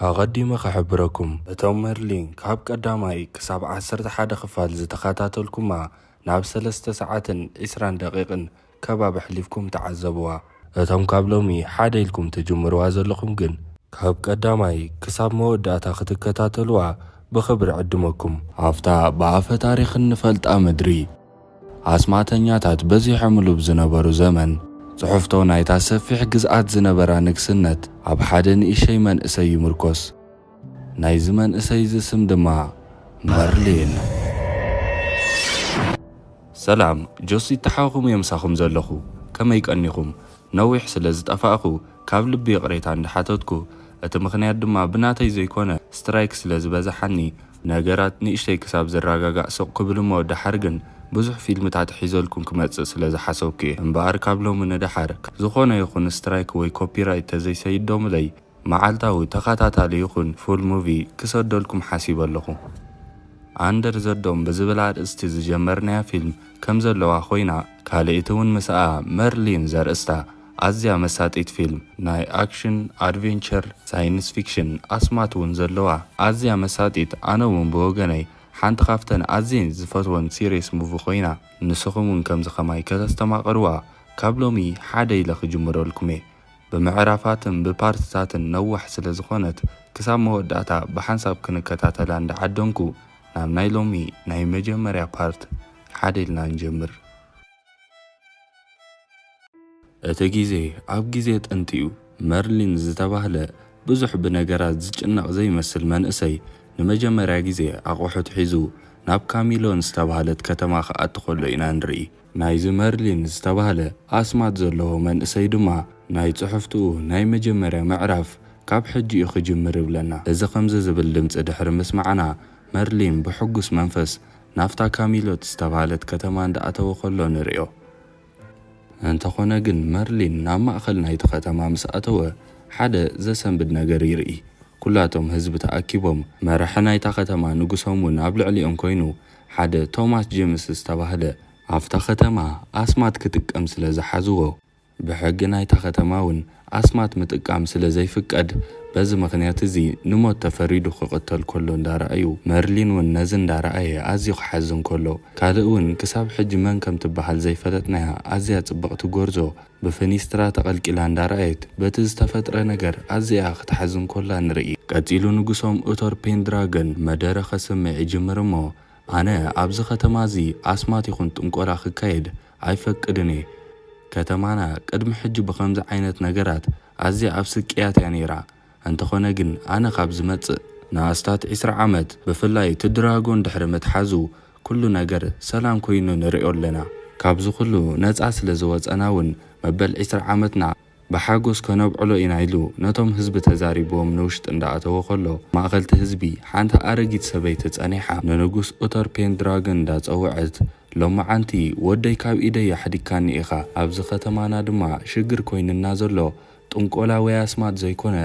ኣቐዲመ ክሕብረኩም፣ እቶም መርሊን ካብ ቀዳማይ ክሳብ ዓሰርተ ሓደ ክፋል ዝተኸታተልኩማ፣ ናብ ሰለስተ ሰዓትን ዕስራን ደቂቕን ከባቢ ኣሕሊፍኩም ተዓዘብዋ። እቶም ካብ ሎሚ ሓደ ኢልኩም ትጅምርዋ ዘለኹም ግን፣ ካብ ቀዳማይ ክሳብ መወዳእታ ክትከታተልዋ ብኽብሪ ዕድመኩም። ኣብታ ብኣፈ ታሪኽ እንፈልጣ ምድሪ፣ ኣስማተኛታት በዚሖምሉ ብዝነበሩ ዘመን፣ ጽሕፍቶ ናይታ ሰፊሕ ግዝኣት ዝነበራ ንግስነት ኣብ ሓደ ንእሽተይ መንእሰይ ይምርኮስ። ናይዚ መንእሰይ እዚ ስም ድማ መርሊን። ሰላም፣ ጆሲ ተሓኹም እየ ምሳኹም ዘለኹ። ከመይ ቀኒኹም? ነዊሕ ስለ ዝጠፋእኹ ካብ ልቢ ይቕሬታ እንዳሓተትኩ፣ እቲ ምኽንያት ድማ ብናተይ ዘይኮነ ስትራይክ ስለ ዝበዝሓኒ፣ ነገራት ንእሽተይ ክሳብ ዝረጋጋእ ስቕ ክብል እሞ፣ ደሓር ግን ብዙሕ ፊልምታት ሒዘልኩም ክመጽእ ስለ ዝሓሰብኩ እየ። እምበኣር ካብ ሎሚ ንደሓር ዝኾነ ይኹን ስትራይክ ወይ ኮፒራይት ተዘይሰይዶምለይ፣ መዓልታዊ ተኸታታሊ ይኹን ፉል ሙቪ ክሰደልኩም ሓሲበ ኣለኹ። ኣንደር ዘዶም ብዝብል ኣርእስቲ ዝጀመርናያ ፊልም ከም ዘለዋ ኮይና፣ ካልእቲ እውን ምስኣ መርሊን ዘርእስታ ኣዝያ መሳጢት ፊልም፣ ናይ ኣክሽን፣ ኣድቬንቸር፣ ሳይንስ ፊክሽን ኣስማት እውን ዘለዋ ኣዝያ መሳጢት፣ ኣነ እውን ብወገነይ ሓንቲ ካብተን ኣዝየ ዝፈትወን ሲሪየስ ሙቪ ኮይና፣ ንስኹም እውን ከምዚ ከማይ ከተስተማቕርዋ ካብ ሎሚ ሓደ ኢለ ክጅምረልኩም እየ። ብምዕራፋትን ብፓርትታትን ነዋሕ ስለ ዝኾነት፣ ክሳብ መወዳእታ ብሓንሳብ ክንከታተላ እንዳዓደንኩ፣ ናብ ናይ ሎሚ ናይ መጀመርያ ፓርት ሓደ ኢልና ንጀምር። እቲ ግዜ ኣብ ግዜ ጥንቲ እዩ። መርሊን ዝተባህለ ብዙሕ ብነገራት ዝጭነቕ ዘይመስል መንእሰይ ንመጀመርያ ግዜ ኣቑሑት ሒዙ ናብ ካሚሎን ዝተባህለት ከተማ ክኣቱ ከሎ ኢና ንርኢ። ናይዚ መርሊን ዝተባህለ ኣስማት ዘለዎ መንእሰይ ድማ ናይ ጽሕፍትኡ ናይ መጀመርያ ምዕራፍ ካብ ሕጂ እዩ ክጅምር ይብለና። እዚ ከምዚ ዝብል ድምጺ ድሕሪ ምስማዕና፣ መርሊን ብሕጉስ መንፈስ ናብታ ካሚሎት ዝተባህለት ከተማ እንዳኣተወ ከሎ ንርእዮ። እንተኾነ ግን መርሊን ናብ ማእከል ናይቲ ከተማ ምስ ኣተወ፣ ሓደ ዘሰንብድ ነገር ይርኢ። ኩላቶም ህዝቢ ተኣኪቦም፣ መራሒ ናይታ ከተማ ንጉሶም እውን ኣብ ልዕሊኦም ኮይኑ፣ ሓደ ቶማስ ጄምስ ዝተባህለ ኣብታ ከተማ ኣስማት ክጥቀም ስለ ዝሓዝዎ፣ ብሕጊ ናይታ ከተማ እውን ኣስማት ምጥቃም ስለ ዘይፍቀድ፣ በዚ ምኽንያት እዚ ንሞት ተፈሪዱ ክቕተል ከሎ እንዳረኣዩ፣ መርሊን እውን ነዚ እንዳረኣየ ኣዝዩ ክሓዝን ከሎ፣ ካልእ እውን ክሳብ ሕጂ መን ከም ትበሃል ዘይፈለጥናያ ኣዝያ ጽብቕቲ ጎርዞ ብፍኒስትራ ተቐልቂላ እንዳረኣየት በቲ ዝተፈጥረ ነገር ኣዝያ ክትሓዝን ከላ ንርኢ። ቀጺሉ ንጉሶም ኡቶር ፔንድራገን መደረ ከስምዕ ይጅምር እሞ፣ ኣነ ኣብዚ ከተማ እዚ ኣስማት ይኹን ጥንቆላ ክካየድ ኣይፈቅድን እየ። ከተማና ቅድሚ ሕጂ ብኸምዚ ዓይነት ነገራት ኣዝያ ኣብ ስቅያት እያ ነይራ። እንተኾነ ግን ኣነ ካብ ዝመጽእ ንኣስታት ዕስራ ዓመት፣ ብፍላይ እቲ ድራጎን ድሕሪ ምትሓዙ፣ ኩሉ ነገር ሰላም ኮይኑ ንርእዮ ኣለና። ካብዚ ኩሉ ነጻ ስለ ዝወጸና እውን መበል ዕስራ ዓመትና ብሓጎስ ከነብዕሎ ኢና ኢሉ ነቶም ህዝቢ ተዛሪብዎም ንውሽጢ እንዳኣተወ ከሎ፣ ማእኸልቲ ህዝቢ ሓንቲ ኣረጊት ሰበይቲ ጸኒሓ ንንጉስ ኡተር ፔንድራገን እንዳጸውዐት፣ ሎማዓንቲ ወደይ ካብ ኢደይ ኣሕዲግካኒ ኢኻ። ኣብዚ ከተማና ድማ ሽግር ኮይንና ዘሎ ጥንቆላ ወይ ኣስማት ዘይኮነ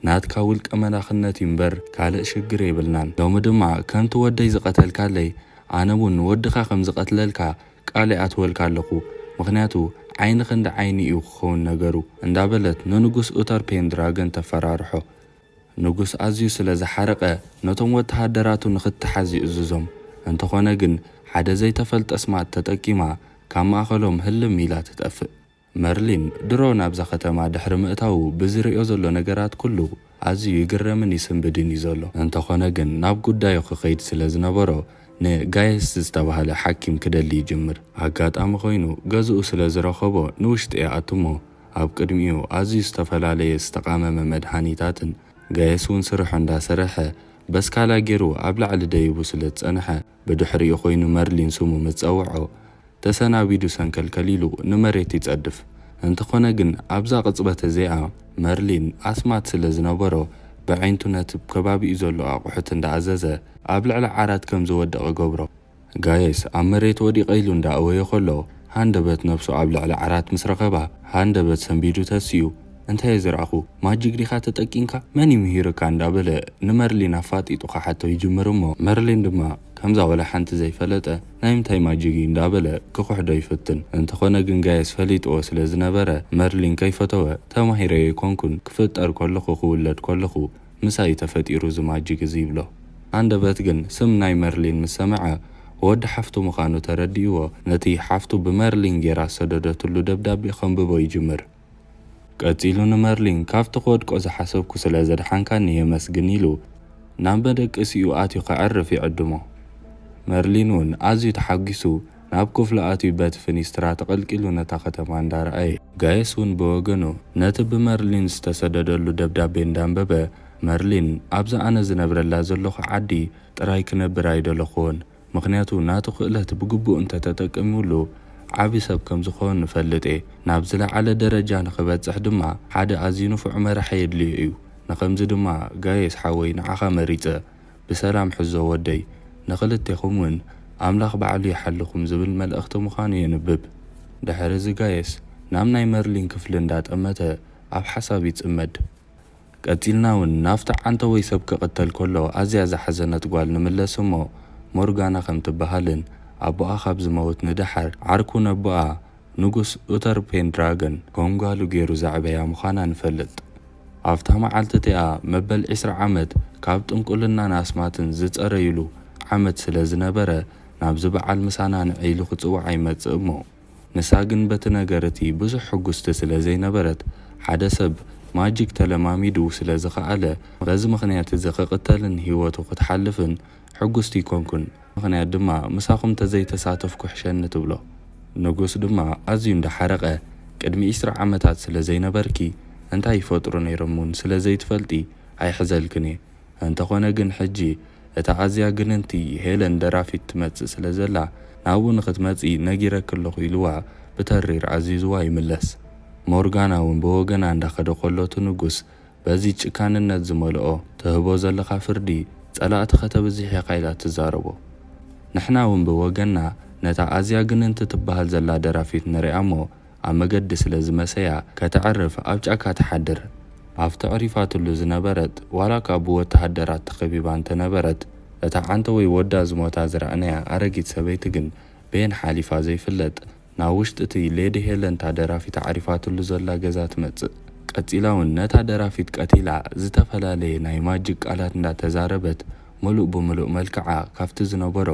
ናትካ ውልቀ መላኽነት እዩ እምበር ካልእ ሽግር የብልናን። ሎሚ ድማ ከምቲ ወደይ ዝቐተልካለይ ኣነ እውን ወድኻ ከም ዝቐትለልካ ቃል ይኣትወልካ ኣለኹ። ምኽንያቱ ዓይኒ ክንዲ ዓይኒ እዩ ክኸውን ነገሩ እንዳበለት ንንጉስ ኡተር ፔንድራገን ተፈራርሖ። ንጉስ ኣዝዩ ስለ ዝሓረቐ ነቶም ወተሃደራቱ ንኽትሓዝ ይእዝዞም። እንተኾነ ግን ሓደ ዘይተፈልጠ ኣስማት ተጠቂማ ካብ ማእኸሎም ህልም ኢላ ትጠፍእ። መርሊን ድሮ ናብዛ ከተማ ድሕሪ ምእታዉ ብዝርእዮ ዘሎ ነገራት ኩሉ ኣዝዩ ይግረምን ይስንብድን እዩ ዘሎ። እንተኾነ ግን ናብ ጉዳዩ ክኸይድ ስለ ዝነበሮ ንጋየስ ዝተባህለ ሓኪም ክደሊ ይጅምር። ኣጋጣሚ ኮይኑ ገዝኡ ስለ ዝረኸቦ ንውሽጢ ይኣቱ እሞ ኣብ ቅድሚኡ ኣዝዩ ዝተፈላለየ ዝተቓመመ መድሃኒታትን ጋየስ እውን ስርሑ እንዳሰርሐ በስካላ ገይሩ ኣብ ላዕሊ ደይቡ ስለ ዝጸንሐ ብድሕሪኡ ኮይኑ መርሊን ስሙ ምስ ጸውዖ ተሰናቢዱ ሰንከልከል ኢሉ ንመሬት ይጸድፍ። እንተኾነ ግን ኣብዛ ቅጽበት እዚኣ መርሊን ኣስማት ስለ ዝነበሮ ብዓይንቱ ነቲ ከባቢኡ ዘሎ ኣቑሑት እንዳኣዘዘ ኣብ ልዕሊ ዓራት ከም ዝወድቕ ይገብሮ። ጋየስ ኣብ መሬት ወዲቐ ኢሉ እንዳኣወየ ከሎ ሃንደበት ነብሱ ኣብ ልዕሊ ዓራት ምስ ረኸባ ሃንደበት ሰንቢዱ ተሲኡ፣ እንታይ እየ ዝረኣኹ? ማጂክ ዲኻ ተጠቂምካ? መን እዩ ምሂርካ? እንዳበለ ንመርሊን ኣፋጢጡ ክሓቶ ይጅምር እሞ መርሊን ድማ ከምዛ ወላ ሓንቲ ዘይፈለጠ ናይ ምንታይ ማጂክ እዩ እንዳበለ ክኹሕዶ ይፍትን። እንተኾነ ግን ጋየስ ፈሊጥዎ ስለ ዝነበረ መርሊን ከይፈተወ ተማሂረ ኣይኮንኩን ክፍጠር ከለኹ ክውለድ ከለኹ ምሳይ ተፈጢሩ እዚ ማጂክ እዚ ይብሎ። ኣንደበት ግን ስም ናይ መርሊን ምስ ሰምዐ፣ ወዲ ሓፍቱ ምዃኑ ተረዲእዎ፣ ነቲ ሓፍቱ ብመርሊን ጌራ ዝሰደደትሉ ደብዳቤ ከንብቦ ይጅምር። ቀጺሉ ንመርሊን፣ "ካብቲ ክወድቆ ዝሓሰብኩ ስለ ዘድሓንካኒ የመስግን" ኢሉ ናብ መደቀሲኡ ኣትዩ ከዕርፍ ይዕድሞ። መርሊን እውን ኣዝዩ ተሓጒሱ ናብ ክፍሉ ኣትዩ በቲ ፍኒስትራ ተቐልቂሉ ነታ ከተማ እንዳረኣየ። ጋየስ እውን ብወገኑ ነቲ ብመርሊን ዝተሰደደሉ ደብዳቤ እንዳንበበ፣ "መርሊን፣ ኣብዛ ኣነ ዝነብረላ ዘለኹ ዓዲ ጥራይ ክነብር ኣይደለኹዎን፣ ምኽንያቱ ናቱ ክእለት ብግቡእ እንተተጠቂሙሉ ዓቢ ሰብ ከም ዝኸውን እፈልጥ እየ። ናብ ዝለዓለ ደረጃ ንኽበጽሕ ድማ ሓደ ኣዝዩ ንፉዕ መራሒ የድልዮ እዩ። ንኸምዚ ድማ ጋየስ ሓወይ ንዓኻ መሪጸ። ብሰላም ሕዞ ወደይ፣ ንኽልቴኹም እውን ኣምላኽ ባዕሉ ይሓልኹም" ዝብል መልእኽቲ ምዃኑ የንብብ። ድሕሪ እዚ ጋየስ ናብ ናይ መርሊን ክፍሊ እንዳጠመተ ኣብ ሓሳብ ይጽመድ። ቀጺልና እውን ናብታ ዓንተወይ ሰብ ክቕተል ከሎ ኣዝያ ዝሓዘነት ጓል ንምለስ እሞ፣ ሞርጋና ከም ትበሃልን ኣቦኣ ካብ ዝመውት ንደሓር ዓርኩ ነቦኣ ንጉስ ኡተር ፔንድራገን ከም ጓሉ ገይሩ ዘዕበያ ምዃና ንፈልጥ። ኣብታ መዓልቲ እቲኣ መበል ዕስራ ዓመት ካብ ጥንቁልናን ኣስማትን ዝጸረዩሉ ዓመት ስለ ዝነበረ፣ ናብዚ በዓል ምሳና ንዒ ኢሉ ክጽውዓ ይመጽእ እሞ፣ ንሳ ግን በቲ ነገር እቲ ብዙሕ ሕጉስቲ ስለ ዘይነበረት፣ ሓደ ሰብ ማጂክ ተለማሚዱ ስለ ዝኸኣለ፣ በዚ ምኽንያት እዚ ክቕተልን ህይወቱ ክትሓልፍን ሕጉስቲ ኣይኮንኩን። ምኽንያት ድማ ምሳኹም ተዘይተሳተፍኩ ሕሸኒ ትብሎ። ንጉስ ድማ ኣዝዩ እንዳሓረቐ፣ "ቅድሚ ዕስራ ዓመታት ስለ ዘይነበርኪ፣ እንታይ ይፈጥሩ ነይሮም እውን ስለ ዘይትፈልጢ ኣይሕዘልክን እየ። እንተኾነ ግን ሕጂ እታ ኣዝያ ግንንቲ ሄለን ደራፊት ትመጽእ ስለ ዘላ፣ ናብኡ ንኽትመጺ ነጊረኪ ኣለኹ" ኢልዋ ብተሪር ኣዚዝዋ ይምለስ። ሞርጋና እውን ብወገና እንዳኸደ ከሎ እቲ ንጉስ በዚ ጭካንነት ዝመልኦ፣ "ትህቦ ዘለኻ ፍርዲ ጸላእቲ ከተብዝሕ ኢኻ" ኢላ ትዛረቦ። ንሕና እውን ብወገንና ነታ ኣዝያ ግንንቲ ትበሃል ዘላ ደራፊት ንሪኣ እሞ ኣብ መገዲ ስለ ዝመሰያ ከተዕርፍ ኣብ ጫካ ትሓድር። ኣብቲ ኣዕሪፋትሉ ዝነበረት ዋላ እኳ ብወተሃደራት ተኸቢባ እንተነበረት፣ እታ ዓንተወይ ወዳ ዝሞታ ዝረኣናያ ኣረጊት ሰበይቲ ግን በየን ሓሊፋ ዘይፍለጥ ናብ ውሽጢ እቲ ሌዲ ሄለን እታ ደራፊት ኣዕሪፋትሉ ዘላ ገዛ ትመጽእ። ቀጺላ እውን ነታ ደራፊት ቀቲላ ዝተፈላለየ ናይ ማጂክ ቃላት እንዳተዛረበት ምሉእ ብምሉእ መልክዓ ካብቲ ዝነበሮ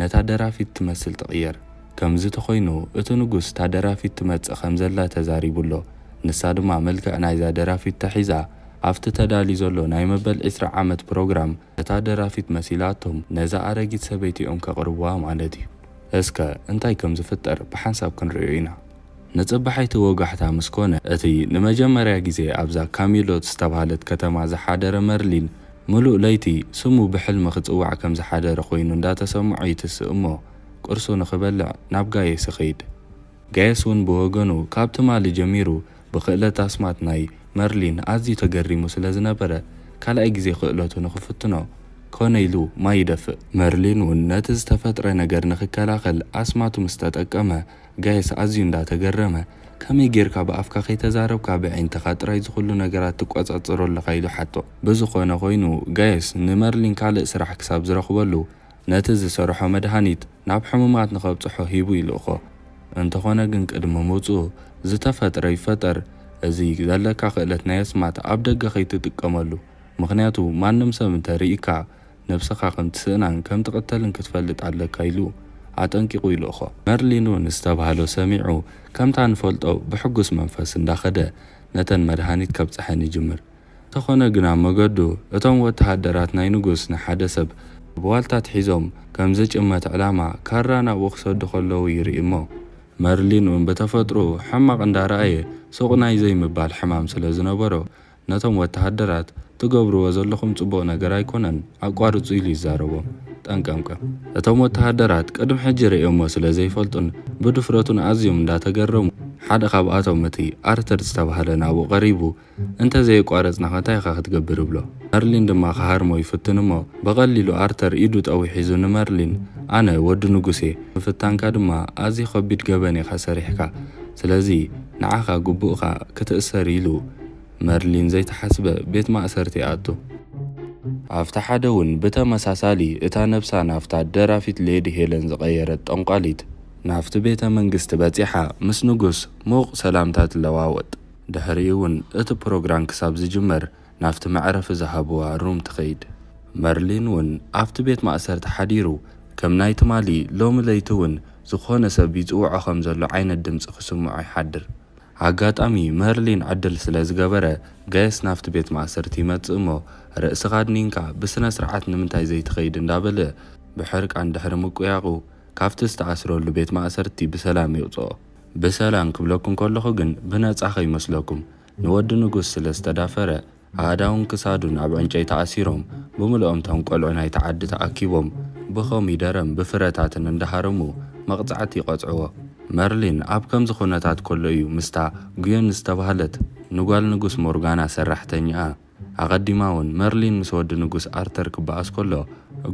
ነታ ደራፊት ትመስል ትቕየር። ከምዚ ተኾይኑ እቲ ንጉስ እታ ደራፊት ትመጽእ ከም ዘላ ተዛሪቡ ኣሎ። ንሳ ድማ መልክዕ ናይዛ ደራፊት ተሒዛ ኣብቲ ተዳልዩ ዘሎ ናይ መበል ዕስራ ዓመት ፕሮግራም እታ ደራፊት መሲላቶም ነዛ ኣረጊት ሰበይቲ እዮም ከቕርብዋ ማለት እዩ። እስከ እንታይ ከም ዝፍጠር ብሓንሳብ ክንርእዮ ኢና። ንጽባሒቲ ወጋሕታ ምስ ኮነ፣ እቲ ንመጀመርያ ግዜ ኣብዛ ካሚሎት ዝተባህለት ከተማ ዝሓደረ መርሊን፣ ምሉእ ለይቲ ስሙ ብሕልሚ ክጽዋዕ ከም ዝሓደረ ኮይኑ እንዳተሰምዖ ይትስእ እሞ፣ ቁርሱ ንኽበልዕ ናብ ጋየስ ይኸይድ። ጋየስ እውን ብወገኑ ካብ ትማሊ ጀሚሩ ብክእለት ኣስማት ናይ መርሊን ኣዝዩ ተገሪሙ ስለ ዝነበረ፣ ካልኣይ ግዜ ክእለቱ ንኽፍትኖ ኮነ ኢሉ ማይ ይደፍእ። መርሊን እውን ነቲ ዝተፈጥረ ነገር ንኽከላኸል ኣስማቱ ምስ ተጠቀመ፣ ጋየስ ኣዝዩ እንዳተገረመ፣ "ከመይ ጌርካ ብኣፍካ ከይተዛረብካ ብኣዒንትኻ ጥራይ ዝኹሉ ነገራት ትቆጻጸሮ ኣለኻ?" ኢሉ ሓቶ። ብዝኾነ ኮይኑ፣ ጋየስ ንመርሊን ካልእ ስራሕ ክሳብ ዝረኽበሉ፣ ነቲ ዝሰርሖ መድሃኒት ናብ ሕሙማት ንኸብጽሖ ሂቡ ይልእኾ። እንተኾነ ግን ቅድሚ ምውጽኡ ዝተፈጥረ ይፈጠር፣ እዚ ዘለካ ክእለት ናይ ኣስማት ኣብ ደገ ከይትጥቀመሉ፣ ምኽንያቱ ማንም ሰብ እንተርኢካ ነብስኻ ከም ትስእናን ከም ትቕተልን ክትፈልጥ ኣለካ ኢሉ ኣጠንቂቑ ይልእኾ። መርሊን እውን ዝተባህሎ ሰሚዑ ከምታ ንፈልጦ ብሕጉስ መንፈስ እንዳኸደ ነተን መድሃኒት ከብጽሐን ይጅምር። እንተኾነ ግን ኣብ መገዱ እቶም ወተሃደራት ናይ ንጉስ ንሓደ ሰብ ብዋልታ ኣትሒዞም ከም ዝጭመት ዕላማ ካራ ናብኡ ክሰዱ ከለዉ ይርኢ እሞ፣ መርሊን እውን ብተፈጥሮኡ ሕማቕ እንዳረኣየ ሱቕ ናይ ዘይምባል ሕማም ስለ ዝነበሮ፣ ነቶም ወተሃደራት፣ "ትገብርዎ ዘለኹም ጽቡቕ ነገር ኣይኮነን፣ ኣቋርጹ" ኢሉ ይዛረቦም። ጠንቀምቀም። እቶም ወተሃደራት ቅድሚ ሕጂ ርእዮሞ ስለ ዘይፈልጡን ብድፍረቱን ኣዝዮም እንዳተገረሙ፣ ሓደ ካብኣቶም እቲ ኣርተር ዝተባህለ ናብኡ ቀሪቡ፣ "እንተ ዘየቋረጽናኸ እንታይ ኢኻ ክትገብር?" ይብሎ። መርሊን ድማ ክሃርሞ ይፍትን እሞ፣ ብቐሊሉ ኣርተር ኢዱ ጠዊሒዙ ንመርሊን፣ "ኣነ ወዲ ንጉስ እየ፣ ምፍታንካ ድማ ኣዝዩ ከቢድ ገበን ኢኻ ሰሪሕካ፣ ስለዚ ንዓኻ ግቡእካ ክትእሰር" ኢሉ መርሊን ዘይተሓስበ ቤት ማእሰርቲ ይኣቱ። ኣብቲ ሓደ እውን ብተመሳሳሊ እታ ነብሳ ናብታ ደራፊት ሌዲ ሄለን ዝቐየረት ጠንቋሊት ናብቲ ቤተ መንግስቲ በጺሓ ምስ ንጉስ ሙቕ ሰላምታ ትለዋወጥ። ድሕሪኡ እውን እቲ ፕሮግራም ክሳብ ዝጅመር ናብቲ መዕረፊ ዝሃብዋ ሩም ትኸይድ። መርሊን እውን ኣብቲ ቤት ማእሰርቲ ሓዲሩ፣ ከም ናይ ትማሊ ሎሚ ለይቲ እውን ዝኾነ ሰብ ይጽውዖ ከም ዘሎ ዓይነት ድምጺ ክስምዖ ይሓድር። ኣጋጣሚ መርሊን ዕድል ስለ ዝገበረ፣ ጋየስ ናብቲ ቤት ማእሰርቲ ይመጽእ እሞ፣ "ርእስኻ ኣድኒንካ ብስነ ስርዓት ንምንታይ ዘይትኸይድ?" እንዳበለ ብሕርቃን ድሕሪ ምቁያቑ፣ ካብቲ ዝተኣስረሉ ቤት ማእሰርቲ ብሰላም ይውጽኦ። ብሰላም ክብለኩም ከለኹ ግን ብነጻ ከይመስለኩም፣ ንወዲ ንጉስ ስለ ዝተዳፈረ፣ ኣእዳውን ክሳዱን ኣብ ዕንጨይቲ ኣሲሮም፣ ብምልኦም እቶም ቆልዑ ናይቲ ዓዲ ተኣኪቦም፣ ብኮሚደረን ብፍረታትን እንዳሃረሙ መቕጻዕቲ ይቐጽዕዎ። መርሊን ኣብ ከምዚ ኩነታት ከሎ እዩ ምስታ ጉዮን ዝተባህለት ንጓል ንጉስ ሞርጋና ሰራሕተኛኣ፣ ኣቐዲማ እውን መርሊን ምስ ወዲ ንጉስ ኣርተር ክበኣስ ከሎ፣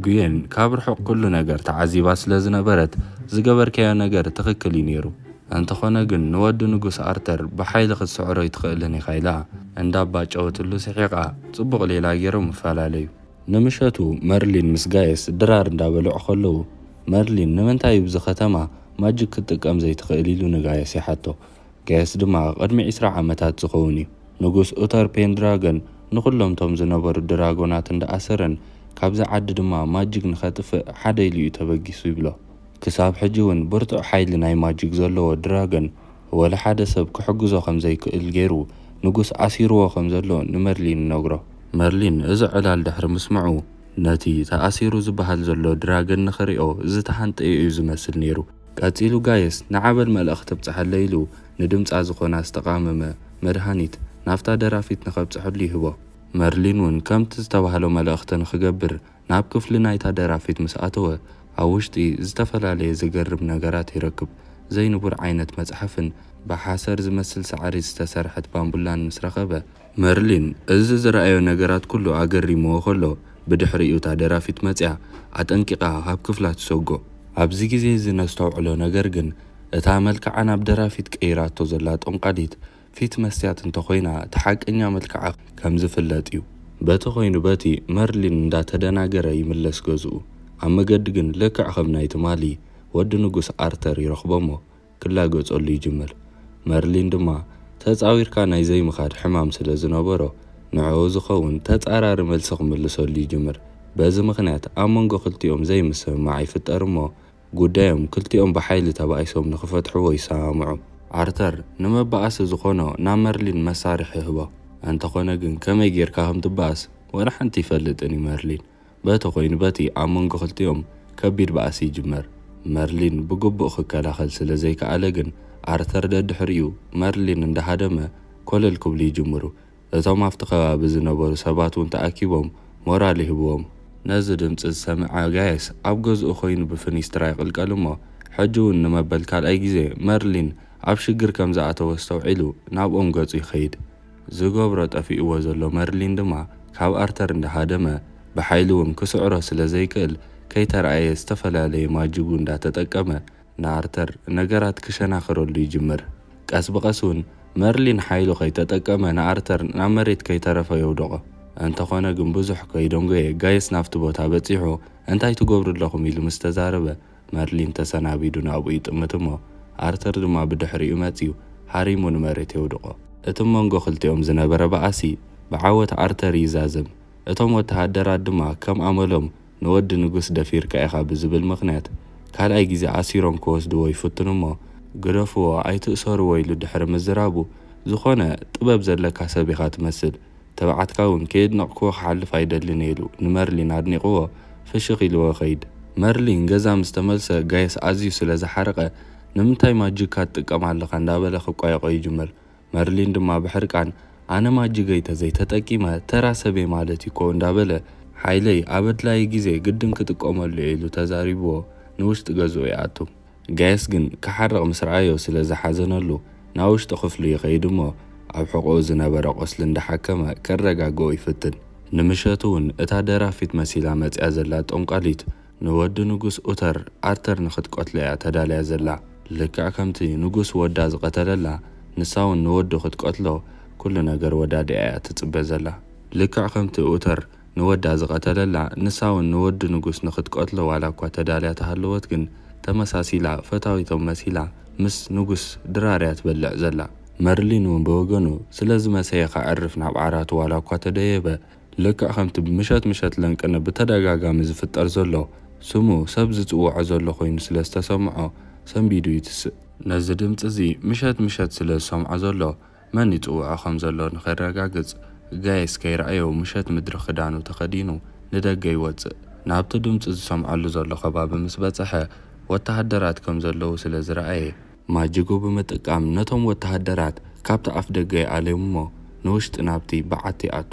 ጉዮን ካብ ርሑቕ ኩሉ ነገር ተዓዚባ ስለ ዝነበረት፣ "ዝገበርካዮ ነገር ትኽክል እዩ ነይሩ። እንተኾነ ግን ንወዲ ንጉስ ኣርተር ብሓይሊ ክትስዕሮ ኣይትኽእልን ኢኻ" ኢላ እንዳባጨወትሉ ስሒቓ፣ ጽቡቕ ሌላ ገይሮም ይፈላለዩ። ንምሸቱ መርሊን ምስ ጋየስ ድራር እንዳበልዑ ከለዉ፣ መርሊን "ንምንታይ ኣብዚ ከተማ ማጂክ ክትጥቀም ዘይትኽእል?" ኢሉ ንጋየስ ይሓቶ። ጋየስ ድማ ቅድሚ ዕስራ ዓመታት ዝኸውን እዩ። ንጉስ ኡተር ፔንድራገን ንኹሎም ቶም ዝነበሩ ድራጎናት እንዳኣሰረን ካብዚ ዓዲ ድማ ማጂክ ንኸጥፍእ ሓደ ኢሉ እዩ ተበጊሱ ይብሎ። ክሳብ ሕጂ እውን ብርቱዕ ሓይሊ ናይ ማጂክ ዘለዎ ድራገን ወላ ሓደ ሰብ ክሕግዞ ከም ዘይክእል ገይሩ ንጉስ ኣሲርዎ ከም ዘሎ ንመርሊን ይነግሮ። መርሊን እዚ ዕላል ድሕሪ ምስምዑ፣ ነቲ ተኣሲሩ ዝበሃል ዘሎ ድራገን ንኽሪኦ ዝተሃንጠየ እዩ ዝመስል ነይሩ። ቀጺሉ ጋየስ ንዓበል መልእኽቲ ብጽሓለይ ኢሉ ንድምጻ ዝኾና ዝተቓመመ መድሃኒት ናብታ ደራፊት ንኸብጽሐሉ ይህቦ። መርሊን እውን ከምቲ ዝተባህሎ መልእኽቲ ንኽገብር ናብ ክፍሊ ናይታ ደራፊት ምስ ኣተወ፣ ኣብ ውሽጢ ዝተፈላለየ ዝገርም ነገራት ይረክብ። ዘይንቡር ዓይነት መጽሓፍን ብሓሰር ዝመስል ሳዕሪ ዝተሰርሐት ባምቡላን ምስ ረኸበ፣ መርሊን እዚ ዝረኣዮ ነገራት ኩሉ ኣገሪምዎ ከሎ፣ ብድሕሪኡ እታ ደራፊት መጽያ ኣጠንቂቓ ካብ ክፍላ ትሰጎ። ኣብዚ ግዜ እዚ ነስተውዕሎ ነገር ግን፣ እታ መልክዓ ናብ ደራፊት ቀይራቶ ዘላ ጠንቋሊት ፊት መስትያት እንተኾይና፣ እቲ ሓቀኛ መልክዓ ከም ዝፍለጥ እዩ። በቲ ኮይኑ በቲ መርሊን እንዳተደናገረ ይምለስ ገዝኡ። ኣብ መገዲ ግን ልክዕ ከም ናይ ትማሊ ወዲ ንጉስ ኣርተር ይረኽቦ እሞ ክላገጸሉ ይጅምር። መርሊን ድማ ተጻዊርካ ናይ ዘይምኻድ ሕማም ስለ ዝነበሮ፣ ንዕኡ ዝኸውን ተጻራሪ መልሲ ክምልሰሉ ይጅምር። በዚ ምኽንያት ኣብ መንጎ ክልቲኦም ዘይምስምማዕ ይፍጠር እሞ፣ ጉዳዮም ክልቲኦም ብሓይሊ ተባኢሶም ንኽፈትሕዎ ይሰማምዑ። ኣርተር ንመባኣሲ ዝኾኖ ናብ መርሊን መሳርሒ ይህቦ። እንተኾነ ግን ከመይ ጌርካ ከም ትባኣስ ወላ ሓንቲ ይፈልጥን እዩ መርሊን። በቲ ኮይኑ በቲ ኣብ መንጎ ክልቲኦም ከቢድ ባእሲ ይጅመር። መርሊን ብግቡእ ክከላኸል ስለ ዘይከኣለ ግን ኣርተር ደድሕሪኡ መርሊን እንዳሃደመ ኮለል ክብሉ ይጅምሩ። እቶም ኣብቲ ከባቢ ዝነበሩ ሰባት እውን ተኣኪቦም ሞራል ይህብዎም። ነዚ ድምጺ ዝሰምዐ ጋየስ ኣብ ገዝኡ ኮይኑ ብፍኒስትራ ይቕልቀል እሞ፣ ሕጂ እውን ንመበል ካልኣይ ግዜ መርሊን ኣብ ሽግር ከም ዝኣተወ ኣስተውዒሉ ናብኦም ገጹ ይኸይድ። ዝገብሮ ጠፊእዎ ዘሎ መርሊን ድማ ካብ ኣርተር እንዳሃደመ፣ ብሓይሊ እውን ክስዕሮ ስለ ዘይክእል ከይተራእየ ዝተፈላለየ ማጅጉ እንዳተጠቀመ ንኣርተር ነገራት ክሸናኽረሉ ይጅምር። ቀስ ብቐስ እውን መርሊን ሓይሉ ከይተጠቀመ ንኣርተር ናብ መሬት ከይተረፈ የውድቖ። እንተኾነ ግን ብዙሕ ከይደንጎየ ጋይስ ናብቲ ቦታ በጺሑ፣ "እንታይ ትገብሩ ኣለኹም?" ኢሉ ምስ ተዛረበ፣ መርሊን ተሰናቢዱ ናብኡ ይጥምት እሞ፣ ኣርተር ድማ ብድሕሪኡ መጺኡ ሃሪሙ ንመሬት የውድቖ። እቲ መንጎ ክልቲኦም ዝነበረ ባእሲ ብዓወት ኣርተር ይዛዘም። እቶም ወተሃደራት ድማ ከም ኣመሎም ንወዲ ንጉስ ደፊርካ ኢኻ ብዝብል ምኽንያት ካልኣይ ግዜ ኣሲሮም ክወስድዎ ይፍትኑ እሞ፣ "ግደፍዎ፣ ኣይትእሰርዎ" ኢሉ ድሕሪ ምዝራቡ፣ "ዝኾነ ጥበብ ዘለካ ሰብ ኢኻ ትመስል፣ ተባዕትካ እውን ከየድነቕክዎ ክሓልፍ ኣይደልን" ኢሉ ንመርሊን ኣድኒቕዎ ፍሽኽ ኢልዎ ይኸይድ። መርሊን ገዛ ምስ ተመልሰ ጋየስ ኣዝዩ ስለ ዝሓረቐ፣ "ንምንታይ ማጅካ ትጥቀም ኣለኻ?" እንዳበለ ክቋየቖ ይጅምር። መርሊን ድማ ብሕርቃን፣ "ኣነ ማጅገይ ተዘይተጠቂመ ተራ ሰበይ ማለት እኮ" እንዳበለ፣ "ሓይለይ ኣብ ኣድላዪ ግዜ ግድን ክጥቀመሉ እየ" ኢሉ ተዛሪብዎ ንውሽጢ ገዝኡ ይኣቱ። ጋየስ ግን ክሓርቕ ምስ ረኣዮ ስለ ዝሓዘነሉ ናብ ውሽጢ ክፍሉ ይኸይድ እሞ፣ ኣብ ሕቖኡ ዝነበረ ቁስሊ እንዳሓከመ ከረጋግኦ ይፍትን። ንምሸቱ እውን እታ ደራፊት መሲላ መጺኣ ዘላ ጠንቋሊት ንወዲ ንጉስ ኡተር ኣርተር ንኽትቀትሎ እያ ተዳልያ ዘላ። ልክዕ ከምቲ ንጉስ ወዳ ዝቐተለላ፣ ንሳ እውን ንወዱ ክትቀትሎ ኩሉ ነገር ወዳዲኣ እያ ትጽበ ዘላ። ልክዕ ከምቲ ኡተር ንወዳ ዝቐተለላ፣ ንሳ እውን ንወዲ ንጉስ ንኽትቀትሎ ዋላ እኳ ተዳልያ ተሃለወት፣ ግን ተመሳሲላ ፈታዊቶም መሲላ ምስ ንጉስ ድራር እያ ትበልዕ ዘላ። መርሊን እውን ብወገኑ፣ ስለዚ መሰየ ከዕርፍ ናብ ዓራቱ ዋላ እኳ ተደየበ፣ ልክዕ ከምቲ ምሸት ምሸት ለንቅነ ብተደጋጋሚ ዝፍጠር ዘሎ፣ ስሙ ሰብ ዝጽውዖ ዘሎ ኮይኑ ስለ ዝተሰምዖ፣ ሰንቢዱ ይትስእ። ነዚ ድምጺ እዚ ምሸት ምሸት ስለ ዝሰምዖ ዘሎ፣ መን ይጽውዖ ከም ዘሎ ንኸረጋግጽ፣ ጋይስ ከይረኣዮ ምሸት ምድሪ ክዳኑ ተኸዲኑ ንደገ ይወጽእ። ናብቲ ድምጺ ዝሰምዓሉ ዘሎ ከባቢ ምስ በጽሐ፣ ወተሃደራት ከም ዘለዉ ስለ ዝረኣየ፣ ማጅጉ ብምጥቃም ነቶም ወተሃደራት ካብቲ ኣፍ ደገ ይኣልዮም እሞ፣ ንውሽጢ ናብቲ በዓቲ ይኣቱ።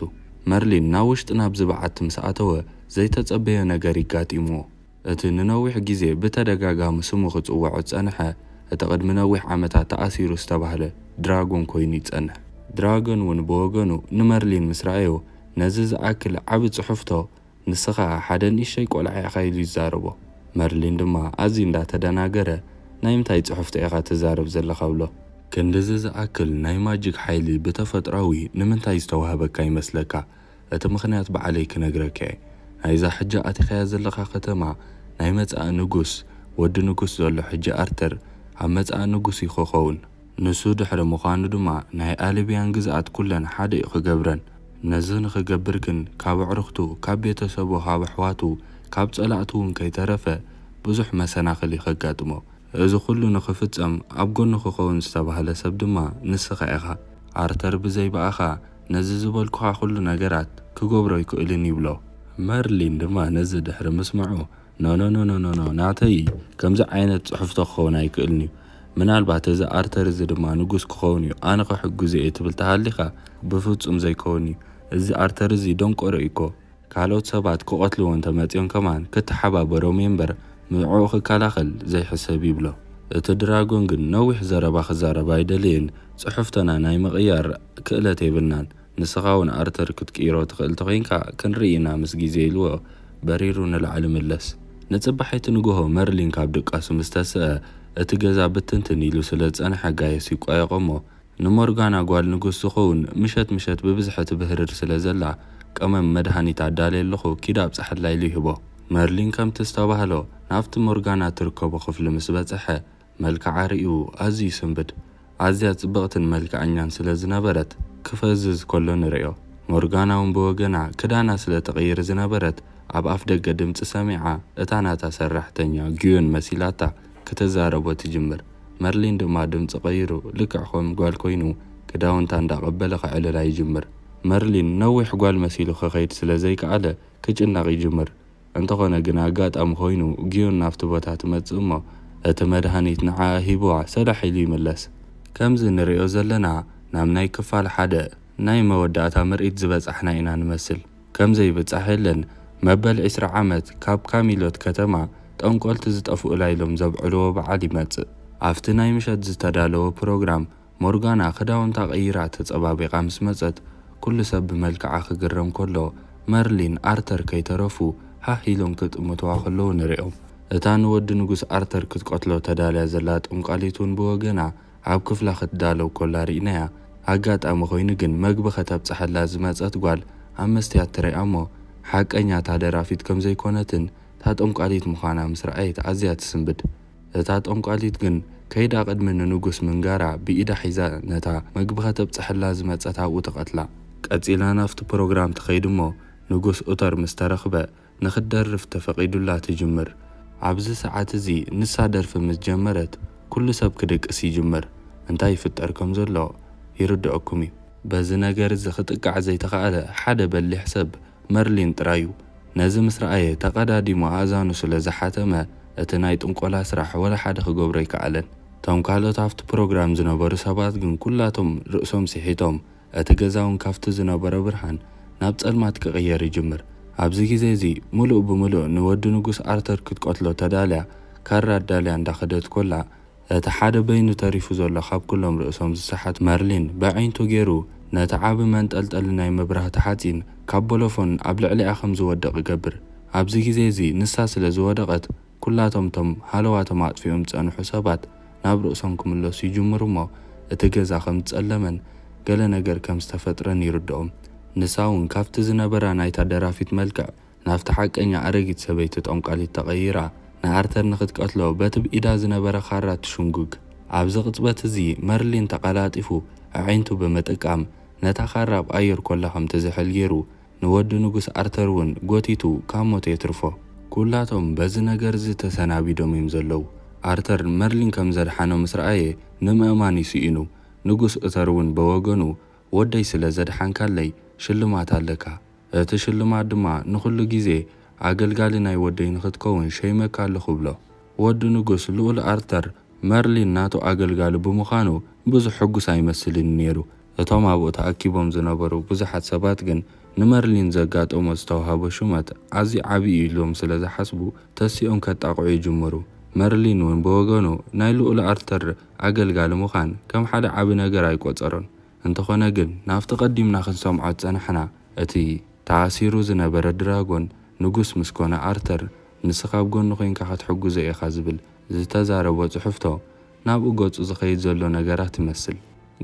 መርሊን ናብ ውሽጢ ናብዚ በዓቲ ምስ ኣተወ፣ ዘይተጸበዮ ነገር ይጋጢምዎ። እቲ ንነዊሕ ግዜ ብተደጋጋሚ ስሙ ክጽውዖ ዝጸንሐ፣ እቲ ቅድሚ ነዊሕ ዓመታት ተኣሲሩ ዝተባህለ ድራጎን ኮይኑ ይጸንሕ። ድራጎን እውን ብወገኑ ንመርሊን ምስ ረኣዮ፣ ነዚ ዝኣክል ዓቢ ጽሑፍቶ፣ ንስኻ ሓደ ንእሽተይ ቆልዓ ኢኻ ኢሉ ይዛረቦ። መርሊን ድማ ኣዝዩ እንዳተደናገረ፣ ናይ ምንታይ ጽሑፍቶ ኢኻ ትዛረብ ዘለኻ ብሎ። ክንድዚ ዝኣክል ናይ ማጂክ ሓይሊ ብተፈጥራዊ ንምንታይ ዝተዋህበካ ይመስለካ? እቲ ምኽንያት ባዕለይ ክነግረካ እየ። ናይዛ ሕጂ ኣቲኻያ ዘለኻ ከተማ ናይ መጻኢ ንጉስ፣ ወዲ ንጉስ ዘሎ ሕጂ ኣርተር ኣብ መጻኢ ንጉስ እዩ ክኸውን። ንሱ ድሕሪ ምዃኑ ድማ ናይ ኣልብያን ግዝኣት ኩለን ሓደ እዩ ክገብረን። ነዚ ንኽገብር ግን ካብ ኣዕሩኽቱ፣ ካብ ቤተሰቡ፣ ካብ ኣሕዋቱ፣ ካብ ጸላእቱ እውን ከይተረፈ ብዙሕ መሰናኽል እዩ ከጋጥሞ። እዚ ኩሉ ንኽፍጸም ኣብ ጎኑ ክኸውን ዝተባህለ ሰብ ድማ ንስኻ ኢኻ። ኣርተር ብዘይ ብኣኻ ነዚ ዝበልኩኻ ኩሉ ነገራት ክገብሮ ኣይክእልን ይብሎ። መርሊን ድማ ነዚ ድሕሪ ምስምዑ፣ ኖ ኖ ኖ ኖ ኖ ኖ፣ ናተይ ከምዚ ዓይነት ጽሑፍቶ ክኸውን ኣይክእልን እዩ። ምናልባት እዚ ኣርተር እዚ ድማ ንጉስ ክኸውን እዩ፣ ኣነ ክሕግዞ እየ ትብል ተሃሊኻ፣ ብፍጹም ዘይከውን እዩ። እዚ ኣርተር እዚ ደንቆሮ እዩ እኮ። ካልኦት ሰባት ክቐትልዎ እንተመጺኦም ከማን ክተሓባበሮም እየ እምበር፣ ንዕኡ ክከላኸል ዘይሕሰብ ይብሎ። እቲ ድራጎን ግን ነዊሕ ዘረባ ክዛረብ ኣይደለየን። ጽሑፍቶና ናይ ምቕያር ክእለት የብልናን። ንስኻ እውን ኣርተር ክትቅይሮ ትኽእል ተኾይንካ ክንርኢ ኢና ምስ ግዜ ኢልዎ በሪሩ ንላዕሊ ምለስ። ንጽባሒቲ ንግሆ መርሊን ካብ ድቃሱ ምስ ተስአ፣ እቲ ገዛ ብትንትን ኢሉ ስለ ዝጸንሐ ጋየስ ይቋየቖ እሞ፣ ንሞርጋና ጓል ንጉስ ዝኸውን ምሸት ምሸት ብብዝሒ ትብህርር ስለ ዘላ፣ ቀመም መድሃኒት ኣዳልየ ኣለኹ፣ ኪድ ኣብጽሓላ ኢሉ ይህቦ። መርሊን ከምቲ ዝተባህሎ ናብቲ ሞርጋና ትርከቦ ክፍሊ ምስ በጽሐ፣ መልክዓ ርእዩ ኣዝዩ ይስንብድ። ኣዝያ ጽብቕትን መልክዐኛን ስለ ዝነበረት ክፈዝዝ ከሎ ንርእዮ። ሞርጋና እውን ብወገና ክዳና ስለ ትቕይር ዝነበረት ኣብ ኣፍ ደገ ድምጺ ሰሚዓ እታ ናታ ሰራሕተኛ ግዮን መሲላታ ክተዛረቦ ትጅምር። መርሊን ድማ ድምጺ ቀይሩ ልክዕ ከም ጓል ኮይኑ ክዳውንታ እንዳቐበለ ከዕልላ ይጅምር። መርሊን ነዊሕ ጓል መሲሉ ክኸይድ ስለ ዘይከኣለ ክጭነቕ ይጅምር። እንተኾነ ግን ኣጋጣሚ ኮይኑ ግዮን ናብቲ ቦታ ትመጽእ እሞ እቲ መድሃኒት ንዓኣ ሂብዋ ሰዳሕ ኢሉ ይምለስ። ከምዚ ንርእዮ ዘለና ናብ ናይ ክፋል ሓደ ናይ መወዳእታ ምርኢት ዝበጻሕና ኢና ንመስል። ከም ዘይብጻሕ የለን። መበል ዕስራ ዓመት ካብ ካሚሎት ከተማ ጠንቆልቲ ዝጠፍኡላ ኢሎም ዘብዕልዎ በዓል ይመጽእ። ኣብቲ ናይ ምሸት ዝተዳለወ ፕሮግራም ሞርጋና ክዳውንታ ቀይራ ተጸባቢቓ ምስ መጸት፣ ኩሉ ሰብ ብመልክዓ ክግረም ከሎ፣ መርሊን ኣርተር ከይተረፉ ሃህ ኢሎም ክጥምትዋ ከለዉ ንርእዮም። እታ ንወዲ ንጉስ ኣርተር ክትቀትሎ ተዳልያ ዘላ ጠንቋሊት እውን ብወገና ኣብ ክፍላ ክትዳለው ከላ ርኢናያ። ኣጋጣሚ ኮይኑ ግን መግቢ ከተብጽሐላ ዝመጸት ጓል ኣብ መስትያት ትሪኣ እሞ፣ ሓቀኛ እታ ደራፊት ከም ዘይኮነትን እታ ጠንቋሊት ምዃና ምስ ረኣየት ኣዝያ ትስንብድ። እታ ጠንቋሊት ግን ከይዳ ቅድሚ ንንጉስ ምንጋራ ብኢዳ ሒዛ ነታ መግቢ ከተብጽሐላ ዝመጸት ኣብኡ ትቐትላ። ቀጺላ ናብቲ ፕሮግራም ትኸይድ እሞ ንጉስ ኡተር ምስ ተረኽበ ንኽትደርፍ ተፈቒዱላ ትጅምር። ኣብዚ ሰዓት እዚ ንሳ ደርፊ ምስ ጀመረት ኩሉ ሰብ ክድቅስ ይጅምር። እንታይ ይፍጠር ከም ዘሎ ይርድአኩም እዩ። በዚ ነገር እዚ ክጥቃዕ ዘይተኻእለ ሓደ በሊሕ ሰብ መርሊን ጥራይ እዩ። ነዚ ምስ ረኣየ ተቐዳዲሙ ኣእዛኑ ስለ ዝሓተመ እቲ ናይ ጥንቆላ ስራሕ ወላ ሓደ ክገብሮ ኣይከኣለን። እቶም ካልኦት ኣብቲ ፕሮግራም ዝነበሩ ሰባት ግን ኩላቶም ርእሶም ስሒቶም፣ እቲ ገዛ እውን ካብቲ ዝነበሮ ብርሃን ናብ ጸልማት ክቕየር ይጅምር። ኣብዚ ግዜ እዚ ምሉእ ብምሉእ ንወዲ ንጉስ ኣርተር ክትቀትሎ ተዳልያ ካራ ኣዳልያ እንዳኸደት ኮላ፣ እቲ ሓደ በይኑ ተሪፉ ዘሎ ካብ ኩሎም ርእሶም ዝሰሓት መርሊን በዒንቱ ገይሩ ነቲ ዓቢ መንጠልጠሊ ናይ መብራህቲ ሓጺን ካብ ቦሎፎን ኣብ ልዕሊኣ ከም ዝወድቕ ይገብር። ኣብዚ ግዜ እዚ ንሳ ስለ ዝወደቐት ኩላቶም እቶም ሃለዋቶም ኣጥፊኦም ዝጸንሑ ሰባት ናብ ርእሶም ክምለሱ ይጅምሩ እሞ እቲ ገዛ ከም ዝጸለመን ገለ ነገር ከም ዝተፈጥረን ይርድኦም። ንሳ እውን ካብቲ ዝነበራ ናይታ ደራፊት መልክዕ ናብቲ ሓቀኛ ኣረጊት ሰበይቲ ጠንቋሊት ተቐይራ፣ ንኣርተር ንኽትቀትሎ በቲ ብኢዳ ዝነበረ ካራ ትሽንጉግ። ኣብዚ ቅጽበት እዚ መርሊን ተቐላጢፉ ኣዒንቱ ብምጥቃም ነታ ካራ ኣብ ኣየር ኮላ ከም ትዝሕል ገይሩ ንወዲ ንጉስ ኣርተር እውን ጎቲቱ ካብ ሞት የትርፎ። ኩላቶም በዚ ነገር እዚ ተሰናቢዶም እዮም ዘለዉ። ኣርተር መርሊን ከም ዘድሓኖ ምስ ረኣየ ንምእማን እዩ ስኢኑ። ንጉስ እተር እውን ብወገኑ፣ "ወደይ ስለ ዘድሓንካለይ ሽልማት ኣለካ። እቲ ሽልማት ድማ ንኹሉ ግዜ ኣገልጋሊ ናይ ወደይ ንኽትከውን ሸይመካ ኣለኹ" ብሎ። ወዲ ንጉስ ልኡል ኣርተር መርሊን ናቱ ኣገልጋሊ ብምዃኑ ብዙሕ ሕጉስ ኣይመስልን ነይሩ። እቶም ኣብኡ ተኣኪቦም ዝነበሩ ብዙሓት ሰባት ግን ንመርሊን ዘጋጠሞ ዝተዋህቦ ሹመት ኣዝዩ ዓቢ እዩ ኢሎም ስለ ዝሓስቡ ተሲኦም ከጣቕዑ ይጅምሩ። መርሊን እውን ብወገኑ ናይ ልኡል ኣርተር ኣገልጋሊ ምዃን ከም ሓደ ዓቢ ነገር ኣይቆጸሮን። እንተኾነ ግን ናብቲ ቀዲምና ክንሰምዖ ዝጸናሕና እቲ ተኣሲሩ ዝነበረ ድራጎን ንጉስ ምስ ኮነ ኣርተር ንስኻ ኣብ ጎኑ ኮይንካ ክትሕግዞ ኢኻ ዝብል ዝተዛረቦ ጽሑፍቶ ናብኡ ገጹ ዝኸይድ ዘሎ ነገራት ይመስል።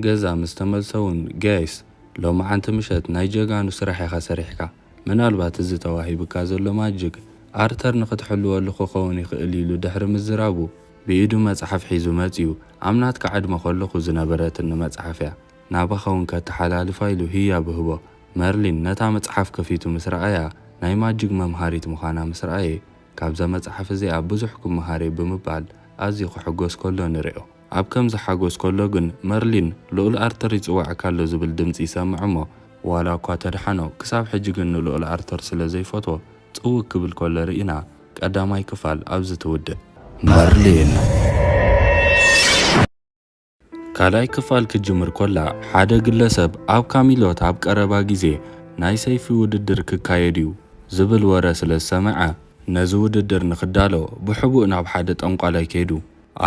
ገዛ ምስ ተመልሰ እውን ጋይስ ሎማዓንቲ ምሸት ናይ ጀጋኑ ስራሕ ኢኻ ሰሪሕካ። ምናልባት እዚ ተዋሂብካ ዘሎ ማጅክ ኣርተር ንኽትሕልወሉ ክኸውን ይኽእል ኢሉ ድሕሪ ምዝራቡ ብኢዱ መጽሓፍ ሒዙ መጺኡ ኣብ ናትካ ዕድመ ከለኹ ዝነበረትኒ መጽሓፍ እያ። ናባኻ እውን ከተሓላልፋ ኢሉ ህያብ ህቦ። መርሊን ነታ መጽሓፍ ከፊቱ ምስ ረኣያ ናይ ማጅክ መምሃሪት ምዃና ምስ ረኣየ ካብዛ መጽሓፍ እዚኣ ብዙሕ ክመሃር እየ ብምባል ኣዝዩ ክሕጎስ ከሎ ንርእዮ። ኣብ ከምዚ ሓጎስ ከሎ ግን መርሊን ልኡል ኣርተር ይጽውዓካ ኣሎ ዝብል ድምጺ ይሰምዕ እሞ ዋላ እኳ ተድሓኖ ክሳብ ሕጂ ግን ንልኡል ኣርተር ስለ ዘይፈትዎ ጽውግ ክብል ከሎ ርኢና ቀዳማይ ክፋል ኣብዚ ትውድእ። መርሊን ካልኣይ ክፋል ክጅምር ኮላ ሓደ ግለሰብ ኣብ ካሚሎት ኣብ ቀረባ ግዜ ናይ ሰይፊ ውድድር ክካየድ እዩ ዝብል ወረ ስለ ዝሰምዐ ነዚ ውድድር ንኽዳሎ ብሕቡእ ናብ ሓደ ጠንቋላይ ከይዱ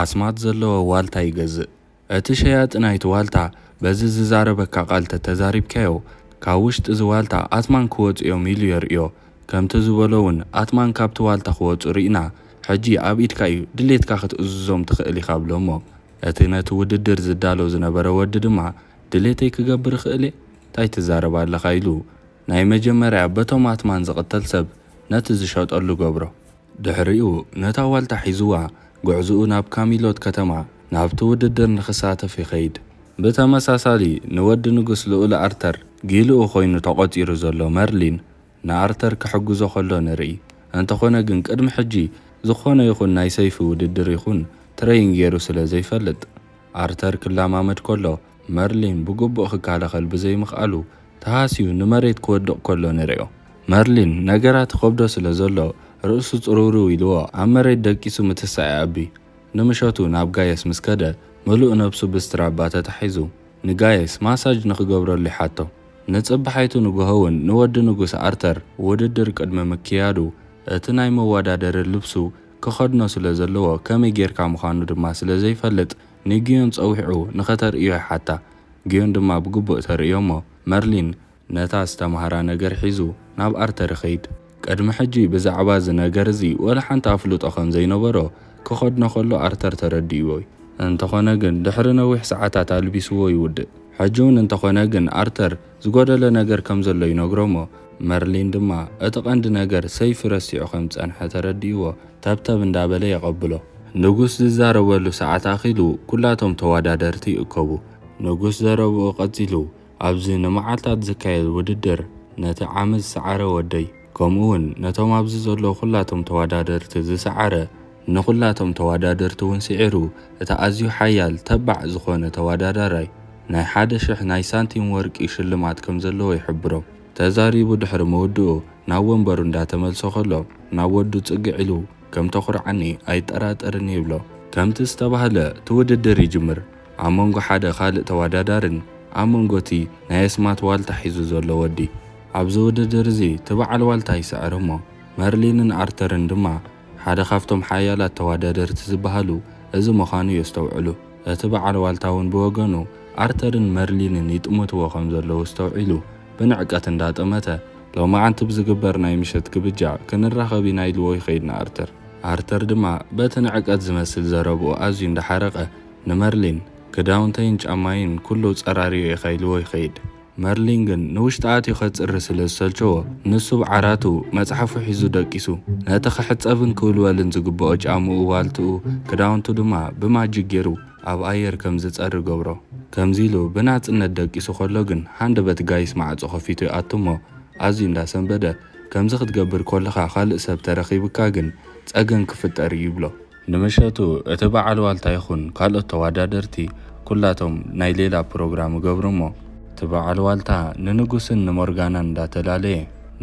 ኣስማት ዘለዎ ዋልታ ይገዝእ። እቲ ሸያጢ ናይቲ ዋልታ በዚ ዝዛረበካ ቃል ተተዛሪብካዮ ካብ ውሽጢ እዚ ዋልታ ኣትማን ክወፁ እዮም ኢሉ የርእዮ። ከምቲ ዝበሎ እውን ኣትማን ካብቲ ዋልታ ክወፁ ርኢና ሕጂ ኣብ ኢድካ እዩ ድሌትካ ክትእዝዞም ትኽእል ኢኻ ብሎ እሞ እቲ ነቲ ውድድር ዝዳሎ ዝነበረ ወዲ ድማ ድሌተይ ክገብር እኽእል እየ እንታይ ትዛረብ ኣለኻ ኢሉ ናይ መጀመርያ በቶም ኣትማን ዝቕተል ሰብ ነቲ ዝሸጠሉ ገብሮ። ድሕሪኡ ነታ ዋልታ ሒዝዋ ጉዕዝኡ ናብ ካሚሎት ከተማ ናብቲ ውድድር ንኽሳተፍ ይኸይድ። ብተመሳሳሊ ንወዲ ንጉስ ልኡል ኣርተር ጊልኡ ኮይኑ ተቖጺሩ ዘሎ መርሊን ንኣርተር ክሕግዞ ከሎ ንርኢ። እንተኾነ ግን ቅድሚ ሕጂ ዝኾነ ይኹን ናይ ሰይፊ ውድድር ይኹን ትረይን ገይሩ ስለ ዘይፈልጥ ኣርተር ክለማመድ ከሎ መርሊን ብግቡእ ክከላኸል ብዘይምኽኣሉ ተሃስዩ ንመሬት ክወድቕ ከሎ ንርእዮ። መርሊን ነገራት ይኸብዶ ስለ ዘሎ ርእሱ ጽርውርው ኢልዎ ኣብ መሬት ደቂሱ ምትሳእ ይኣቢ። ንምሸቱ ናብ ጋየስ ምስ ከደ ምሉእ ነብሱ ብስትራባ ተታሒዙ ንጋየስ ማሳጅ ንኽገብረሉ ይሓቶ። ንጽባሓይቱ ንግሆ እውን ንወዲ ንጉስ ኣርተር ውድድር ቅድሚ ምክያዱ እቲ ናይ መወዳደሪ ልብሱ ክኸድኖ ስለ ዘለዎ ከመይ ጌርካ ምዃኑ ድማ ስለ ዘይፈልጥ ንግዮን ጸዊዑ ንኸተርእዮ ይሓታ። ግዮን ድማ ብግቡእ ተርእዮ እሞ መርሊን ነታ ዝተማህራ ነገር ሒዙ ናብ ኣርተር ይኸይድ። ቅድሚ ሕጂ ብዛዕባ እዚ ነገር እዚ ወላ ሓንቲ ኣፍልጦ ከም ዘይነበሮ ክኸድኖ ከሎ ኣርተር ተረዲእዎ እዩ። እንተኾነ ግን ድሕሪ ነዊሕ ሰዓታት ኣልቢስዎ ይውድእ። ሕጂ እውን እንተኾነ ግን ኣርተር ዝጎደለ ነገር ከም ዘሎ ይነግሮ እሞ መርሊን ድማ እቲ ቀንዲ ነገር ሰይፊ ረሲዑ ከም ዝጸንሐ ተረዲእዎ ተብተብ እንዳበለ የቐብሎ። ንጉስ ዝዛረበሉ ሰዓት ኣኺሉ ኩላቶም ተወዳደርቲ ይእከቡ። ንጉስ ዘረብኡ ቀጺሉ ኣብዚ ንመዓልታት ዝካየድ ውድድር ነቲ ዓሚ ዝሰዓረ ወደይ ከምኡ እውን ነቶም ኣብዚ ዘለዉ ኩላቶም ተወዳደርቲ ዝሰዓረ ንኹላቶም ተወዳደርቲ እውን ስዒሩ እቲ ኣዝዩ ሓያል ተባዕ ዝኾነ ተወዳዳራይ ናይ ሓደ ሽሕ ናይ ሳንቲም ወርቂ ሽልማት ከም ዘለዎ ይሕብሮም። ተዛሪቡ ድሕሪ ምውድኡ ናብ ወንበሩ እንዳተመልሰ ከሎ ናብ ወዱ ጽግዕ ኢሉ ከም ተኹርዓኒ ኣይጠራጠርን ይብሎ። ከምቲ ዝተባህለ እቲ ውድድር ይጅምር። ኣብ መንጎ ሓደ ካልእ ተወዳዳርን ኣብ መንጎ እቲ ናይ ኣስማት ዋልታ ሒዙ ዘሎ ወዲ። ኣብዚ ውድድር እዚ እቲ በዓል ዋልታ ይስዕር እሞ መርሊንን ኣርተርን ድማ ሓደ ካብቶም ሓያላት ተወዳደርቲ ዝበሃሉ እዚ ምዃኑ የስተውዕሉ። እቲ በዓል ዋልታ እውን ብወገኑ ኣርተርን መርሊንን ይጥምትዎ ከም ዘለዉ ኣስተውዒሉ ብንዕቀት እንዳጠመተ ሎማዓንቲ ብዝግበር ናይ ምሸት ግብጃ ክንራኸብ ኢና ኢልዎ ይኸይድ ንኣርተር። ኣርተር ድማ በቲ ንዕቀት ዝመስል ዘረብኡ ኣዝዩ እንዳሓረቐ ንመርሊን ክዳውንተይን ጫማይን ኩሉ ጸራርዮ ኢኻ ኢልዎ ይኸይድ። መርሊን ግን ንውሽጢ ኣትዩ ከጽሪ ስለ ዝሰልቸዎ፣ ንሱ ብዓራቱ መጽሓፉ ሒዙ ደቂሱ፣ ነቲ ክሕጸብን ክውልወልን ዝግብኦ ጫምኡ፣ ዋልትኡ፣ ክዳውንቱ ድማ ብማጂክ ገይሩ ኣብ ኣየር ከም ዝጸሪ ገብሮ። ከምዚ ኢሉ ብናጽነት ደቂሱ ከሎ ግን፣ ሃንደበት ጋይስ ማዕጾ ከፊቱ ይኣቱ እሞ፣ ኣዝዩ እንዳሰንበደ፣ "ከምዚ ክትገብር ከለኻ ካልእ ሰብ ተረኺብካ ግን ጸገም ክፍጠር እዩ" ይብሎ። ንምሸቱ እቲ በዓል ዋልታ ይኹን ካልኦት ተወዳደርቲ ኩላቶም ናይ ሌላ ፕሮግራም ይገብሩ እሞ፣ እቲ በዓል ዋልታ ንንጉስን ንሞርጋናን እንዳተላለየ፣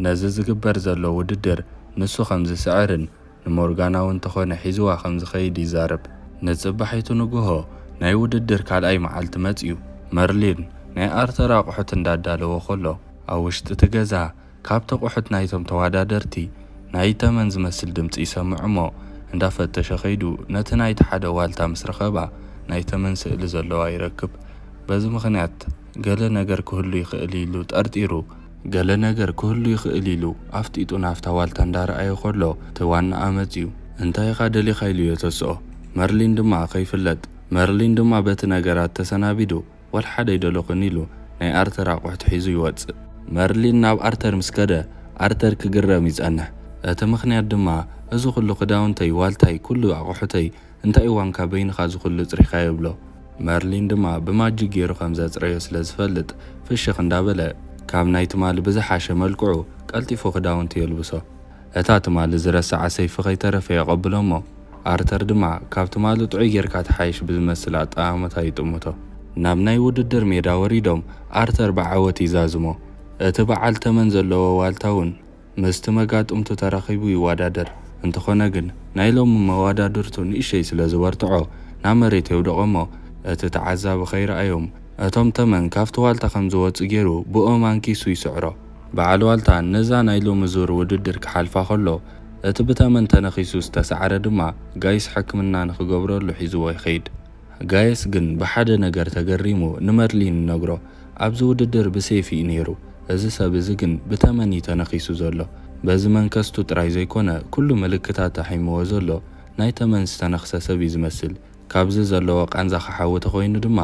ነዚ ዝግበር ዘሎ ውድድር ንሱ ከም ዝስዕርን ንሞርጋና እውን እንተኾነ ሒዝዋ ከም ዝኸይድ ይዛረብ። ንጽባሒቱ ንግሆ ናይ ውድድር ካልኣይ መዓልቲ መጽዩ። መርሊን ናይ ኣርተር ኣቑሑት እንዳዳለወ ከሎ፣ ኣብ ውሽጢ እቲ ገዛ ካብቲ ኣቑሑት ናይቶም ተወዳደርቲ ናይ ተመን ዝመስል ድምጺ ይሰምዕ እሞ፣ እንዳፈተሸ ከይዱ ነቲ ናይቲ ሓደ ዋልታ ምስ ረኸባ፣ ናይ ተመን ስእሊ ዘለዋ ይረክብ። በዚ ምኽንያት ገለ ነገር ክህሉ ይኽእል ኢሉ ጠርጢሩ፣ ገለ ነገር ክህሉ ይኽእል ኢሉ ኣፍጢጡ ናብታ ዋልታ እንዳረኣየ ከሎ፣ እቲ ዋናኣ መጺኡ፣ "እንታይ ኢኻ ደሊኻ?" ኢሉ የተስኦ። መርሊን ድማ ከይፍለጥ፣ መርሊን ድማ በቲ ነገራት ተሰናቢዱ፣ "ወላ ሓደ ኣይደለኹን" ኢሉ ናይ ኣርተር ኣቑሑት ሒዙ ይወጽእ። መርሊን ናብ ኣርተር ምስ ከደ፣ ኣርተር ክግረም ይጸንሕ። እቲ ምኽንያት ድማ፣ "እዚ ኩሉ ክዳውንተይ፣ ዋልታይ፣ ኩሉ ኣቑሑተይ እንታይ እዋንካ በይንኻ እዚ ኩሉ ጽሪኻ?" ይብሎ። መርሊን ድማ ብማጂክ ገይሩ ከም ዘጽረዮ ስለ ዝፈልጥ ፍሽኽ እንዳበለ፣ ካብ ናይ ትማሊ ብዝሓሸ መልክዑ ቀልጢፉ ክዳውንቲ የልብሶ። እታ ትማሊ ዝረስዓ ሰይፊ ከይተረፈ የቐብሎ እሞ፣ ኣርተር ድማ፣ "ካብ ትማሊ ጥዑይ ጌርካ ትሓይሽ" ብዝመስል ኣጠማምታ ይጥምቶ። ናብ ናይ ውድድር ሜዳ ወሪዶም ኣርተር ብዓወት ይዛዝሞ። እቲ በዓል ተመን ዘለዎ ዋልታ እውን ምስቲ መጋጥምቱ ተራኺቡ ይወዳደር። እንተኾነ ግን፣ ናይ ሎሚ መወዳድርቱ ንእሽተይ ስለ ዝበርትዖ፣ ናብ መሬት የውድቖ እሞ፣ እቲ ተዓዛቢ ከይረኣዮም፣ እቶም ተመን ካብቲ ዋልታ ከም ዝወጹ ገይሩ ብኦም ኣንኪሱ ይስዕሮ። በዓል ዋልታ ነዛ ናይ ሎሚ ዙር ውድድር ክሓልፋ ከሎ፣ እቲ ብተመን ተነኺሱ ዝተሳዕረ ድማ ጋይስ ሕክምና ንኽገብረሉ ሒዝዎ ይኸይድ። ጋየስ ግን ብሓደ ነገር ተገሪሙ ንመርሊን ይነግሮ። ኣብዚ ውድድር ብሴፍ እዩ ነይሩ። እዚ ሰብ እዚ ግን ብተመን እዩ ተነኺሱ ዘሎ። በዚ መንከስቱ ጥራይ ዘይኮነ፣ ኩሉ ምልክታት ኣሒምዎ ዘሎ ናይ ተመን ዝተነኽሰ ሰብ እዩ ዝመስል። ካብዚ ዘለዎ ቃንዛ ክሓዊ ተኾይኑ ድማ፣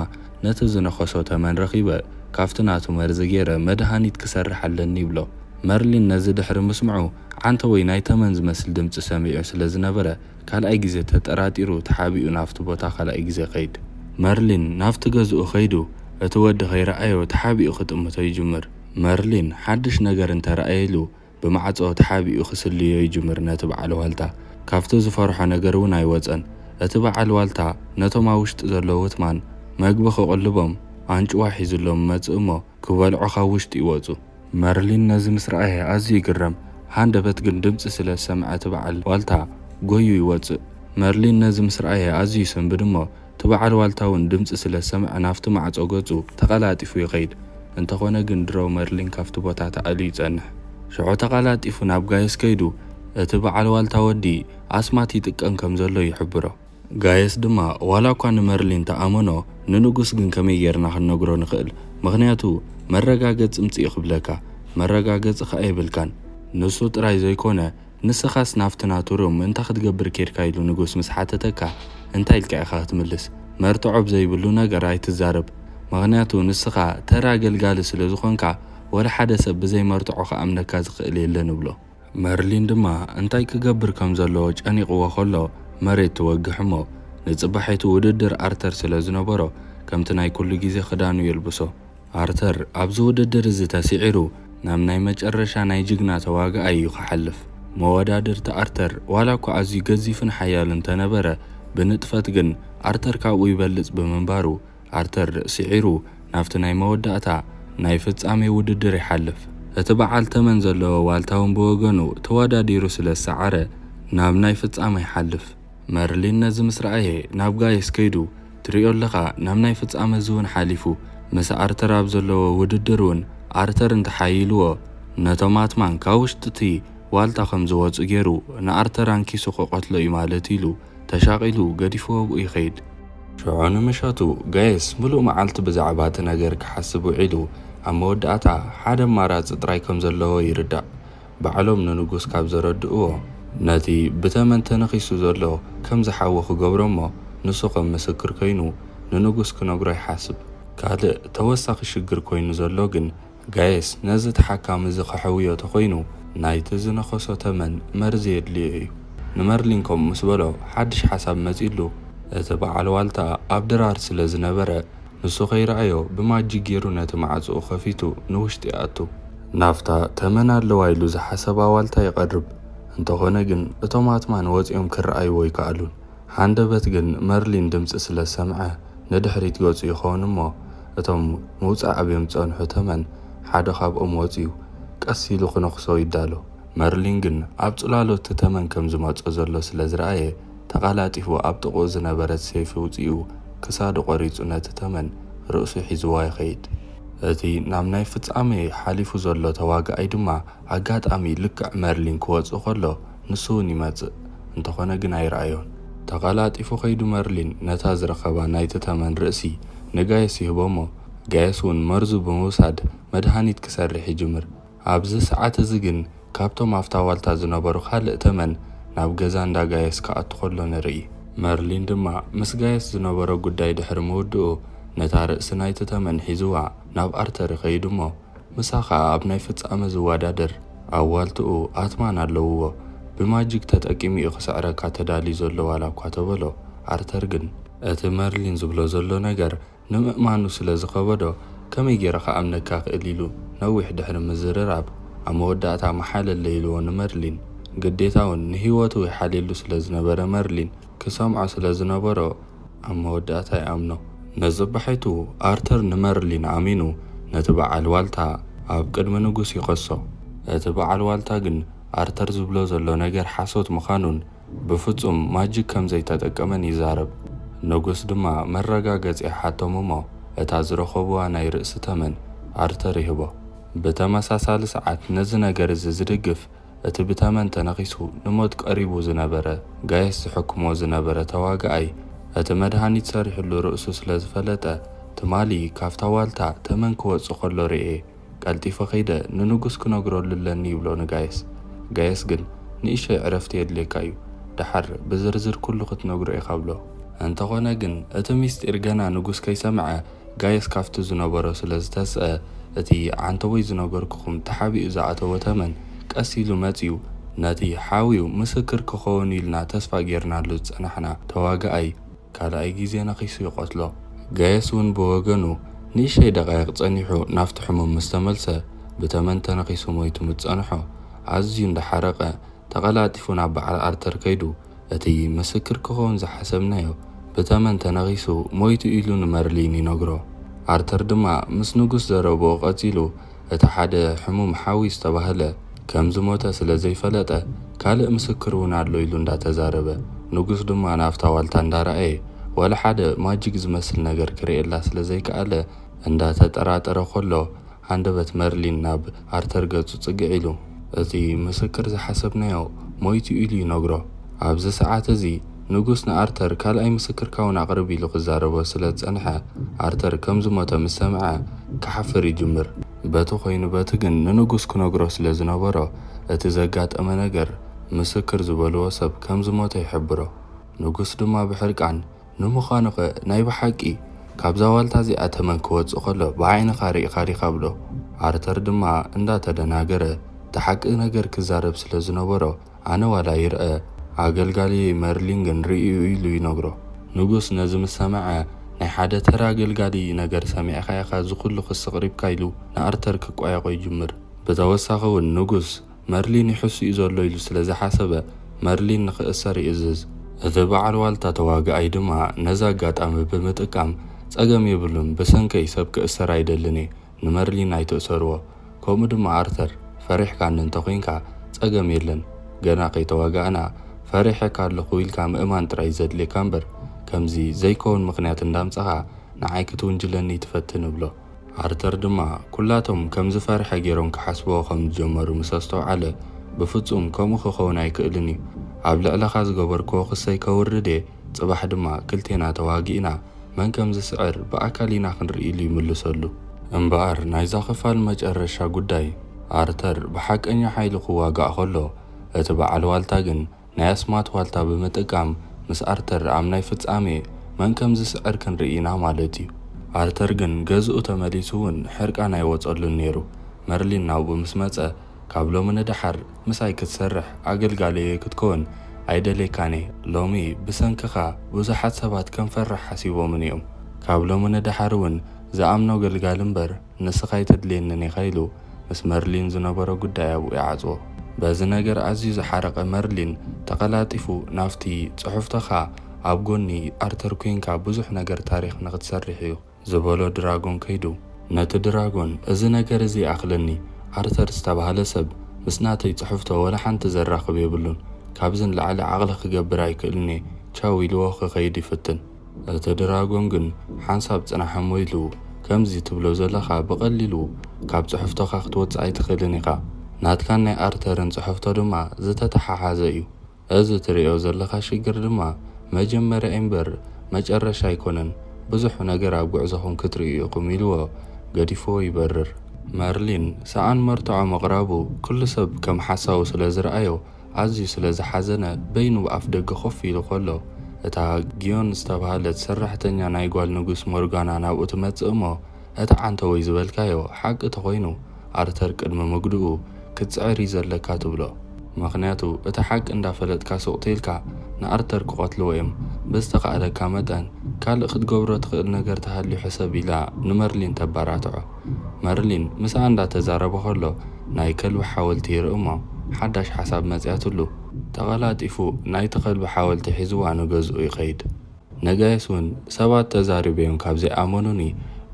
ነቲ ዝነኸሶ ተመን ረኺበ፣ ካብቲ ናቱ መርዚ ገይረ መድሃኒት ክሰርሕ ኣለኒ ይብሎ። መርሊን ነዚ ድሕሪ ምስምዑ፣ ዓንተወይ ናይ ተመን ዝመስል ድምጺ ሰሚዑ ስለ ዝነበረ፣ ካልኣይ ግዜ ተጠራጢሩ ተሓቢኡ ናብቲ ቦታ ካልኣይ ግዜ ከይድ። መርሊን ናብቲ ገዝኡ ከይዱ፣ እቲ ወዲ ከይረኣዮ ተሓቢኡ ክጥምቶ ይጅምር። መርሊን ሓድሽ ነገር እንተረኣየሉ፣ ብማዕጾ ተሓቢኡ ክስልዮ ይጅምር ነቲ በዓል ዋልታ። ካብቲ ዝፈርሖ ነገር እውን ኣይወጸን። እቲ በዓል ዋልታ ነቶም ኣብ ውሽጢ ዘለዉ ትማን መግቢ ክቕልቦም ኣንጭዋ ሒዙሎም ይመጽእ እሞ፣ ክበልዑ ካብ ውሽጢ ይወጹ። መርሊን ነዚ ምስ ረኣየ ኣዝዩ ይግረም። ሃንደበት ግን ድምጺ ስለ ዝሰምዐ እቲ በዓል ዋልታ ጎዩ ይወጽእ። መርሊን ነዚ ምስ ረኣየ ኣዝዩ ይሰንብድ እሞ፣ እቲ በዓል ዋልታ እውን ድምጺ ስለ ዝሰምዐ ናብቲ ማዕጾ ገጹ ተቐላጢፉ ይኸይድ። እንተኾነ ግን ድሮ መርሊን ካብቲ ቦታ ተኣልዩ ይጸንሕ። ሽዑ ተቐላጢፉ ናብ ጋየስ ከይዱ፣ እቲ በዓል ዋልታ ወዲ ኣስማት ይጥቀም ከም ዘሎ ይሕብሮ። ጋየስ ድማ ዋላ እኳ ንመርሊን ተኣመኖ፣ ንንጉስ ግን ከመይ ጌርና ክንነግሮ ንኽእል? ምኽንያቱ መረጋገጺ ምጽእ ክብለካ፣ መረጋገጺ ከኣ የብልካን። ንሱ ጥራይ ዘይኮነ፣ ንስኻስ ናብቲ ናቱ ሩም እንታይ ክትገብር ኬድካ ኢሉ ንጉስ ምስ ሓተተካ፣ እንታይ ኢልካ ኢኻ ክትምልስ? መርትዖ ብዘይብሉ ነገር ኣይትዛረብ። ምኽንያቱ ንስኻ ተራ ኣገልጋሊ ስለ ዝኾንካ፣ ወላ ሓደ ሰብ ብዘይ መርትዖ ክኣምነካ ዝኽእል የለን እብሎ። መርሊን ድማ እንታይ ክገብር ከም ዘለዎ ጨኒቕዎ ከሎ፣ መሬት ትወግሕ እሞ፣ ንጽባሒቱ ውድድር ኣርተር ስለ ዝነበሮ፣ ከምቲ ናይ ኩሉ ግዜ ክዳኑ የልብሶ። ኣርተር ኣብዚ ውድድር እዚ ተሲዒሩ፣ ናብ ናይ መጨረሻ ናይ ጅግና ተዋጋኣይ እዩ ክሓልፍ። መወዳድርቲ ኣርተር ዋላ እኳ ኣዝዩ ገዚፍን ሓያል እንተነበረ፣ ብንጥፈት ግን ኣርተር ካብኡ ይበልጽ ብምንባሩ፣ ኣርተር ስዒሩ ናብቲ ናይ መወዳእታ ናይ ፍጻሜ ውድድር ይሓልፍ። እቲ በዓል ተመን ዘለዎ ዋልታ እውን ብወገኑ ተወዳዲሩ ስለ ዝሰዓረ፣ ናብ ናይ ፍጻመ ይሓልፍ። መርሊን ነዚ ምስ ረኣየ ናብ ጋይስ ከይዱ፣ "ትሪኦ ኣለኻ፣ ናብ ናይ ፍጻመ እዚ እውን ሓሊፉ፣ ምስ ኣርተር ኣብ ዘለዎ ውድድር እውን ኣርተር እንተሓይልዎ፣ ነቶም ኣትማን ካብ ውሽጢ እቲ ዋልታ ከም ዝወጹ ገይሩ ንኣርተር ኣንኪሱ ክቐትሎ እዩ ማለት" ኢሉ ተሻቒሉ ገዲፍዎ ብኡ ይኸይድ። ሽዑ ንምሸቱ ጋይስ ምሉእ መዓልቲ ብዛዕባ እቲ ነገር ክሓስብ ውዒሉ፣ ኣብ መወዳእታ ሓደ ኣማራጺ ጥራይ ከም ዘለዎ ይርዳእ። ባዕሎም ንንጉስ ካብ ዘረድእዎ፣ ነቲ ብተመን ተነኺሱ ዘሎ ከም ዝሓወ ክገብሮ እሞ፣ ንሱ ከም ምስክር ኮይኑ ንንጉስ ክነግሮ ይሓስብ። ካልእ ተወሳኺ ሽግር ኮይኑ ዘሎ ግን፣ ጋየስ ነዚ ተሓካሚ እዚ ከሕውዮ ተኾይኑ፣ ናይቲ ዝነኸሶ ተመን መርዚ የድልዮ እዩ። ንመርሊን ከምኡ ምስ በሎ፣ ሓድሽ ሓሳብ መጺሉ። እቲ በዓል ዋልታ ኣብ ድራር ስለ ዝነበረ፣ ንሱ ከይረኣዮ ብማጂክ ገይሩ ነቲ ማዕጾኡ ከፊቱ ንውሽጢ ይኣቱ። ናብታ ተመን ኣለዋ ኢሉ ዝሓሰባ ዋልታ ይቐርብ። እንተኾነ ግን፣ እቶም ኣትማን ወጺኦም ክረኣይዎ ኣይከኣሉን። ሃንደበት ግን መርሊን ድምጺ ስለ ዝሰምዐ፣ ንድሕሪት ገጹ ይኸውን እሞ፣ እቶም ምውጻእ ኣብዮም ዝጸንሑ ተመን ሓደ ካብኦም ወጺኡ ቀስ ኢሉ ክነኽሶ ይዳሎ። መርሊን ግን ኣብ ጽላሎት እቲ ተመን ከም ዝመጾ ዘሎ ስለ ዝረኣየ፣ ተቐላጢፉ ኣብ ጥቕኡ ዝነበረት ሰይፊ ውጺኡ ክሳዱ ቆሪጹ ነቲ ተመን ርእሱ ሒዝዋ ይኸይድ። እቲ ናብ ናይ ፍጻሜ ሓሊፉ ዘሎ ተዋጋኣይ ድማ ኣጋጣሚ ልክዕ መርሊን ክወጽእ ከሎ ንሱ እውን ይመጽእ። እንተኾነ ግን ኣይረኣዮን። ተቐላጢፉ ከይዱ መርሊን ነታ ዝረኸባ ናይቲ ተመን ርእሲ ንጋየስ ይህቦ እሞ፣ ጋየስ እውን መርዙ ብምውሳድ መድሃኒት ክሰርሕ ይጅምር። ኣብዚ ሰዓት እዚ ግን ካብቶም ኣብታ ዋልታ ዝነበሩ ካልእ ተመን ናብ ገዛ እንዳ ጋየስ ክኣቱ ከሎ ንርኢ። መርሊን ድማ ምስ ጋየስ ዝነበሮ ጉዳይ ድሕሪ ምውድኡ ነታ ርእሲ ናይቲ ተመን ሒዝዋ ናብ ኣርተር ይኸይድ እሞ፣ ምሳኻ ኣብ ናይ ፍጻመ ዝወዳደር ኣዋልትኡ ኣትማን ኣለውዎ። ብማጂክ ተጠቂሙ እዩ ክስዕረካ ተዳልዩ ዘሎ ዋላ እኳ ተበሎ። ኣርተር ግን እቲ መርሊን ዝብሎ ዘሎ ነገር ንምእማኑ ስለ ዝኸበዶ፣ ከመይ ገይረ ክኣምነካ ክእል ኢሉ ነዊሕ ድሕሪ ምዝርራብ፣ ኣብ መወዳእታ መሓለለ ኢልዎ ንመርሊን። ግዴታ እውን ንህይወቱ ይሓልየሉ ስለ ዝነበረ መርሊን ክሰምዖ ስለ ዝነበሮ፣ ኣብ መወዳእታ ይኣምኖ። ንጽባሒቱ ኣርተር ንመርሊን ኣሚኑ ነቲ በዓል ዋልታ ኣብ ቅድሚ ንጉስ ይኸሶ። እቲ በዓል ዋልታ ግን ኣርተር ዝብሎ ዘሎ ነገር ሓሶት ምዃኑን ብፍጹም ማጂክ ከም ዘይተጠቀመን ይዛረብ። ንጉስ ድማ መረጋገጺ ይሓቶም እሞ እታ ዝረኸብዋ ናይ ርእሲ ተመን ኣርተር ይህቦ። ብተመሳሳሊ ሰዓት ነዚ ነገር እዚ ዝድግፍ እቲ ብተመን ተነኺሱ ንሞት ቀሪቡ ዝነበረ ጋየስ ዝሕክሞ ዝነበረ ተዋጋኣይ፣ እቲ መድሃኒት ሰሪሕሉ ርእሱ ስለ ዝፈለጠ፣ ትማሊ ካብታ ዋልታ ተመን ክወጽእ ከሎ ርእየ፣ ቀልጢፈ ከይደ ንንጉስ ክነግረሉ ኣለኒ ይብሎ ንጋየስ። ጋየስ ግን ንእሽተይ ዕረፍቲ የድልየካ እዩ፣ ደሓር ብዝርዝር ኩሉ ክትነግሮ ኢኻ ብሎ። እንተኾነ ግን እቲ ሚስጢር ገና ንጉስ ከይሰምዐ ጋየስ ካብቲ ዝነበሮ ስለ ዝተስአ፣ እቲ ዓንተቦይ ዝነገርኩኹም ተሓቢኡ ዝኣተወ ተመን ቀስ ኢሉ መጺኡ፣ ነቲ ሓውዩ ምስክር ክኸውን ኢልና ተስፋ ጌርናሉ ዝጸናሕና ተዋጋኣይ ካልኣይ ግዜ ነኺሱ ይቐትሎ። ጋየስ እውን ብወገኑ ንእሽተይ ደቓይቕ ጸኒሑ ናብቲ ሕሙም ምስ ተመልሰ፣ ብተመን ተነኺሱ ሞይቱ ምስ ጸንሖ ኣዝዩ እንዳሓረቐ ተቐላጢፉ ናብ በዓል ኣርተር ከይዱ፣ እቲ ምስክር ክኸውን ዝሓሰብናዮ ብተመን ተነኺሱ ሞይቱ ኢሉ ንመርሊን ይነግሮ። ኣርተር ድማ ምስ ንጉስ ዘረብኡ ቀጺሉ፣ እቲ ሓደ ሕሙም ሓዊ ዝተባህለ ከም ዝሞተ ስለ ዘይፈለጠ፣ ካልእ ምስክር እውን ኣሎ ኢሉ እንዳተዛረበ፣ ንጉስ ድማ ናብታ ዋልታ እንዳረኣየ፣ ወላ ሓደ ማጂክ ዝመስል ነገር ክርእየላ ስለ ዘይከኣለ እንዳተጠራጠረ ከሎ፣ ሃንደበት መርሊን ናብ ኣርተር ገጹ ጽግዕ ኢሉ፣ እቲ ምስክር ዝሓሰብናዮ ሞይቱ ኢሉ ይነግሮ። ኣብዚ ሰዓት እዚ ንጉስ ንኣርተር ካልኣይ ምስክርካ እውን ኣቕርብ ኢሉ ክዛረቦ ስለ ዝጸንሐ፣ ኣርተር ከም ዝሞተ ምስ ሰምዐ ክሓፍር ይጅምር። በቲ ኮይኑ በቲ ግን ንንጉስ ክነግሮ ስለ ዝነበሮ፣ እቲ ዘጋጠመ ነገር ምስክር ዝበልዎ ሰብ ከም ዝሞተ ይሕብሮ። ንጉስ ድማ ብሕርቃን፣ ንምዃኑኸ ናይ ብሓቂ ካብዛ ዋልታ እዚኣ ተመን ክወጽእ ከሎ ብዓይንኻ ርኢኻ ዲኻ ብሎ። ኣርተር ድማ እንዳተደናገረ፣ እቲ ሓቂ ነገር ክዛረብ ስለ ዝነበሮ፣ ኣነ ዋላ ይርአ፣ ኣገልጋሊ መርሊን ግን ርእዩ ኢሉ ይነግሮ። ንጉስ ነዚ ምስ ሰምዐ፣ ናይ ሓደ ተራ ኣገልጋሊ ነገር ሰሚዕካ ኢኻ እዚ ኩሉ ክሲ ኣቕሪብካ ኢሉ ንኣርተር ክቋየቖ ይጅምር። ብተወሳኺ እውን ንጉስ መርሊን ይሕሱ እዩ ዘሎ ኢሉ ስለ ዝሓሰበ፣ መርሊን ንኽእሰር ይእዝዝ። እቲ በዓል ዋልታ ተዋጋኣይ ድማ ነዚ ኣጋጣሚ ብምጥቃም፣ ጸገም የብሉን፣ ብሰንከይ ሰብ ክእሰር ኣይደልን እየ፣ ንመርሊን ኣይትእሰርዎ። ከምኡ ድማ ኣርተር፣ ፈሪሕካኒ እንተኾይንካ ጸገም የለን፣ ገና ከይተዋጋእና ፈሪሐካ ኣለኹ ኢልካ ምእማን ጥራይ ዘድልየካ እምበር፣ ከምዚ ዘይከውን ምኽንያት እንዳምጻኻ ንዓይ ክትውንጅለኒ ትፈትን እብሎ። ኣርተር ድማ ኩላቶም ከም ዝፈርሐ ገይሮም ክሓስብዎ ከም ዝጀመሩ ምስ ኣስተውዓለ፣ ብፍጹም ከምኡ ክኸውን ኣይክእልን እዩ። ኣብ ልዕለኻ ዝገበርክዎ ክሰይ ከውርድ እየ፣ ጽባሕ ድማ ክልቴና ተዋጊእና መን ከም ዝስዕር ብኣካል ኢና ክንርኢ ኢሉ ይምልሰሉ። እምበኣር ናይዛ ክፋል መጨረሻ ጉዳይ ኣርተር ብሓቀኛ ሓይሉ ክዋጋእ ከሎ፣ እቲ በዓል ዋልታ ግን ናይ ኣስማት ዋልታ ብምጥቃም ምስ ኣርተር ኣብ ናይ ፍጻሜ መን ከም ዝስዕር ክንርኢ ኢና ማለት እዩ። ኣርተር ግን ገዝኡ ተመሊሱ እውን ሕርቃን ኣይወጸሉን ነይሩ። መርሊን ናብኡ ምስ መጸ፣ ካብ ሎሚ ንደሓር ምሳይ ክትሰርሕ ኣገልጋለየ ክትከውን ኣይደልየካን እየ። ሎሚ ብሰንክኻ ብዙሓት ሰባት ከም ፈርሕ ሓሲቦምን እዮም። ካብ ሎሚ ንደሓር እውን ዝኣምኖ ኣገልጋሊ እምበር ንስኻ ኣይተድልየንን ኢኻ ኢሉ ምስ መርሊን ዝነበሮ ጉዳይ ኣብኡ ይዓጽዎ። በዚ ነገር ኣዝዩ ዝሓረቐ መርሊን ተቐላጢፉ ናብቲ ጽሑፍቶኻ ኣብ ጎኒ ኣርተር ኮይንካ ብዙሕ ነገር ታሪኽ ንኽትሰርሕ እዩ ዝበሎ ድራጎን ከይዱ፣ ነቲ ድራጎን እዚ ነገር እዚ ይኣኽለኒ፣ ኣርተር ዝተባህለ ሰብ ምስ ናተይ ጽሑፍቶ ወላ ሓንቲ ዘራኽብ የብሉን፣ ካብዚ ንላዕሊ ዓቕሊ ክገብር ኣይክእልን እየ፣ ቻው ኢልዎ ክኸይድ ይፍትን። እቲ ድራጎን ግን ሓንሳብ ጽናሕ እሞ ኢሉ፣ ከምዚ ትብሎ ዘለኻ ብቐሊሉ ካብ ጽሑፍቶኻ ክትወጽእ ኣይትኽእልን ኢኻ። ናትካን ናይ ኣርተርን ጽሑፍቶ ድማ ዝተተሓሓዘ እዩ። እዚ ትርእዮ ዘለኻ ሽግር ድማ መጀመርያ እምበር መጨረሻ ኣይኮነን። ብዙሕ ነገር ኣብ ጉዕዞኹም ክትርእዩ ኢኹም ኢልዎ ገዲፍዎ ይበርር። መርሊን ሰኣን መርትዖ ምቕራቡ ኩሉ ሰብ ከም ሓሳዊ ስለ ዝረኣዮ ኣዝዩ ስለ ዝሓዘነ በይኑ ኣፍ ደገ ኮፍ ኢሉ ከሎ እታ ጊዮን ዝተባህለት ሰራሕተኛ ናይ ጓል ንጉስ ሞርጋና ናብኡ ትመጽእ እሞ እቲ ዓንተወይ ዝበልካዮ ሓቂ ተኾይኑ ኣርተር ቅድሚ ምግድኡ ክትጽዕር እዩ ዘለካ ትብሎ። ምኽንያቱ እቲ ሓቂ እንዳፈለጥካ ሱቕ ተይልካ ንኣርተር ክቐትልዎ እዮም። ብዝተኻእለካ መጠን ካልእ ክትገብሮ ትኽእል ነገር ተሃልዩ ሕሰብ ኢላ ንመርሊን ተባራትዖ። መርሊን ምስኣ እንዳተዛረበ ከሎ ናይ ከልቢ ሓወልቲ ይርኢ እሞ ሓዳሽ ሓሳብ መጽያትሉ። ተቐላጢፉ ናይቲ ከልቢ ሓወልቲ ሒዝዋ ንገዝኡ ይኸይድ። ነጋይስ እውን ሰባት ተዛሪበዮም ካብ ዘይኣመኑኒ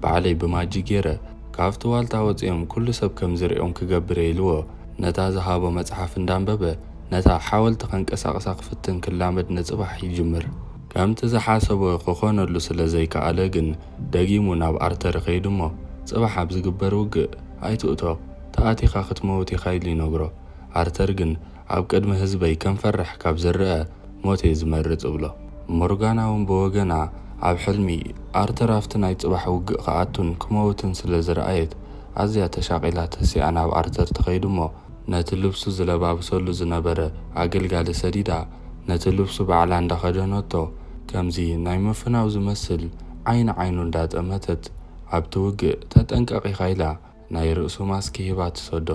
ባዕለይ ብማጂክ ገይረ ካብቲ ዋልታ ወፂኦም ኩሉ ሰብ ከም ዝርእዮም ክገብር እየ ኢልዎ ነታ ዝሃቦ መፅሓፍ እንዳንበበ ነታ ሓወልቲ ከንቀሳቕሳ ክፍትን ክላመድ ንፅባሕ ይጅምር። ከምቲ ዝሓሰቦ ክኾነሉ ስለ ዘይከኣለ ግን ደጊሙ ናብ ኣርተር ይኸይድ እሞ ጽባሕ ኣብ ዝግበር ውግእ ኣይትእቶ፣ ተኣቲኻ ክትመውት ኢኻ ኢሉ ይነግሮ። ኣርተር ግን ኣብ ቅድሚ ህዝበይ ከም ፈራሕ ካብ ዝረአ ሞት እየ ዝመርጽ እብሎ። ሞርጋና እውን ብወገና ኣብ ሕልሚ ኣርተር ኣብቲ ናይ ጽባሕ ውግእ ክኣቱን ክመውትን ስለ ዝረኣየት ኣዝያ ተሻቒላ ተሲኣ ናብ ኣርተር ትኸይድ እሞ ነቲ ልብሱ ዝለባብሰሉ ዝነበረ ኣገልጋሊ ሰዲዳ ነቲ ልብሱ ባዕላ እንዳኸደነቶ ከምዚ ናይ ምፍናው ዝመስል ዓይኒ ዓይኑ እንዳጠመተት ኣብቲ ውግእ ተጠንቀቕ ኢኻ ኢላ ናይ ርእሱ ማስክ ሂባ ትሰዶ።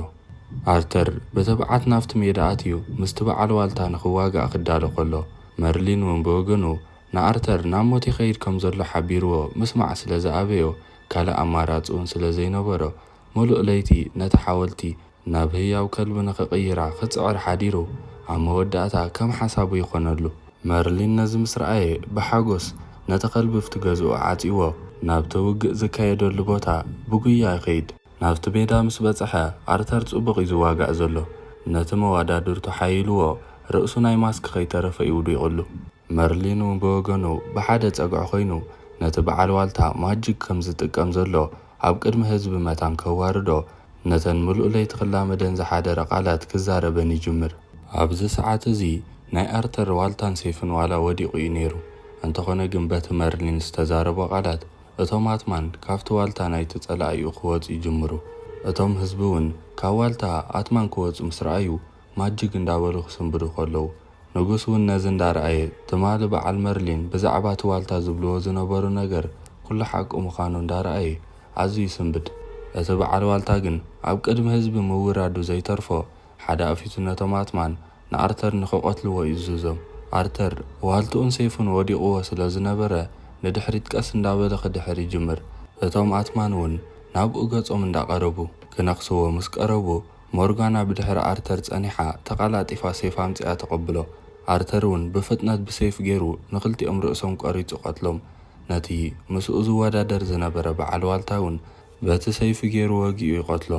ኣርተር ብትብዓት ናብቲ ሜዳ ኣትዩ ምስቲ በዓል ዋልታ ንኽዋጋእ ክዳሎ ከሎ መርሊን እውን ብወገኑ ንኣርተር ናብ ሞት ይኸይድ ከም ዘሎ ሓቢርዎ ምስማዕ ስለ ዝኣበዮ ካልእ ኣማራጺ እውን ስለ ዘይነበሮ ምሉእ ለይቲ ነቲ ሓወልቲ ናብ ህያው ከልቢ ንኽቕይራ ክጽዕር ሓዲሩ ኣብ መወዳእታ ከም ሓሳቡ ይኾነሉ። መርሊን ነዚ ምስ ረኣየ ብሓጎስ ነቲ ከልቢ ኣብቲ ገዝኡ ዓጺዎ ናብቲ ውግእ ዝካየደሉ ቦታ ብጉያ ይኸይድ። ናብቲ ሜዳ ምስ በጽሐ ኣርተር ጽቡቕ እዩ ዝዋጋእ ዘሎ። ነቲ መዋዳድርቱ ሓይልዎ ርእሱ ናይ ማስክ ከይተረፈ እዩ ውዲቕሉ። መርሊን እውን ብወገኑ ብሓደ ጸግዒ ኮይኑ ነቲ በዓል ዋልታ ማጂክ ከም ዝጥቀም ዘሎ ኣብ ቅድሚ ህዝቢ መታን ከዋርዶ ነተን ምሉእ ለይቲ ክላመደን ዝሓደረ ቃላት ክዛረበን ይጅምር። ኣብዚ ሰዓት እዚ ናይ ኣርተር ዋልታን ሴፍን ዋላ ወዲቑ እዩ ነይሩ። እንተኾነ ግን በቲ መርሊን ዝተዛረቦ ቃላት እቶም ኣትማን ካብቲ ዋልታ ናይቲ ጸላኢኡ ክወጹ ይጅምሩ። እቶም ህዝቢ እውን ካብ ዋልታ ኣትማን ክወጹ ምስ ረኣዩ ማጅግ እንዳበሉ ክስንብዱ ከለዉ ንጉስ እውን ነዚ እንዳረኣየ ትማሊ በዓል መርሊን ብዛዕባ እቲ ዋልታ ዝብልዎ ዝነበሩ ነገር ኩሉ ሓቂ ምዃኑ እንዳረኣየ ኣዝዩ ይስንብድ። እቲ በዓል ዋልታ ግን ኣብ ቅድሚ ህዝቢ ምውራዱ ዘይተርፎ ሓደ ኣፊቱ ነቶም ኣትማን ንኣርተር ንኽቐትልዎ ይእዝዞም። ኣርተር ዋልትኡን ሴፉን ወዲቕዎ ስለ ዝነበረ ንድሕሪት ቀስ እንዳበለ ክድሕር ይጅምር። እቶም ኣትማን እውን ናብኡ ገጾም እንዳቐረቡ ክነኽስዎ ምስ ቀረቡ ሞርጋና ብድሕሪ ኣርተር ጸኒሓ ተቐላጢፋ ሴፍ ኣምጺኣ ተቐብሎ። ኣርተር እውን ብፍጥነት ብሴፍ ገይሩ ንኽልቲኦም ርእሶም ቆሪጹ ቀትሎም። ነቲ ምስኡ ዝወዳደር ዝነበረ በዓል ዋልታ እውን በቲ ሰይፊ ገይሩ ወጊኡ ይቐትሎ።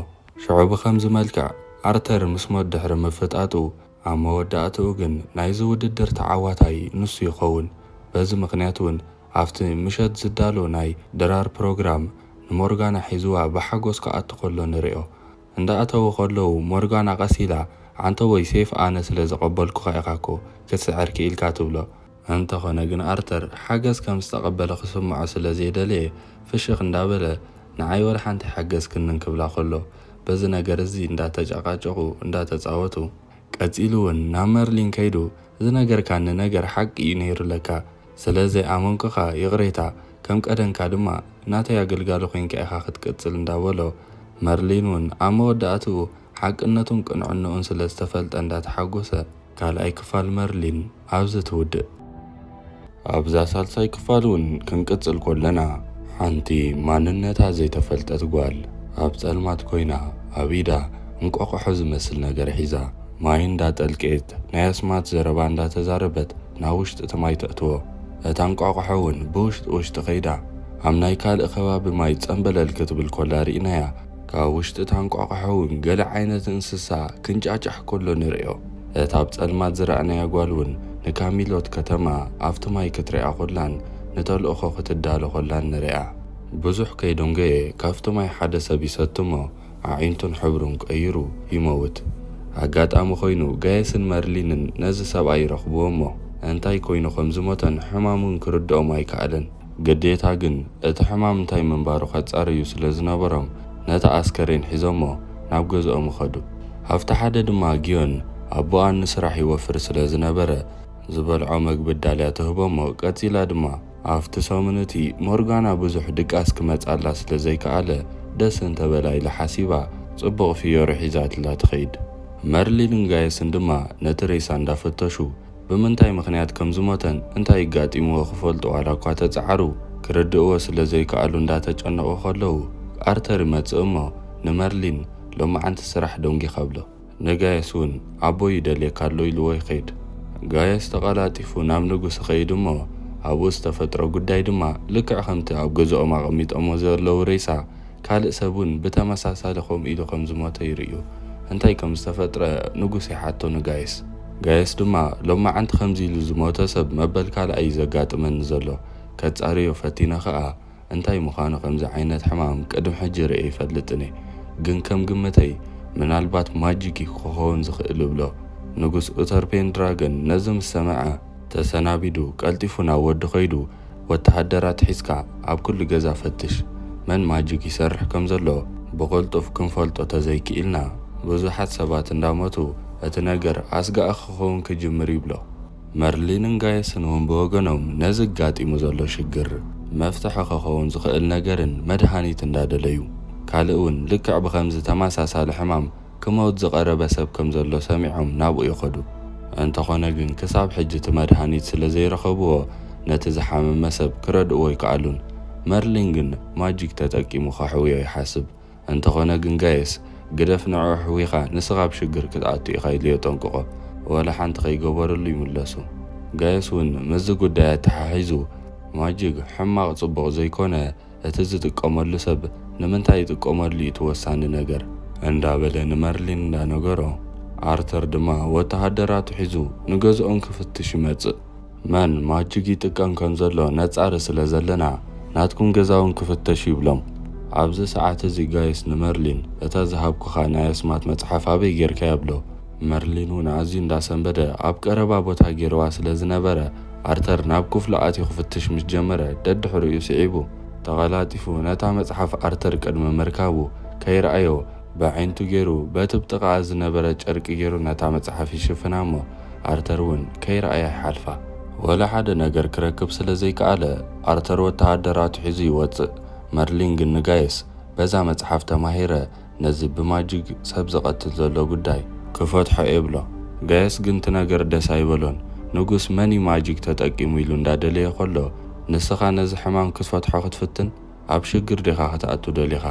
ሽዑ ብኸምዚ መልክዕ ኣርተር ምስ ሞት ድሕሪ ምፍጣጡ ኣብ መወዳእትኡ ግን ናይዚ ውድድር ተዓዋታይ ንሱ ይኸውን። በዚ ምኽንያት እውን ኣብቲ ምሸት ዝዳሎ ናይ ድራር ፕሮግራም ንሞርጋና ሒዝዋ ብሓጎስ ክኣቱ ከሎ ንርእዮ። እንዳኣተዉ ከለዉ ሞርጋና ቀስ ኢላ፣ "ዓንተቦይ ሴፍ ኣነ ስለ ዘቐበልኩኻ ኢኻ እኮ ክትስዕር ክኢልካ" ትብሎ። እንተኾነ ግን ኣርተር ሓገዝ ከም ዝተቐበለ ክስምዖ ስለ ዘይደለየ ፍሽኽ እንዳበለ፣ "ንዓይ ወላ ሓንቲ ሓገዝክንን" ክብላ ከሎ በዚ ነገር እዚ እንዳተጨቃጨቑ እንዳተጻወቱ ቀጺሉ እውን ናብ መርሊን ከይዱ፣ "ዝነገርካኒ ነገር ሓቂ እዩ ነይሩ ለካ፣ ስለ ዘይኣመንኩኻ ይቕሬታ፣ ከም ቀደምካ ድማ ናተይ ኣገልጋሊ ኮይንካ ኢኻ ክትቅጽል እንዳበሎ፣ መርሊን እውን ኣብ መወዳእትኡ ሓቅነቱን ቅንዕንኡን ስለ ዝተፈልጠ እንዳተሓጎሰ፣ ካልኣይ ክፋል መርሊን ኣብዚ ትውድእ። ኣብዛ ሳልሳይ ክፋል እውን ክንቅጽል ኮለና፣ ሓንቲ ማንነታ ዘይተፈልጠት ጓል ኣብ ጸልማት ኮይና ኣብ ኢዳ እንቋቑሖ ዝመስል ነገር ሒዛ ማይ እንዳጠልቄት ናይ ኣስማት ዘረባ እንዳተዛረበት ናብ ውሽጢ እቲ ማይ ተእትዎ። እታ እንቋቑሖ እውን ብውሽጢ ውሽጢ ከይዳ ኣብ ናይ ካልእ ከባቢ ማይ ጸምበለል ክትብል ኮላ ርኢናያ። ካብ ውሽጢ እታ እንቋቑሖ እውን ገለ ዓይነት እንስሳ ክንጫጫሕ ኮሎ ንርእዮ። እታ ኣብ ጸልማት ዝረኣናያ ጓል እውን ንካሚሎት ከተማ ኣብቲ ማይ ክትሪኣ ኮላን ንተልእኾ ክትዳሎ ኮላን ንርእያ። ብዙሕ ከይደንጎየ ካብቲ ማይ ሓደ ሰብ ይሰቲ እሞ ኣዒንቱን ሕብሩን ቀይሩ ይመውት። ኣጋጣሚ ኮይኑ ጋየስን መርሊንን ነዚ ሰብኣይ ይረኽብዎ እሞ እንታይ ኮይኑ ከም ዝሞተን ሕማሙን ክርድኦም ኣይከኣለን። ግዴታ ግን እቲ ሕማም እንታይ ምንባሩ ከጻርዩ ስለ ዝነበሮም ነቲ ኣስከሬን ሒዞሞ ናብ ገዝኦም ኸዱ። ኣብቲ ሓደ ድማ ጊዮን ኣቦኣ ንስራሕ ይወፍር ስለ ዝነበረ ዝበልዖ መግቢ ዳልያ ትህቦሞ ቀጺላ ድማ ኣብቲ ሰሙን እቲ ሞርጋና ብዙሕ ድቃስ ክመጻላ ስለ ዘይከኣለ ደስ እንተበላ ኢላ ሓሲባ ጽቡቕ ፍዮሪ ሒዛትላ ትኸይድ። መርሊንን ጋየስን ድማ ነቲ ሬሳ እንዳፈተሹ ብምንታይ ምኽንያት ከም ዝሞተን እንታይ ኣጋጢምዎ ክፈልጡ ዋላ እኳ ተጻዓሩ ክርድእዎ ስለ ዘይከኣሉ እንዳተጨነቑ ከለዉ ኣርተር ይመጽእ እሞ ንመርሊን ሎማዓንቲ ስራሕ ደንጊኻ ብሎ። ንጋየስ እውን ኣቦይ ይደልየካ ኣሎ ኢልዎ ይኸይድ። ጋየስ ተቐላጢፉ ናብ ንጉስ ይኸይድ እሞ ኣብኡ ዝተፈጥሮ ጉዳይ ድማ ልክዕ ከምቲ ኣብ ገዝኦም ኣቐሚጦሞ ዘለዉ ሬሳ ካልእ ሰብ እውን ብተመሳሳሊ ከምኡ ኢሉ ከም ዝሞተ ይርእዩ። እንታይ ከም ዝተፈጥረ ንጉስ ይሓቶ ንጋየስ። ጋየስ ድማ ሎማዓንቲ ከምዚ ኢሉ ዝሞተ ሰብ መበል ካልኣይ እዩ ዘጋጥመኒ ዘሎ፣ ከጻርዮ ፈቲነ ኸኣ እንታይ ምዃኑ ከምዚ ዓይነት ሕማም ቅድሚ ሕጂ ርእየ ኣይፈልጥን እየ፣ ግን ከም ግምተይ ምናልባት ማጂክ እዩ ክኸውን ዝኽእል እብሎ። ንጉስ ኡተር ፔንድራገን ነዚ ምስ ሰምዐ ተሰናቢዱ ቀልጢፉ ናብ ወዲ ከይዱ ወተሃደራት ሒዝካ ኣብ ኩሉ ገዛ ፈትሽ፣ መን ማጂክ ይሰርሕ ከም ዘሎ ብቕልጡፍ ክንፈልጦ ተዘይክኢልና ብዙሓት ሰባት እንዳሞቱ እቲ ነገር ኣስጋኢ ክኸውን ክጅምር ይብሎ። መርሊንን ጋየስን እውን ብወገኖም ነዚ ኣጋጢሙ ዘሎ ሽግር መፍትሒ ክኸውን ዝኽእል ነገርን መድሃኒት እንዳደለዩ፣ ካልእ እውን ልክዕ ብኸምዚ ተመሳሳሊ ሕማም ክመውት ዝቐረበ ሰብ ከም ዘሎ ሰሚዖም ናብኡ ይኸዱ። እንተኾነ ግን ክሳብ ሕጂ እቲ መድሃኒት ስለ ዘይረኸብዎ ነቲ ዝሓመመ ሰብ ክረድእዎ ኣይከኣሉን። መርሊን ግን ማጂክ ተጠቂሙ ከሕውዮ ይሓስብ። እንተኾነ ግን ጋየስ ግደፍ ንዕኡ ኣሕዊኻ ንስኻ ኣብ ሽግር ክትኣቱ ኢኻ ኢሉ የጠንቅቖ። ወላ ሓንቲ ከይገበረሉ ይምለሱ። ጋየስ እውን ምስዚ ጉዳይ ኣተሓሒዙ ማጂክ ሕማቕ ጽቡቕ ዘይኮነ እቲ ዝጥቀመሉ ሰብ ንምንታይ ይጥቀመሉ እዩ እቲ ወሳኒ ነገር እንዳበለ ንመርሊን እንዳነገሮ ኣርተር ድማ ወተሃደራቱ ሒዙ ንገዝኦም ክፍትሽ ይመጽእ። መን ማጂክ ይጥቀም ከም ዘሎ ነጻሪ ስለ ዘለና ናትኩም ገዛ እውን ክፍተሽ ይብሎም። ኣብዚ ሰዓት እዚ ጋይስ ንመርሊን እታ ዝሃብኩኻ ናይ ኣስማት መጽሓፍ ኣበይ ጌርካያ ብሎ። መርሊን እውን ኣዝዩ እንዳሰንበደ ኣብ ቀረባ ቦታ ጌርዋ ስለ ዝነበረ ኣርተር ናብ ክፍሉ ኣትዩ ክፍትሽ ምስ ጀመረ ደድሕሪኡ ስዒቡ ተቐላጢፉ ነታ መጽሓፍ ኣርተር ቅድሚ ምርካቡ ከይረኣዮ ብዓይንቱ ገይሩ በቲ ብጥቓኣ ዝነበረ ጨርቂ ገይሩ ነታ መጽሓፍ ይሽፍና እሞ ኣርተር እውን ከይረኣያ ይሓልፋ። ወላ ሓደ ነገር ክረክብ ስለ ዘይከኣለ ኣርተር ወተሃደራቱ ሒዙ ይወጽእ። መርሊን ግን ንጋይስ በዛ መጽሓፍ ተማሂረ ነዚ ብማጂክ ሰብ ዝቐትል ዘሎ ጉዳይ ክፈትሖ እየ ብሎ። ጋየስ ግን እቲ ነገር ደስ ኣይበሎን። ንጉስ መን እዩ ማጂክ ተጠቂሙ ኢሉ እንዳደለየ ከሎ ንስኻ ነዚ ሕማም ክትፈትሖ ክትፍትን? ኣብ ሽግር ዲኻ ክትኣቱ ደሊኻ?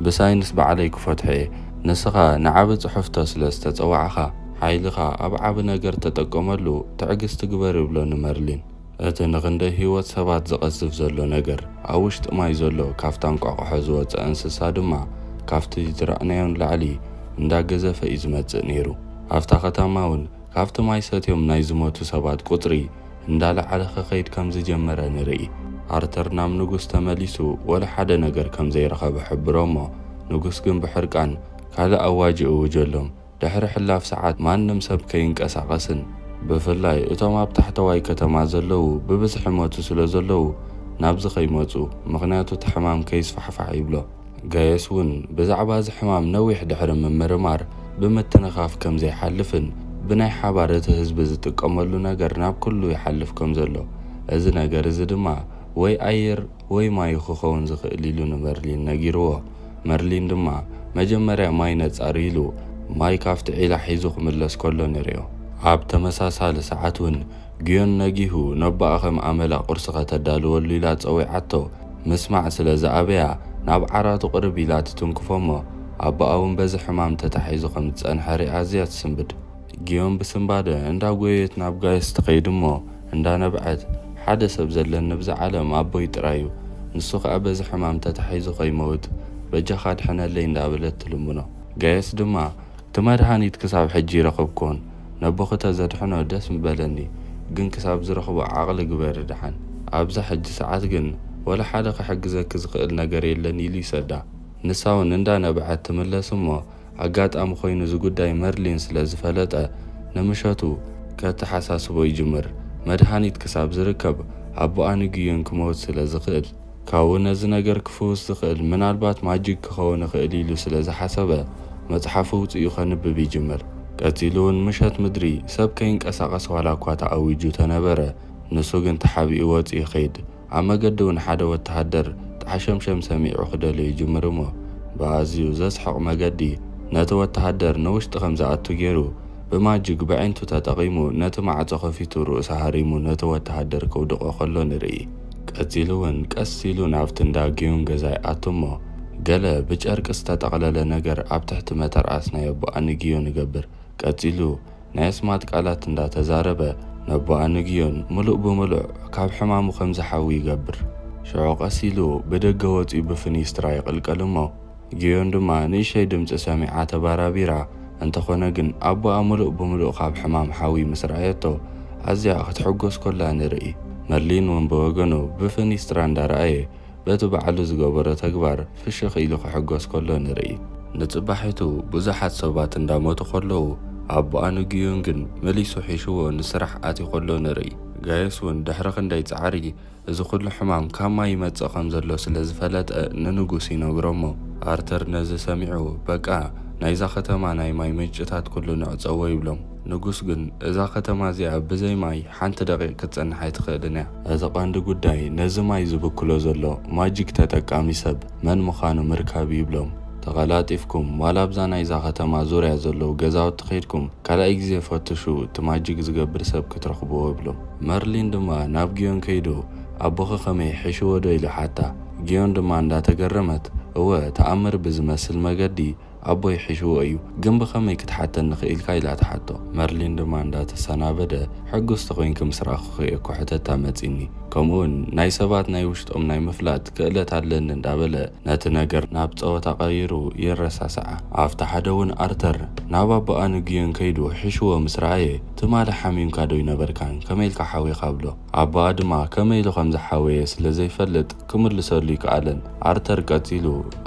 ብሳይንስ ባዕለይ ክፈትሖ እየ። ንስኻ ንዓቢ ጽሑፍቶ ስለ ዝተጸዋዕኻ ሓይልኻ ኣብ ዓቢ ነገር ተጠቀመሉ፣ ትዕግስቲ ግበር ይብሎ ንመርሊን። እቲ ንኽንደይ ህይወት ሰባት ዝቐዝፍ ዘሎ ነገር ኣብ ውሽጢ ማይ ዘሎ ካብታ እንቋቑሖ ዝወጸ እንስሳ ድማ ካብቲ ዝረኣናዮ ንላዕሊ እንዳገዘፈ እዩ ዝመጽእ ነይሩ። ኣብታ ከተማ እውን ካብቲ ማይ ሰትዮም ናይ ዝሞቱ ሰባት ቁጽሪ እንዳለዓለ ክኸይድ ከም ዝጀመረ ንርኢ። ኣርተር ናብ ንጉስ ተመሊሱ ወላ ሓደ ነገር ከም ዘይረኸበ ሕብሮ እሞ ንጉስ ግን ብሕርቃን ካልእ ኣዋጅ ይእውጀሎም። ድሕሪ ሕላፍ ሰዓት ማንም ሰብ ከይንቀሳቐስን ብፍላይ እቶም ኣብ ታሕተዋይ ከተማ ዘለዉ ብብዝሒ ይሞቱ ስለ ዘለዉ ናብዚ ከይመጹ፣ ምኽንያቱ እቲ ሕማም ከይስፋሕፋሕ ይብሎ። ጋየስ እውን ብዛዕባ እዚ ሕማም ነዊሕ ድሕሪ ምምርማር ብምትንኻፍ ከም ዘይሓልፍን ብናይ ሓባር እቲ ህዝቢ ዝጥቀመሉ ነገር ናብ ኩሉ ይሓልፍ ከም ዘሎ፣ እዚ ነገር እዚ ድማ ወይ ኣየር ወይ ማይ ክኸውን ዝኽእል ኢሉ ንመርሊን ነጊርዎ። መርሊን ድማ መጀመርያ ማይ ነጻሪ ኢሉ ማይ ካብቲ ዒላ ሒዙ ክምለስ ከሎ ንርእዮ። ኣብ ተመሳሳሊ ሰዓት እውን ግዮን ነጊሁ ነቦኣ ከም ኣመላ ቁርሲ ከተዳልወሉ ኢላ ጸዊዓቶ። ምስማዕ ስለ ዝኣበያ ናብ ዓራቱ ቅርብ ኢላ ትትንክፎ እሞ ኣቦኣ እውን በዚ ሕማም ተታሒዙ ከም ዝጸንሐ ሪኣ ኣዝያ ትስንብድ። ግዮን ብስንባደ እንዳጎየት ናብ ጋይስ ትኸይድ እሞ እንዳነብዐት፣ ሓደ ሰብ ዘለኒ ብዛ ዓለም ኣቦይ ጥራይ እዩ፣ ንሱ ኸኣ በዚ ሕማም ተታሒዙ ከይመውት በጃኻ ድሕነለይ እንዳበለት ትልምኖ። ጋይስ ድማ እቲ መድሃኒት ክሳብ ሕጂ ይረኸብኩዎን፣ ነቦኺ ተዘድሕኖ ደስ ምበለኒ፣ ግን ክሳብ ዝረኽቦ ዓቕሊ ግበሪ ደሓን። ኣብዛ ሕጂ ሰዓት ግን ወላ ሓደ ክሕግዘኪ ዝኽእል ነገር የለን ኢሉ ይሰዳ። ንሳ እውን እንዳነብዐት ትምለስ እሞ ኣጋጣሚ ኮይኑ እዚ ጉዳይ መርሊን ስለ ዝፈለጠ ንምሸቱ ከተሓሳስቦ ይጅምር። መድሃኒት ክሳብ ዝርከብ ኣቦኣ ንግዮን ክመውት ስለ ዝኽእል ካብኡ ነዚ ነገር ክፍውስ ዝኽእል ምናልባት ማጂክ ክኸውን ይኽእል ኢሉ ስለ ዝሓሰበ መጽሓፉ ኣውጺኡ ከንብብ ይጅምር። ቀጺሉ እውን ምሸት ምድሪ ሰብ ከይንቀሳቐስ ዋላ እኳ ተኣዊጁ ተነበረ፣ ንሱ ግን ተሓቢኡ ወጺኡ ይኸይድ። ኣብ መገዲ እውን ሓደ ወተሃደር ጣሕሸምሸም ሰሚዑ ክደልዮ ይጅምር እሞ ብኣዝዩ ዘስሕቕ መገዲ ነቲ ወተሃደር ንውሽጢ ከም ዝኣቱ ገይሩ ብማጂክ ብዒንቱ ተጠቒሙ ነቲ ማዕጾ ከፊቱ ርእሱ ሃሪሙ ነቲ ወተሃደር ከውድቖ ከሎ ንርኢ። ቀጺሉ እውን ቀስ ኢሉ ናብቲ እንዳ ግዮን ገዛ ይኣቱ እሞ ገለ ብጨርቂ ዝተጠቕለለ ነገር ኣብ ትሕቲ መተርኣስ ናይ ኣቦኣ ንግዮን ይገብር። ቀጺሉ ናይ ኣስማት ቃላት እንዳተዛረበ ነቦኣ ንግዮን ምሉእ ብምሉእ ካብ ሕማሙ ከም ዝሓዊ ይገብር። ሽዑ ቀስ ኢሉ ብደገ ወጺኡ ብፍኒስትራ ይቕልቀል እሞ ግዮን ድማ ንእሽተይ ድምጺ ሰሚዓ ተባራቢራ። እንተኾነ ግን ኣቦኣ ምሉእ ብምሉእ ካብ ሕማም ሓዊ ምስ ረኣየቶ ኣዝያ ክትሕጎስ ከላ ንርኢ። መርሊን እውን ብወገኑ ብፍኒስትራ እንዳረኣየ በቲ ባዕሉ ዝገበሮ ተግባር ፍሽኽ ኢሉ ክሕጎስ ከሎ ንርኢ። ንጽባሒቱ ብዙሓት ሰባት እንዳሞቱ ከለዉ ኣቦኣ ንግዮን ግን መሊሱ ሒሽዎ ንስራሕ ኣትዩ ከሎ ንርኢ። ጋየስ እውን ድሕሪ ክንደይ ጻዕሪ እዚ ኩሉ ሕማም ካብ ማይ ይመጽእ ከም ዘሎ ስለ ዝፈለጠ ንንጉስ ይነግሮ እሞ ኣርተር ነዚ ሰሚዑ በቃ ናይዛ ከተማ ናይ ማይ ምንጭታት ኩሉ ንዕጸዎ ይብሎም። ንጉስ ግን እዛ ከተማ እዚኣ ብዘይ ማይ ሓንቲ ደቂቕ ክትጸንሕ ኣይትኽእልን እያ። እቲ ቀንዲ ጉዳይ ነዚ ማይ ዝብክሎ ዘሎ ማጂክ ተጠቃሚ ሰብ መን ምዃኑ ምርካብ እዩ ይብሎም። ተቐላጢፍኩም ዋላ ኣብዛ ናይዛ ከተማ ዙርያ ዘለዉ ገዛውቲ ከይድኩም ካልኣይ ግዜ ፈትሹ፣ እቲ ማጂክ ዝገብር ሰብ ክትረኽብዎ ይብሎም። መርሊን ድማ ናብ ግዮን ከይዱ ኣቦኺ ከመይ ሒሽዎ ዶ ኢሉ ሓታ። ግዮን ድማ እንዳተገረመት እወ ተኣምር ብዝመስል መገዲ ኣቦይ ሒሽዎ እዩ፣ ግን ብኸመይ ክትሓተኒ ክኢልካ ኢላ ትሓቶ። መርሊን ድማ እንዳተሰናበደ ሕጉስቲ ኮይንኪ ምስ ረኣኹኺ እየ እኮ ሕተታ መጺኒ። ከምኡውን ናይ ሰባት ናይ ውሽጦም ናይ ምፍላጥ ክእለት ኣለኒ እንዳበለ ነቲ ነገር ናብ ጸወታ ቀይሩ የረሳስዓ። ኣብቲ ሓደ እውን ኣርተር ናብ ኣቦኣ ንግዮን ከይዱ ሒሽዎ ምስ ረኣየ ትማሊ ሓሚምካ ዶ ይነበርካን ከመይ ኢልካ ሓዊኻ ብሎ። ኣቦኣ ድማ ከመይ ኢሉ ከም ዝሓወየ ስለ ዘይፈልጥ ክምልሰሉ ይከኣለን። ኣርተር ቀጺሉ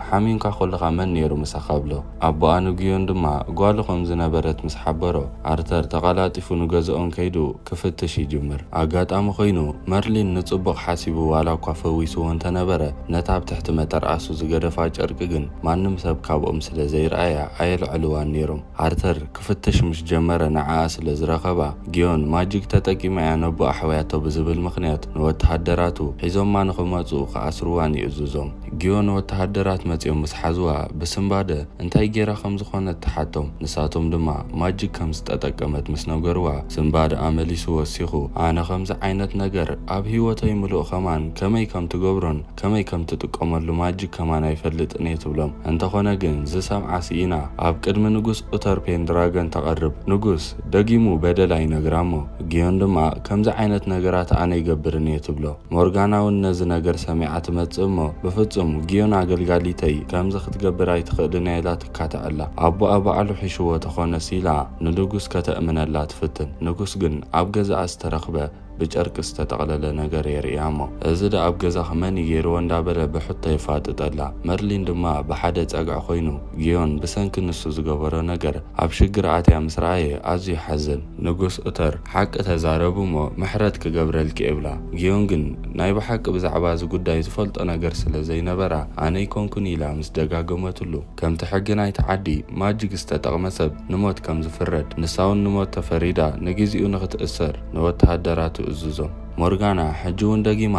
ሓሚምካ ከለኻ መን ነይሩ ምሳኻ ብሎ። ኣቦኣ ንግዮን ድማ ጓሉ ከም ዝነበረት ምስ ሓበሮ ኣርተር ተቐላጢፉ ንገዝኦም ከይዱ ክፍትሽ ይጅምር። ኣጋጣሚ ኮይኑ መርሊን ንጽቡቕ ሓሲቡ ዋላ እኳ ፈዊስዎ እንተነበረ ነታ ኣብ ትሕቲ መጠርኣሱ ዝገደፋ ጨርቂ ግን ማንም ሰብ ካብኦም ስለ ዘይረኣያ ኣየልዐልዋን ነይሮም። ኣርተር ክፍትሽ ምስ ጀመረ ንዓኣ ስለ ዝረኸባ ግዮን ማጂክ ተጠቂማ እያ ነቦኣ ኣሕውያቶ ብዝብል ምኽንያት ንወተሃደራቱ ሒዞማ ንኽመጹ ክኣስርዋን ይእዝዞም። ግዮን ወተሃደራት መጺኦም ምስ ሓዝዋ ብስንባደ እንታይ ጌራ ከም ዝኾነት ትሓቶም። ንሳቶም ድማ ማጂክ ከም ዝተጠቀመት ምስ ነገርዋ ስንባደ ኣመሊሱ ወሲኹ ኣነ ከምዚ ዓይነት ነገር ኣብ ህይወተይ ምሉእ ከማን ከመይ ከም ትገብሮን ከመይ ከም ትጥቀመሉ ማጂክ ከማን ኣይፈልጥን እየ ትብሎም። እንተኾነ ግን ዝሰምዓ ስኢና ኣብ ቅድሚ ንጉስ ኡተር ፔንድራገን ተቐርብ። ንጉስ ደጊሙ በደል ኣይነግራ እሞ ግዮን ድማ ከምዚ ዓይነት ነገራት ኣነ ይገብርን እየ ትብሎ። ሞርጋና እውን ነዚ ነገር ሰሚዓ ትመጽእ እሞ ብፍጹም ግዮን ኣገልጋሊተይ ከምዚ ክትገብር ኣይትኽእልን እያ ኢላ ትካትዐላ። ኣቦኣ ባዕሉ ሒሽዎ ተኾነስ ኢላ ንንጉስ ከተእምነላ ትፍትን። ንጉስ ግን ኣብ ገዛኣ ዝተረኽበ ብጨርቂ ዝተጠቕለለ ነገር የርእያ እሞ እዚ ደኣ ኣብ ገዛኺ መን እዩ ገይርዎ እንዳበለ ብሕቶ የፋጥጠላ። መርሊን ድማ ብሓደ ጸግዒ ኮይኑ ግዮን ብሰንኪ ንሱ ዝገበሮ ነገር ኣብ ሽግር ኣትያ ምስ ረኣየ ኣዝዩ ይሓዝን። ንጉስ ኡተር ሓቂ ተዛረቡ እሞ ምሕረት ክገብረልኪ እብላ። ግዮን ግን ናይ ብሓቂ ብዛዕባ እዚ ጉዳይ ዝፈልጦ ነገር ስለ ዘይነበራ ኣነ ኣይኮንኩን ኢላ ምስ ደጋገመትሉ ከምቲ ሕጊ ናይቲ ዓዲ ማጂክ ዝተጠቕመ ሰብ ንሞት ከም ዝፍረድ ንሳ እውን ንሞት ተፈሪዳ ንግዚኡ ንኽትእሰር ንወተሃደራቱ እዝዞም። ሞርጋና ሕጂ እውን ደጊማ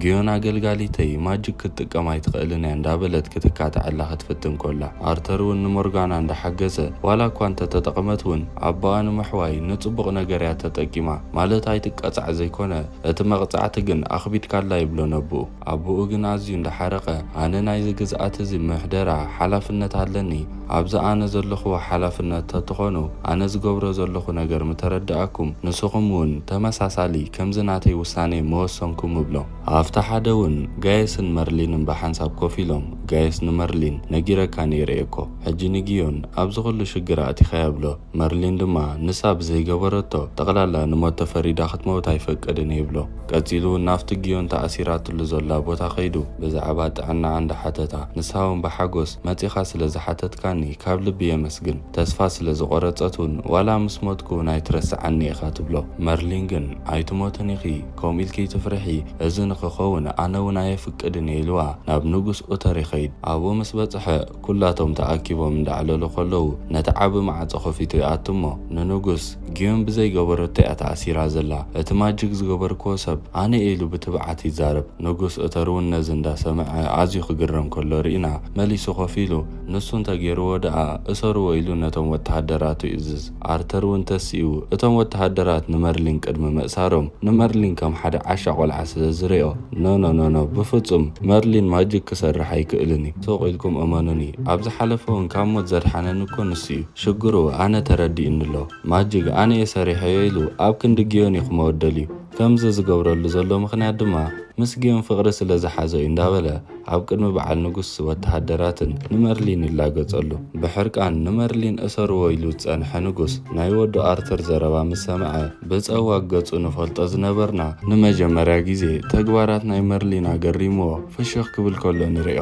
ግዮን ኣገልጋሊተይ ማጅክ ክትጥቀም ኣይትኽእልን እያ እንዳበለት ክትካትዐላ ክትፍትን ኮላ፣ ኣርተር እውን ንሞርጋና እንዳሓገዘ ዋላ እኳ እንተተጠቕመት እውን ኣቦኣ ንምሕዋይ ንጽቡቕ ነገር እያ ተጠቂማ ማለት ኣይትቀጻዕ ዘይኮነ እቲ መቕጻዕቲ ግን ኣኽቢድካላ ይብሎ ነብኡ። ኣቦኡ ግን ኣዝዩ እንዳሓረቐ ኣነ ናይዚ ግዝኣት እዚ ምሕደራ ሓላፍነት ኣለኒ። ኣብዚ ኣነ ዘለኹዎ ሓላፍነት ተትኾኑ ኣነ ዝገብሮ ዘለኹ ነገር ምተረዳእኩም ንስኹም እውን ተመሳሳሊ ከምዚ ናተይ ውሳኔ ምወሰንኩም እብሎ። ኣብቲ ሓደ እውን ጋየስን መርሊንን ብሓንሳብ ኮፍ ኢሎም ጋየስ ንመርሊን ነጊረካ ነይረ እየ እኮ ሕጂ ንግዮን ኣብዚ ኩሉ ሽግር ኣእቲኻዮ ብሎ። መርሊን ድማ ንሳ ብዘይገበረቶ ጠቕላላ ንሞት ተፈሪዳ ክትመውት ኣይፈቅድን ይብሎ። ቀጺሉ እውን ናብቲ ግዮን ተኣሲራትሉ ዘላ ቦታ ከይዱ ብዛዕባ ጥዕናኣ እንዳሓተታ ንሳ እውን ብሓጎስ መጺኻ ስለ ዝሓተትካኒ ካብ ልቢ የመስግን። ተስፋ ስለ ዝቖረጸት እውን ዋላ ምስ ሞትኩ እውን ኣይትረስዓኒ ኢኻ ትብሎ። መርሊን ግን ኣይትሞትን ኢኺ፣ ከምኡ ኢልኪ ትፍርሒ፣ እዚ ንክኸውን ኣነ እውን ኣየፍቅድን እየ ኢልዋ ናብ ንጉስ ኡተር ይኸይድ። ኣብኡ ምስ በጽሐ ኩላቶም ተኣኪቦም እንዳዕለሉ ከለዉ ነቲ ዓቢ ማዕጾ ከፊቱ ይኣቱ እሞ ንንጉስ ግዮን ብዘይገበረቶ እያ ተኣሲራ ዘላ። እቲ ማጅክ ዝገበርክዎ ሰብ ኣነ እየ ኢሉ ብትብዓት ይዛረብ። ንጉስ ኡተር እውን ነዚ እንዳሰምዐ ኣዝዩ ክግረም ከሎ ርኢና መሊሱ ኮፍ ኢሉ ንሱ እንተገይርዎ ደኣ እሰርዎ ኢሉ ነቶም ወተሃደራቱ ይእዝዝ። ኣርተር እውን ተሲኡ እቶም ወተሃደራት ንመርሊን ቅድሚ ምእሳሮም ንመርሊን ከም ሓደ ዓሻ ቆልዓ ስለ ዝርእዮ ኖ ኖ ኖ ኖ ብፍጹም መርሊን ማጅክ ክሰርሕ ኣይክእልን እዩ። ሱቕ ኢልኩም እመኑኒ፣ ኣብ ዝሓለፈ እውን ካብ ሞት ዘድሓነኒ እኮ ንሱ እዩ። ሽግሩ ኣነ ተረዲእኒ ኣሎ። ማጅክ ኣነ እየ ሰሪሐዮ ኢሉ ኣብ ክንዲ ግዮን እዩ ክመወደል እዩ። ከምዚ ዝገብረሉ ዘሎ ምኽንያት ድማ ምስ ግዮን ፍቕሪ ስለ ዝሓዞ እዩ እንዳበለ ኣብ ቅድሚ በዓል ንጉስ ወተሃደራትን ንመርሊን ይላገጸሉ። ብሕርቃን ንመርሊን እሰርዎ ኢሉ ዝጸንሐ ንጉስ ናይ ወዱ ኣርተር ዘረባ ምስ ሰምዐ ብጸዋግ ገጹ ንፈልጦ ዝነበርና ንመጀመርያ ግዜ ተግባራት ናይ መርሊን ኣገሪምዎ ፍሽኽ ክብል ከሎ ንርእዮ።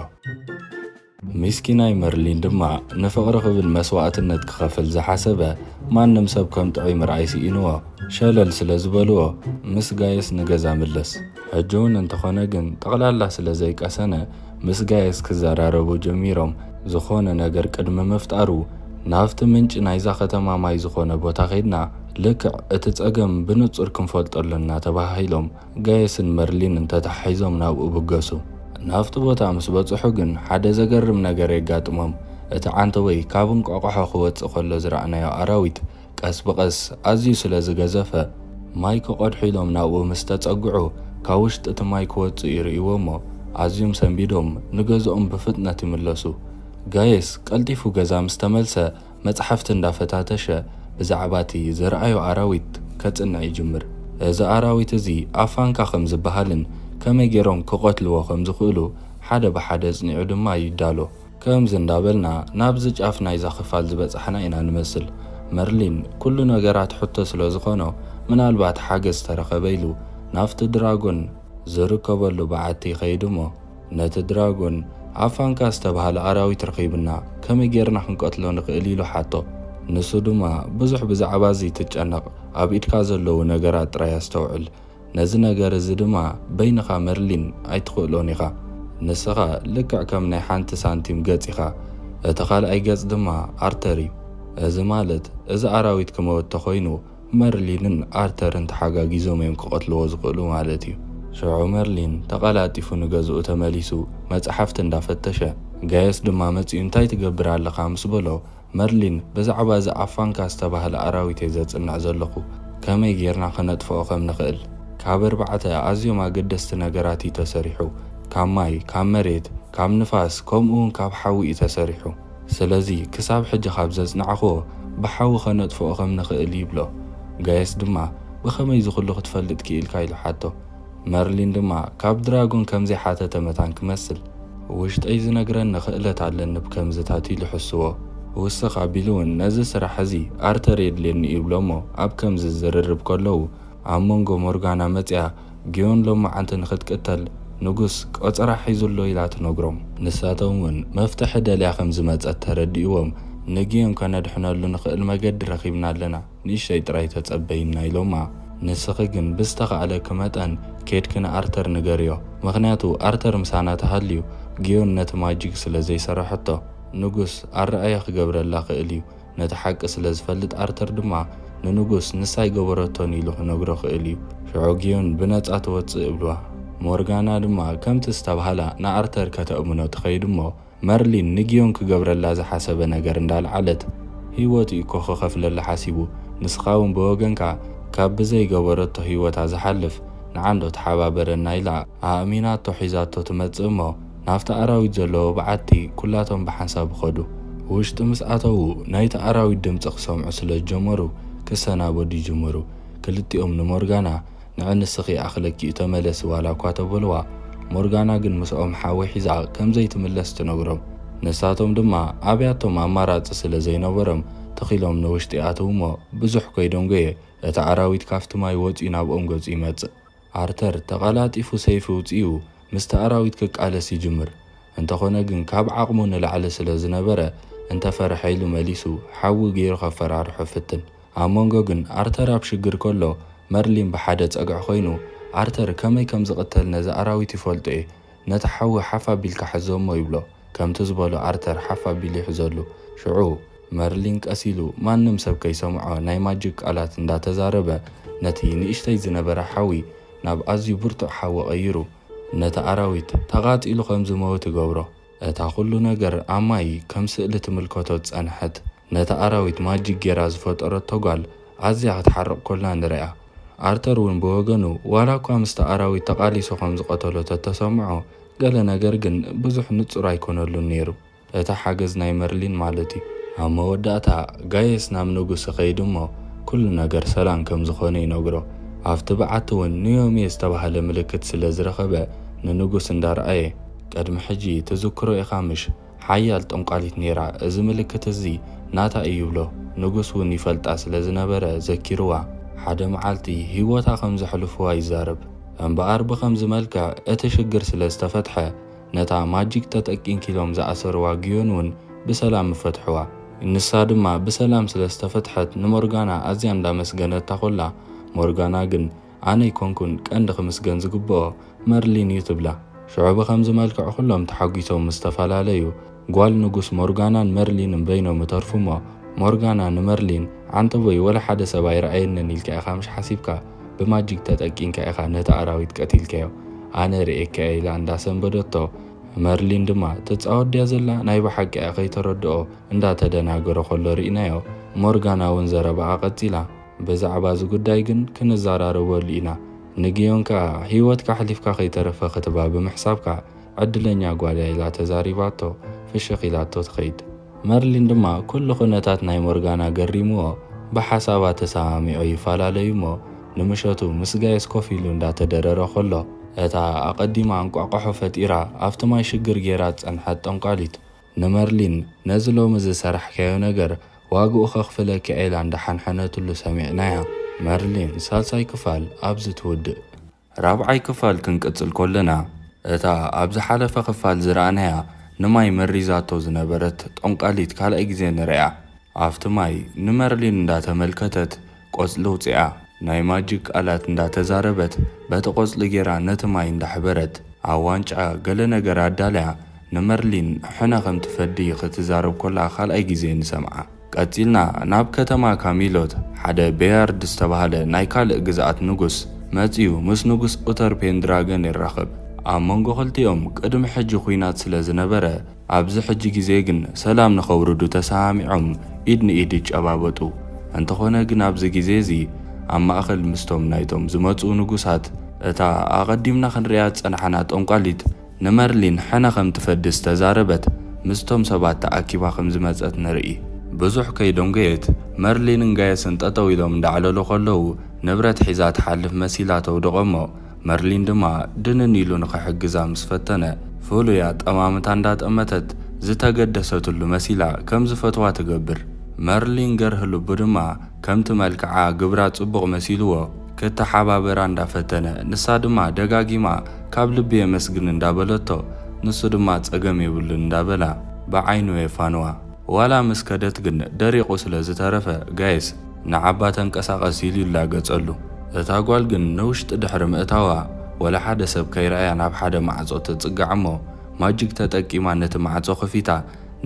ሚስኪናይ መርሊን ድማ ንፍቕሪ ክብል መስዋእትነት ክኸፍል ዝሓሰበ ማንም ሰብ ከም ጥዑይ ምርኣይ ስኢንዎ ሸለል ስለ ዝበልዎ ምስ ጋየስ ንገዛ ምለስ። ሕጂ እውን እንተኾነ ግን ጠቕላላ ስለ ዘይቀሰነ ምስ ጋየስ ክዘራረቡ ጀሚሮም። ዝኾነ ነገር ቅድሚ ምፍጣሩ ናብቲ ምንጪ ናይዛ ከተማ ማይ ዝኾነ ቦታ ከይድና ልክዕ እቲ ጸገም ብንጹር ክንፈልጦ ኣለና ተባሃሂሎም ጋየስን መርሊንን ተታሒዞም ናብኡ ብገሱ። ናብቲ ቦታ ምስ በጽሑ ግን ሓደ ዘገርም ነገር የጋጥሞም። እቲ ዓንተወይ ካብ እንቋቑሖ ክወጽእ ከሎ ዝረኣናዮ ኣራዊት ቀስ ብቐስ ኣዝዩ ስለ ዝገዘፈ ማይ ክቐድሑ ኢሎም ናብኡ ምስ ተጸግዑ ካብ ውሽጢ እቲ ማይ ክወጽእ ይርእይዎ እሞ ኣዝዮም ሰንቢዶም ንገዝኦም ብፍጥነት ይምለሱ። ጋየስ ቀልጢፉ ገዛ ምስ ተመልሰ መጽሓፍቲ እንዳፈታተሸ ብዛዕባ እቲ ዝረኣዮ ኣራዊት ከጽንዕ ይጅምር። እዚ ኣራዊት እዚ ኣፋንካ ከም ዝበሃልን ከመይ ገይሮም ክቐትልዎ ከም ዝኽእሉ ሓደ ብሓደ ኣጽኒዑ ድማ ይዳሎ። ከምዚ እንዳበልና ናብዚ ጫፍ ናይዛ ክፋል ዝበጻሕና ኢና ንመስል። መርሊን ኩሉ ነገራት ሕቶ ስለ ዝኾኖ ምናልባት ሓገዝ ተረኸበ ኢሉ ናብቲ ድራጎን ዝርከበሉ በዓቲ ይኸይድ እሞ ነቲ ድራጎን ኣፋንካ ዝተባህለ ኣራዊት ረኺብና ከመይ ጌርና ክንቀትሎ ንኽእል ኢሉ ሓቶ። ንሱ ድማ ብዙሕ ብዛዕባ እዚ ትጨነቕ ኣብ ኢድካ ዘለዉ ነገራት ጥራይ ኣስተውዕል። ነዚ ነገር እዚ ድማ በይንኻ መርሊን ኣይትኽእሎን ኢኻ። ንስኻ ልክዕ ከም ናይ ሓንቲ ሳንቲም ገጽ ኢኻ። እቲ ካልኣይ ገጽ ድማ ኣርተር እዩ። እዚ ማለት እዚ ኣራዊት ክመውት ተኾይኑ መርሊንን ኣርተርን ተሓጋጊዞም እዮም ክቐትልዎ ዝኽእሉ ማለት እዩ። ሽዑ መርሊን ተቐላጢፉ ንገዝኡ ተመሊሱ መጽሓፍቲ እንዳፈተሸ ጋየስ ድማ መጺኡ እንታይ ትገብር ኣለኻ ምስ በሎ መርሊን ብዛዕባ እዚ ኣፋንካ ዝተባህለ ኣራዊት እየ ዘጽንዕ ዘለኹ ከመይ ጌርና ከነጥፍኦ ከም ንኽእል ካብ ኣርባዕተ ኣዝዮም ኣገደስቲ ነገራት እዩ ተሰሪሑ ካብ ማይ ካብ መሬት ካብ ንፋስ ከምኡ እውን ካብ ሓዊ እዩ ተሰሪሑ ስለዚ ክሳብ ሕጂ ካብ ዘጽናዕኽዎ ብሓዊ ከነጥፍኦ ከም ንኽእል ይብሎ። ጋየስ ድማ ብኸመይ እዚ ኩሉ ክትፈልጥ ክኢልካ ኢሉ ሓቶ። መርሊን ድማ ካብ ድራጎን ከም ዘይሓተተ መታን ክመስል ውሽጠይ ዝነግረኒ ክእለት ኣለኒ ብከምዝታት ኢሉ ሕስዎ። ውስኽ ኣቢሉ እውን ነዚ ስራሕ እዚ ኣርተር የድልየኒ ይብሎ እሞ ኣብ ከምዚ ዝርርብ ከለዉ ኣብ መንጎ ሞርጋና መጺኣ ግዮን ሎማዓንቲ ንኽትቅተል ንጉስ ቆጸራ ሒዙ ኣሎ ኢላ ትነግሮም። ንሳቶም እውን መፍትሒ ደልያ ከም ዝመጸት ተረዲእዎም ንግዮን ከነድሕነሉ ንኽእል መገዲ ረኺብና ኣለና፣ ንእሽተይ ጥራይ ተጸበይና ኢሎማ። ንስኺ ግን ብዝተኻእለኪ መጠን ኬድኪ ንኣርተር ንገርዮ፣ ምኽንያቱ ኣርተር ምሳና ተሃልዩ ግዮን ነቲ ማጂክ ስለ ዘይሰረሐቶ። ንጉስ ኣረኣያ ክገብረላ ክእል እዩ። ነቲ ሓቂ ስለ ዝፈልጥ ኣርተር ድማ ንንጉስ ንሳ ኣይገበረቶን ኢሉ ክነግሮ ክእል እዩ። ሽዑ ግዮን ብነጻ ትወጽእ እብልዋ። ሞርጋና ድማ ከምቲ ዝተባህላ ንኣርተር ከተእምኖ ትኸይድ እሞ፣ መርሊን ንጊዮን ክገብረላ ዝሓሰበ ነገር እንዳልዓለት፣ "ህይወቱ እኮ ክኸፍለላ ሓሲቡ፣ ንስኻ እውን ብወገንካ ካብ ብዘይገበረቶ ህይወታ ዝሓልፍ ንዓንዶ ተሓባበረና?" ኢላ ኣእሚናቶ ሒዛቶ ትመጽእ እሞ፣ ናብቲ ኣራዊት ዘለዎ በዓቲ ኩላቶም ብሓንሳብ ኸዱ። ውሽጢ ምስ ኣተዉ፣ ናይቲ ኣራዊት ድምፂ ክሰምዑ ስለ ዝጀመሩ፣ ክሰናበዱ ይጅምሩ። ክልቲኦም ንሞርጋና፣ "ንዕንስኺ ኣኽለኪ ተመለሲ ዋላ እኳ" ተበልዋ፣ ሞርጋና ግን ምስኦም ሓዊ ሒዛ ከም ዘይትምለስ ትነግሮም። ንሳቶም ድማ ኣብያቶም ኣማራፂ ስለ ዘይነበሮም፣ ተኺሎም ንውሽጢ ኣትዉ እሞ፣ ብዙሕ ከይደንጎየ፣ እቲ ኣራዊት ካብቲ ማይ ወፂኡ ናብኦም ገፁ ይመፅእ። ኣርተር ተቐላጢፉ ሰይፊ ውፅኡ ምስቲ ኣራዊት ክቃለስ ይጅምር። እንተኾነ ግን ካብ ዓቕሙ ንላዕሊ ስለ ዝነበረ፣ እንተፈርሐ ኢሉ መሊሱ ሓዊ ገይሩ ከፈራርሖ ፍትን። ኣብ መንጎ ግን ኣርተር ኣብ ሽግር ከሎ፣ መርሊን ብሓደ ጸግዒ ኮይኑ፣ ኣርተር ከመይ ከም ዝቕተል ነዚ ኣራዊት ይፈልጦ እየ። ነቲ ሓዊ ሓፍ ኣቢልካ ሕዞ እሞ ይብሎ። ከምቲ ዝበሎ ኣርተር ሓፍ ኣቢሉ ይሕዘሉ። ሽዑ መርሊን ቀስ ኢሉ ማንም ሰብ ከይሰምዖ ናይ ማጂክ ቃላት እንዳተዛረበ፣ ነቲ ንእሽተይ ዝነበረ ሓዊ ናብ ኣዝዩ ብርቱዕ ሓዊ ቀይሩ፣ ነቲ ኣራዊት ተቓጺሉ ከም ዝመውት ይገብሮ። እታ ኩሉ ነገር ኣብ ማይ ከም ስእሊ ትምልከቶ ዝጸንሐት፣ ነታ ኣራዊት ማጂክ ጌራ ዝፈጠረቶ ጓል ኣዝያ ክትሓርቕ ኮላ ንርኣ። ኣርተር እውን ብወገኑ፣ ዋላ እኳ ምስቲ ኣራዊት ተቓሊሱ ከም ዝቐተሎ ተተሰምዖ፣ ገለ ነገር ግን ብዙሕ ንጹር ኣይኮነሉን ነይሩ። እቲ ሓገዝ ናይ መርሊን ማለት እዩ። ኣብ መወዳእታ፣ ጋየስ ናብ ንጉስ ይኸይድ እሞ፣ ኩሉ ነገር ሰላም ከም ዝኾነ ይነግሮ። ኣብቲ በዓቲ እውን ንዮሜ ዝተባህለ ምልክት ስለ ዝረኸበ፣ ንንጉስ እንዳረኣየ፣ "ቅድሚ ሕጂ ትዝክሮ ኢኻ ምሽ? ሓያል ጠንቋሊት ነይራ፣ እዚ ምልክት እዚ ናታ እዩ" ይብሎ። ንጉስ እውን ይፈልጣ ስለ ዝነበረ ዘኪርዋ። ሓደ መዓልቲ ህይወታ ከም ዘሕልፍዋ ይዛረብ። እምበኣር ብኸምዚ መልክዕ እቲ ሽግር ስለ ዝተፈትሐ፣ ነታ ማጂክ ተጠቂምኪ ኢሎም ዝኣሰርዋ ግዮን እውን ብሰላም ይፈትሕዋ። ንሳ ድማ ብሰላም ስለ ዝተፈትሐት ንሞርጋና ኣዝያ እንዳመስገነታ ኮላ፣ ሞርጋና ግን ኣነ ኣይኮንኩን ቀንዲ ክምስገን ዝግብኦ መርሊን እዩ ትብላ። ሽዑ ብኸምዚ መልክዕ ኩሎም ተሓጒሶም ምስ ተፈላለዩ፣ ጓል ንጉስ ሞርጋናን መርሊንን በይኖም ይተርፉ እሞ፣ ሞርጋና ንመርሊን፣ "ዓንተቦይ፣ ወላ ሓደ ሰብ ኣይረኣየንን ኢልካ ኢኻ ምሽ ሓሲብካ? ብማጂክ ተጠቂምካ ኢኻ ነቲ ኣራዊት ቀቲልካዮ። ኣነ ርእየካ እየ" ኢላ እንዳሰንበደቶ፣ መርሊን ድማ፣ "ትጻወት ድያ ዘላ? ናይ ብሓቂ እያ" ከይተረድኦ እንዳተደናገረ ከሎ ርኢናዮ። ሞርጋና እውን ዘረባኣ ቀጺላ። "ብዛዕባ እዚ ጉዳይ ግን ክንዘራረበሉ ኢና። ንግዮን ከኣ ህይወትካ ኣሕሊፍካ ከይተረፈ ክትባ ብምሕሳብካ ዕድለኛ ጓል እያ" ኢላ ተዛሪባቶ፣ ፍሽኽ ኢላቶ ትኸይድ። መርሊን ድማ ኩሉ ኩነታት ናይ ሞርጋና ገሪምዎ፣ ብሓሳባ ተሰማሚዖ ይፈላለዩ እሞ፣ ንምሸቱ ምስ ጋየስ ኮፍ ኢሉ እንዳተደረረ ከሎ፣ እታ ኣቐዲማ እንቋቋሖ ፈጢራ ኣብቲ ማይ ሽግር ጌራ ዝጸንሐት ጠንቋሊት፣ ንመርሊን፣ "ነዚ ሎሚ ዝሰራሕካዮ ነገር ዋግኡ ከኽፍለኪ" ኢላ እንዳሓንሐነትሉ ሰሚዕናያ። መርሊን ሳልሳይ ክፋል ኣብዚ ትውድእ። ራብዓይ ክፋል ክንቅጽል ኮለና፣ እታ ኣብ ዝሓለፈ ክፋል ዝረኣናያ ንማይ መሪዛቶ ዝነበረት ጠንቋሊት ካልኣይ ግዜ ንርእያ። ኣብቲ ማይ ንመርሊን እንዳተመልከተት ቆጽሊ ውጽኣ፣ ናይ ማጂክ ቃላት እንዳተዛረበት በቲ ቆጽሊ ጌራ ነቲ ማይ እንዳሕበረት፣ ኣብ ዋንጫ ገለ ነገር ኣዳልያ ንመርሊን ሕነ ከም ትፈዲ ክትዛረብ ኮላ ካልኣይ ግዜ ንሰምዓ። ቀጺልና ናብ ከተማ ካሚሎት፣ ሓደ ቤያርድ ዝተባህለ ናይ ካልእ ግዝኣት ንጉስ መጺኡ ምስ ንጉስ ኡተር ፔንድራገን ይራኸብ። ኣብ መንጎ ክልቲኦም ቅድሚ ሕጂ ኲናት ስለ ዝነበረ፣ ኣብዚ ሕጂ ግዜ ግን ሰላም ንኸውርዱ ተሰማሚዖም ኢድ ንኢድ ይጨባበጡ። እንተኾነ ግን ኣብዚ ግዜ እዚ ኣብ ማእከል ምስቶም ናይቶም ዝመጹ ንጉሳት እታ ኣቐዲምና ክንሪኣ ዝጸናሕና ጠንቋሊት ንመርሊን ሕነ ከም ትፈዲ ዝተዛረበት ምስቶም ሰባት ተኣኪባ ከም ዝመጸት ንርኢ። ብዙሕ ከይደንጎየት መርሊንን ጋየስን ጠጠው ኢሎም እንዳዕለሉ ከለዉ ንብረት ሒዛ ትሓልፍ መሲላ ተውድቖ እሞ መርሊን ድማ ድንን ኢሉ ንኽሕግዛ ምስ ፈተነ፣ ፍሉይ ኣጠማምታ እንዳጠመተት ዝተገደሰትሉ መሲላ ከም ዝፈትዋ ትገብር። መርሊን ገርህ ልቡ ድማ ከምቲ መልክዓ ግብራ ጽቡቕ መሲልዎ፣ ክተሓባበራ እንዳፈተነ፣ ንሳ ድማ ደጋጊማ ካብ ልቢ የመስግን እንዳበለቶ፣ ንሱ ድማ ጸገም የብሉን እንዳበላ ብዓይኑ የፋንዋ። ዋላ ምስ ከደት ግን ደሪቑ ስለ ዝተረፈ፣ ጋይስ ንዓባ ተንቀሳቐስ ኢሉ ይላገጸሉ። እታ ጓል ግን ንውሽጢ ድሕሪ ምእታዋ፣ ወላ ሓደ ሰብ ከይረኣያ ናብ ሓደ ማዕጾ ትጽጋዕ እሞ፣ ማጂክ ተጠቂማ ነቲ ማዕጾ ከፊታ፣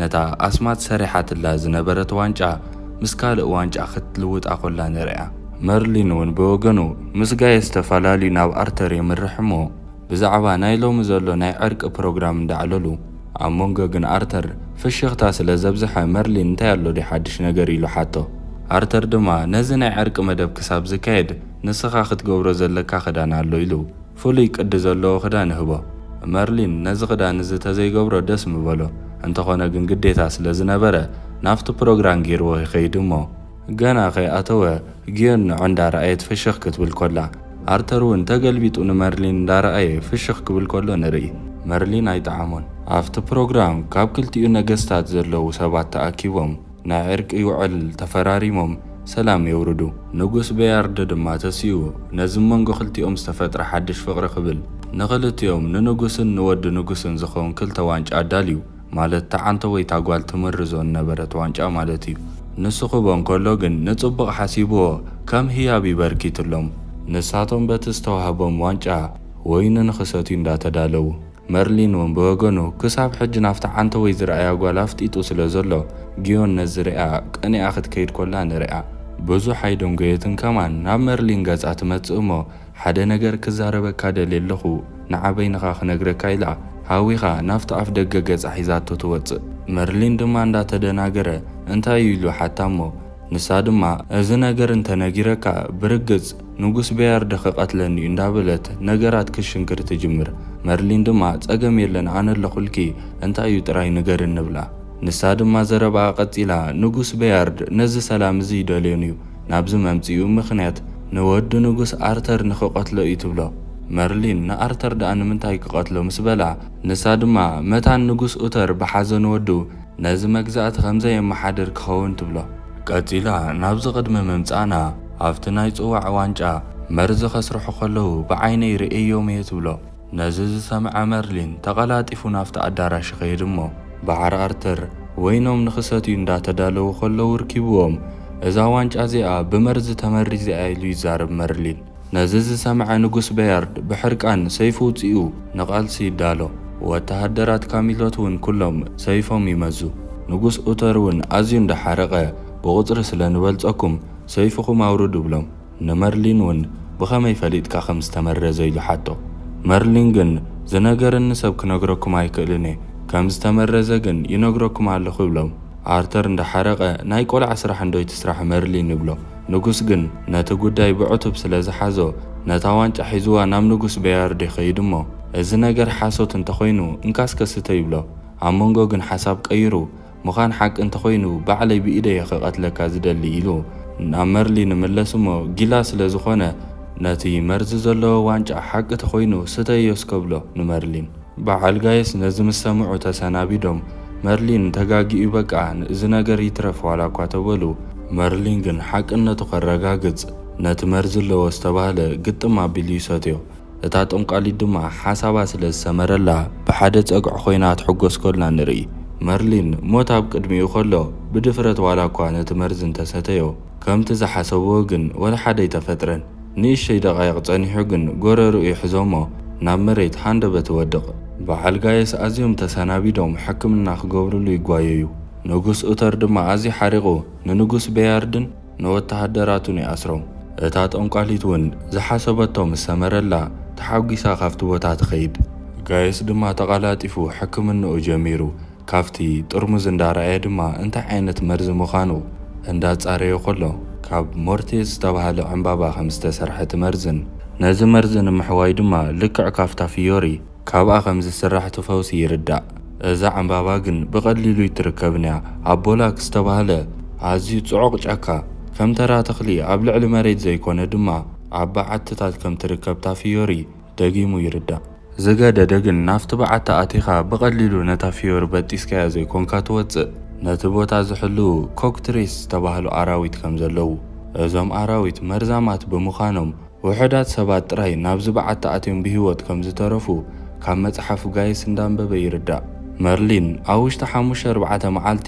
ነታ ኣስማት ሰሪሓትላ ዝነበረት ዋንጫ ምስ ካልእ ዋንጫ ክትልውጣ ኮላ ንርእያ። መርሊን እውን ብወገኑ ምስ ጋየስ ተፈላልዩ ናብ ኣርተር የምርሕ እሞ፣ ብዛዕባ ናይ ሎሚ ዘሎ ናይ ዕርቂ ፕሮግራም እንዳዕለሉ፣ ኣብ መንጎ ግን ኣርተር ፍሽኽታ ስለ ዘብዝሐ፣ መርሊን እንታይ ኣሎ ድዩ ሓድሽ ነገር ኢሉ ሓቶ። ኣርተር ድማ፣ ነዚ ናይ ዕርቂ መደብ ክሳብ ዝካየድ ንስኻ ክትገብሮ ዘለካ ክዳን ኣሎ ኢሉ ፍሉይ ቅዲ ዘለዎ ክዳን ይህቦ። መርሊን ነዚ ክዳን እዚ ተዘይገብሮ ደስ ምበሎ፣ እንተኾነ ግን ግዴታ ስለ ዝነበረ ናብቲ ፕሮግራም ገይርዎ ይኸይድ እሞ፣ ገና ከይኣተወ ጊዮን ንዑ እንዳረኣየት ፍሽኽ ክትብል ኮላ፣ ኣርተር እውን ተገልቢጡ ንመርሊን እንዳረኣየ ፍሽኽ ክብል ኮሎ ንርኢ። መርሊን ኣይጠዓሞን። ኣብቲ ፕሮግራም ካብ ክልቲኡ ነገስታት ዘለዉ ሰባት ተኣኪቦም ናይ ዕርቂ ውዕል ተፈራሪሞም ሰላም የውርዱ። ንጉስ ቤያርድ ድማ ተሲኡ ነዚ መንጎ ክልቲኦም ዝተፈጥረ ሓድሽ ፍቕሪ ክብል ንኽልቲኦም ንንጉስን ንወዲ ንጉስን ዝኸውን ክልተ ዋንጫ ኣዳልዩ። ማለት ተዓንተወይ እታ ጓል ትምርዞ ዝነበረት ዋንጫ ማለት እዩ። ንሱ ክቦ እንከሎ ግን ንጽቡቕ ሓሲብዎ ከም ህያብ ይበርኪትሎም። ንሳቶም በቲ ዝተዋህቦም ዋንጫ ወይኒ ንኽሰትዩ እንዳተዳለዉ፣ መርሊን እውን ብወገኑ ክሳብ ሕጂ ናብታ ዓንተወይ ዝረኣያ ጓል ኣፍጢጡ ስለ ዘሎ፣ ጊዮን ነዚ ሪኣ ቀኒኣ ክትከይድ ኮላ ንሪኣ። ብዙሕ ኣይደንጎየትን ከማን ናብ መርሊን ገጻ ትመጽእ እሞ፣ ሓደ ነገር ክዛረበካ ደልየ ኣለኹ፣ ንዓ በይንኻ ክነግረካ ኢላ ሃዊኻ ናብቲ ኣፍ ደገ ገጻ ሒዛቶ ትወጽእ። መርሊን ድማ እንዳተደናገረ እንታይ እዩ ኢሉ ሓታ እሞ፣ ንሳ ድማ እዚ ነገር እንተነጊረካ ብርግጽ ንጉስ ቤያርድ ክቐትለኒ እዩ እንዳበለት ነገራት ክሽንክር ትጅምር። መርሊን ድማ ጸገም የለን ኣነ ኣለኹልኪ እንታይ እዩ ጥራይ ንገርኒ ብላ። ንሳ ድማ ዘረባኣ ቀጺላ ንጉስ ቤያርድ ነዚ ሰላም እዚ ይደልዮን እዩ ናብዚ መምጽኡ ምኽንያት ንወዲ ንጉስ ኣርተር ንኽቐትሎ እዩ ትብሎ። መርሊን ንኣርተር ደኣ ንምንታይ ክቐትሎ ምስ በላ፣ ንሳ ድማ መታን ንጉስ ኡተር ብሓዘን ወዱ ነዚ መግዛእቲ ከም ዘየመሓድር ክኸውን ትብሎ። ቀጺላ ናብዚ ቅድሚ ምምጻእና ኣብቲ ናይ ጽዋዕ ዋንጫ መርዚ ከስርሑ ከለዉ ብዓይነይ ርእየዮም እየ ትብሎ። ነዚ ዝሰምዐ መርሊን ተቐላጢፉ ናብቲ ኣዳራሽ ይኸይድ እሞ፣ ብዓር ኣርተር ወይኖም ንኽሰትዩ እንዳተዳለዉ ከለዉ ርኪብዎም፣ እዛ ዋንጫ እዚኣ ብመርዚ ተመሪዘ እያ ኢሉ ይዛረብ መርሊን። ነዚ ዝሰምዐ ንጉስ በያርድ ብሕርቃን ሰይፉ ውጺኡ ንቓልሲ ይዳሎ። ወተሃደራት ካሚሎት እውን ኩሎም ሰይፎም ይመዙ። ንጉስ ኡተር እውን ኣዝዩ እንዳሓረቐ ብቑጽሪ ስለ ንበልጸኩም ሰይፍኹም ኣውርዱ ብሎም። ንመርሊን እውን ብኸመይ ፈሊጥካ ከም ዝተመረዘ ኢሉ ሓቶ። መርሊን ግን ዝነገረኒ ሰብ ክነግረኩም ኣይክእልን እየ፣ ከም ዝተመረዘ ግን ይነግረኩም ኣለኹ ይብሎም። ኣርተር እንዳሓረቐ ናይ ቆልዓ ስራሕ እንዶ ይትስራሕ መርሊን ይብሎ። ንጉስ ግን ነቲ ጉዳይ ብዕቱብ ስለ ዝሓዞ ነታ ዋንጫ ሒዝዋ ናብ ንጉስ በያርድ ይኸይድ እሞ፣ እዚ ነገር ሓሶት እንተኾይኑ እንካስከ ስተ ይብሎ። ኣብ መንጎ ግን ሓሳብ ቀይሩ፣ ምዃን ሓቂ እንተኾይኑ ባዕለይ ብኢደየ ክቐትለካ ዝደሊ ኢሉ ናብ መርሊን ይምለስ እሞ፣ ጊላ ስለ ዝኾነ ነቲ መርዚ ዘለዎ ዋንጫ ሓቂ ተኾይኑ ስተዮ እስከ ብሎ ንመርሊን። በዓል ጋይስ ነዚ ምስ ሰምዑ ተሰናቢዶም፣ መርሊን ተጋጊኡ በቃ እዚ ነገር ይትረፍ ዋላ እኳ ተበሉ፣ መርሊን ግን ሓቅነቱ ከረጋግጽ ነቲ መርዚ ኣለዎ ዝተባህለ ግጥም ኣቢሉ ይሰትዮ። እታ ጠንቋሊት ድማ ሓሳባ ስለ ዝሰመረላ ብሓደ ጸግዒ ኮይና ትሕጎስ ኮላ ንርኢ። መርሊን ሞት ኣብ ቅድሚኡ ከሎ ብድፍረት ዋላ እኳ ነቲ መርዚ እንተሰተዮ፣ ከምቲ ዝሓሰብዎ ግን ወላ ሓደ ኣይተፈጥረን። ንእሽተይ ደቓይቕ ጸኒሑ ግን ጎረርኡ ይሕዞ እሞ ናብ መሬት ሃንደበት ይወድቕ። በዓል ጋየስ ኣዝዮም ተሰናቢዶም ሕክምና ክገብርሉ ይጓየዩ። ንጉስ ኡተር ድማ ኣዝዩ ሓሪቑ ንንጉስ ቤያርድን ንወተሃደራቱን ይኣስሮም። እታ ጠንቋሊት እውን ዝሓሰበቶ ምስ ሰመረላ ተሓጒሳ ካብቲ ቦታ ትኸይድ። ጋየስ ድማ ተቐላጢፉ ሕክምንኡ ጀሚሩ። ካብቲ ጥርሙዝ እንዳረኣየ ድማ እንታይ ዓይነት መርዚ ምዃኑ እንዳጻረየ ከሎ፣ ካብ ሞርቴዝ ዝተባህለ ዕምባባ ከም ዝተሰርሐ እቲ መርዝን ነዚ መርዚ ንምሕዋይ ድማ ልክዕ ካብታ ፊዮሪ ካብኣ ከም ዝስራሕ እቲ ፈውሲ ይርዳእ። እዛ ዕምባባ ግን ብቐሊሉ ኣይትርከብን እያ። ኣብ ቦላክ ዝተባህለ ኣዝዩ ጽዑቕ ጫካ ከም ተራ ተኽሊ ኣብ ልዕሊ መሬት ዘይኮነ ድማ ኣብ በዓትታት ከም ትርከብ እታ ፊዮሪ ደጊሙ ይርዳእ። ዝገደደ ግን ናብቲ በዓቲ ኣቲኻ ብቐሊሉ ነታ ፊዮሪ በጢስካያ ዘይኮንካ ትወጽእ። ነቲ ቦታ ዝሕልዉ ኮክትሬስ ዝተባህሉ ኣራዊት ከም ዘለዉ፣ እዞም ኣራዊት መርዛማት ብምዃኖም ውሑዳት ሰባት ጥራይ ናብዚ በዓቲ ኣትዮም ብህይወት ከም ዝተረፉ ካብ መጽሓፍ ጋይስ እንዳንበበ ይርዳእ። መርሊን ኣብ ውሽጢ ሓሙሽተ ኣርባዕተ መዓልቲ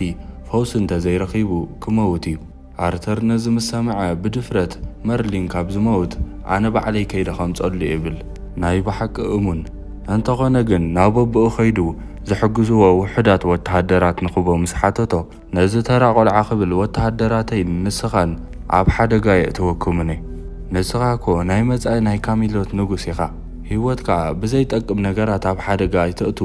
ፈውሲ እንተዘይረኺቡ ክመውት እዩ። ኣርተር ነዚ ምስ ሰምዐ ብድፍረት መርሊን ካብ ዝመውት ኣነ ባዕለይ ከይደ ከምጸሉ ይብል። ናይ ብሓቂ እሙን። እንተኾነ ግን ናብ ኣቦኡ ከይዱ ዝሕግዝዎ ውሑዳት ወተሃደራት ንኽቦ ምስ ሓተቶ፣ ነዚ ተራ ቆልዓ ክብል ወተሃደራተይን ንስኻን ኣብ ሓደጋ የእትወኩምኒ። ንስኻ እኮ ናይ መጻኢ ናይ ካሚሎት ንጉስ ኢኻ። ህይወትካ ብዘይጠቅም ነገራት ኣብ ሓደጋ ኣይተእቱ፣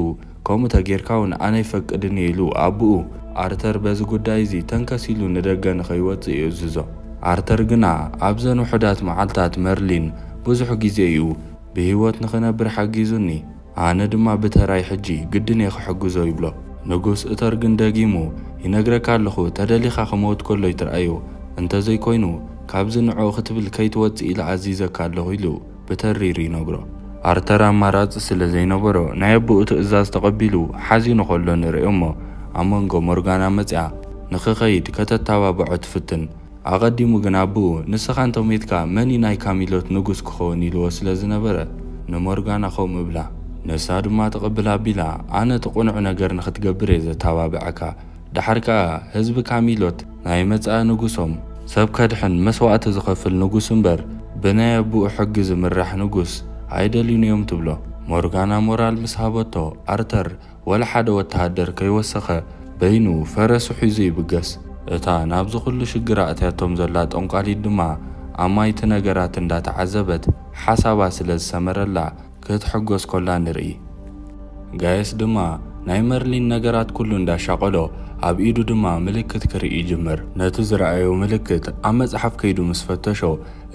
ከምኡ ተጌርካ እውን ኣነ ኣይፈቅድን እየ ኢሉ ኣቦኡ ኣርተር በዚ ጉዳይ እዚ ተንከስ ኢሉ ንደገ ንኸይወጽእ ይእዝዞ። ኣርተር ግና ኣብዘን ውሑዳት መዓልታት መርሊን ብዙሕ ግዜ እዩ ብህይወት ንኽነብር ሓጊዙኒ። ኣነ ድማ ብተራይ ሕጂ ግድን እየ ክሕግዞ ይብሎ። ንጉስ እተር ግን ደጊሙ ይነግረካ ኣለኹ፣ ተደሊኻ ክመውት ከሎ ይትርኣዮ፣ እንተዘይኮይኑ ካብዚ ንዕኡ ክትብል ከይትወጽእ ኢለ ኣዚዘካ ኣለኹ ኢሉ ብተሪር ይነግሮ። ኣርተር ኣማራጺ ስለ ዘይነበሮ ናይ ኣቦኡ ትእዛዝ ተቐቢሉ ሓዚኑ ከሎ ንርእዮ እሞ ኣብ መንጎ ሞርጋና መጺኣ ንኽኸይድ ከተተባብዖ ትፍትን። ኣቐዲሙ ግን ኣቦኡ ንስኻ እንተሞይትካ መን እዩ ናይ ካሚሎት ንጉስ ክኸውን ኢልዎ ስለ ዝነበረ ንሞርጋና ከምኡ እብላ። ንሳ ድማ ትቕብል ኣቢላ ኣነ እቲ ቅኑዕ ነገር ንኽትገብር እየ ዘተባብዐካ። ደሓር ከኣ ህዝቢ ካሚሎት ናይ መጻኢ ንጉሶም ሰብ ከድሕን መስዋእቲ ዝኸፍል ንጉስ እምበር ብናይ ኣቦኡ ሕጊ ዝምራሕ ንጉስ ኣይደልዩን እዮም ትብሎ። ሞርጋና ሞራል ምስ ሃበቶ ኣርተር ወላ ሓደ ወተሃደር ከይወሰኸ በይኑ ፈረሱ ሒዙ ይብገስ። እታ ናብዚ ኩሉ ሽግር ኣእትያቶም ዘላ ጠንቋሊት ድማ ኣማይቲ ነገራት እንዳተዓዘበት ሓሳባ ስለ ዝሰመረላ ክትሕጎስ ኮላ ንርኢ። ጋየስ ድማ ናይ መርሊን ነገራት ኩሉ እንዳሻቐሎ ኣብ ኢዱ ድማ ምልክት ክርኢ ይጅምር። ነቲ ዝረኣዮ ምልክት ኣብ መጽሓፍ ከይዱ ምስ ፈተሾ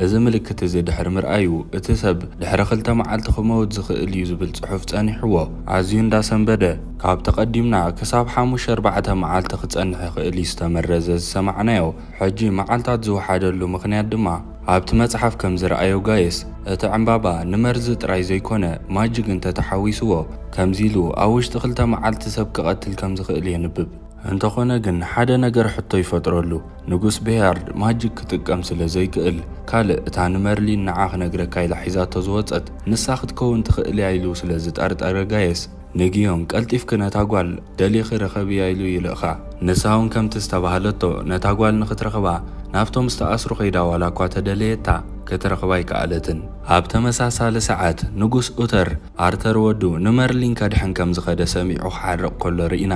እዚ ምልክት እዚ ድሕሪ ምርኣዩ እቲ ሰብ ድሕሪ ክልተ መዓልቲ ክመውት ዝኽእል እዩ ዝብል ጽሑፍ ጸኒሕዎ። ኣዝዩ እንዳሰንበደ ካብ ተቐዲምና ክሳብ ሓሙሽተ ኣርባዕተ መዓልቲ ክጸንሕ ይኽእል እዩ ዝተመረዘ ዝሰማዕናዮ ሕጂ መዓልታት ዝወሓደሉ ምኽንያት ድማ ኣብቲ መጽሓፍ ከም ዝረኣዮ ጋየስ እቲ ዕምባባ ንመርዚ ጥራይ ዘይኮነ ማጅግ እንተተሓዊስዎ ከምዚ ኢሉ ኣብ ውሽጢ ክልተ መዓልቲ ሰብ ክቐትል ከም ዝኽእል የንብብ። እንተኾነ ግን ሓደ ነገር ሕቶ ይፈጥረሉ። ንጉስ ቤያርድ ማጅግ ክጥቀም ስለ ዘይክእል ካልእ እታ ንመርሊን ንዓ ክነግረካ ኢላ ሒዛቶ ዝወጸት ንሳ ክትከውን ትኽእል እያ ኢሉ ስለ ዝጠርጠረ ጋየስ ንግዮን ቀልጢፍኪ ነታ ጓል ደሊኺ ርኸብያ ኢሉ ይልእኻ። ንሳ እውን ከምቲ ዝተባህለቶ ነታ ጓል ንኽትረኽባ ናብቶም ዝተኣስሩ ከይዳ ዋላ እኳ ተደለየታ ክትረኽባ ኣይከኣለትን። ኣብ ተመሳሳሊ ሰዓት ንጉስ ኡተር ኣርተር ወዱ ንመርሊን ከድሕን ከም ዝኸደ ሰሚዑ ክሓርቕ ከሎ ርኢና።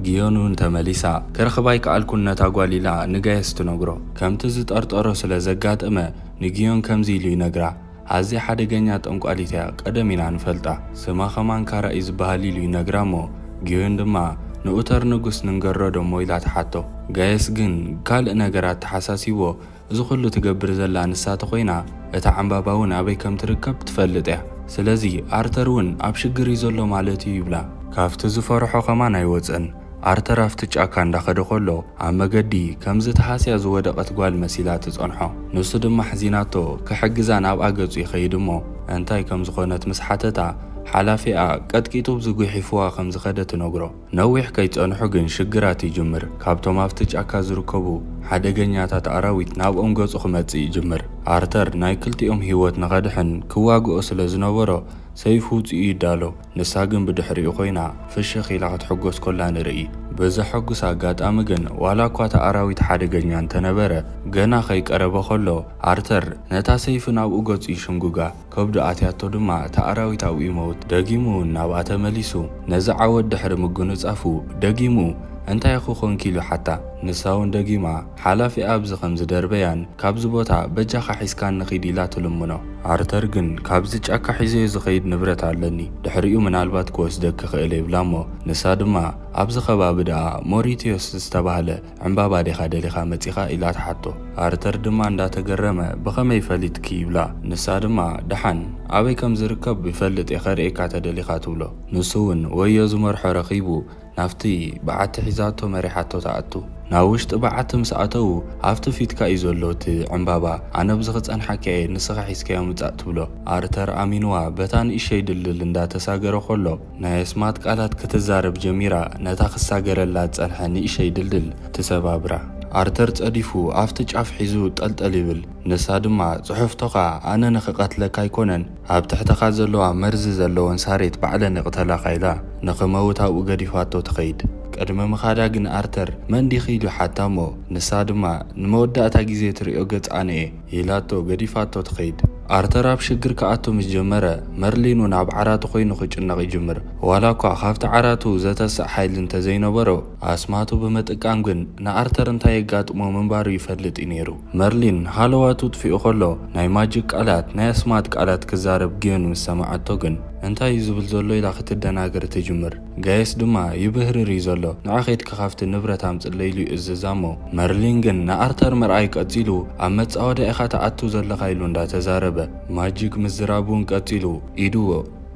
ግዮን እውን ተመሊሳ ክረኽባ ኣይከኣልኩን ነታ ጓል ኢላ ንጋየስ ትነግሮ። ከምቲ ዝጠርጠሮ ስለ ዘጋጠመ ንግዮን ከምዚ ኢሉ ይነግራ። ኣዝያ ሓደገኛ ጠንቋሊት እያ፣ ቀደም ኢና ንፈልጣ። ስማ ከማን ካራ እዩ ዝበሃል ኢሉ ይነግራ እሞ ግዮን ድማ ንኡተር ንጉስ ንንገረዶ እሞ ኢላ ትሓቶ። ጋየስ ግን ካልእ ነገር ኣተሓሳሲቦ እዚ ኩሉ ትገብር ዘላ ንሳ ተኾይና እታ ዕምባባ እውን ኣበይ ከም ትርከብ ትፈልጥ እያ። ስለዚ ኣርተር እውን ኣብ ሽግር እዩ ዘሎ ማለት እዩ ይብላ። ካብቲ ዝፈርሖ ከማን ኣይወፀን። ኣርተር ኣብቲ ጫካ እንዳኸደ ከሎ ኣብ መገዲ ከምዚ ተሃስያ ዝወደቐት ጓል መሲላ ትጸንሖ። ንሱ ድማ ሕዚናቶ ክሕግዛ ናብኣ ገጹ ይኸይድ እሞ እንታይ ከም ዝኾነት ምስ ሓተታ ሓላፊኣ ቀጥቂጡ ብዝጉሒፍዋ ከም ዝኸደ ትነግሮ። ነዊሕ ከይጸንሑ ግን ሽግራት ይጅምር። ካብቶም ኣብቲ ጫካ ዝርከቡ ሓደገኛታት ኣራዊት ናብኦም ገጹ ክመጽእ ይጅምር። ኣርተር ናይ ክልቲኦም ህይወት ንኸድሕን ክዋግኦ ስለ ዝነበሮ ሰይፉ ውጺኡ ይዳሎ። ንሳ ግን ብድሕሪኡ ኮይና ፍሽኽ ኢላ ክትሕጎስ ኮላ ንርኢ። ብዘሐጉስ ኣጋጣሚ ግን ዋላ እኳ እቲ ኣራዊት ሓደገኛ እንተነበረ ገና ከይቀረበ ከሎ ኣርተር ነታ ሰይፊ ናብኡ ገጹ ይሽንጉጋ። ከብዱ ኣትያቶ ድማ እቲ ኣራዊት ኣብኡ ይመውት። ደጊሙ እውን ናብኣ ተመሊሱ ነዚ ዓወት ድሕሪ ምግንጻፉ ደጊሙ እንታይ ኢኹ ኮንኪ ኢሉ ሓታ። ንሳ እውን ደጊማ ሓላፊኣ ኣብዚ ከም ዝደርበያን ካብዚ ቦታ በጃኻ ሒዝካኒ ኺድ ኢላ ትልምኖ። ኣርተር ግን ካብዚ ጫካ ሒዘዮ ዝኸይድ ንብረት ኣለኒ፣ ድሕሪኡ ምናልባት ክወስደኪ ክእል ይብላ እሞ ንሳ ድማ ኣብዚ ኸባቢ ደኣ ሞሪቲዮስ ዝተባህለ ዕምባባ ዲኻ ደሊኻ መጺኻ ኢላ ትሓቶ። ኣርተር ድማ እንዳተገረመ ብኸመይ ፈሊጥኪ ይብላ። ንሳ ድማ ደሓን ኣበይ ከም ዝርከብ ይፈልጥ እየ ከርእየካ ተደሊኻ ትብሎ። ንሱ እውን ወዮ ዝመርሖ ረኺቡ ናብቲ በዓቲ ሒዛቶ መሪሓቶ ትኣቱ። ናብ ውሽጢ በዓቲ ምስ ኣተዉ ኣብቲ ፊትካ እዩ ዘሎ እቲ ዕምባባ፣ ኣነ ኣብዚ ክጸንሓካ እየ ንስኻ ሒዝካዮ ምጻእ ትብሎ። ኣርተር ኣሚንዋ በታ ንእሸይ ድልድል እንዳተሳገረ ከሎ ናይ ኣስማት ቃላት ክትዛረብ ጀሚራ፣ ነታ ክሳገረላ ዝጸንሐ ንእሸይ ድልድል ትሰባብራ። ኣርተር ጸዲፉ ኣብቲ ጫፍ ሒዙ ጠልጠል ይብል። ንሳ ድማ ጽሑፍቶኻ ኣነ ንኽቐትለካ ኣይኮነን ኣብ ትሕተኻ ዘለዋ መርዚ ዘለወን ሳሬት ባዕለን ይቕተላኻ ኢላ ንኽመውት ኣብኡ ገዲፋቶ ትኸይድ። ቅድሚ ምኻዳ ግን ኣርተር መን ዲኺ ኢሉ ሓታ እሞ ንሳ ድማ ንመወዳእታ ግዜ ትርእዮ ገጽ ኣነ እየ ኢላቶ ገዲፋቶ ትኸይድ። ኣርተር ኣብ ሽግር ክኣቱ ምስ ጀመረ፣ መርሊን እውን ኣብ ዓራቱ ኮይኑ ክጭነቕ ይጅምር። ዋላ እኳ ካብቲ ዓራቱ ዘተስእ ሓይሊ እንተዘይነበሮ፣ ኣስማቱ ብምጥቃም ግን ንኣርተር እንታይ የጋጥሞ ምንባሩ ይፈልጥ እዩ ነይሩ። መርሊን ሃለዋቱ ጥፊኡ ከሎ፣ ናይ ማጂክ ቃላት፣ ናይ ኣስማት ቃላት ክዛረብ ጊዮን ምስ ሰማዓቶ ግን፣ እንታይ እዩ ዝብል ዘሎ ኢላ ክትደናገር ትጅምር። ጋየስ ድማ ይብህርር እዩ ዘሎ፣ ንዓ ኸይድካ ካብቲ ንብረት ኣምጽለይ ኢሉ ይእዝዛ እሞ፣ መርሊን ግን ንኣርተር ምርኣይ ቀጺሉ፣ ኣብ መጻወድያ ኢኻ ትኣቱ ዘለኻ ኢሉ እንዳተዛረበ፣ ማጂክ ምዝራብ እውን ቀጺሉ፣ ኢዱ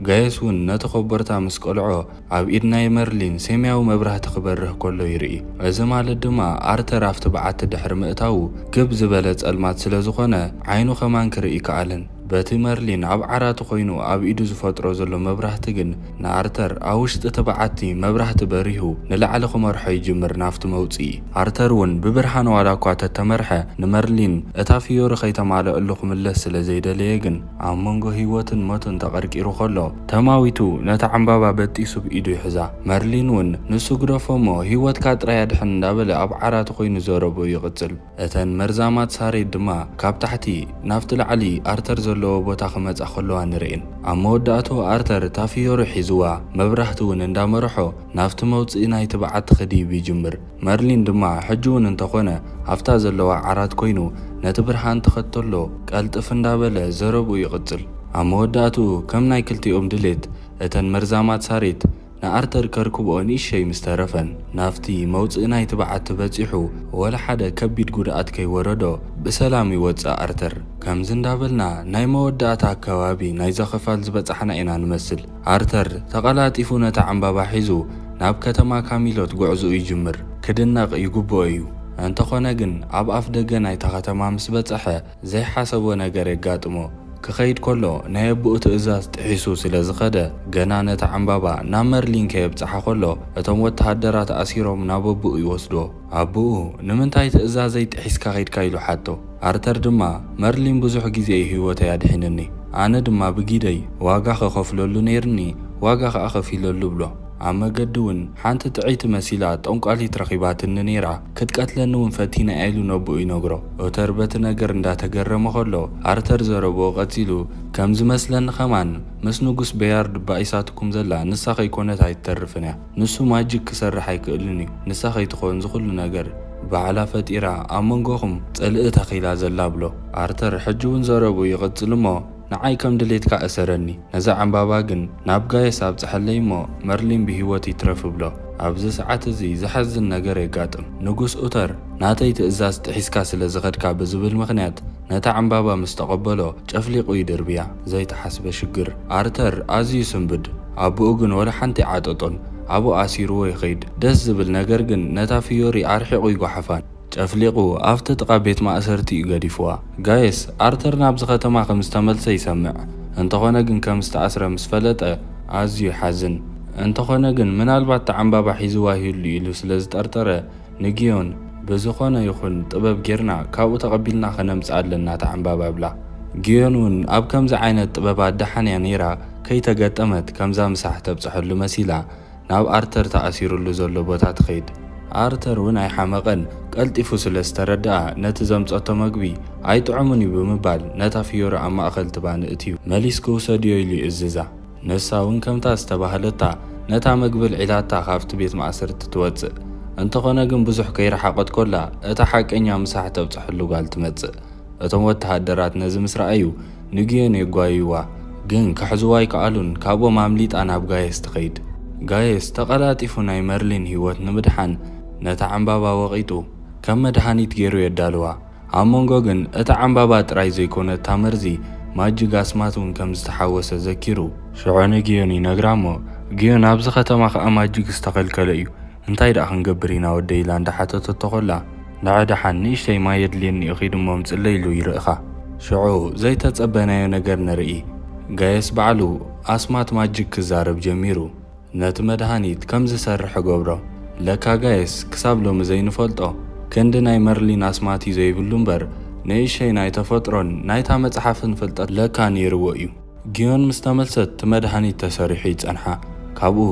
ጋየስ እውን ነቲ ኮቦርታ ምስ ቀልዖ፣ ኣብ ኢድ ናይ መርሊን ሰማያዊ መብራህቲ ክበርህ ከሎ ይርኢ። እዚ ማለት ድማ ኣርተር ኣብቲ በዓቲ ድሕሪ ምእታዉ ግብ ዝበለ ጸልማት ስለ ዝኾነ ዓይኑ ከማን ክርኢ ይከኣልን። በቲ መርሊን ኣብ ዓራቱ ኮይኑ ኣብ ኢዱ ዝፈጥሮ ዘሎ መብራህቲ ግን ንኣርተር ኣብ ውሽጢ እቲ በዓቲ መብራህቲ በሪሁ ንላዕሊ ክመርሖ ይጅምር ናብቲ መውጽኢ። ኣርተር እውን ብብርሃን ዋላ እኳ ተተመርሐ ንመርሊን እታ ፍዮሪ ከይተማልኣሉ ክምለስ ስለ ዘይደለየ ግን ኣብ መንጎ ህይወትን ሞትን ተቐርቂሩ ከሎ ተማዊቱ ነታ ዕምባባ በጢሱ ብኢዱ ይሕዛ። መርሊን እውን ንሱ ግደፎ እሞ ህይወትካ ጥራይ ኣድሕን እንዳበለ ኣብ ዓራቱ ኮይኑ ዘረብኡ ይቕጽል። እተን መርዛማት ሳሬት ድማ ካብ ታሕቲ ናብቲ ላዕሊ ኣርተር ዘለዎ ቦታ ክመጻ ከለዋ ንርእን። ኣብ መወዳእቱ ኣርተር እታ ፍዮሪ ሒዝዋ፣ መብራህቲ እውን እንዳመርሖ ናብቲ መውጽኢ ናይቲ በዓቲ ክድይብ ይጅምር። መርሊን ድማ ሕጂ እውን እንተኾነ ኣብታ ዘለዋ ዓራት ኮይኑ ነቲ ብርሃን ተኸተሎ ቀልጥፍ እንዳበለ ዘረብኡ ይቕጽል። ኣብ መወዳእትኡ ከም ናይ ክልቲኦም ድሌት እተን መርዛማት ሳሬት ንኣርተር ከርክብኦ ንእሸይ ምስ ተረፈን ናብቲ መውጽኢ ናይቲ በዓቲ በጺሑ ወላ ሓደ ከቢድ ጉድኣት ከይወረዶ ብሰላም ይወጽእ ኣርተር። ከምዚ እንዳበልና ናይ መወዳእታ ኣከባቢ ናይዛ ክፋል ዝበጻሕና ኢና ንመስል። ኣርተር ተቐላጢፉ ነታ ዕምባባ ሒዙ ናብ ከተማ ካሚሎት ጉዕዞኡ ይጅምር። ክድነቕ ይግብኦ እዩ። እንተኾነ ግን ኣብ ኣፍ ደገ ናይታ ከተማ ምስ በጽሐ ዘይሓሰቦ ነገር የጋጥሞ። ክኸይድ ከሎ ናይ ኣቦኡ ትእዛዝ ጥሒሱ ስለ ዝኸደ ገና ነታ ዕምባባ ናብ መርሊን ከየብጽሓ ከሎ እቶም ወተሃደራት ኣሲሮም ናብ ኣቦኡ ይወስድዎ። ኣቦኡ ንምንታይ ትእዛዘይ ጥሒስካ ኸይድካ ኢሉ ሓቶ። ኣርተር ድማ መርሊን ብዙሕ ግዜ እዩ ህይወተይ ኣድሒንኒ፣ ኣነ ድማ ብጊደይ ዋጋ ክኸፍለሉ ነይርኒ፣ ዋጋ ኸኣ ከፊለሉ ብሎ። ኣብ መገዲ እውን ሓንቲ ጥዕይቲ መሲላ ጠንቋሊት ረኺባትኒ ነይራ፣ ክትቀትለኒ እውን ፈቲና እያ ኢሉ ነቦኡ ይነግሮ። ኦተር በቲ ነገር እንዳተገረመ ከሎ ኣርተር ዘረብኦ ቀጺሉ፣ ከም ዝመስለኒ ኸማን ምስ ንጉስ በያርድ ባኢሳትኩም ዘላ ንሳ ከይኮነት ኣይትተርፍን እያ። ንሱ ማጂክ ክሰርሕ ኣይክእልን እዩ። ንሳ ከይትኾን ዝኹሉ ነገር ባዕላ ፈጢራ ኣብ መንጎኹም ጽልኢ ተኺላ ዘላ ብሎ። ኣርተር ሕጂ እውን ዘረብኡ ይቕጽል እሞ ንዓይ ከም ድሌትካ እሰረኒ፣ ነዛ ዕምባባ ግን ናብ ጋየስ ኣብጽሐለይ እሞ መርሊን ብህይወት ይትረፍ ብሎ። ኣብዚ ሰዓት እዚ ዘሐዝን ነገር የጋጥም። ንጉስ ኡተር ናተይ ትእዛዝ ጥሒስካ ስለ ዝኸድካ ብዝብል ምኽንያት ነታ ዕምባባ ምስ ተቐበሎ ጨፍሊቑ ይድርብያ። ዘይተሓስበ ሽግር። ኣርተር ኣዝዩ ስንብድ። ኣቦኡ ግን ወላ ሓንቲ ይዓጠጦን ኣብኡ ኣሲርዎ ይኸይድ። ደስ ዝብል ነገር ግን ነታ ፍዮሪ ኣርሒቑ ይጓሓፋን። ጨፍሊቑ ኣብቲ ጥቓ ቤት ማእሰርቲ እዩ ገዲፍዋ። ጋየስ ኣርተር ናብዚ ከተማ ከም ዝተመልሰ ይሰምዕ። እንተኾነ ግን ከም ዝተኣስረ ምስ ፈለጠ ኣዝዩ ይሓዝን። እንተኾነ ግን ምናልባት እታ ዕምባባ ሒዝዋ ይህሉ ኢሉ ስለ ዝጠርጠረ ንጊዮን ብዝኾነ ይኹን ጥበብ ጌርና ካብኡ ተቐቢልና ከነምጽኣ ኣለና እታ ዕምባባ ብላ። ጊዮን እውን ኣብ ከምዚ ዓይነት ጥበባት ደሓን እያ ነይራ፣ ከይተገጠመት ከምዛ ምሳሕ ተብጽሐሉ መሲላ ናብ ኣርተር ተኣሲሩሉ ዘሎ ቦታ ትኸይድ። ኣርተር እውን ኣይሓመቐን፣ ቀልጢፉ ስለ ዝተረድኣ ነቲ ዘምጸቶ መግቢ ኣይጥዑምን እዩ ብምባል ነታ ፍዮሪ ኣብ ማእከል ትባን እትዩ መሊስ ክውሰድዮ ኢሉ ይእዝዛ። ንሳ እውን ከምታ ዝተባህለታ ነታ መግቢ ኣልዒላታ ካብቲ ቤት ማእሰርቲ ትወጽእ። እንተኾነ ግን ብዙሕ ከይረሓቐት ኮላ እታ ሓቀኛ ምሳሕ ተብጽሐሉ ጓል ትመጽእ። እቶም ወተሃደራት ነዚ ምስ ረኣዩ ንግዮን የጓይዋ፣ ግን ክሕዝዋ ኣይከኣሉን። ካብኦም ኣምሊጣ ናብ ጋየስ ትኸይድ። ጋየስ ተቐላጢፉ ናይ መርሊን ህይወት ንምድሓን ነታ ዕምባባ ወቒጡ ከም መድሃኒት ገይሩ የዳልዋ። ኣብ መንጎ ግን እታ ዕምባባ ጥራይ ዘይኮነ እታ መርዚ ማጂክ ኣስማት እውን ከም ዝተሓወሰ ዘኪሩ ሽዑ ንግዮን ይነግራ እሞ ግዮን ኣብዚ ከተማ ከኣ ማጂክ ዝተኸልከለ እዩ። እንታይ ደኣ ክንገብር ኢና ወደይ ኢላ እንዳሓተተቶ ኮላ ንዓ ደሓን ንእሽተይ ማይ የድልየኒ እዩ ኺድ እሞ ኣምጽለይ ኢሉ ይርእኻ። ሽዑ ዘይተጸበናዮ ነገር ንርኢ። ጋየስ ባዕሉ ኣስማት ማጂክ ክዛረብ ጀሚሩ። ነቲ መድሃኒት ከም ዝሰርሕ እገብሮ። ለካ ጋየስ ክሳብ ሎሚ ዘይንፈልጦ ክንዲ ናይ መርሊን ኣስማት እዩ ዘይብሉ እምበር ንእሽተይ ናይ ተፈጥሮን ናይታ መጽሓፍን ፍልጠት ለካ ነይርዎ እዩ። ግዮን ምስ ተመልሰት እቲ መድሃኒት ተሰሪሑ ይጸንሓ። ካብኡ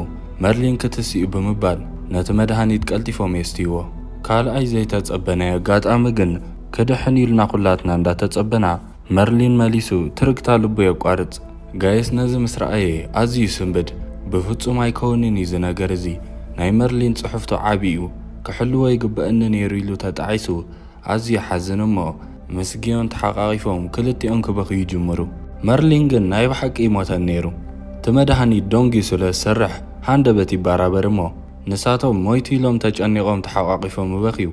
መርሊን ክትስእ እዩ ብምባል ነቲ መድሃኒት ቀልጢፎም የስትይዎ። ካልኣይ ዘይተጸበናዮ ኣጋጣሚ ግን ክድሕን ኢልና ኩላትና እንዳተጸበና መርሊን መሊሱ ትርግታ ልቡ የቋርጽ። ጋየስ ነዚ ምስ ረኣየ ኣዝዩ ይስንብድ። ብፍጹም ኣይከውንን እዩ እዚ ነገር እዚ። ናይ መርሊን ጽሑፍቶ ዓቢ እዩ። ክሕልዎ ይግበኣኒ ነይሩ ኢሉ ተጣዒሱ። ኣዝዩ ይሓዝን እሞ ምስ ጊዮን ተሓቃቒፎም ክልቲኦም ክበኽዩ ይጅምሩ። መርሊን ግን ናይ ብሓቂ ይሞተን ነይሩ። እቲ መድሃኒት ደንጊዩ ስለ ዝሰርሕ ሃንደበት ይበራበር እሞ ንሳቶም ሞይቱ ኢሎም ተጨኒቖም ተሓቋቒፎም ይበኽዩ።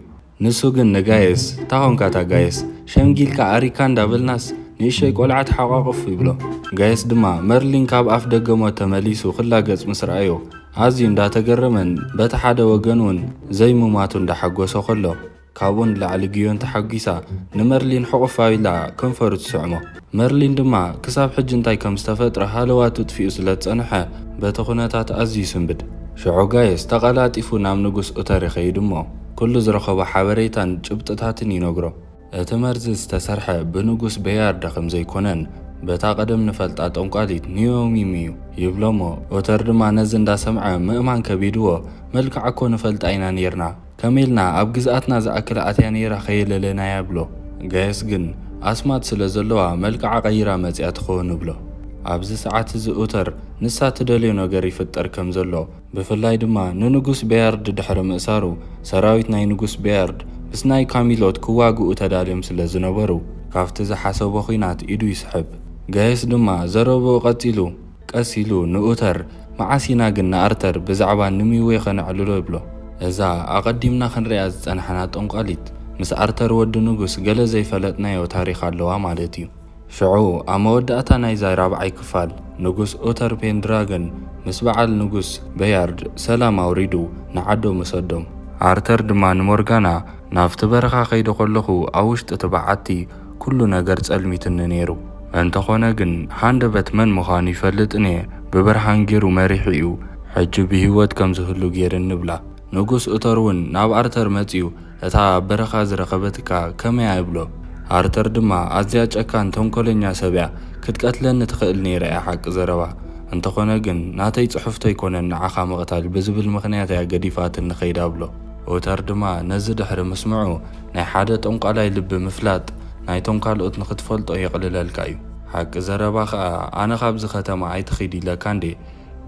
ንሱ ግን ንጋየስ፣ "ታኾንካ እታ ጋየስ፣ ሸምጊልካ ኣሪካ እንዳበልናስ ንእሸይ ቆልዓ ተሓቋቕፍ" ይብሎ። ጋየስ ድማ መርሊን ካብ ኣፍ ደገ ሞት ተመሊሱ ክላገጽ ምስ ረኣዮ ኣዝዩ እንዳተገረመን በቲ ሓደ ወገን እውን ዘይምማቱ እንዳሓጎሶ ከሎ፣ ካብኡ ንላዕሊ ግዮን ተሓጒሳ ንመርሊን ሕቑፍ ኣቢላ ከንፈሩ ትስዕሞ። መርሊን ድማ ክሳብ ሕጂ እንታይ ከም ዝተፈጥረ ሃለዋቱ ጥፊኡ ስለ ዝጸንሐ በቲ ኩነታት ኣዝዩ ይስንብድ። ሽዑ ጋየስ ተቐላጢፉ ናብ ንጉስ ኡተር ይኸይድ እሞ ኩሉ ዝረኸቦ ሓበሬታን ጭብጥታትን ይነግሮ። እቲ መርዚ ዝተሰርሐ ብንጉስ ቤያርደ ከም ዘይኮነን በታ ቀደም ንፈልጣ ጠንቋሊት ኒዮሚም እዩ ይብሎ እሞ ኡተር ድማ ነዚ እንዳሰምዐ ምእማን ከቢድዎ፣ "መልክዓ እኮ ንፈልጣ ኢና ኔርና፣ ከመይ ኢልና ኣብ ግዝኣትና ዝኣክል ኣትያ ነይራ ከየለለናያ?" ብሎ። ጋየስ ግን ኣስማት ስለ ዘለዋ መልክዓ ቀይራ መጺኣ ትኸውን ብሎ። ኣብዚ ሰዓት እዚ ኡተር ንሳ ትደልዮ ነገር ይፍጠር ከም ዘሎ፣ ብፍላይ ድማ ንንጉስ ቤያርድ ድሕሪ ምእሳሩ ሰራዊት ናይ ንጉስ ቤያርድ ምስ ናይ ካሚሎት ክዋግኡ ተዳልዮም ስለ ዝነበሩ ካብቲ ዝሓሰቦ ኹናት ኢዱ ይስሕብ። ጋየስ ድማ ዘረብኡ ቀጺሉ፣ ቀስ ኢሉ ንኡተር፣ "መዓስ ኢና ግን ንኣርተር ብዛዕባ ንሚዌ ኸነዕልሎ?" ይብሎ። እዛ ኣቐዲምና ኽንሪኣ ዝጸናሕና ጠንቋሊት፣ ምስ ኣርተር ወዲ ንጉስ ገለ ዘይፈለጥናዮ ታሪኽ ኣለዋ ማለት እዩ። ሽዑ ኣብ መወዳእታ ናይዛ ራብዓይ ክፋል፣ ንጉስ ኡተር ፔንድራገን ምስ በዓል ንጉስ በያርድ ሰላም ኣውሪዱ ንዓዶም ወሰዶም። ኣርተር ድማ ንሞርጋና፣ "ናብቲ በረኻ ከይደ ከለኹ ኣብ ውሽጢ እቲ በዓቲ ኩሉ ነገር ጸልሚትኒ ነይሩ። እንተኾነ ግን ሃንደበት መን ምዃኑ ይፈልጥን እየ፣ ብብርሃን ገይሩ መሪሑ እዩ ሕጂ ብህይወት ከም ዝህሉ ገይርኒ" ብላ። ንጉስ ኡተር እውን ናብ ኣርተር መጺኡ፣ "እታ ኣብ በረኻ ዝረኸበትካ ከመይ እያ?" ይብሎ። ኣርተር ድማ፣ "ኣዝያ ጨካን ተንኮለኛ ሰብ እያ፣ ክትቀትለኒ ትኽእል ነይራ እያ ሓቂ ዘረባ። እንተኾነ ግን ናተይ ጽሑፍቶ ኣይኮነን ንዓኻ ምቕታል ብዝብል ምኽንያት እያ ገዲፋትኒ ኸይዳ" ብሎ። ኡተር ድማ ነዚ ድሕሪ ምስምዑ፣ ናይ ሓደ ጠንቋላይ ልቢ ምፍላጥ ናይቶም ካልኦት ንኽትፈልጦ የቕልለልካ እዩ። ሓቂ ዘረባ ኸኣ ኣነ ካብዚ ከተማ ኣይትኺድ ኢለካ እንዴ?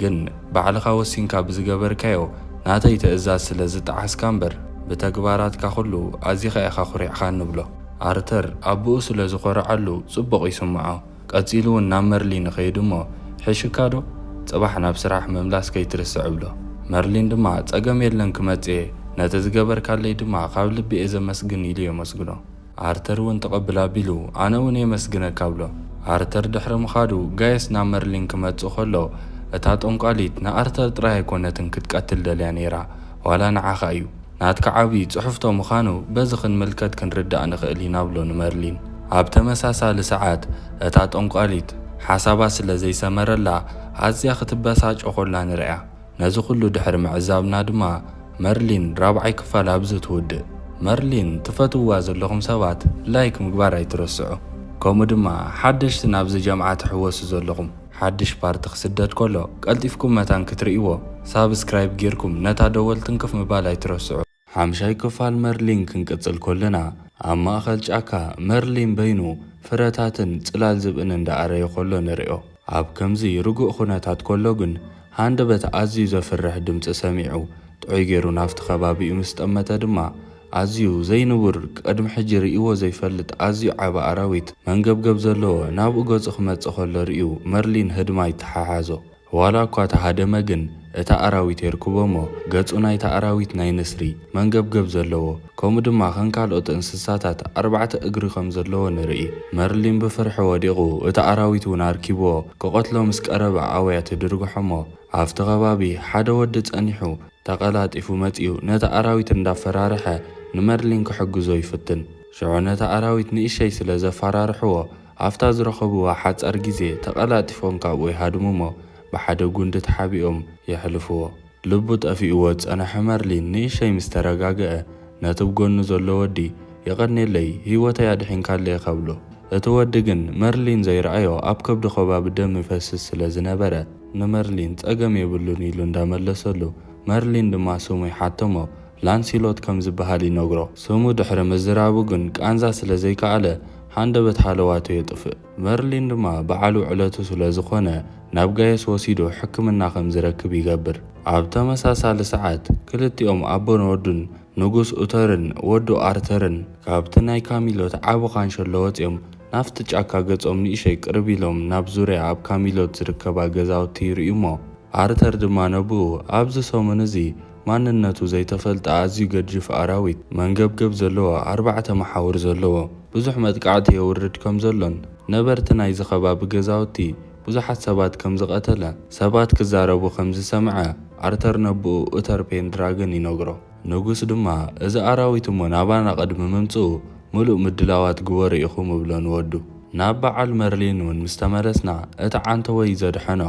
ግን ባዕልኻ ወሲንካ ብዝገበርካዮ ናተይ ትእዛዝ ስለ ዝጠዓስካ እምበር፣ ብተግባራትካ ኩሉ ኣዚኻ ኢኻ ኩሪዕኻኒ ብሎ። ኣርተር ኣቦኡ ስለ ዝኾርዓሉ ጽቡቕ ይስምዖ። ቀጺሉ እውን ናብ መርሊን ይኸይድ እሞ፣ "ሕሽካ ዶ? ጽባሕ ናብ ስራሕ ምምላስ ከይትርስዕ" ብሎ። መርሊን ድማ፣ "ጸገም የለን ክመጽእ እየ፣ ነቲ ዝገበርካለይ ድማ ካብ ልቢ እየ ዘመስግን" ኢሉ የመስግኖ። ኣርተር እውን ተቐብል ኣቢሉ፣ "ኣነ እውን የመስግነካ" ብሎ። ኣርተር ድሕሪ ምኻዱ፣ ጋየስ ናብ መርሊን ክመጽእ ከሎ፣ እታ ጠንቋሊት ንኣርተር ጥራይ ኣይኮነትን ክትቀትል ደልያ ነይራ፣ ዋላ ንዓኻ እዩ። ናትካ ዓቢ ጽሑፍቶ ምዃኑ በዚ ክንምልከት ክንርዳእ ንኽእል ኢና ብሎ ንመርሊን። ኣብ ተመሳሳሊ ሰዓት፣ እታ ጠንቋሊት ሓሳባ ስለ ዘይሰመረላ፣ ኣዝያ ክትበሳጮ ከላ ንርእያ። ነዚ ኩሉ ድሕሪ ምዕዛብና ድማ መርሊን ራብዓይ ክፋል ኣብዚ ትውድእ። መርሊን ትፈትውዋ ዘለኹም ሰባት ላይክ ምግባር ኣይትረስዑ። ከምኡ ድማ ሓደሽቲ ናብዚ ጀምዓ ትሕወሱ ዘለኹም ሓድሽ ፓርቲ ክስደድ ከሎ ቀልጢፍኩም መታን ክትርእይዎ ሳብስክራይብ ጌርኩም ነታ ደወል ትንክፍ ምባል ኣይትረስዑ። ሓምሻይ ክፋል መርሊን ክንቅጽል ከለና ኣብ ማእከል ጫካ መርሊን በይኑ ፍረታትን ጽላል ዝብእን እንዳኣረየ ከሎ ንርእዮ። ኣብ ከምዚ ርጉእ ኩነታት ከሎ ግን ሃንደበት ኣዝዩ ዘፍርሕ ድምጺ ሰሚዑ። ጥዑይ ገይሩ ናብቲ ከባቢኡ ምስ ጠመተ ድማ ኣዝዩ ዘይንቡር፣ ቅድሚ ሕጂ ርእይዎ ዘይፈልጥ ኣዝዩ ዓቢ ኣራዊት መንገብገብ ዘለዎ ናብኡ ገጹ ክመጽእ ከሎ ርእዩ መርሊን ህድማ ይተሓሓዞ። ዋላ እኳ ተሃደመ ግን እቲ ኣራዊት የርክቦ እሞ ገጹ ናይቲ ኣራዊት ናይ ንስሪ መንገብገብ ዘለዎ፣ ከምኡ ድማ ከም ካልኦት እንስሳታት ኣርባዕተ እግሪ ከም ዘለዎ ንርኢ። መርሊን ብፍርሒ ወዲቑ እቲ ኣራዊት እውን ኣርኪብዎ ክቐትሎ ምስ ቀረበ ኣውያ ትድርግሖ እሞ ኣብቲ ከባቢ ሓደ ወዲ ጸኒሑ ተቐላጢፉ መጺኡ ነቲ ኣራዊት እንዳፈራርሐ ንመርሊን ክሕግዞ ይፍትን። ሽዑ ነቲ ኣራዊት ንእሸይ ስለ ዘፈራርሕዎ ኣብታ ዝረኸብዋ ሓጻር ግዜ ተቐላጢፎም ካብኡ ይሃድሙ እሞ ብሓደ ጉንዲ ተሓቢኦም የሕልፍዎ። ልቡ ጠፊእዎ ዝጸንሐ መርሊን ንእሸይ ምስ ተረጋግአ ነቲ ብጎኑ ዘሎ ወዲ፣ "የቐኔለይ፣ ህይወተይ ኣድሒንካለይ" ኢኻ ብሎ። እቲ ወዲ ግን መርሊን ዘይረኣዮ ኣብ ከብዲ ከባቢ ደም ይፈስስ ስለ ዝነበረ ንመርሊን ጸገም የብሉን ኢሉ እንዳመለሰሉ፣ መርሊን ድማ ስሙ ይሓቶ እሞ ላንሲሎት ከም ዝበሃል ይነግሮ። ስሙ ድሕሪ ምዝራቡ ግን ቃንዛ ስለ ዘይከኣለ ሃንደበት ሃለዋቱ የጥፍእ። መርሊን ድማ በዓል ውዕለቱ ስለ ዝኾነ ናብ ጋየስ ወሲዱ ሕክምና ከም ዝረክብ ይገብር። ኣብ ተመሳሳሊ ሰዓት ክልቲኦም ኣቦን ወዱን ንጉስ ኡተርን ወዱ ኣርተርን ካብቲ ናይ ካሚሎት ዓቢ ካንሸሎ ወጺኦም ናብቲ ጫካ ገጾም ንእሸይ ቅርብ ኢሎም ናብ ዙርያ ኣብ ካሚሎት ዝርከባ ገዛውቲ ይርእዩ እሞ ኣርተር ድማ ነብኡ ኣብዚ ሰሙን እዚ ማንነቱ ዘይተፈልጠ ኣዝዩ ገጅፍ ኣራዊት መንገብገብ ዘለዎ ኣርባዕተ መሓውር ዘለዎ ብዙሕ መጥቃዕቲ የውርድ ከም ዘሎን ነበርቲ ናይዚ ከባቢ ገዛውቲ ብዙሓት ሰባት ከም ዝቐተለ ሰባት ክዛረቡ ከም ዝሰምዐ ኣርተር ነብኡ ኡተር ፔንድራገን ይነግሮ። ንጉስ ድማ እዚ ኣራዊት እሞ ናባና ቅድሚ ምምጽኡ ምሉእ ምድላዋት ግበሩ ኢኹም እብሎ ንወዱ። ናብ በዓል መርሊን እውን ምስ ተመለስና እቲ ዓንተወይ ዘድሐኖ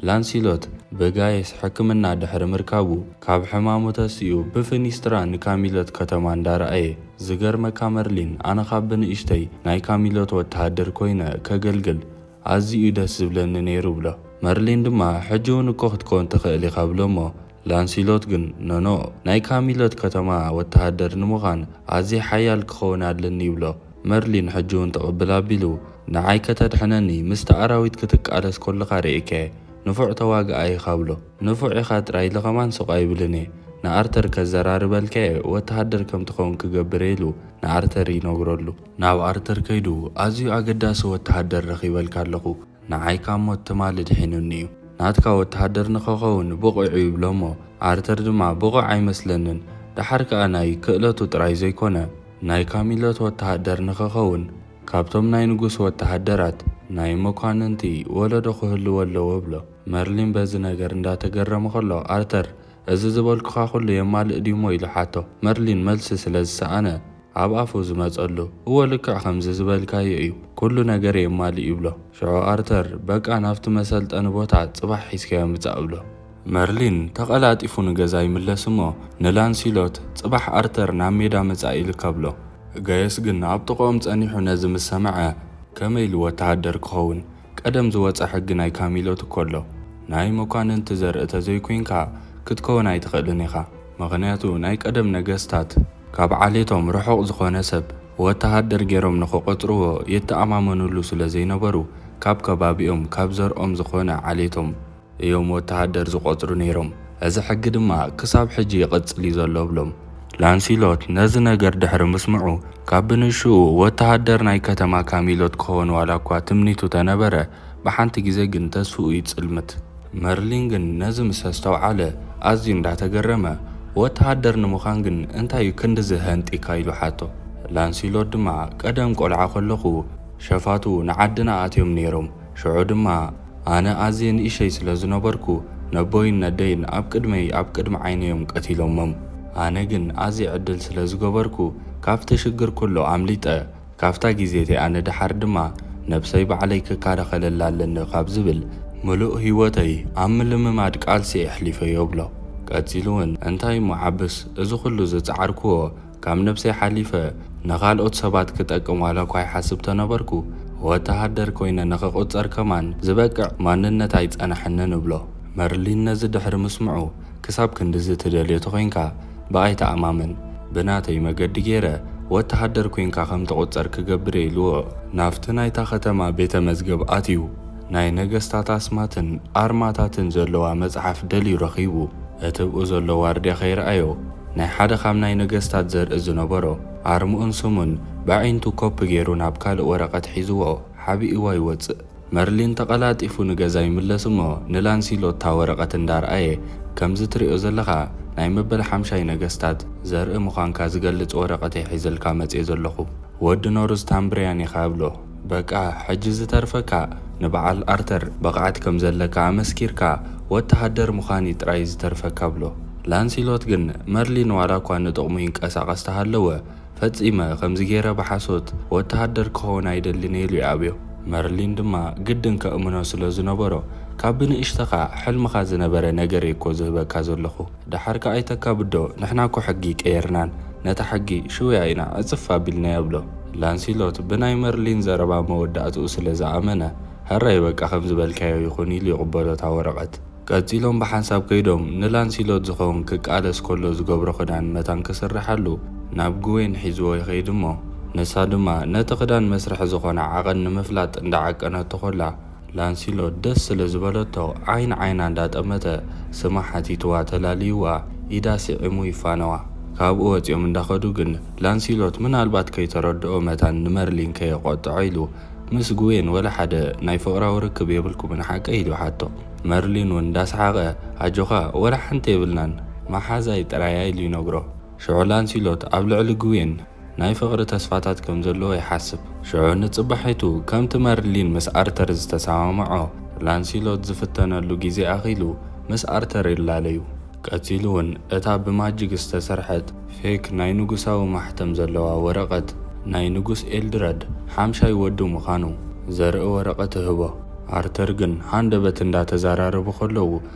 ላንሲሎት ብጋይስ ሕክምና ድሕሪ ምርካቡ ካብ ሕማሙ ተሲኡ ብፍኒስትራ ንካሚሎት ከተማ እንዳረኣየ ዝገርመካ መርሊን ኣነ ካብ ብንእሽተይ ናይ ካሚሎት ወተሃደር ኮይነ ከገልግል ኣዝዩ ደስ ዝብለኒ ነይሩ ብሎ። መርሊን ድማ ሕጂ እውን እኮ ክትከውን ትኽእል ኢኻ ብሎ እሞ ላንሲሎት ግን ኖኖ ናይ ካሚሎት ከተማ ወተሃደር ንምዃን ኣዝየ ሓያል ክኸውን ኣለኒ ይብሎ። መርሊን ሕጂ እውን ትቕብል ኣቢሉ ንዓይ ከተድሕነኒ ምስቲ ኣራዊት ክትቃለስ ኮለኻ ርእየካየ ንፉዕ ተዋግኣ ኢኻ ብሎ። ንፉዕ ኢኻ ጥራይ ኢለ ከማን ስቕ ኣይብልን እየ። ንኣርተር ከዘራርበልካየ ወተሃደር ከም ትኸውን ክገብር ኢሉ ንኣርተር ይነግረሉ። ናብ ኣርተር ከይዱ ኣዝዩ ኣገዳሲ ወተሃደር ረኺበልካ ኣለኹ። ንዓይ ካብ ሞት ትማሊ ድሒኑኒ እዩ። ናትካ ወተሃደር ንኸኸውን ብቑዕ እዩ ይብሎ እሞ ኣርተር ድማ ብቑዕ ኣይመስለንን። ደሓር ከኣ ናይ ክእለቱ ጥራይ ዘይኮነ ናይ ካሚሎት ወተሃደር ንኸኸውን ካብቶም ናይ ንጉስ ወተሃደራት ናይ መኳንንቲ ወለዶ ክህልዎ ኣለዎ ብሎ። መርሊን በዚ ነገር እንዳተገረመ ከሎ ኣርተር እዚ ዝበልኩኻ ኩሉ የማልእ ድዩሞ ኢሉ ሓቶ። መርሊን መልሲ ስለ ዝሰኣነ ኣብ ኣፉ ዝመጸሉ እወ ልክዕ ከምዚ ዝበልካዮ እዩ፣ ኩሉ ነገር የማልእ ይብሎ። ሽዑ ኣርተር በቃ ናብቲ መሰልጠኒ ቦታ ጽባሕ ሒዝካዮ ምጻእ ብሎ። መርሊን ተቐላጢፉ ንገዛ ይምለስ እሞ ንላንሲሎት ጽባሕ ኣርተር ናብ ሜዳ ምጻእ ኢልካ ብሎ። ጋየስ ግን ኣብ ጥቕኦም ጸኒሑ ነዚ ምስ ሰምዐ ከመይ ኢሉ ወተሃደር ክኸውን ቀደም ዝወጸ ሕጊ ናይ ካሚሎት እኮ ኣሎ። ናይ መኳንንቲ ዘርኢ ተዘይኮይንካ ክትከውን ኣይትኽእልን ኢኻ። ምኽንያቱ ናይ ቀደም ነገስታት ካብ ዓሌቶም ርሑቕ ዝኾነ ሰብ ወተሃደር ገይሮም ንኽቖጽርዎ ይተኣማመኑሉ ስለ ዘይነበሩ ካብ ከባቢኦም ካብ ዘርኦም ዝኾነ ዓሌቶም እዮም ወተሃደር ዝቖጽሩ ነይሮም። እዚ ሕጊ ድማ ክሳብ ሕጂ ይቕጽል እዩ ዘሎ ብሎም። ላንሲሎት ነዚ ነገር ድሕሪ ምስምዑ ካብ ብንሽኡ ወተሃደር ናይ ከተማ ካሚሎት ክኸውን ዋላ እኳ ትምኒቱ ተነበረ ብሓንቲ ግዜ ግን ተስፍኡ ይጽልምት። መርሊን ግን ነዚ ምስ ኣስተውዓለ ኣዝዩ እንዳተገረመ ወተሃደር ንምዃን ግን እንታይ እዩ ክንድዚ ህንጢካ ኢሉ ሓቶ። ላንሲሎት ድማ ቀደም ቆልዓ ከለኹ ሸፋቱ ንዓድና ኣትዮም ነይሮም። ሽዑ ድማ ኣነ ኣዝየ ንእሸይ ስለ ዝነበርኩ ነቦይን ነደይን ኣብ ቅድመይ ኣብ ቅድሚ ዓይነዮም ቀቲሎሞም። ኣነ ግን ኣዝየ ዕድል ስለ ዝገበርኩ ካብቲ ሽግር ኩሉ ኣምሊጠ። ካብታ ግዜ እቲኣ ንደሓር ድማ ነብሰይ ባዕለይ ክከላኸለላ ኣለኒ ካብ ዝብል ምሉእ ህይወተይ ኣብ ምልምማድ ቃልሲ የሕሊፈዮ ብሎ። ቀጺሉ እውን እንታይ እሞ ዓብስ እዚ ኩሉ ዝጸዓርክዎ ካብ ነብሰይ ሓሊፈ ንኻልኦት ሰባት ክጠቅም ዋላ እኳ ይሓስብ ተነበርኩ ወተሃደር ኮይነ ንኽቑጸር ከማን ዝበቅዕ ማንነት ኣይጸናሕንን እብሎ። መርሊን ነዚ ድሕሪ ምስምዑ ክሳብ ክንድዚ ትደልዮ ተኾይንካ ብኣይ ተኣማመን ብናተይ መገዲ ገይረ ወተሃደር ኮይንካ ከም ትቑጸር ክገብር እየ ኢልዎ ናብቲ ናይታ ከተማ ቤተ መዝገብ ኣትዩ ናይ ነገስታት ኣስማትን ኣርማታትን ዘለዋ መጽሓፍ ደልዩ ረኺቡ እቲ ብኡ ዘሎ ዋርድያ ከይረኣዮ ናይ ሓደ ካብ ናይ ነገስታት ዘርኢ ዝነበሮ ኣርምኡን ስሙን ብኣዒንቱ ኮፒ ገይሩ ናብ ካልእ ወረቐት ሒዝዎ ሓቢእዋ ይወጽእ። መርሊን ተቐላጢፉ ንገዛ ይምለስ እሞ ንላንሲሎት እታ ወረቐት እንዳርኣየ ከምዚ ትሪኦ ዘለኻ ናይ መበል ሓምሻይ ነገስታት ዘርኢ ምዃንካ ዝገልጽ ወረቐት እየ ሒዘልካ መጽየ ዘለኹ። ወዲ ኖርዝ ታምብርያን ኢኻ እብሎ። በቃ ሕጂ ዝተርፈካ ንበዓል ኣርተር ብቕዓት ከም ዘለካ ኣመስኪርካ ወተሃደር ምዃን እዩ ጥራይ ዝተርፈካ እብሎ። ላንሲሎት ግን መርሊን ዋላ እኳ ንጥቕሙ ይንቀሳቐስ ተሃለወ ፈጺመ ከምዚ ገይረ ብሓሶት ወተሃደር ክኸውን ኣይደልን እየ ኢሉ ይኣብዮ። መርሊን ድማ ግድን ከእምኖ ስለ ዝነበሮ ካብ ብንእሽተኻ ሕልምኻ ዝነበረ ነገር እየ እኮ ዝህበካ ዘለኹ። ደሓር ከኣ ኣይተካብዶ ንሕና እኮ ሕጊ ቀየርናን ነታ ሕጊ ሽውያ ኢና ዕጽፍ ኣቢልናያ ብሎ። ላንሲሎት ብናይ መርሊን ዘረባ መወዳእትኡ ስለ ዝኣመነ፣ "ሕራይ በቃ ከም ዝበልካዮ ይኹን" ኢሉ ይቕበሎ እታ ወረቐት። ቀጺሎም ብሓንሳብ ከይዶም ንላንሲሎት ዝኸውን ክቃለስ ከሎ ዝገብሮ ክዳን መታን ክስርሓሉ ናብ ግዌን ሒዝዎ ይኸይድ እሞ፣ ንሳ ድማ ነቲ ክዳን መስርሒ ዝኾነ ዓቐን ንምፍላጥ እንዳዓቀነቶ ኮላ፣ ላንሲሎት ደስ ስለ ዝበለቶ ዓይን ዓይና እንዳጠመተ ስማ ሓቲትዋ ተላልይዋ ኢዳ ስዒሙ ይፋነዋ። ካብኡ ወፂኦም እንዳኸዱ ግን ላንሲሎት ምናልባት ከይተረድኦ መታን ንመርሊን ከየቆጥዖ ኢሉ ምስ ጉዌን ወላ ሓደ ናይ ፍቕራዊ ርክብ የብልኩምን ሓቀይ ኢሉ ሓቶ። መርሊን እውን እንዳሰሓቐ ኣጆኻ ወላ ሓንቲ የብልናን መሓዛይ ጥራያ ኢሉ ይነግሮ። ሽዑ ላንሲሎት ኣብ ልዕሊ ጉዌን ናይ ፍቕሪ ተስፋታት ከም ዘለዎ ይሓስብ። ሽዑ ንጽባሒቱ ከምቲ መርሊን ምስ ኣርተር ዝተሰማምዖ ላንሲሎት ዝፍተነሉ ግዜ ኣኺሉ ምስ ኣርተር ይላለዩ። ቀጺሉ እውን እታ ብማጂክ ዝተሰርሐት ፌክ ናይ ንጉሳዊ ማሕተም ዘለዋ ወረቐት ናይ ንጉስ ኤልድረድ ሓምሻይ ወዱ ምዃኑ ዘርኢ ወረቐት ይህቦ። ኣርተር ግን ሃንደበት እንዳተዘራረቡ ከለዉ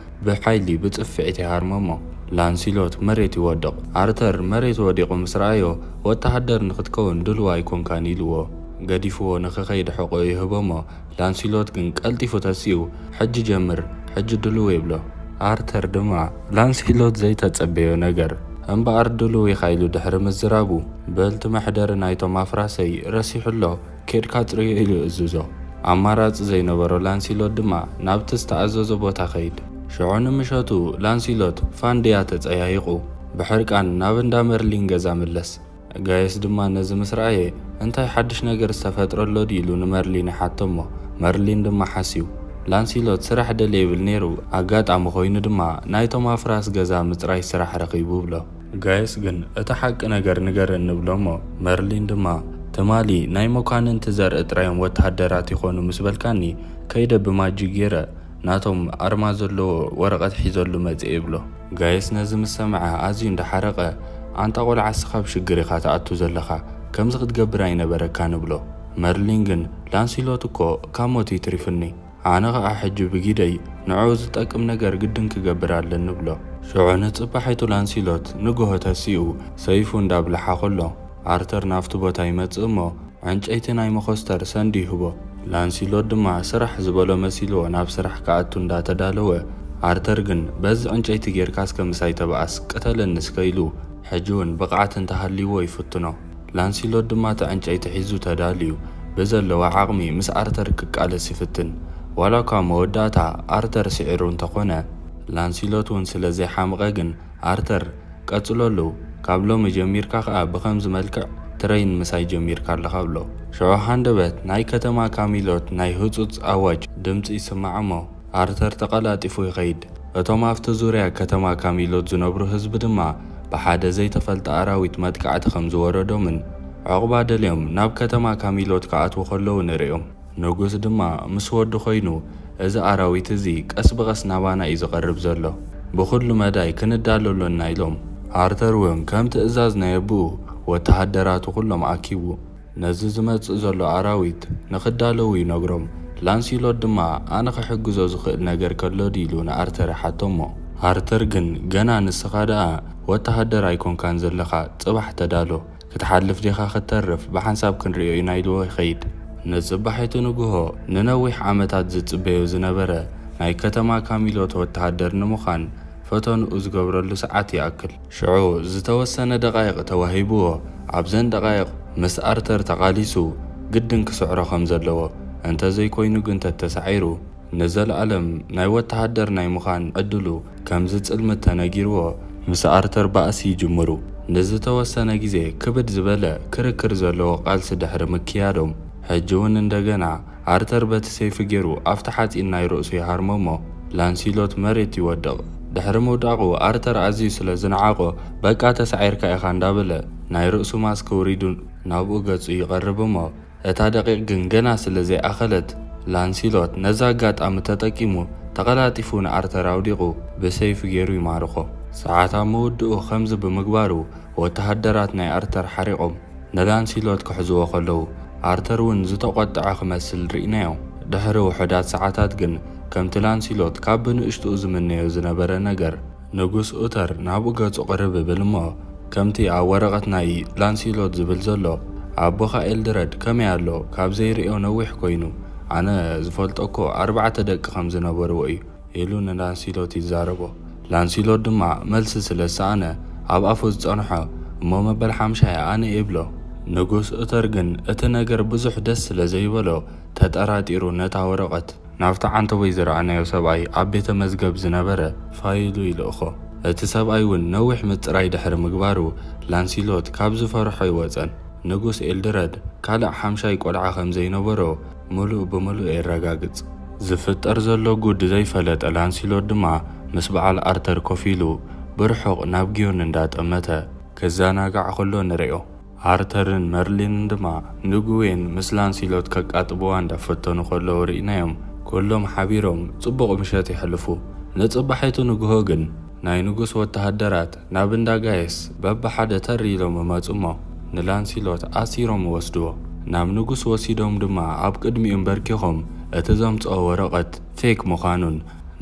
ብሓይሊ ብጽፍዒት ይሃርሞሞ። ላንሲሎት መሬት ይወድቕ። ኣርተር መሬት ወዲቑ ምስ ረኣዮ ወተሃደር ንኽትከውን ድሉው ኣይኮንካን ኢልዎ ገዲፍዎ ንኽኸይድ ሕቖ ይህቦሞ። ላንሲሎት ግን ቀልጢፉ ተሲኡ ሕጂ ጀምር፣ ሕጂ ድሉው ይብሎ። ኣርተር ድማ ላንሲሎት ዘይተጸበዮ ነገር እምበኣር ድሉው ኢኻ ኢሉ ድሕሪ ምዝራቡ በልቲ መሕደሪ ናይቶም ኣፍራሰይ ረሲሑ ኣሎ። ኬድካ ጽርዮ ኢሉ ይእዝዞ። ኣማራጺ ዘይነበሮ ላንሲሎት ድማ ናብቲ ዝተኣዘዞ ቦታ ከይድ። ሽዑ ንምሸቱ ላንሲሎት ፋንድያ ተጸያይቑ ብሕርቃን ናብ እንዳ መርሊን ገዛ ምለስ። ጋየስ ድማ ነዚ ምስ ረኣየ እንታይ ሓድሽ ነገር ዝተፈጥረ ኣሎ ድዩ ኢሉ ንመርሊን ይሓቶ እሞ መርሊን ድማ ሓስዩ ላንሲሎት ስራሕ ደልየ ይብል ነይሩ፣ ኣጋጣሚ ኮይኑ ድማ ናይቶም ኣፍራስ ገዛ ምጽራይ ስራሕ ረኺቡ ብሎ። ጋየስ ግን እቲ ሓቂ ነገር ንገረኒ ብሎ እሞ መርሊን ድማ ትማሊ ናይ መኳንንቲ ዘርኢ ጥራዮም ወተሃደራት ይኾኑ ምስ በልካኒ ከይደ ብማጂክ ገይረ ናቶም ኣርማ ዘለዎ ወረቐት ሒዘሉ መጽእ ይብሎ። ጋየስ ነዚ ምስ ሰምዐ ኣዝዩ እንዳሓረቐ ኣንታ ቆልዓ እስኻ ኣብ ሽግር ኢኻ ትኣቱ ዘለኻ ከምዚ ክትገብር ኣይነበረካን ብሎ። መርሊን ግን ላንሲሎት እኮ ካብ ሞት ይትሪፍኒ ኣነ ኸኣ ሕጂ ብጊደይ ንዕኡ ዝጠቅም ነገር ግድን ክገብር ኣለኒ ብሎ። ሽዑ ንጽባሒቱ ላንሲሎት ንግሆ ተሲኡ ሰይፉ እንዳብልሓ ከሎ ኣርተር ናብቲ ቦታ ይመጽእ እሞ ዕንጨይቲ ናይ መኾስተር ሰንዲ ይህቦ። ላንሲሎት ድማ ስራሕ ዝበሎ መሲልዎ ናብ ስራሕ ክኣቱ እንዳተዳለወ ኣርተር ግን በዚ ዕንጨይቲ ጌርካ እስከ ምሳይ ተባኣስ ቅተለኒ እስከ ኢሉ ሕጂ እውን ብቕዓት እንተሃልይዎ ይፍትኖ። ላንሲሎት ድማ እቲ ዕንጨይቲ ሒዙ ተዳልዩ ብዘለዎ ዓቕሚ ምስ ኣርተር ክቃለስ ይፍትን። ዋላ እኳ መወዳእታ ኣርተር ስዒሩ እንተኾነ ላንሲሎት እውን ስለ ዘይሓመቐ ግን ኣርተር ቀጽለሉ፣ ካብ ሎሚ ጀሚርካ ከኣ ብኸምዚ መልክዕ ትረይን ምሳይ ጀሚርካ ኣለኻ ብሎ። ሽዑ ሃንደበት ናይ ከተማ ካሚሎት ናይ ህጹጽ ኣዋጅ ድምጺ ይስማዕ እሞ ኣርተር ተቐላጢፉ ይኸይድ። እቶም ኣብቲ ዙርያ ከተማ ካሚሎት ዝነብሩ ህዝቢ ድማ ብሓደ ዘይተፈልጠ ኣራዊት መጥቃዕቲ ከም ዝወረዶምን ዕቑባ ደልዮም ናብ ከተማ ካሚሎት ክኣትዉ ከለዉ ንርእዮም። ንጉስ ድማ ምስ ወዱ ኮይኑ እዚ ኣራዊት እዚ ቀስ ብቐስ ናባና እዩ ዝቐርብ ዘሎ፣ ብኹሉ መዳይ ክንዳሎ ኣሎና ኢሎም። ኣርተር እውን ከም ትእዛዝ ናይ ኣቦኡ ወተሃደራቱ ኩሎም ኣኪቡ ነዚ ዝመጽእ ዘሎ ኣራዊት ንኽዳለዉ ይነግሮም። ላንሲሎት ድማ ኣነ ክሕግዞ ዝኽእል ነገር ከሎ ድዩ ኢሉ ንኣርተር ይሓቶ እሞ ኣርተር ግን ገና ንስኻ ደኣ ወተሃደር ኣይኮንካን ዘለኻ ጽባሕ ተዳሎ ክትሓልፍ ዲኻ ክትተርፍ ብሓንሳብ ክንርእዮ ኢና ኢልዎ ይኸይድ። ንጽባሒቱ ንግሆ ንነዊሕ ዓመታት ዝጽበዮ ዝነበረ ናይ ከተማ ካሚሎት ወተሃደር ንምዃን ፈተንኡ ዝገብረሉ ሰዓት ይኣክል። ሽዑ ዝተወሰነ ደቓይቕ ተዋሂብዎ ኣብዘን ደቓይቕ ምስ ኣርተር ተቓሊሱ ግድን ክስዕሮ ከም ዘለዎ እንተዘይኮይኑ ግን ተተሳዒሩ ንዘለኣለም ናይ ወተሃደር ናይ ምዃን ዕድሉ ከም ዝጽልምት ተነጊርዎ ምስ ኣርተር ባእሲ ይጅምሩ። ንዝተወሰነ ግዜ ክብድ ዝበለ ክርክር ዘለዎ ቃልሲ ድሕሪ ምክያዶም ሕጂ እውን እንደገና ኣርተር በቲ ሰይፊ ገይሩ ኣብቲ ሓጺን ናይ ርእሱ ይሃርሞ እሞ ላንሲሎት መሬት ይወድቕ። ድሕሪ ምውዳቑ ኣርተር ኣዝዩ ስለ ዝነዓቖ በቃ ተሳዒርካ ኢኻ እንዳበለ ናይ ርእሱ ማስክ ውሪዱ ናብኡ ገጹ ይቐርብ እሞ እታ ደቂቕ ግን ገና ስለ ዘይኣኸለት ላንሲሎት ነዛ ኣጋጣሚ ተጠቂሙ ተቐላጢፉ ንኣርተር ኣውዲቑ ብሰይፊ ገይሩ ይማርኾ። ሰዓት ኣብ ምውድኡ ከምዚ ብምግባሩ ወተሃደራት ናይ ኣርተር ሓሪቖም ንላንሲሎት ክሕዝዎ ከለዉ ኣርተር እውን ዝተቖጥዐ ክመስል ርኢናዮ። ድሕሪ ውሑዳት ሰዓታት ግን ከምቲ ላንሲሎት ካብ ብንእሽትኡ ዝምነዮ ዝነበረ ነገር ንጉስ ኡተር ናብኡ ገጹ ቅርብ ይብል እሞ ከምቲ ኣብ ወረቐት ናይ ላንሲሎት ዝብል ዘሎ ኣቦኻ ኤልድረድ ከመይ ኣሎ ካብ ዘይርእዮ ነዊሕ ኮይኑ ኣነ ዝፈልጦ እኮ ኣርባዕተ ደቂ ከም ዝነበርዎ እዩ ኢሉ ንላንሲሎት ይዛረቦ። ላንሲሎት ድማ መልሲ ስለ ዝሰኣነ ኣብ ኣፉ ዝጸንሖ እሞ መበል ሓምሻይ ኣነ እየ ይብሎ። ንጉስ ኡተር ግን እቲ ነገር ብዙሕ ደስ ስለ ዘይበሎ፣ ተጠራጢሩ ነታ ወረቐት ናብቲ ዓንተቦይ ዝረኣናዮ ሰብኣይ ኣብ ቤተ መዝገብ ዝነበረ ፋይሉ ይልእኾ። እቲ ሰብኣይ እውን ነዊሕ ምጽራይ ድሕሪ ምግባሩ፣ ላንሲሎት ካብ ዝፈርሖ ኣይወጸን። ንጉስ ኤልድረድ ካልእ ሓምሻይ ቆልዓ ከም ዘይነበሮ ምሉእ ብምሉእ የረጋግጽ። ዝፍጠር ዘሎ ጉድ ዘይፈለጠ ላንሲሎት ድማ ምስ በዓል ኣርተር ኮፍ ኢሉ ብርሑቕ ናብ ጊዮን እንዳጠመተ ክዘናጋዕ ከሎ ንርእዮ። ኣርተርን መርሊንን ድማ ንግዌን ምስ ላንሲሎት ከቃጥብዋ እንዳፈተኑ ከለዉ ርኢናዮም። ኩሎም ሓቢሮም ጽቡቕ ምሸት የሕልፉ። ንጽባሒቱ ንግሆ ግን ናይ ንጉስ ወተሃደራት ናብ እንዳ ጋየስ በብሓደ ተር ኢሎም ይመጹ እሞ፣ ንላንሲሎት ኣሲሮም ይወስድዎ። ናብ ንጉስ ወሲዶም ድማ ኣብ ቅድሚኡ ኣንበርኪኾም እቲ ዘምጽኦ ወረቐት ፌክ ምዃኑን፣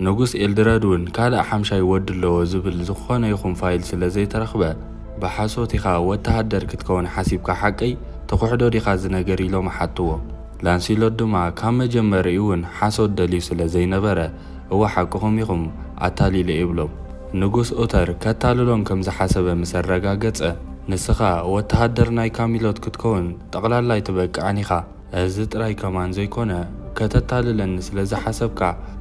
ንጉስ ኤልድረድ እውን ካልእ ሓምሻይ ወዲ ኣለዎ ዝብል ዝኾነ ይኹን ፋይል ስለ ዘይተረኽበ፣ ብሓሶት ኢኻ ወተሃደር ክትከውን ሓሲብካ ሓቀይ ትኹሕዶ ዲኻ እዚ ነገር ኢሎም ይሓትዎ። ላንሲሎት ድማ ካብ መጀመሪኡ እውን ሓሶት ደልዩ ስለ ዘይነበረ፣ እወ ሓቅኹም ኢኹም፣ ኣታሊለ ይብሎም። ንጉስ ኡተር ከታልሎም ከም ዝሓሰበ ምስ ኣረጋገጸ፣ ንስኻ ወተሃደር ናይ ካሚሎት ክትከውን ጠቕላላይ ትበቅዕን ኢኻ። እዚ ጥራይ ከማን ዘይኮነ፣ ከተታልለኒ ስለ ዝሓሰብካ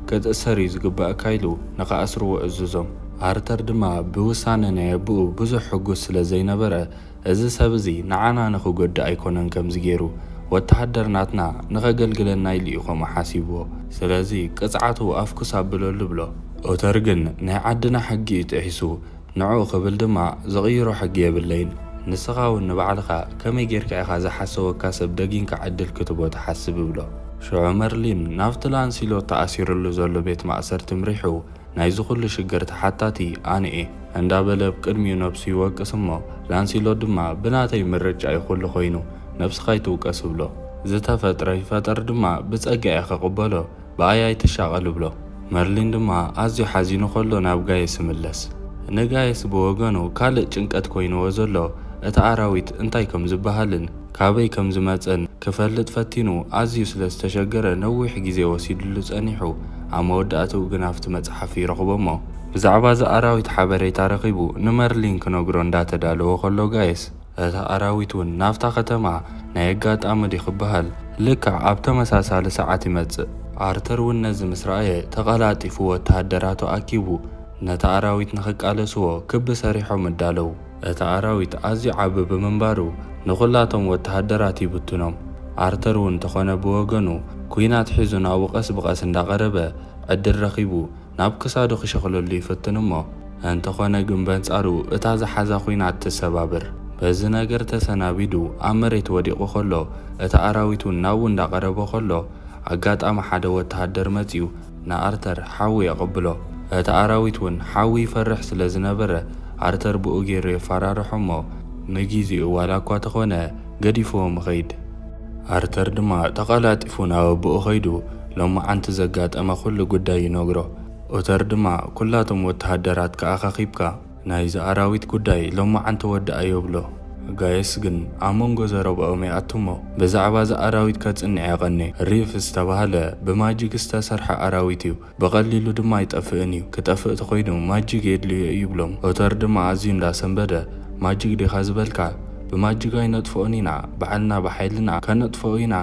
ክትእሰር እዩ ዝግበኣካ ኢሉ ንኽኣስርዎ እዝዞም። ኣርተር ድማ ብውሳነ ናይ ኣቦኡ ብዙሕ ሕጉስ ስለ ዘይነበረ፣ እዚ ሰብ እዚ ንዓና ንኽጎድእ ኣይኮነን ከምዚ ገይሩ፣ ወተሃደር ናትና ንኸገልግለና ኢሉ እዩ ከምኡ ሓሲብዎ። ስለዚ ቅጽዓቱ ኣፍኩስ ኣብለሉ ብሎ። ኦተር ግን ናይ ዓድና ሕጊ እዩ ጥሒሱ፣ ንዕኡ ክብል ድማ ዝቕይሮ ሕጊ የብለይን። ንስኻ እውን ንባዕልኻ ከመይ ጌርካ ኢኻ ዝሓሰወካ ሰብ ደጊንካ ዕድል ክትቦ ትሓስብ? ይብሎ። ሽዑ መርሊን ናብቲ ላንሲሎት ተኣሲሩሉ ዘሎ ቤት ማእሰርቲ ምሪሑ፣ ናይዚ ኩሉ ሽግር ተሓታቲ ኣነ እየ እንዳበለ ኣብ ቅድሚኡ ነብሱ ይወቅስ እሞ፣ ላንሲሎት ድማ ብናተይ ምርጫ እዩ ኩሉ ኮይኑ፣ ነብስኻ ኣይትውቀስ ይብሎ። ዝተፈጥረ ይፈጠር ድማ ብጸጋ እየ ክቕበሎ፣ ብኣይ ኣይትሻቐል ይብሎ። መርሊን ድማ ኣዝዩ ሓዚኑ ከሎ ናብ ጋየስ ይምለስ። ንጋየስ ብወገኑ ካልእ ጭንቀት ኮይንዎ ዘሎ እቲ ኣራዊት እንታይ ከም ዝበሃልን ካበይ ከም ዝመጸን ክፈልጥ ፈቲኑ ኣዝዩ ስለ ዝተሸገረ ነዊሕ ግዜ ወሲድሉ ጸኒሑ፣ ኣብ መወዳእትኡ ግን ኣብቲ መጽሓፍ ይረኽቦ እሞ ብዛዕባ እዚ ኣራዊት ሓበሬታ ረኺቡ ንመርሊን ክነግሮ እንዳተዳለወ ከሎ ጋየስ፣ እታ ኣራዊት እውን ናብታ ከተማ ናይ ኣጋጣሚ ድዩ ክበሃል ልክዕ ኣብ ተመሳሳሊ ሰዓት ይመጽእ። ኣርተር እውን ነዚ ምስ ረኣየ ተቐላጢፉ ወተሃደራቱ ኣኪቡ ነታ ኣራዊት ንኽቃለስዎ ክቢ ሰሪሖም እዳለዉ። እቲ ኣራዊት ኣዝዩ ዓቢ ብምንባሩ ንኹላቶም ወተሃደራት ይብትኖም። ኣርተር እውን እንተኾነ ብወገኑ ኲናት ሒዙ ናብኡ ቀስ ብቐስ እንዳቐረበ ዕድል ረኺቡ ናብ ክሳዱ ክሸኽለሉ ይፍትን እሞ፣ እንተኾነ ግን በንጻሩ እታ ዝሓዛ ኲናት ትሰባብር። በዚ ነገር ተሰናቢዱ ኣብ መሬት ወዲቑ ከሎ፣ እቲ ኣራዊት እውን ናብኡ እንዳቐረበ ከሎ፣ ኣጋጣሚ ሓደ ወተሃደር መጺኡ ንኣርተር ሓዊ የቐብሎ። እቲ ኣራዊት እውን ሓዊ ይፈርሕ ስለ ዝነበረ፣ ኣርተር ብኡ ገይሩ የፈራርሖ እሞ፣ ንጊዜኡ ዋላ እኳ ተኾነ ገዲፍዎም ይኸይድ። ኣርተር ድማ ተቐላጢፉ ናብ ኣቦኡ ኸይዱ፣ ሎማዓንቲ ዘጋጠመ ኩሉ ጉዳይ ይነግሮ። ኦተር ድማ፣ ኩላቶም ወተሃደራት ከኣኻኺብካ፣ ናይዚ ኣራዊት ጉዳይ ሎማዓንቲ ወድኣዮ ይብሎ። ጋየስ ግን፣ ኣብ መንጎ ዘረባኦም ይኣቱ እሞ፣ ብዛዕባ እዚ ኣራዊት ከጽንዕ የቐንየ። ሪፍ ዝተባህለ ብማጂክ ዝተሰርሐ ኣራዊት እዩ። ብቐሊሉ ድማ ኣይጠፍእን እዩ። ክጠፍእ ተኾይኑ ማጂክ የድልዮ እዩ ይብሎም። ኦተር ድማ ኣዝዩ እንዳሰንበደ፣ ማጂክ ዲኻ ዝበልካ? ብማጂክ ኣይነጥፍኦን ኢና፣ ባዕልና ብሓይልና ከነጥፍኦ ኢና፣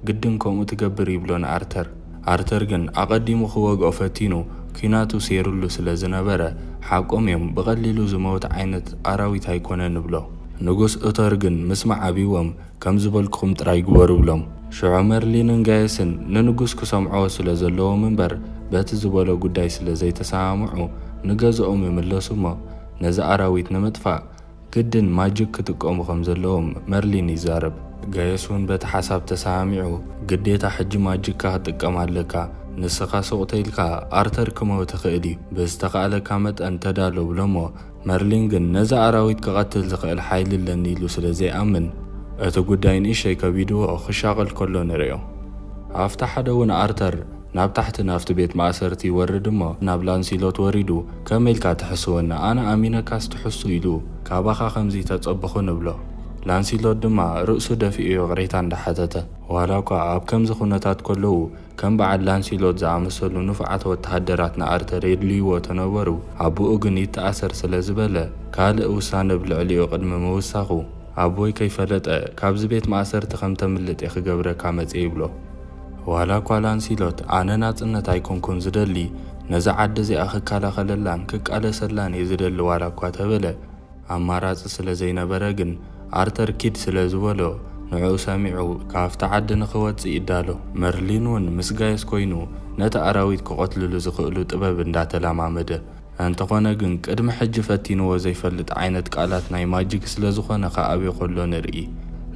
ግድን ከምኡ ትገብር ይብሎ ንኣርተር። ኣርተር ግን ኣቐዲሙ ክወግኦ ፈቲኑ፣ ኲናቱ ሴሩሉ ስለ ዝነበረ፣ ሓቆም እዮም፣ ብቐሊሉ ዝመውት ዓይነት ኣራዊት ኣይኮነን ይብሎ። ንጉስ ኦተር ግን ምስማዕ ኣብይዎም፣ ከም ዝበልኩኹም ጥራይ ግበሩ ብሎም። ሽዑ መርሊንን ጋየስን ንንጉስ ክሰምዕዎ ስለ ዘለዎም እምበር በቲ ዝበሎ ጉዳይ ስለ ዘይተሰማምዑ ንገዝኦም ይምለሱ እሞ ነዚ ኣራዊት ንምጥፋእ ግድን ማጂክ ክጥቀሙ ከም ዘለዎም መርሊን ይዛረብ። ጋየስ እውን በቲ ሓሳብ ተሰማሚዑ፣ ግዴታ ሕጂ ማጂክካ ክጥቀም ኣለካ፣ ንስኻ ሱቕ ተይልካ ኣርተር ክመውት ይኽእል እዩ፣ ብዝተኻእለካ መጠን ተዳሎ ብሎሞ መርሊን ግን ነዚ ኣራዊት ክቐትል ዝኽእል ሓይሊ ኣለኒ ኢሉ ስለ ዘይኣምን፣ እቲ ጉዳይ ንእሸይ ከቢድዎ ክሻቐል ከሎ ንርእዮ። ኣብቲ ሓደ እውን ኣርተር ናብ ታሕቲ ናብቲ ቤት ማእሰርቲ ይወርድ እሞ፣ ናብ ላንሲሎት ወሪዱ፣ "ከመይ ኢልካ ትሕስወኒ? ኣነ ኣሚነካስ ትሕሱ?" ኢሉ፣ "ካባኻ ከምዚ ተጸበኹ" ንብሎ። ላንሲሎት ድማ ርእሱ ደፊኡ ይቕሬታ እንዳሓተተ፣ ዋላ እኳ ኣብ ከምዚ ኩነታት ከለዉ፣ ከም በዓል ላንሲሎት ዝኣመሰሉ ንፉዓት ወተሃደራት ንኣርተር የድልይዎ ተነበሩ፣ ኣቦኡ ግን ይተኣሰር ስለ ዝበለ፣ ካልእ ውሳነ ብልዕሊኡ ቅድሚ ምውሳኹ፣ ኣቦይ ከይፈለጠ ካብዚ ቤት ማእሰርቲ ከም ተምልጥ እየ ክገብረካ መጽየ ይብሎ። ዋላ እኳ ላንሲሎት ኣነ ናጽነት ኣይኮንኩን ዝደሊ፣ ነዛ ዓዲ እዚኣ ክከላኸለላን ክቃለሰላን እየ ዝደሊ ዋላ እኳ ተበለ፣ ኣማራጺ ስለ ዘይነበረ ግን ኣርተር ኪድ ስለ ዝበሎ ንዕኡ ሰሚዑ ካብቲ ዓዲ ንኽወጽእ ይዳሎ። መርሊን እውን ምስ ጋየስ ኮይኑ ነቲ ኣራዊት ክቐትልሉ ዝኽእሉ ጥበብ እንዳተለማመደ። እንተኾነ ግን ቅድሚ ሕጂ ፈቲንዎ ዘይፈልጥ ዓይነት ቃላት ናይ ማጂክ ስለ ዝኾነ ክኣብዮ ከሎ ንርኢ።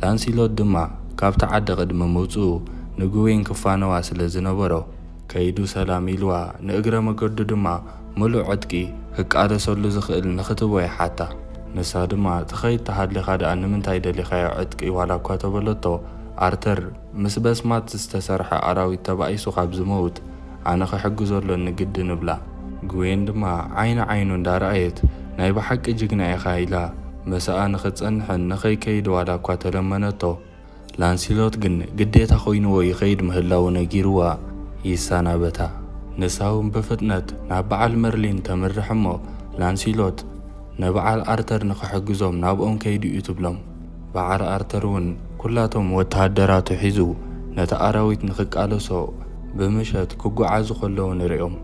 ላንሲሎት ድማ ካብቲ ዓዲ ቅድሚ ምውጽኡ ንግዌን ክፋነዋ ስለ ዝነበሮ ከይዱ ሰላም ኢልዋ፣ ንእግረ መገዱ ድማ ምሉእ ዕጥቂ ክቃለሰሉ ዝኽእል ንኽትቦ ይሓታ። ንሳ ድማ ትኸይድ ተሃሊኻ ደኣ ንምንታይ ደሊኻዮ ዕጥቂ ዋላ እኳ ተበለቶ፣ ኣርተር ምስ በስማት ዝተሰርሐ ኣራዊት ተባኢሱ ካብ ዝመውት ኣነ ክሕግዞ ኣሎኒ ግድን እብላ። ግዌን ድማ ዓይኒ ዓይኑ እንዳረኣየት ናይ ብሓቂ ጅግና ኢኻ ኢላ ምስኣ ንኽትጸንሕን ንኸይከይድ ዋላ እኳ ተለመነቶ። ላንሲሎት ግን ግዴታ ኮይንዎ ይኸይድ ምህላዉ ነጊርዋ ይሰናበታ። ንሳ እውን ብፍጥነት ናብ በዓል መርሊን ተምርሕ እሞ ላንሲሎት ንበዓል ኣርተር ንኽሕግዞም ናብኦም ከይዱ እዩ ትብሎም። በዓል ኣርተር እውን ኩላቶም ወተሃደራቱ ሒዙ ነቲ ኣራዊት ንኽቃለሶ ብምሸት ክጓዓዙ ከለዉ ንሪኦም።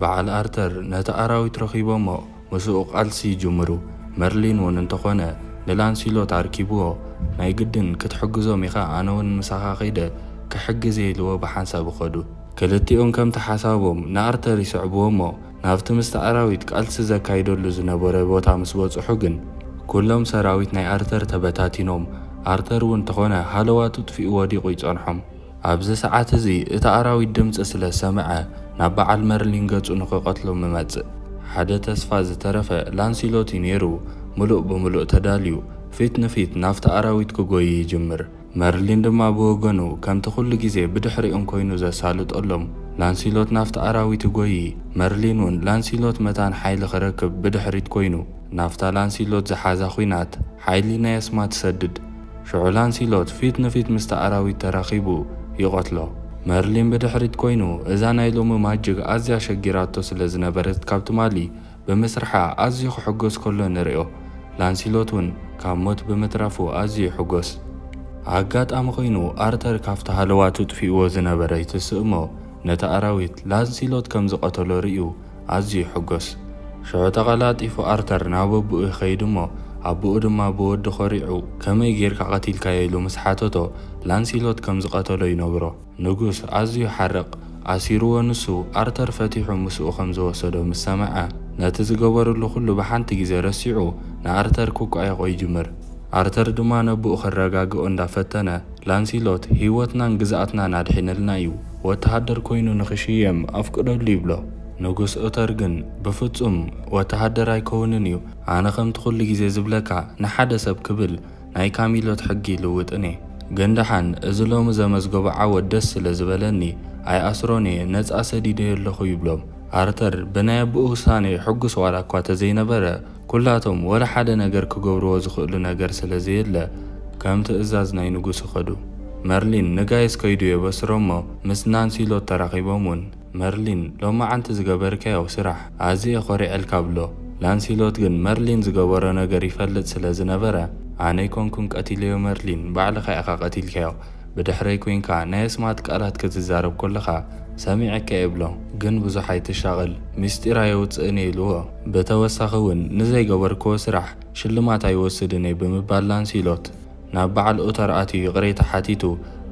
በዓል ኣርተር ነቲ ኣራዊት ረኺቦሞ ምስኡ ቃልሲ ይጅምሩ። መርሊን እውን እንተኾነ ንላንሲሎት ኣርኪብዎ ናይ ግድን ክትሕግዞም ኢኻ፣ ኣነ እውን ምሳኻ ከይደ ክሕግዝ እየ ኢልዎ ብሓንሳብ ይኸዱ። ክልቲኦም ከምቲ ሓሳቦም ንኣርተር ይስዕብዎ እሞ ናብቲ ምስቲ ኣራዊት ቃልሲ ዘካይደሉ ዝነበረ ቦታ ምስ በጽሑ ግን ኩሎም ሰራዊት ናይ ኣርተር ተበታቲኖም፣ ኣርተር እውን እንተኾነ ሃለዋቱ ጥፊኡ ወዲቑ ይጸንሖም። ኣብዚ ሰዓት እዚ እቲ ኣራዊት ድምጺ ስለ ዝሰምዐ ናብ በዓል መርሊን ገጹ ንኽቐትሎ ምመጽእ። ሓደ ተስፋ ዝተረፈ ላንሲሎት እዩ ነይሩ፣ ምሉእ ብምሉእ ተዳልዩ ፊት ንፊት ናብቲ ኣራዊት ክጎይ ይጅምር። መርሊን ድማ ብወገኑ ከምቲ ኩሉ ግዜ ብድሕሪኦም ኮይኑ ዘሳልጠሎም ላንሲሎት ናብቲ ኣራዊት ይጎይ። መርሊን እውን ላንሲሎት መታን ሓይሊ ክረክብ ብድሕሪት ኮይኑ ናብታ ላንሲሎት ዝሓዛ ኲናት ሓይሊ ናይ ኣስማት ትሰድድ። ሽዑ ላንሲሎት ፊት ንፊት ምስቲ ኣራዊት ተራኺቡ ይቐትሎ። መርሊን ብድሕሪት ኮይኑ እዛ ናይ ሎሚ ማጅግ ኣዝያ ሸጊራቶ ስለ ዝነበረት ካብ ትማሊ ብምስርሓ ኣዝዩ ክሕጎስ ከሎ ንርእዮ። ላንሲሎት እውን ካብ ሞት ብምትራፉ ኣዝዩ ይሕጎስ። ኣጋጣሚ ኮይኑ ኣርተር ካብቲ ሃለዋቱ ጥፊእዎ ዝነበረ ይትስእ እሞ ነቲ ኣራዊት ላንሲሎት ከም ዝቐተሎ ርእዩ ኣዝዩ ይሕጎስ። ሽዑ ተቐላጢፉ ኣርተር ናብ ኣቦኡ ይኸይድ እሞ ኣቦኡ ድማ ብወዲ ኮሪዑ ከመይ ጌርካ ቀቲልካዮ ኢሉ ምስ ሓተቶ ላንሲሎት ከም ዝቐተሎ ይነግሮ። ንጉስ ኣዝዩ ይሓርቕ። ኣሲርዎ ንሱ ኣርተር ፈቲሑ ምስኡ ከም ዝወሰዶ ምስ ሰምዐ ነቲ ዝገበረሉ ኩሉ ብሓንቲ ግዜ ረሲዑ ንኣርተር ክቋየቖ ይጅምር። ኣርተር ድማ ነቦኡ ከረጋግኦ እንዳፈተነ ላንሲሎት ህይወትናን ግዝኣትናን ኣድሒንልና እዩ፣ ወተሃደር ኮይኑ ንኽሽየም ኣፍቅደሉ ይብሎ። ንጉስ ኦተር ግን ብፍጹም ወተሃደር ኣይከውንን እዩ፣ ኣነ ከምቲ ኩሉ ግዜ ዝብለካ ንሓደ ሰብ ክብል ናይ ካሚሎት ሕጊ ይልውጥን እየ። ግን ደሓን እዚ ሎሚ ዘመዝገቦ ዓወት ደስ ስለ ዝበለኒ ኣይኣስሮን እየ፣ ነጻ ሰዲደዮ ኣለኹ ይብሎም። ኣርተር ብናይ ኣቦኡ ውሳኔ ሕጉስ ዋላ እኳ ተዘይነበረ ኩላቶም ወላ ሓደ ነገር ክገብርዎ ዝኽእሉ ነገር ስለ ዘየለ ከም ትእዛዝ ናይ ንጉስ ይኸዱ። መርሊን ንጋይስ ከይዱ የበስሮ እሞ ምስ ላንሲሎት ተራኺቦም እውን መርሊን ሎማዓንቲ ዝገበርካዮ ስራሕ ኣዝየ ኮሪዐልካ ብሎ። ላንሲሎት ግን መርሊን ዝገበሮ ነገር ይፈልጥ ስለ ዝነበረ ኣነ ኣይኮንኩን ቀቲለዮ መርሊን ባዕልኻ ኢኻ ቀቲልካዮ። ብድሕረይ ኮይንካ ናይ ኣስማት ቃላት ክትዛረብ ከለኻ ሰሚዐካ እየ ብሎ። ግን ብዙሕ ኣይትሻቐል፣ ምስጢር ኣየውፅእን እየ ኢልዎ። ብተወሳኺ እውን ንዘይገበርክዎ ስራሕ ሽልማት ኣይወስድን እየ ብምባል ላንሲሎት ናብ በዓል ኡተር ኣትዩ ይቕሬታ ሓቲቱ።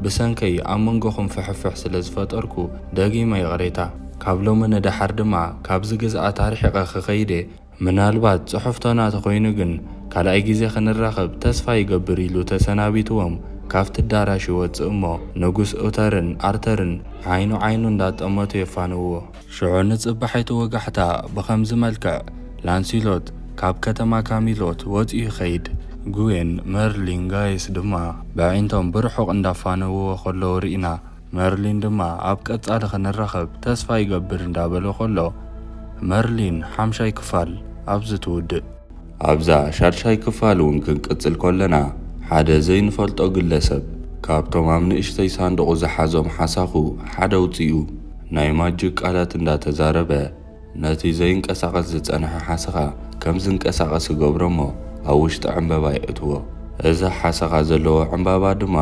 ብሰንከይ ኣብ መንጎኹም ፍሕፍሕ ስለ ዝፈጠርኩ ደጊመ ይቕሬታ። ካብ ሎሚ ንደሓር ድማ ካብዚ ግዝኣት ኣርሒቐ ክኸይድ እየ። ምናልባት ጽሑፍ ተናተኾይኑ ግን ካልኣይ ግዜ ክንራኸብ ተስፋ ይገብር ኢሉ ተሰናቢትዎም ካብቲ ኣዳራሽ ይወጽእ እሞ ንጉስ ኡተርን ኣርተርን ዓይኑ ዓይኑ እንዳጠመቱ የፋንውዎ። ሽዑ ንጽባሒቱ ወጋሕታ ብኸምዚ መልክዕ ላንሲሎት ካብ ከተማ ካሚሎት ወጺኡ ይኸይድ። ግዌን፣ መርሊን፣ ጋይስ ድማ ብኣዒንቶም ብርሑቕ እንዳፋነውዎ ከለዉ ርኢና። መርሊን ድማ ኣብ ቀጻሊ ክንራኸብ ተስፋ ይገብር እንዳበሎ ከሎ መርሊን ሓምሻይ ክፋል ኣብዚ ትውድእ። ኣብዛ ሻድሻይ ክፋል እውን ክንቅጽል ከለና ሓደ ዘይንፈልጦ ግለሰብ ካብቶም ኣብ ንእሽተይ ሳንዱቑ ዝሓዞም ሓሳኹ ሓደ ኣውጺኡ ናይ ማጅክ ቃላት እንዳተዛረበ ነቲ ዘይንቀሳቐስ ዝጸንሐ ሓሰኻ ከም ዝንቀሳቐስ ይገብሮ እሞ ኣብ ውሽጢ ዕምበባ የእትዎ። እዚ ሓሰኻ ዘለዎ ዕምባባ ድማ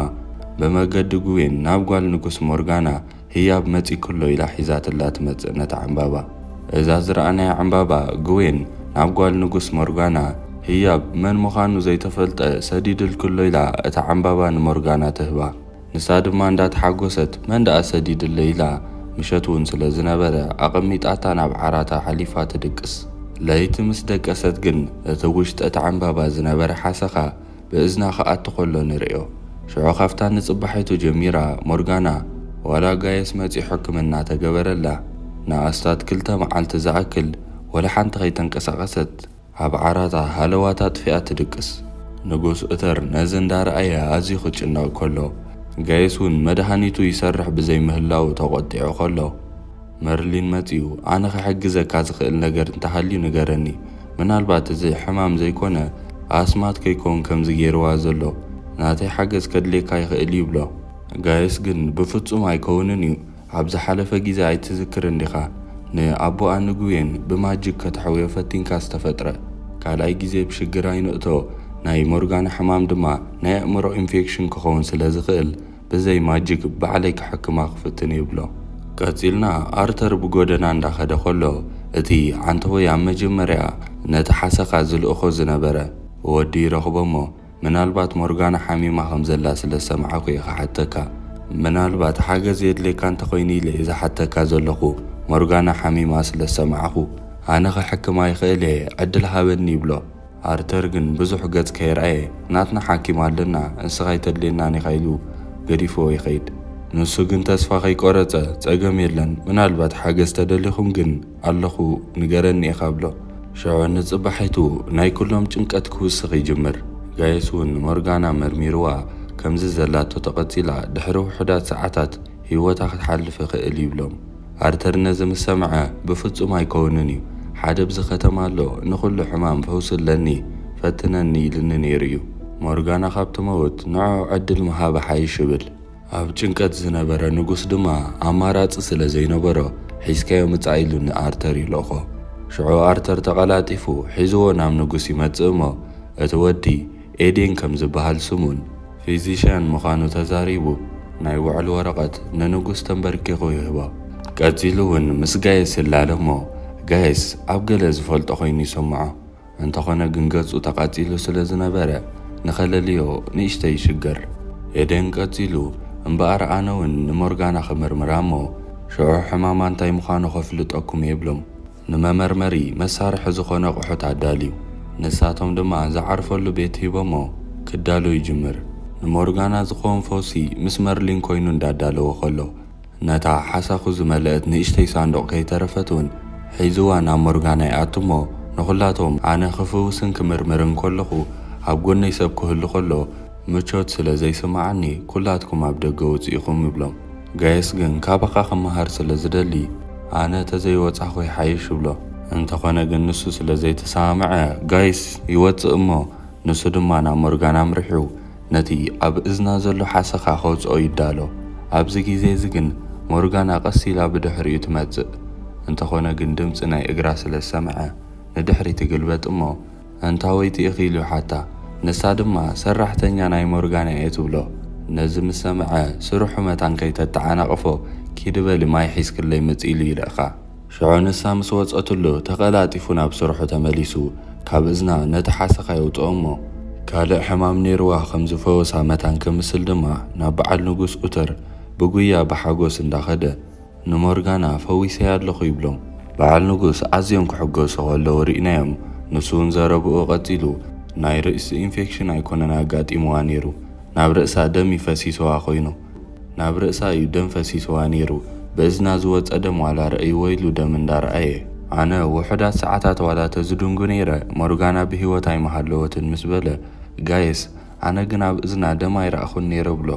ብመገዲ ግዌን ናብ ጓል ንጉስ ሞርጋና ህያብ መጺክሎ ኢላ ሒዛትላ ትመጽእ ነታ ዕምባባ። እዛ ዝረኣናያ ዕምባባ ግዌን ናብ ጓል ንጉስ ሞርጋና ህያብ መን ምዃኑ ዘይተፈልጠ ሰዲድልክሎ ኢላ እታ ዕምባባ ንሞርጋና ትህባ። ንሳ ድማ እንዳተሓጎሰት መን ደኣ ሰዲድለይ ኢላ ምሸት እውን ስለ ዝነበረ ኣቐሚጣታ ናብ ዓራታ ሓሊፋ ትድቅስ። ለይቲ ምስ ደቀሰት ግን እቲ ውሽጢ እታ ዕምባባ ዝነበረ ሓሰኻ ብእዝና ክኣቱ ከሎ ንርእዮ። ሽዑ ካብታ ንጽባሒቱ ጀሚራ ሞርጋና ዋላ ጋየስ መጺኡ ሕክምና ተገበረላ ንኣስታት ክልተ መዓልቲ ዝኣክል ወላ ሓንቲ ከይተንቀሳቐሰት ኣብ ዓራታ ሃለዋታ ኣጥፊኣ ትድቅስ። ንጉስ እተር ነዚ እንዳረኣየ ኣዝዩ ክጭነቕ ከሎ፣ ጋየስ እውን መድሃኒቱ ይሰርሕ ብዘይምህላዉ ተቖጢዑ ከሎ፣ መርሊን መጺኡ፣ ኣነ ክሕግዘካ ዝኽእል ነገር እንተሃልዩ ንገረኒ። ምናልባት እዚ ሕማም ዘይኮነ ኣስማት ከይከውን ከምዚ ገይርዋ ዘሎ፣ ናተይ ሓገዝ ከድልየካ ይኽእል እዩ ይብሎ። ጋየስ ግን ብፍጹም ኣይከውንን እዩ። ኣብ ዝሓለፈ ግዜ ኣይትዝክርን ዲኻ? ንኣቦኣ ንጉዌን ብማጅክ ከተሕውዮ ፈቲንካ ዝተፈጥረ። ካልኣይ ግዜ ብሽግር ኣይንእቶ። ናይ ሞርጋና ሕማም ድማ ናይ ኣእምሮ ኢንፌክሽን ክኸውን ስለ ዝኽእል ብዘይ ማጅክ ባዕለይ ክሕክማ ክፍትን ይብሎ። ቀጺልና ኣርተር ብጎደና እንዳኸደ ከሎ እቲ ዓንተቦይ ኣብ መጀመርያ ነቲ ሓሰኻ ዝልእኾ ዝነበረ ወዲ ይረኽቦ እሞ ምናልባት ሞርጋና ሓሚማ ከም ዘላ ስለ ዝሰማዕኩ እየ ክሓተካ። ምናልባት ሓገዝ የድልየካ እንተኾይኑ ኢለ እየ ዝሓተካ ዘለኹ። ሞርጋና ሓሚማ ስለ ዝሰማዕኩ ኣነ ክሕክማ ይኽእል እየ፣ ዕድል ሃበኒ ይብሎ። ኣርተር ግን ብዙሕ ገጽ ከየርኣየ ናትና ሓኪም ኣለና፣ ንስኻ ኣይተድልየናን ኢኻ ኢሉ ገዲፍዎ ይኸይድ። ንሱ ግን ተስፋ ከይቆረጸ ጸገም የለን፣ ምናልባት ሓገዝ ተደሊኹም ግን ኣለኹ ንገረኒ ኢኻ ብሎ። ሽዑ ንጽባሒቱ ናይ ኩሎም ጭንቀት ክውስኽ ይጅምር። ጋየስ እውን ሞርጋና መርሚርዋ ከምዚ ዘላቶ ተቐጺላ ድሕሪ ውሑዳት ሰዓታት ህይወታ ክትሓልፍ ይኽእል ይብሎም። ኣርተር ነዚ ምስ ሰምዐ ብፍጹም ኣይከውንን እዩ፣ ሓደ ኣብዚ ከተማ ኣሎ ንኹሉ ሕማም ፈውሲ ኣለኒ ፈትነኒ ኢልኒ ነይሩ እዩ። ሞርጋና ካብ ትመውት ንዕኡ ዕድል ምሃብ ሓይሽ ይብል። ኣብ ጭንቀት ዝነበረ ንጉስ ድማ ኣማራጺ ስለ ዘይነበሮ ሒዝካዮ ምጻእ ኢሉ ንኣርተር ይልእኾ። ሽዑ ኣርተር ተቐላጢፉ ሒዝዎ ናብ ንጉስ ይመጽእ እሞ እቲ ወዲ ኤዴን ከም ዝበሃል ስሙን ፊዚሽያን ምዃኑ ተዛሪቡ ናይ ውዕል ወረቐት ንንጉስ ተንበርኪኹ ይህቦ። ቀጺሉ እውን ምስ ጋየስ ይላለ እሞ ጋየስ ኣብ ገለ ዝፈልጦ ኮይኑ ይሰምዖ። እንተኾነ ግን ገጹ ተቓጺሉ ስለ ዝነበረ ንኸለልዮ ንእሽተይ ይሽገር። ኤደን ቀጺሉ እምበኣር ኣነ እውን ንሞርጋና ክምርምራ እሞ ሽዑ ሕማማ እንታይ ምዃኑ ከፍልጠኩም እየ ይብሎም። ንመመርመሪ መሳርሒ ዝኾነ ኣቑሑት ኣዳልዩ። ንሳቶም ድማ ዝዓርፈሉ ቤት ሂቦሞ ክዳሎ ይጅምር። ንሞርጋና ዝኸውን ፈውሲ ምስ መርሊን ኮይኑ እንዳዳለወ ከሎ ነታ ሓሳኹ ዝመልአት ንእሽተይ ሳንዱቕ ከይተረፈት እውን ሒዝዋ ናብ ሞርጋና ይኣቱ እሞ ንኹላቶም ኣነ ክፍውስን ክምርምርን ከለኹ ኣብ ጎነይ ሰብ ክህሉ ከሎ ምቾት ስለ ዘይስምዓኒ ኩላትኩም ኣብ ደገ ውጹ ኢኹም ይብሎም። ጋይስ ግን ካባኻ ክመሃር ስለ ዝደሊ ኣነ ተዘይወጻኹ ይሓይሽ ይብሎ። እንተኾነ ግን ንሱ ስለ ዘይተሰማምዐ ጋይስ ይወጽእ እሞ ንሱ ድማ ናብ ሞርጋና ኣምሪሑ ነቲ ኣብ እዝና ዘሎ ሓሰኻ ከውጽኦ ይዳሎ። ኣብዚ ግዜ እዚ ግን ሞርጋና ቀስ ኢላ ብድሕሪኡ ትመጽእ። እንተኾነ ግን ድምጺ ናይ እግራ ስለ ዝሰምዐ ንድሕሪት ይግልበጥ እሞ ኣንታ ወይቲ ኢኺ ኢሉ ይሓታ። ንሳ ድማ ሰራሕተኛ ናይ ሞርጋና እየ ትብሎ። ነዚ ምስ ሰምዐ ስርሑ መታን ከይተተዓናቕፎ ኪዲ በሊ ማይ ሒዝክለይ ምጺ ኢሉ ይልእኻ። ሽዑ ንሳ ምስ ወጸትሉ ተቐላጢፉ ናብ ስርሑ ተመሊሱ ካብ እዝና ነቲ ሓሰኻ የውጽኦ እሞ ካልእ ሕማም ነይርዋ ከም ዝፈወሳ መታን ክምስል ድማ ናብ በዓል ንጉስ ኡተር ብጉያ ብሓጎስ እንዳኸደ ንሞርጋና ፈዊሰያ ኣለኹ ይብሎም። በዓል ንጉስ ኣዝዮም ክሕጎሱ ከለዉ ርኢናዮም። ንሱ እውን ዘረብኡ ቀጺሉ ናይ ርእሲ ኢንፌክሽን ኣይኮነን ኣጋጢምዋ ነይሩ፣ ናብ ርእሳ ደም ይፈሲስዋ ኮይኑ ናብ ርእሳ እዩ ደም ፈሲስዋ ነይሩ። ብእዝና ዝወጸ ደም ዋላ ርእይዎ ኢሉ ደም እንዳረኣየ ኣነ ውሑዳት ሰዓታት ዋላ ተዝድንጉ ነይረ ሞርጋና ብህይወት ኣይምሃለወትን ምስ በለ ጋየስ ኣነ ግን ኣብ እዝና ደም ኣይረኣኹን ነይረ ብሎ።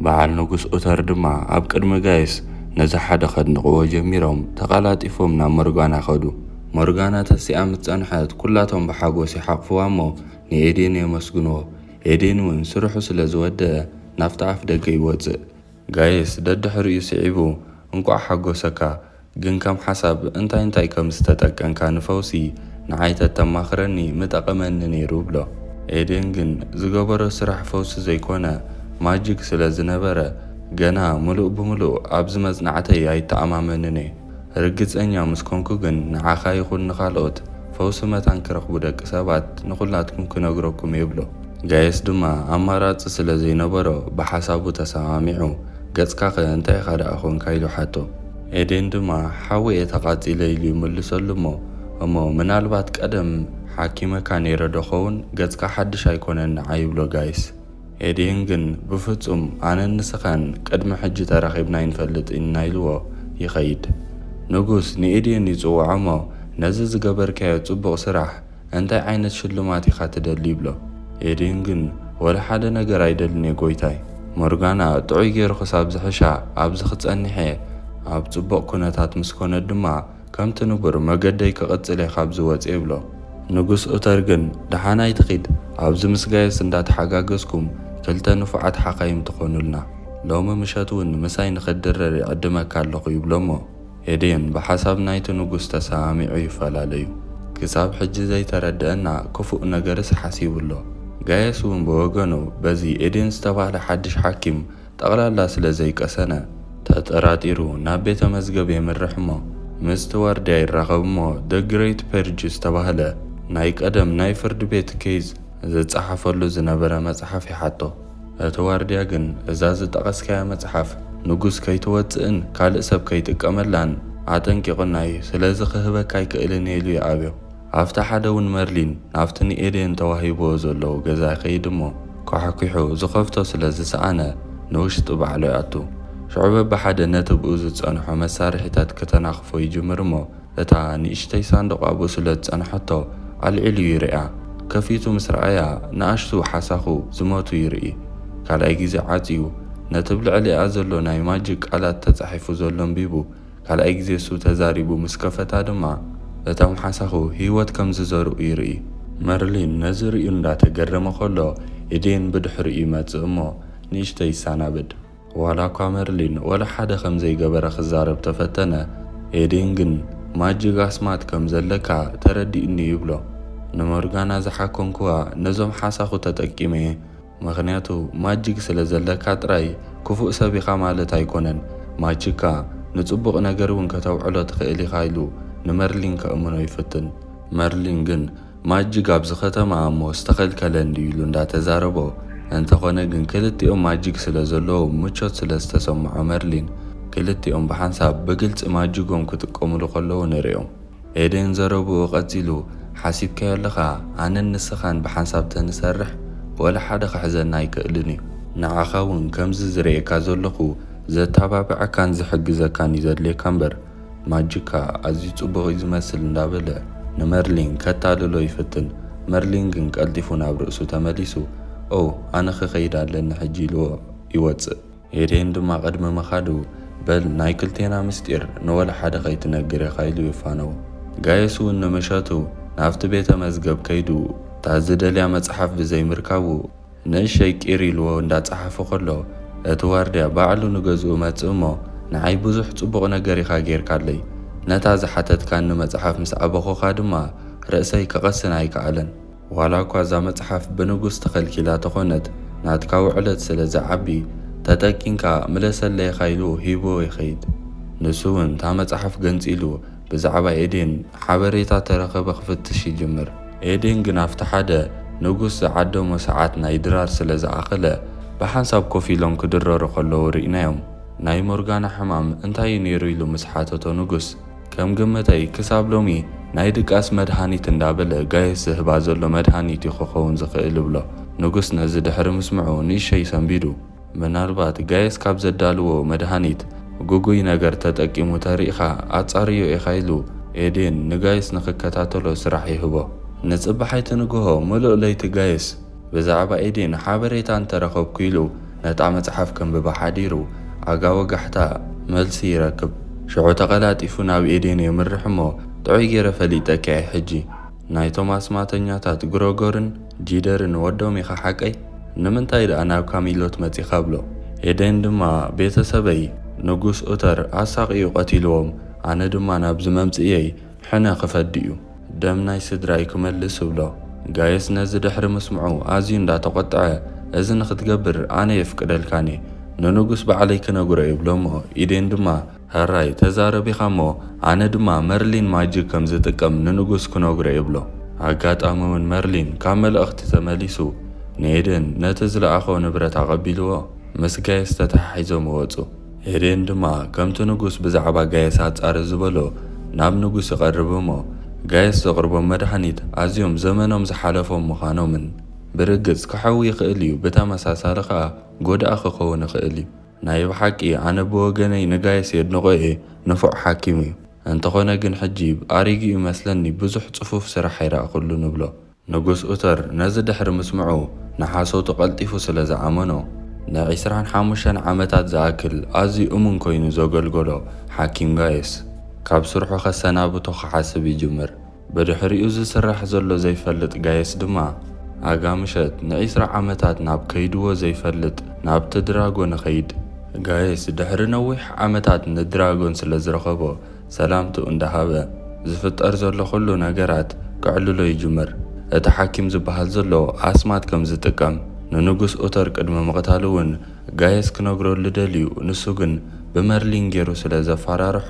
በዓል ንጉስ ኡተር ድማ ኣብ ቅድሚ ጋይስ ነዚ ሓደ ከድንቕዎ ጀሚሮም ተቐላጢፎም ናብ ሞርጋና ከዱ። ሞርጋና ተሲኣ ምስ ጸንሐት ኩላቶም ብሓጎስ ይሓቕፍዋ እሞ ንኤዴን የመስግንዎ። ኤዴን እውን ስርሑ ስለ ዝወደአ ናብቲ ኣፍ ደገ ይወጽእ። ጋይስ ደድሕሪኡ ስዒቡ እንቋዕ ሓጎሰካ፣ ግን ከም ሓሳብ እንታይ እንታይ ከም ዝተጠቀንካ ንፈውሲ ንዓይ ተተማኽረኒ ምጠቐመኒ ነይሩ ብሎ። ኤዴን ግን ዝገበሮ ስራሕ ፈውሲ ዘይኮነ ማጂክ ስለ ዝነበረ፣ ገና ምሉእ ብምሉእ ኣብዚ መጽናዕተይ ኣይተኣማመንን እየ። ርግጸኛ ምስ ኮንኩ ግን ንዓኻ ይኹን ንኻልኦት ፈውሲ መታን ክረኽቡ ደቂ ሰባት ንኹላትኩም ክነግረኩም እየ ይብሎ። ጋየስ ድማ ኣማራጺ ስለ ዘይነበሮ ብሓሳቡ ተሰማሚዑ፣ "ገጽካኸ እንታይ ኢኻ ደኣ ኾንካ?" ኢሉ ሓቶ። ኤዴን ድማ "ሓዊ እየ ተቓጺለ" ኢሉ ይምልሰሉ እሞ፣ "እሞ ምናልባት ቀደም ሓኪመካ ነይረ ዶ ኸውን? ገጽካ ሓድሽ ኣይኮነን ንዓይ" ይብሎ ጋይስ። ኤዴን ግን "ብፍጹም ኣነን ንስኻን ቅድሚ ሕጂ ተራኺብና ኣይንፈልጥን" ኢና ኢልዎ ይኸይድ። ንጉስ ንኤዴን ይጽውዖ እሞ "ነዚ ዝገበርካዮ ጽቡቕ ስራሕ እንታይ ዓይነት ሽልማት ኢኻ ትደሊ?" ይብሎ። ኤዴን ግን "ወላ ሓደ ነገር ኣይደልን እየ ጎይታይ። ሞርጋና ጥዑይ ገይሩ ክሳብ ዝሕሻ ኣብዚ ክጸንሕ እየ። ኣብ ጽቡቕ ኩነታት ምስ ኮነት ድማ ከምቲ ንቡር መገደይ ክቕጽል እየ ካብዚ ወጽእ" ይብሎ። ንጉስ ኡተር ግን "ደሓን ኣይትኺድ፣ ኣብዚ ምስ ጋየስ እንዳተሓጋገዝኩም ክልተ ንፉዓት ሓኻይም ትኾኑልና። ሎሚ ምሸት እውን ምሳይ ንኽትድረር ይዕድመካ ኣለኹ" ይብሎ እሞ፣ ኤዴን ብሓሳብ ናይቲ ንጉስ ተሰማሚዑ ይፈላለዩ። ክሳብ ሕጂ ዘይተረድአና ክፉእ ነገርስ ሓሲቡ ኣሎ። ጋየስ እውን ብወገኑ በዚ ኤዴን ዝተባህለ ሓድሽ ሓኪም ጠቕላላ ስለ ዘይቀሰነ፣ ተጠራጢሩ ናብ ቤተ መዝገብ የምርሕ እሞ፣ ምስቲ ዋርድያ ይራኸብ እሞ፣ The Great Purge ዝተባህለ ናይ ቀደም ናይ ፍርዲ ቤት ኬዝ ዝጸሓፈሉ ዝነበረ መጽሓፍ ይሓቶ። እቲ ዋርድያ ግን "እዛ ዝጠቐስካያ መጽሓፍ ንጉስ ከይትወጽእን ካልእ ሰብ ከይጥቀመላን ኣጠንቂቑና እዩ፣ ስለዚ ክህበካ ኣይክእልን" ኢሉ ይኣብዮ። ኣብቲ ሓደ እውን መርሊን ናብቲ ንኤዴን ተዋሂብዎ ዘሎ ገዛ ይኸይድ እሞ፣ ኳሕኲሑ ዝኸፍቶ ስለ ዝሰኣነ ንውሽጢ ባዕሉ ይኣቱ። ሽዑ በብሓደ ነቲ ብኡ ዝጸንሖ መሳርሒታት ክተናኽፎ ይጅምር እሞ፣ እታ ንእሽተይ ሳንዱቕ ኣብኡ ስለ ዝጸንሐቶ ኣልዒሉ ይርእያ። ከፊቱ ምስ ረኣያ ንኣሽቱ ሓሳኹ ዝሞቱ ይርኢ። ካልኣይ ግዜ ዓጽዩ ነቲ ብልዕሊኣ ዘሎ ናይ ማጂክ ቃላት ተጻሒፉ ዘሎ ኣንቢቡ፣ ካልኣይ ግዜ እሱ ተዛሪቡ ምስ ከፈታ ድማ እቶም ሓሳኹ ህይወት ከም ዝዘርኡ ይርኢ። መርሊን ነዚ ርእዩ እንዳተገረመ ከሎ፣ ኤዴን ብድሕሪኡ ይመጽእ እሞ ንእሽተይ ይሰናበድ። ዋላ እኳ መርሊን ወላ ሓደ ከም ዘይገበረ ክዛረብ ተፈተነ፣ ኤዴን ግን "ማጂክ ኣስማት ከም ዘለካ ተረዲእኒ" ይብሎ። "ንሞርጋና ዝሓከምኩዋ ነዞም ሓሳኹ ተጠቂመ እየ። ምኽንያቱ ማጂክ ስለ ዘለካ ጥራይ ክፉእ ሰብ ኢኻ ማለት ኣይኮነን። ማጂካ ንጽቡቕ ነገር እውን ከተውዕሎ ትኽእል ኢኻ" ኢሉ ንመርሊን ከእምኖ ይፍትን። መርሊን ግን "ማጂክ ኣብዚ ከተማ እሞ ዝተኸልከለ እንድዩ" ኢሉ እንዳተዛረቦ፣ እንተኾነ ግን ክልቲኦም ማጂክ ስለ ዘለዎም ምቾት ስለ ዝተሰምዖ መርሊን ክልቲኦም ብሓንሳብ ብግልጺ ማጂጎም ክጥቀምሉ ከለዉ ንርእዮም። ኤዴን ዘረብኡ ቀጺሉ፣ "ሓሲብካዮ ኣለኻ፣ ኣነን ንስኻን ብሓንሳብ ተንሰርሕ ወላ ሓደ ክሕዘና ኣይክእልን እዩ። ንዓኻ እውን ከምዚ ዝርእየካ ዘለኹ ዘተባብዐካን ዝሕግዘካን እዩ ዘድልየካ እምበር፣ ማጂካ ኣዝዩ ጽቡቕ እዩ ዝመስል" እንዳበለ ንመርሊን ከታልሎ ይፍትን። መርሊን ግን ቀልጢፉ ናብ ርእሱ ተመሊሱ፣ "ኦ፣ ኣነ ክኸይድ ኣለኒ ሕጂ" ኢልዎ ይወጽእ። ኤዴን ድማ ቅድሚ ምኻዱ፣ "በል ናይ ክልቴና ምስጢር ንወላ ሓደ ከይትነግር ኢኻ" ኢሉ ይፋነዎ። ጋየስ እውን ንምሸቱ ናብቲ ቤተ መዝገብ ከይዱ፣ እታ ዝደልያ መጽሓፍ ብዘይምርካቡ፣ ንእሸይ ቂር ኢልዎ እንዳጸሓፈ ከሎ፣ እቲ ዋርድያ ባዕሉ ንገዝኡ መጽእ እሞ፣ "ንዓይ ብዙሕ ጽቡቕ ነገር ኢኻ ጌርካለይ። ነታ ዝሓተትካኒ መጽሓፍ ምስ ኣበኹኻ ድማ፣ ርእሰይ ክቐስን ኣይከኣለን። ዋላ እኳ እዛ መጽሓፍ ብንጉስ ተኸልኪላ ተኾነት፣ ናትካ ውዕለት ስለ ዝዓቢ፣ ተጠቂንካ ምለሰለይ" ኢኻ ኢሉ ሂብዎ ይኸይድ። ንሱ እውን እታ መጽሓፍ ገንጺሉ ብዛዕባ ኤዴን ሓበሬታ ተረኸበ ክፍትሽ ይጅምር። ኤዴን ግን ኣብቲ ሓደ ንጉስ ዝዓደሞ ሰዓት ናይ ድራር ስለ ዝኣኸለ፣ ብሓንሳብ ኮፍ ኢሎም ክድረሩ ከለዉ ርኢናዮም። "ናይ ሞርጋና ሕማም እንታይ እዩ ነይሩ?" ኢሉ ምስ ሓተቶ ንጉስ፣ "ከም ግምተይ ክሳብ ሎሚ ናይ ድቃስ መድሃኒት እንዳበለ ጋየስ ዝህባ ዘሎ መድሃኒት እዩ ክኸውን ዝኽእል" ይብሎ። ንጉስ ነዚ ድሕሪ ምስምዑ ንእሸይ ሰንቢዱ። "ምናልባት ጋየስ ካብ ዘዳልዎ መድሃኒት ግጉይ ነገር ተጠቂሙ ተሪእኻ ኣጻርዮ ኢኻ" ኢሉ ኤዴን ንጋየስ ንኽከታተሎ ስራሕ ይህቦ። ንጽባሓይቲ ንግሆ ምሉእ ለይቲ ጋየስ ብዛዕባ ኤዴን ሓበሬታ እንተረኸብኩ ኢሉ ነታ መጽሓፍ ከንብባ ሓዲሩ፣ ኣጋ ወጋሕታ መልሲ ይረክብ። ሽዑ ተቐላጢፉ ናብ ኤዴን የምርሕ እሞ፣ "ጥዑይ ገይረ ፈሊጠኪ እየ ሕጂ። ናይቶም ኣስማተኛታት ግሮጎርን ጂደርን ወዶም ኢኻ ሓቀይ? ንምንታይ ደኣ ናብ ካሚሎት መጺኻ?" ብሎ። ኤዴን ድማ፣ "ቤተሰበይ ንጉስ ኡተር ኣሳቕዩ ቀቲልዎም፣ ኣነ ድማ ናብዚ መምጽእየይ ሕነ ክፈዲ እዩ፣ ደም ናይ ስድራይ ክመልስ" እብሎ። ጋየስ ነዚ ድሕሪ ምስምዑ ኣዝዩ እንዳተቖጥዐ፣ "እዚ ንኽትገብር ኣነ የፍቅደልካን እየ፣ ንንጉስ ባዕለይ ክነግሮ" ይብሎ እሞ፣ ኢዴን ድማ፣ "ሕራይ ተዛረቢኻ እሞ፣ ኣነ ድማ መርሊን ማጂክ ከም ዝጥቀም ንንጉስ ክነግሮ" ይብሎ። ኣጋጣሚ እውን መርሊን ካብ መልእኽቲ ተመሊሱ ንኤደን ነቲ ዝለኣኾ ንብረት ኣቐቢልዎ ምስ ጋየስ ተተሓሒዞም ወጹ። ኤደን ድማ ከምቲ ንጉስ ብዛዕባ ጋየስ ኣጻሪ ዝበሎ ናብ ንጉስ ይቐርብ እሞ፣ ጋየስ ዘቕርቦም መድሃኒት ኣዝዮም ዘመኖም ዝሓለፎም ምዃኖምን ብርግጽ ክሓዊ ይኽእል እዩ፣ ብተመሳሳሊ ከኣ ጎዳኢ ክኸውን ይኽእል እዩ። ናይ ብሓቂ ኣነ ብወገነይ ንጋየስ የድንቖ እየ፣ ንፉዕ ሓኪም እዩ። እንተኾነ ግን ሕጂ ኣሪጊኡ ይመስለኒ፣ ብዙሕ ጽፉፍ ስራሕ ኣይረኣኹሉን እብሎ። ንጉስ ኡተር ነዚ ድሕሪ ምስምዑ ንሓሶቱ ቀልጢፉ ስለ ዝኣመኖ፣ ንዒስራን ሓሙሽተን ዓመታት ዝኣክል ኣዝዩ እሙን ኮይኑ ዘገልገሎ ሓኪም ጋየስ ካብ ስርሑ ከሰናብቶ ክሓስብ ይጅምር። ብድሕሪኡ ዝስራሕ ዘሎ ዘይፈልጥ ጋየስ ድማ፣ ኣጋ ምሸት ንዒስራ ዓመታት ናብ ከይድዎ ዘይፈልጥ ናብቲ ድራጎን ይኸይድ። ጋየስ ድሕሪ ነዊሕ ዓመታት ንድራጎን ስለ ዝረኸቦ፣ ሰላምትኡ እንዳሃበ፣ ዝፍጠር ዘሎ ኩሉ ነገራት ከዕልሎ ይጅምር። እቲ ሓኪም ዝበሃል ዘሎ ኣስማት ከም ዝጥቀም፣ ንንጉስ ኡተር ቅድሚ ምቕታሉ እውን ጋየስ ክነግረሉ ደልዩ፣ ንሱ ግን ብመርሊን ገይሩ ስለ ዘፈራርሖ፣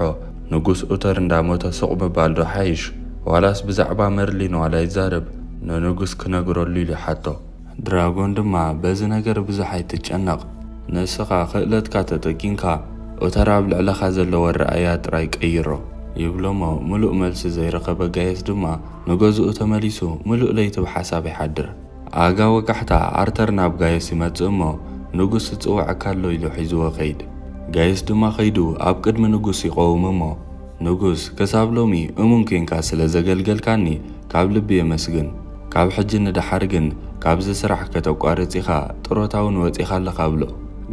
ንጉስ ኡተር እንዳሞተ ሱቕ ምባል ዶ ሓይሽ፣ ዋላስ ብዛዕባ መርሊን ዋላ ይዛረብ፣ ንንጉስ ክነግረሉ ኢሉ ይሓቶ። ድራጎን ድማ፣ "በዚ ነገር ብዙሕ ኣይትጨነቕ፣ ንስኻ ክእለትካ ተጠቂምካ ኡተር ኣብ ልዕለኻ ዘለዎ ኣረኣእያ ጥራይ ቀይሮ" ይብሎ እሞ፣ ምሉእ መልሲ ዘይረኸበ ጋየስ ድማ ንገዝኡ ተመሊሱ ምሉእ ለይቲ ብሓሳብ ይሓድር። ኣጋ ወጋሕታ ኣርተር ናብ ጋየስ ይመጽእ እሞ፣ "ንጉስ ይጽውዐካ ኣሎ" ኢሉ ሒዝዎ ከይድ። ጋየስ ድማ ከይዱ ኣብ ቅድሚ ንጉስ ይቐውም እሞ፣ "ንጉስ፣ ክሳብ ሎሚ እሙን ኬንካ ስለ ዘገልገልካኒ ካብ ልቢ የመስግን። ካብ ሕጂ ንደሓር ግን ካብዚ ስራሕ ከተቋርጽ ኢኻ፣ ጥሮታ እውን ወጺኻ ኣለኻ" ብሎ።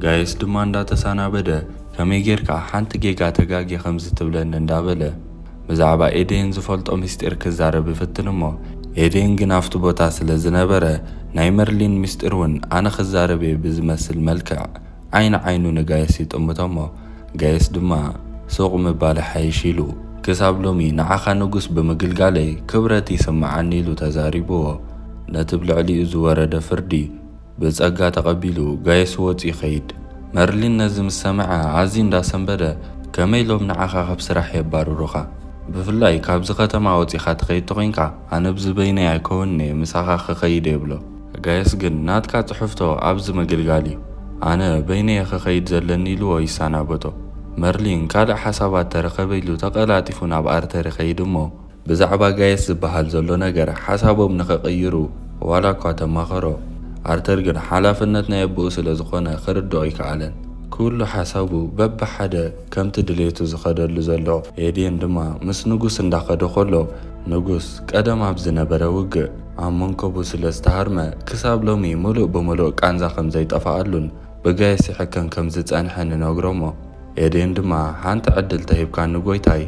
ጋየስ ድማ እንዳተሰናበደ፣ "ከመይ ጌርካ ሓንቲ ጌጋ ተጋግየ ከምዚ ትብለኒ?" እንዳበለ ብዛዕባ ኤዴን ዝፈልጦ ምስጢር ክዛረብ ይፍትን እሞ፣ ኤዴን ግን ኣብቲ ቦታ ስለ ዝነበረ፣ ናይ መርሊን ምስጢር እውን ኣነ ክዛረብ እየ ብዝመስል መልክዕ ዓይኒ ዓይኑ ንጋየስ ይጥምቶ እሞ፣ ጋየስ ድማ ሱቕ ምባል ሓይሽ ኢሉ፣ "ክሳብ ሎሚ ንዓኻ ንጉስ ብምግልጋለይ ክብረት ይስምዓኒ" ኢሉ ተዛሪብዎ። ነቲ ብልዕሊኡ ዝወረደ ፍርዲ ብጸጋ ተቐቢሉ ጋየስ ወጺኡ ይኸይድ። መርሊን ነዚ ምስ ሰምዐ ኣዝዩ እንዳሰንበደ፣ "ከመይ ኢሎም ንዓኻ ካብ ስራሕ የባርሩኻ? ብፍላይ ካብዚ ከተማ ወጺኻ ትኸይድ ተኾይንካ፣ ኣነ ብዚ በይነይ ኣይከውንን እየ፣ ምሳኻ ክኸይድ እየ" ይብሎ። ጋየስ ግን፣ "ናትካ ጽሕፍቶ ኣብዚ ምግልጋል እዩ። ኣነ በይነይ እየ ክኸይድ ዘለኒ" ኢልዎ ይሰናበቶ። መርሊን ካልእ ሓሳባት ተረኸበ ኢሉ ተቐላጢፉ ናብ ኣርተር ይኸይድ እሞ፣ ብዛዕባ ጋየስ ዝበሃል ዘሎ ነገር ሓሳቦም ንኽቕይሩ ዋላ እኳ ተማኸሮ፣ ኣርተር ግን ሓላፍነት ናይ ኣቦኡ ስለ ዝኾነ ክርድኦ ኣይከኣለን። ኩሉ ሓሳቡ በብሓደ ከምቲ ድሌቱ ዝኸደሉ ዘሎ። ኤዴን ድማ ምስ ንጉስ እንዳኸደ ከሎ፣ ንጉስ ቀደም ኣብ ዝነበረ ውግእ ኣብ መንከቡ ስለ ዝተሃርመ፣ ክሳብ ሎሚ ምሉእ ብምሉእ ቃንዛ ከም ዘይጠፍኣሉን ብጋየስ ይሕከም ከም ዝጸንሐን ይነግሮ እሞ፣ ኤዴን ድማ፣ "ሓንቲ ዕድል ተሂብካኒ ጎይታይ፣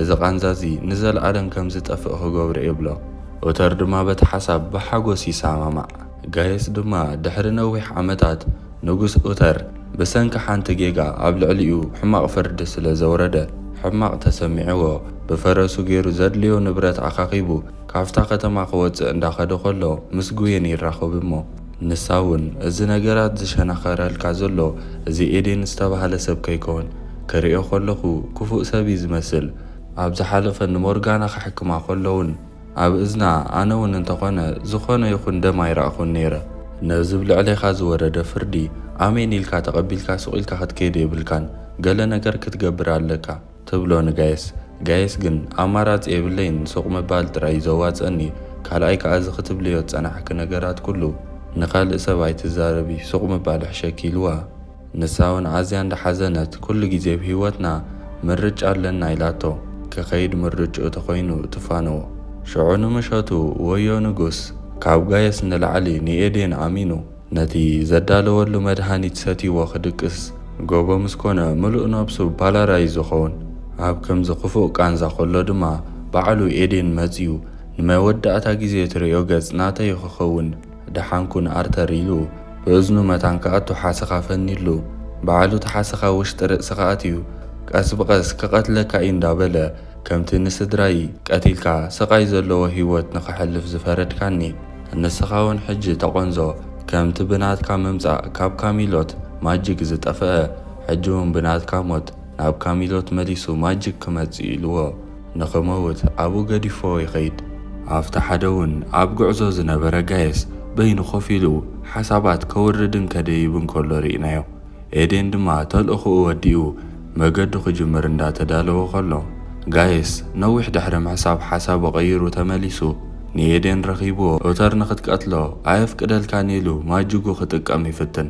እዚ ቃንዛ እዚ ንዘለኣለም ከም ዝጠፍእ ክገብሮ እየ" ይብሎ። ኡተር ድማ በቲ ሓሳብ ብሓጎስ ይሰማማዕ። ጋየስ ድማ ድሕሪ ነዊሕ ዓመታት ንጉስ ኡተር ብሰንኪ ሓንቲ ጌጋ ኣብ ልዕሊኡ ሕማቕ ፍርዲ ስለ ዘውረደ፣ ሕማቕ ተሰሚዕዎ፣ ብፈረሱ ገይሩ ዘድልዮ ንብረት ኣኻኺቡ ካብታ ከተማ ክወጽእ እንዳኸደ ከሎ ምስ ጉየን ይራኸብ እሞ፣ ንሳ እውን፣ "እዚ ነገራት ዝሸናኸረልካ ዘሎ እዚ ኤዴን ዝተባህለ ሰብ ከይከውን፣ ክርእዮ ከለኹ ክፉእ ሰብ እዩ ዝመስል። ኣብ ዝሓለፈ ንሞርጋና ከሕክማ ከሎ እውን ኣብ እዝና ኣነ እውን እንተኾነ ዝኾነ ይኹን ደም ኣይረኣኹን ነይረ። ነዚ ብልዕሌኻ ዝወረደ ፍርዲ ኣሜን ኢልካ ተቐቢልካ ሱቕ ኢልካ ክትከይድ የብልካን፣ ገለ ነገር ክትገብር ኣለካ" ትብሎ ንጋየስ። ጋየስ ግን፣ "ኣማራጺ የብለይን፣ ሱቕ ምባል ጥራይ እዩ ዘዋጽኣኒ፣ ካልኣይ ከኣ እዚ ክትብልዮ ዝጸናሕኪ ነገራት ኩሉ ንኻልእ ሰብ ኣይትዛረቢ፣ ሱቕ ምባል ይሕሸኪ" ኢልዋ። ንሳ እውን ኣዝያ እንዳሓዘነት፣ "ኩሉ ግዜ ኣብ ህይወትና ምርጫ ኣለና" ኢላቶ። ክኸይድ ምርጭኡ ተኾይኑ ትፋነዎ። ሽዑ ንምሸቱ ወዮ ንጉስ ካብ ጋየስ ንላዕሊ ንኤዴን ኣሚኑ፣ ነቲ ዘዳለወሉ መድሃኒት ሰትይዎ ክድቅስ ጎቦ ምስ ኮነ፣ ምሉእ ነብሱ ፓላራይዝ ዝኸውን። ኣብ ከምዚ ክፉእ ቃንዛ ከሎ ድማ ባዕሉ ኤዴን መጺኡ፣ "ንመወዳእታ ግዜ ትርእዮ ገጽ ናተይ ክኸውን፣ ደሓን ኩን ኣርተር" ኢሉ ብእዝኑ መታን ክኣቱ ሓሰኻ ፈኒሉ፣ ባዕሉ እቲ ሓሰኻ ውሽጢ ርእስኻ ኣትዩ፣ "ቀስ ብቐስ ክቐትለካ እዩ" እንዳበለ፣ ከምቲ ንስድራይ ቀቲልካ ስቓይ ዘለዎ ህይወት ንኸሕልፍ ዝፈረድካኒ፣ ንስኻ እውን ሕጂ ተቖንዞ፣ ከምቲ ብናትካ ምምጻእ ካብ ካሚሎት ማጂክ ዝጠፍአ፣ ሕጂ እውን ብናትካ ሞት ናብ ካሚሎት መሊሱ ማጂክ ክመጽእ ኢልዎ ንኽመውት ኣብኡ ገዲፍዎ ይኸይድ። ኣብቲ ሓደ እውን ኣብ ጉዕዞ ዝነበረ ጋየስ በይኑ ኮፍ ኢሉ ሓሳባት ከውርድን ከደይብን ከሎ ርኢናዮ። ኤዴን ድማ ተልእኾኡ ወዲኡ መገዱ ክጅምር እንዳተዳለወ ከሎ፣ ጋየስ ነዊሕ ድሕሪ ምሕሳብ ሓሳቡ ቀይሩ ተመሊሱ ንኤዴን ረኺብዎ፣ ኡተር ንኽትቀትሎ ኣየፍቅደልካን ኢሉ ማጅጉ ክጥቀም ይፍትን።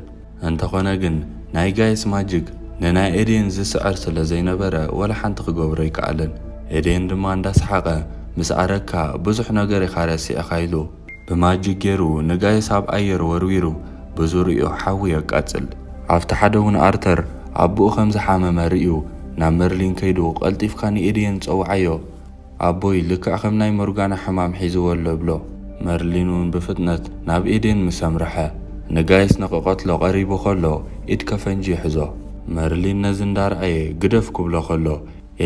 እንተኾነ ግን ናይ ጋየስ ማጅግ ንናይ ኤዴን ዝስዕር ስለ ዘይነበረ ወላ ሓንቲ ክገብሮ ኣይከኣለን። ኤዴን ድማ እንዳሰሓቐ፣ ምስ ኣረካ ብዙሕ ነገር ኢኻ ረሲዕኻ ኢሉ ብማጂክ ገይሩ ንጋይስ ኣብ ኣየር ወርዊሩ ብዙርይኡ ሓዊ የቃጽል። ኣብቲ ሓደ እውን ኣርተር ኣቦኡ ከም ዝሓመመ ርእዩ ናብ መርሊን ከይዱ ቀልጢፍካ ንኤድየን ጸውዓዮ፣ ኣቦይ ልክዕ ከም ናይ ሞርጋና ሕማም ሒዝዎ ኣሎ ብሎ። መርሊን እውን ብፍጥነት ናብ ኤድየን ምስ ኣምርሐ ንጋይስ ንክቐትሎ ቀሪቡ ከሎ ኢድ ከፈንጂ ይሕዞ። መርሊን ነዚ እንዳረኣየ ግደፍ ክብሎ ከሎ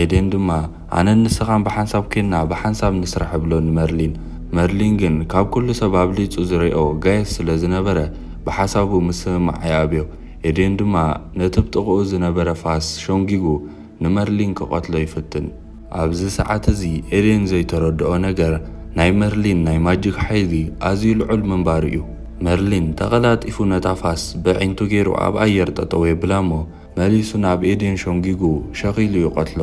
ኤዴን ድማ ኣነን ንስኻን ብሓንሳብ ኬንና ብሓንሳብ ንስራሕ እብሎ ንመርሊን። መርሊን ግን ካብ ኩሉ ሰብ ኣብሊጹ ዝሪኦ ጋየስ ስለ ዝነበረ ብሓሳቡ ምስምማዕ ይኣብዮ። ኤዴን ድማ ነቲ ብጥቕኡ ዝነበረ ፋስ ሾንጊጉ ንመርሊን ክቐትሎ ይፍትን። ኣብዚ ሰዓት እዚ ኤዴን ዘይተረድኦ ነገር ናይ መርሊን ናይ ማጂክ ሓይሊ ኣዝዩ ልዑል ምንባሩ እዩ። መርሊን ተቐላጢፉ ነታ ፋስ ብዒንቱ ገይሩ ኣብ ኣየር ጠጠው የብላ እሞ መሊሱ ናብ ኤዴን ሾንጊጉ ሸኺሉ ይቐትሎ።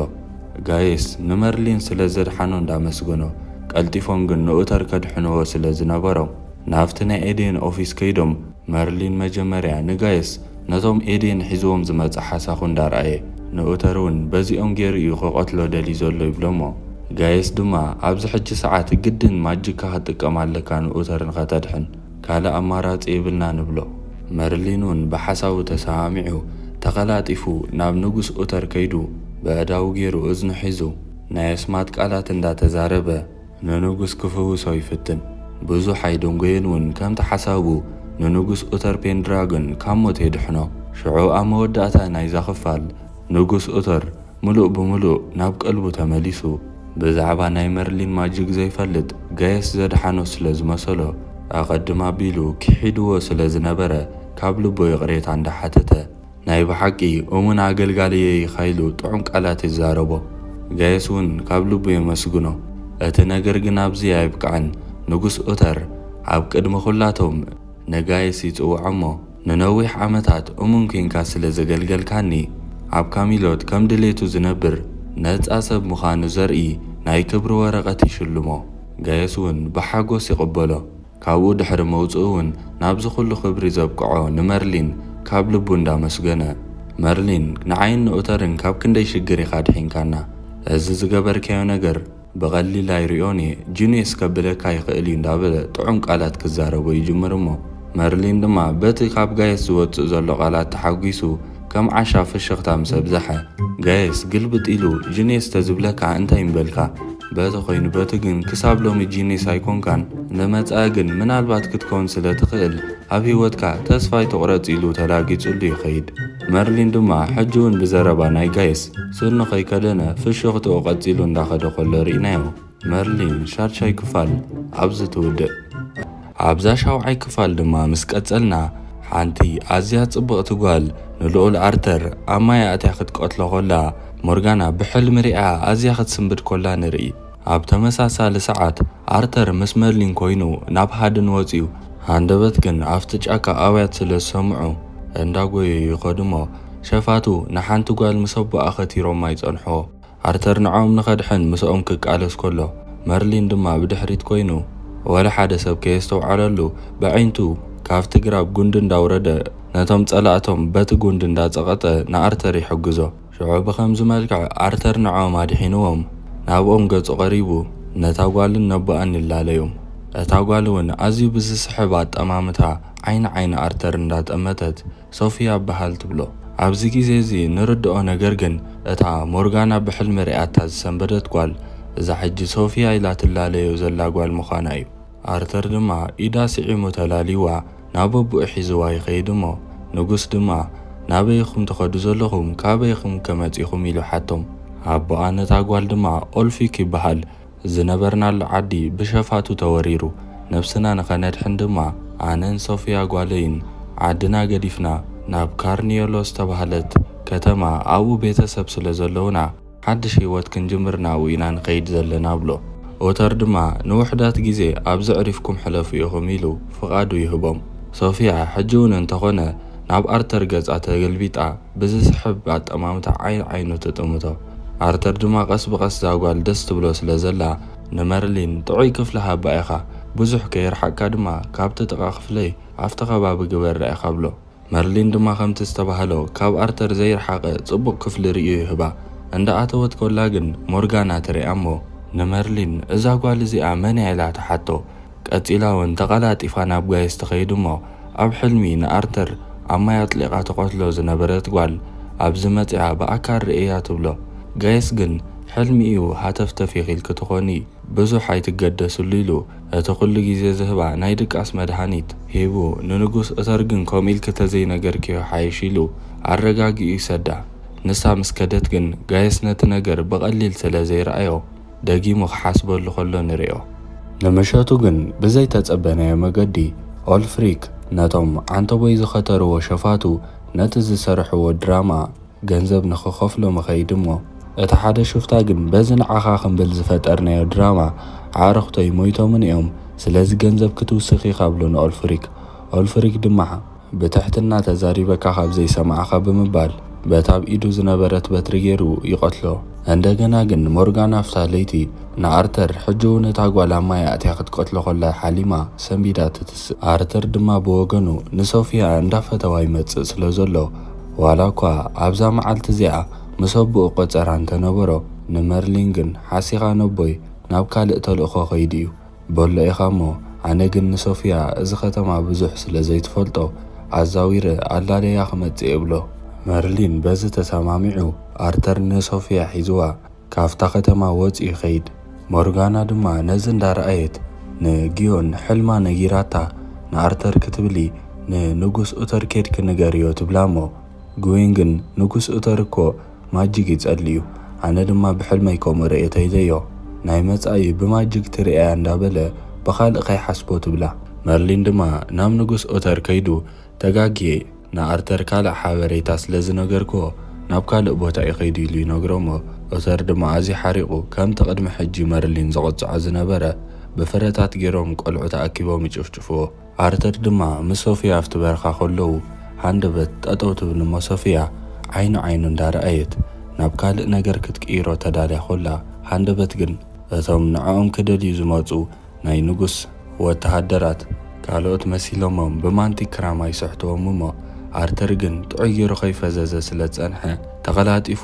ጋየስ ንመርሊን ስለ ዘድሓኖ እንዳመስገኖ፣ ቀልጢፎም ግን ንኡተር ከድሕንዎ ስለ ዝነበሮም ናብቲ ናይ ኤዴን ኦፊስ ከይዶም መርሊን መጀመርያ ንጋየስ ነቶም ኤዴን ሒዝዎም ዝመጸ ሓሳኹ እንዳረኣየ ንኡተር እውን በዚኦም ገይሩ እዩ ክቐትሎ ደልዩ ዘሎ ይብሎሞ። ጋየስ ድማ ኣብዚ ሕጂ ሰዓት ግድን ማጅካ ክትጥቀም ኣለካ ንኡተር ንኸተድሕን ካልእ ኣማራጺ የብልናን እብሎ። መርሊን እውን ብሓሳቡ ተሰማሚዑ ተቐላጢፉ ናብ ንጉስ ኡተር ከይዱ ብኣእዳዉ ገይሩ እዝኑ ሒዙ ናይ ኣስማት ቃላት እንዳተዛረበ ንንጉስ ክፍውሶ ይፍትን። ብዙሕ ኣይደንጎየን እውን ከምቲ ሓሳቡ ንንጉስ ኡተር ፔንድራጎን ካብ ሞት የድሕኖ። ሽዑ ኣብ መወዳእታ ናይዛ ክፋል ንጉስ ኡተር ምሉእ ብምሉእ ናብ ቀልቡ ተመሊሱ። ብዛዕባ ናይ መርሊን ማጂክ ዘይፈልጥ ጋየስ ዘድሓኖ ስለ ዝመሰሎ ኣቐድም ኣቢሉ ክሒድዎ ስለ ዝነበረ ካብ ልቡ ይቕሬታ እንዳሓተተ ናይ ብሓቂ እሙን ኣገልጋሊየይ ኢኻ ኢሉ ጥዑም ቃላት ይዛረቦ። ጋየስ እውን ካብ ልቡ የመስግኖ። እቲ ነገር ግን ኣብዚ ኣይብቅዕን። ንጉስ ኡተር ኣብ ቅድሚ ኩላቶም ንጋየስ ይጽውዖ እሞ ንነዊሕ ዓመታት እሙን ኬንካ ስለ ዘገልገልካኒ ኣብ ካሚሎት ከም ድሌቱ ዝነብር ነጻ ሰብ ምዃኑ ዘርኢ ናይ ክብሪ ወረቐት ይሽልሞ። ጋየስ እውን ብሓጎስ ይቕበሎ። ካብኡ ድሕሪ መውጽኡ እውን ናብዚ ኩሉ ክብሪ ዘብቅዖ ንመርሊን ካብ ልቡ እንዳመስገነ፣ መርሊን ንዓይን ንኡተርን ካብ ክንደይ ሽግር ኢኻ ድሒንካና። እዚ ዝገበርካዮ ነገር ብቐሊል ኣይሪኦን እየ፣ ጂንየስ ከብለካ ይኽእል እዩ እንዳበለ ጥዑም ቃላት ክዛረቦ ይጅምር እሞ መርሊን ድማ በቲ ካብ ጋየስ ዝወጽእ ዘሎ ቃላት ተሓጒሱ ከም ዓሻ ፍሽኽታ ምስ ኣብዝሐ ጋየስ ግልብጥ ኢሉ ጂንየስ ተዝብለካ እንታይ ምበልካ? በቲ ኮይኑ በቲ ግን ክሳብ ሎሚ ጂንየስ ኣይኮንካን። ንመጻኢ ግን ምናልባት ክትከውን ስለ ትኽእል ኣብ ህይወትካ ተስፋ ኣይትቑረጽ ኢሉ ተላጊጹሉ ይኸይድ። መርሊን ድማ ሕጂ እውን ብዘረባ ናይ ጋየስ ስኑ ከይከደነ ፍሽኽትኡ ቀጺሉ እንዳኸደ ከሎ ርኢናዮ። መርሊን ሻድሻይ ክፋል ኣብዚ ትውድእ። ኣብዛ ሻውዓይ ክፋል ድማ ምስ ቀጸልና ሓንቲ ኣዝያ ጽብቕቲ ጓል ንልኡል ኣርተር ኣብ ማይ ኣእትያ ክትቀትሎ ከላ ሞርጋና ብሕልሚ ሪኣ ኣዝያ ክትስንብድ ከላ ንርኢ። ኣብ ተመሳሳሊ ሰዓት ኣርተር ምስ መርሊን ኮይኑ ናብ ሃድን ወጺኡ፣ ሃንደበት ግን ኣብቲ ጫካ ኣውያት ስለ ዝሰምዑ እንዳጎየዩ ይኸዱ እሞ ሸፋቱ ንሓንቲ ጓል ምስ ኣቦኣ ከቲሮም ኣይጸንሕዎ። ኣርተር ንዕኦም ንኸድሕን ምስኦም ክቃለስ ከሎ መርሊን ድማ ብድሕሪት ኮይኑ ወላ ሓደ ሰብ ከየስተውዓለሉ ብዒንቱ ካብቲ ግራብ ጉንዲ እንዳውረደ ነቶም ጸላእቶም በቲ ጉንዲ እንዳጸቐጠ ንኣርተር ይሕግዞ። ሽዑ ብኸምዚ መልክዕ ኣርተር ንዕኦም ኣድሒንዎም ናብኦም ገጹ ቀሪቡ ነታ ጓልን ነቦኣን ይላለዮም። እታ ጓል እውን ኣዝዩ ብዝስሕብ ኣጠማምታ ዓይኒ ዓይኒ ኣርተር እንዳጠመተት ሶፊያ በሃል ትብሎ። ኣብዚ ግዜ እዚ ንርድኦ ነገር ግን እታ ሞርጋና ብሕልሚ ሪኣታ ዝሰንበደት ጓል እዛ ሕጂ ሶፊያ ኢላ ትላለዮ ዘላ ጓል ምዃና እዩ። ኣርተር ድማ ኢዳ ስዒሙ ተላልይዋ ናብ ኣቦኡ ሒዝዋ ይኸይድ እሞ ንጉስ ድማ ናበይ ኢኹም ትኸዱ ዘለኹም ካበይ ኢኹም ከመጺኹም ኢሉ ሓቶም። ኣቦኣ ነታ ጓል ድማ ኦልፊክ ይበሃል። ዝነበርናሉ ዓዲ ብሸፋቱ ተወሪሩ ነብስና ንኸነድሕን ድማ ኣነን ሶፊያ ጓለይን ዓድና ገዲፍና ናብ ካርኒዮሎ ዝተባህለት ከተማ ኣብኡ ቤተሰብ ስለ ዘለውና ሓድሽ ህይወት ክንጅምር ናብኡ ኢና ንኸይድ ዘለና ብሎ። ኦተር ድማ ንውሑዳት ግዜ ኣብዚ ዕሪፍኩም ሕለፉ ኢኹም ኢሉ ፍቓዱ ይህቦም። ሶፊያ ሕጂ እውን እንተኾነ ናብ ኣርተር ገጻ ተገልቢጣ ብዝስሕብ ኣጠማምታ ዓይን ዓይኑ ትጥምቶ። ኣርተር ድማ ቀስ ብቐስ ዛጓል ደስ ትብሎ ስለ ዘላ ንመርሊን ጥዑይ ክፍሊ ሃባ ኢኻ፣ ብዙሕ ከይርሓቅካ ድማ ካብቲ ጥቓ ክፍለይ ኣብቲ ከባቢ ግበራ ኢኻ ብሎ። መርሊን ድማ ከምቲ ዝተባህሎ ካብ ኣርተር ዘይረሓቐ ጽቡቕ ክፍሊ ርእዩ ይህባ። እንዳ ኣተወት ኮላ ግን ሞርጋና ትሪኣ እሞ ንመርሊን እዛ ጓል እዚኣ መን እያ ኢላ ትሓቶ። ቀጺላ እውን ተቐላጢፋ ናብ ጋይስ ትኸይድ እሞ ኣብ ሕልሚ ንኣርተር ኣብ ማይ ኣጥሊቓ ትቐትሎ ዝነበረት ጓል ኣብዚ መጺኣ ብኣካል ርእያ ትብሎ። ጋይስ ግን ሕልሚ እዩ ሃተፍተፍ ኢኺልኪ ትኾኒ ብዙሕ ኣይትገደስሉ ኢሉ እቲ ኩሉ ግዜ ዝህባ ናይ ድቃስ መድሃኒት ሂቡ ንንጉስ እተር ግን ከምኡ ኢልኪ ተዘይነገርክዮ ሓይሽ ኢሉ ኣረጋጊኡ ይሰዳ። ንሳ ምስ ከደት ግን ጋየስ ነቲ ነገር ብቐሊል ስለ ዘይረኣዮ ደጊሙ ክሓስበሉ ከሎ ንሪኦ። ንምሸቱ ግን ብዘይተጸበናዮ መገዲ ኦልፍሪክ ነቶም ዓንተቦይ ዝኸተርዎ ሸፋቱ ነቲ ዝሰርሕዎ ድራማ ገንዘብ ንኽኸፍሎም ይኸይድ እሞ፣ እቲ ሓደ ሹፍታ ግን በዚ ንዓኻ ክንብል ዝፈጠርናዮ ድራማ ኣዕርኽቶይ ሞይቶምን እዮም፣ ስለዚ ገንዘብ ክትውስኽ ኢኻ ብሎ ንኦልፍሪክ። ኦልፍሪክ ድማ ብትሕትና ተዛሪበካ ካብ ዘይሰማዕኻ ብምባል በታ ኣብ ኢዱ ዝነበረት በትሪ ገይሩ ይቐትሎ። እንደገና ግን ሞርጋን ኣብታ ለይቲ ንኣርተር ሕጂ እውን እታ ጓል ኣብ ማይ ኣእትያ ክትቀትሎ ከላ ሓሊማ ሰንቢዳ ትትስእ። ኣርተር ድማ ብወገኑ ንሶፊያ እንዳፈተዋ ይመጽእ ስለ ዘሎ ዋላ እኳ ኣብዛ መዓልቲ እዚኣ ምስ ኣቦኡ ቆጸራ እንተነበሮ ንመርሊን ግን ሓሲኻ ነቦይ ናብ ካልእ ተልእኾ ከይዱ እዩ። በሎ ኢኻ እሞ ኣነ ግን ንሶፊያ እዚ ከተማ ብዙሕ ስለ ዘይትፈልጦ ኣዛዊረ ኣላለያ ክመጽእ እብሎ። መርሊን በዚ ተሰማሚዑ ኣርተር ንሶፊያ ሒዝዋ ካብታ ከተማ ወጺኡ ይኸይድ። ሞርጋና ድማ ነዚ እንዳረኣየት ንጊዮን ሕልማ ነጊራታ ንኣርተር ክትብሊ ንንጉስ ኡተር ኬድኪ ንገርዮ ትብላ እሞ ግዊን ግን ንጉስ ኡተር እኮ ማጅግ ይጸልእ እዩ፣ ኣነ ድማ ብሕልመይ ከምኡ ርእየ ተይዘዮ ናይ መጻኢ ብማጅግ ትርእያ እንዳበለ ብኻልእ ከይሓስቦ ትብላ። መርሊን ድማ ናብ ንጉስ ኡተር ከይዱ ተጋግየ ንኣርተር ካልእ ሓበሬታ ስለ ዝነገርክዎ ናብ ካልእ ቦታ እዩ ከይዱ ኢሉ ይነግሮ እሞ ኡተር ድማ ኣዝዩ ሓሪቑ ከምቲ ቅድሚ ሕጂ መርሊን ዝቕጽዖ ዝነበረ ብፍረታት ገይሮም ቆልዑ ተኣኪቦም ይጭፍጭፍዎ። ኣርተር ድማ ምስ ሶፊያ ኣብቲ በረኻ ከለዉ ሃንደበት ጠጠው ትብል እሞ ሶፊያ ዓይኑ ዓይኑ እንዳረኣየት ናብ ካልእ ነገር ክትቅይሮ ተዳልያ ኮላ ሃንደበት ግን እቶም ንዕኦም ክደልዩ ዝመጹ ናይ ንጉስ ወተሃደራት ካልኦት መሲሎሞም ብማንቲክ ክራማ ይስሕትዎም እሞ ኣርተር ግን ጥዑይ ገይሩ ከይፈዘዘ ስለ ዝጸንሐ ተቐላጢፉ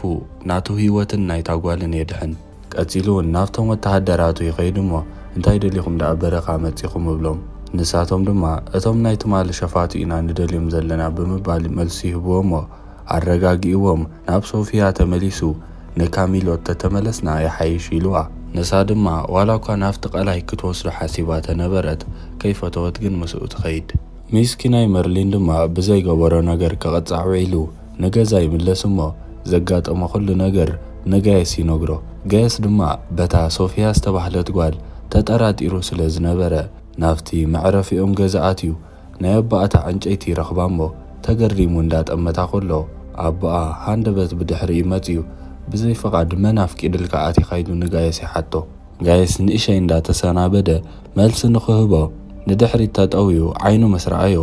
ናቱ ህይወትን ናይታ ጓልን የድሕን። ቀጺሉ እውን ናብቶም ወተሃደራቱ ይኸይድ እሞ እንታይ ደሊኹም ደኣ በረኻ መጺኹም እብሎም። ንሳቶም ድማ እቶም ናይ ትማሊ ሸፋቱ ኢና ንደልዮም ዘለና ብምባል መልሲ ይህብዎ እሞ ኣረጋጊእዎም ናብ ሶፊያ ተመሊሱ ንካሚሎ ተተመለስና ይሓይሽ ኢልዋ። ንሳ ድማ ዋላ እኳ ናብቲ ቀላይ ክትወስዶ ሓሲባ ተነበረት ከይፈተወት ግን ምስኡ ትኸይድ። ሚስኪናይ መርሊን ድማ ብዘይገበሮ ነገር ክቕጻዕ ውዒሉ ንገዛ ይምለስ እሞ ዘጋጠሞ ኩሉ ነገር ንጋየስ ይነግሮ። ጋየስ ድማ በታ ሶፊያ ዝተባህለት ጓል ተጠራጢሩ ስለ ዝነበረ ናብቲ መዕረፊኦም ገዛ ኣትዩ ናይ ኣቦኣታ ዕንጨይቲ ይረኽባ እሞ ተገሪሙ እንዳጠመታ ኮሎ ኣቦኣ ሃንደበት ብድሕሪኡ መጽዩ ብዘይ ፍቓድ መን ኣፍቂድልካ ኣቲኻ ኢሉ ንጋየስ ይሓቶ። ጋይስ ንእሸይ እንዳተሰናበደ መልሲ ንኽህቦ ንድሕሪት ተጠውዩ ዓይኑ ምስ ረኣዮ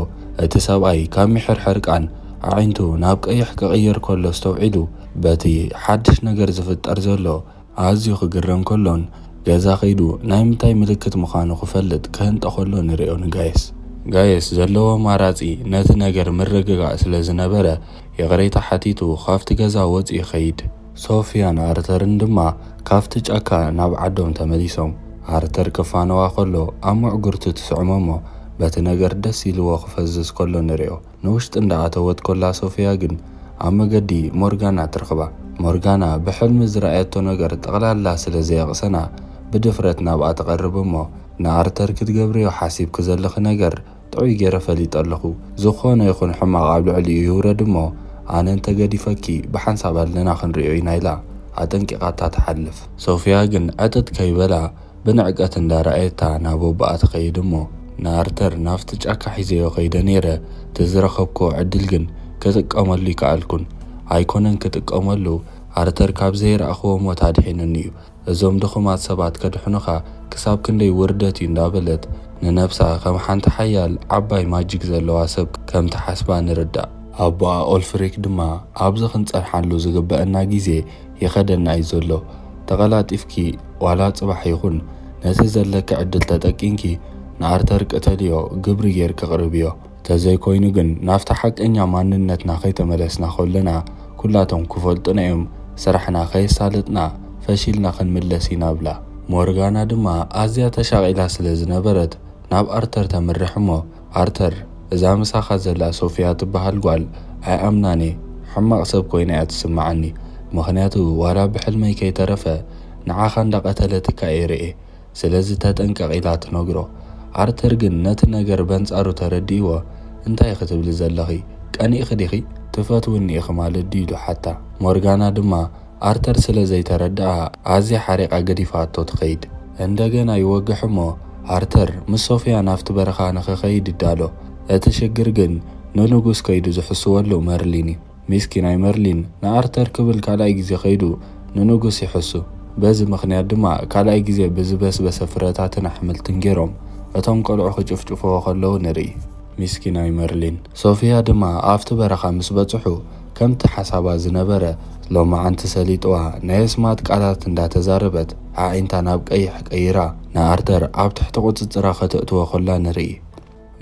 እቲ ሰብኣይ ካብ ሚሕር ሕርቃን ኣዒንቱ ናብ ቀይሕ ክቕይር ከሎ ኣስተውዒሉ በቲ ሓድሽ ነገር ዝፍጠር ዘሎ ኣዝዩ ክግረም ከሎን ገዛ ከይዱ ናይ ምንታይ ምልክት ምዃኑ ክፈልጥ ክህንጠ ከሎ ንሪኦ ንጋይስ። ጋይስ ዘለዎ ኣማራጺ ነቲ ነገር ምርግጋእ ስለ ዝነበረ ይቕሬታ ሓቲቱ ካብቲ ገዛ ወጺኡ ይኸይድ። ሶፊያን ኣርተርን ድማ ካብቲ ጫካ ናብ ዓዶም ተመሊሶም። ኣርተር ክፋነዋ ከሎ ኣብ ምዕጉርቱ ትስዕሞ እሞ በቲ ነገር ደስ ኢልዎ ክፈዝዝ ከሎ ንሪኦ። ንውሽጢ እንዳኣተወት ኮላ ሶፊያ ግን ኣብ መገዲ ሞርጋና ትረኽባ። ሞርጋና ብሕልሚ ዝረኣየቶ ነገር ጠቕላላ ስለ ዘየቕሰና ብድፍረት ናብኣ ትቐርብ እሞ ንኣርተር ክትገብርዮ ሓሲብኪ ዘለኺ ነገር ጥዑይ ገይረ ፈሊጠ ኣለኹ። ዝኾነ ይኹን ሕማቕ ኣብ ልዕሊኡ ይውረድ እሞ ኣነ እንተገዲፈኪ ብሓንሳብ ኣለና ክንሪኦ ኢና ኢላ ኣጠንቂቓታ ትሓልፍ። ሶፊያ ግን ዕጥጥ ከይበላ ብንዕቀት እንዳረኣየታ ናብ ኣቦኣ ትኸይድ እሞ፣ ንኣርተር ናብቲ ጫካ ሒዘዮ ከይደ ነይረ፣ እቲ ዝረኸብክዎ ዕድል ግን ክጥቀመሉ ይከኣልኩን። ኣይኮነን ክጥቀመሉ፣ ኣርተር ካብ ዘይረኣኽዎ ሞት ኣድሒኑኒ እዩ። እዞም ድኹማት ሰባት ከድሕኑኻ ክሳብ ክንደይ ውርደት እዩ እንዳበለት፣ ንነብሳ ከም ሓንቲ ሓያል ዓባይ ማጂክ ዘለዋ ሰብ ከም ትሓስባ ንርዳእ። ኣቦኣ ኦልፍሪክ ድማ ኣብዚ ክንጸንሓሉ ዝግበአና ግዜ ይኸደና እዩ ዘሎ። ተቐላጢፍኪ ዋላ ጽባሕ ይኹን ነቲ ዘለኪ ዕድል ተጠቂንኪ ንኣርተር ቅተልዮ፣ ግብሪ ጌርኪ ቅርብዮ። ተዘይኮይኑ ግን ናብቲ ሓቀኛ ማንነትና ከይተመለስና ከለና ኩላቶም ክፈልጡና እዮም፣ ስራሕና ከየሳለጥና ፈሺልና ክንምለስ ኢና ብላ። ሞርጋና ድማ ኣዝያ ተሻቒላ ስለ ዝነበረት ናብ ኣርተር ተምርሕ እሞ፣ ኣርተር፣ እዛ ምሳኻ ዘላ ሶፊያ ትበሃል ጓል ኣይኣምናን እየ፣ ሕማቕ ሰብ ኮይና እያ ትስምዓኒ። ምኽንያቱ ዋላ ብሕልመይ ከይተረፈ ንዓኻ እንዳቐተለትካ እየ ርእየ። ስለዚ ተጠንቀቕ ኢላ ትነግሮ። ኣርተር ግን ነቲ ነገር በንጻሩ ተረዲእዎ፣ እንታይ ክትብሊ ዘለኺ? ቀኒእኺ ዲኺ? ትፈትውኒ ኢኺ ማለት ድዩ? ኢሉ ሓታ። ሞርጋና ድማ ኣርተር ስለ ዘይተረድኣ ኣዝያ ሓሪቓ ገዲፋቶ ትኸይድ። እንደገና ይወግሕ እሞ ኣርተር ምስ ሶፊያ ናብቲ በረኻ ንኽኸይድ ይዳሎ። እቲ ሽግር ግን ንንጉስ ከይዱ ዝሕስወሉ መርሊን እዩ። ሚስኪናይ መርሊን ንኣርተር ክብል ካልኣይ ግዜ ከይዱ ንንጉስ ይሕሱ። በዚ ምኽንያት ድማ ካልኣይ ግዜ ብዝበስበሰ ፍረታትን ኣሕምልትን ገይሮም እቶም ቆልዑ ክጭፍጭፍዎ ከለዉ ንርኢ። ሚስኪናይ መርሊን። ሶፊያ ድማ ኣብቲ በረኻ ምስ በጽሑ ከምቲ ሓሳባ ዝነበረ ሎማዓንቲ ሰሊጥዋ ናይ ኣስማት ቃላት እንዳተዛረበት ኣዒንታ ናብ ቀይሕ ቀይራ ንኣርተር ኣብ ትሕቲ ቁጽጽራ ከተእትዎ ከላ ንርኢ።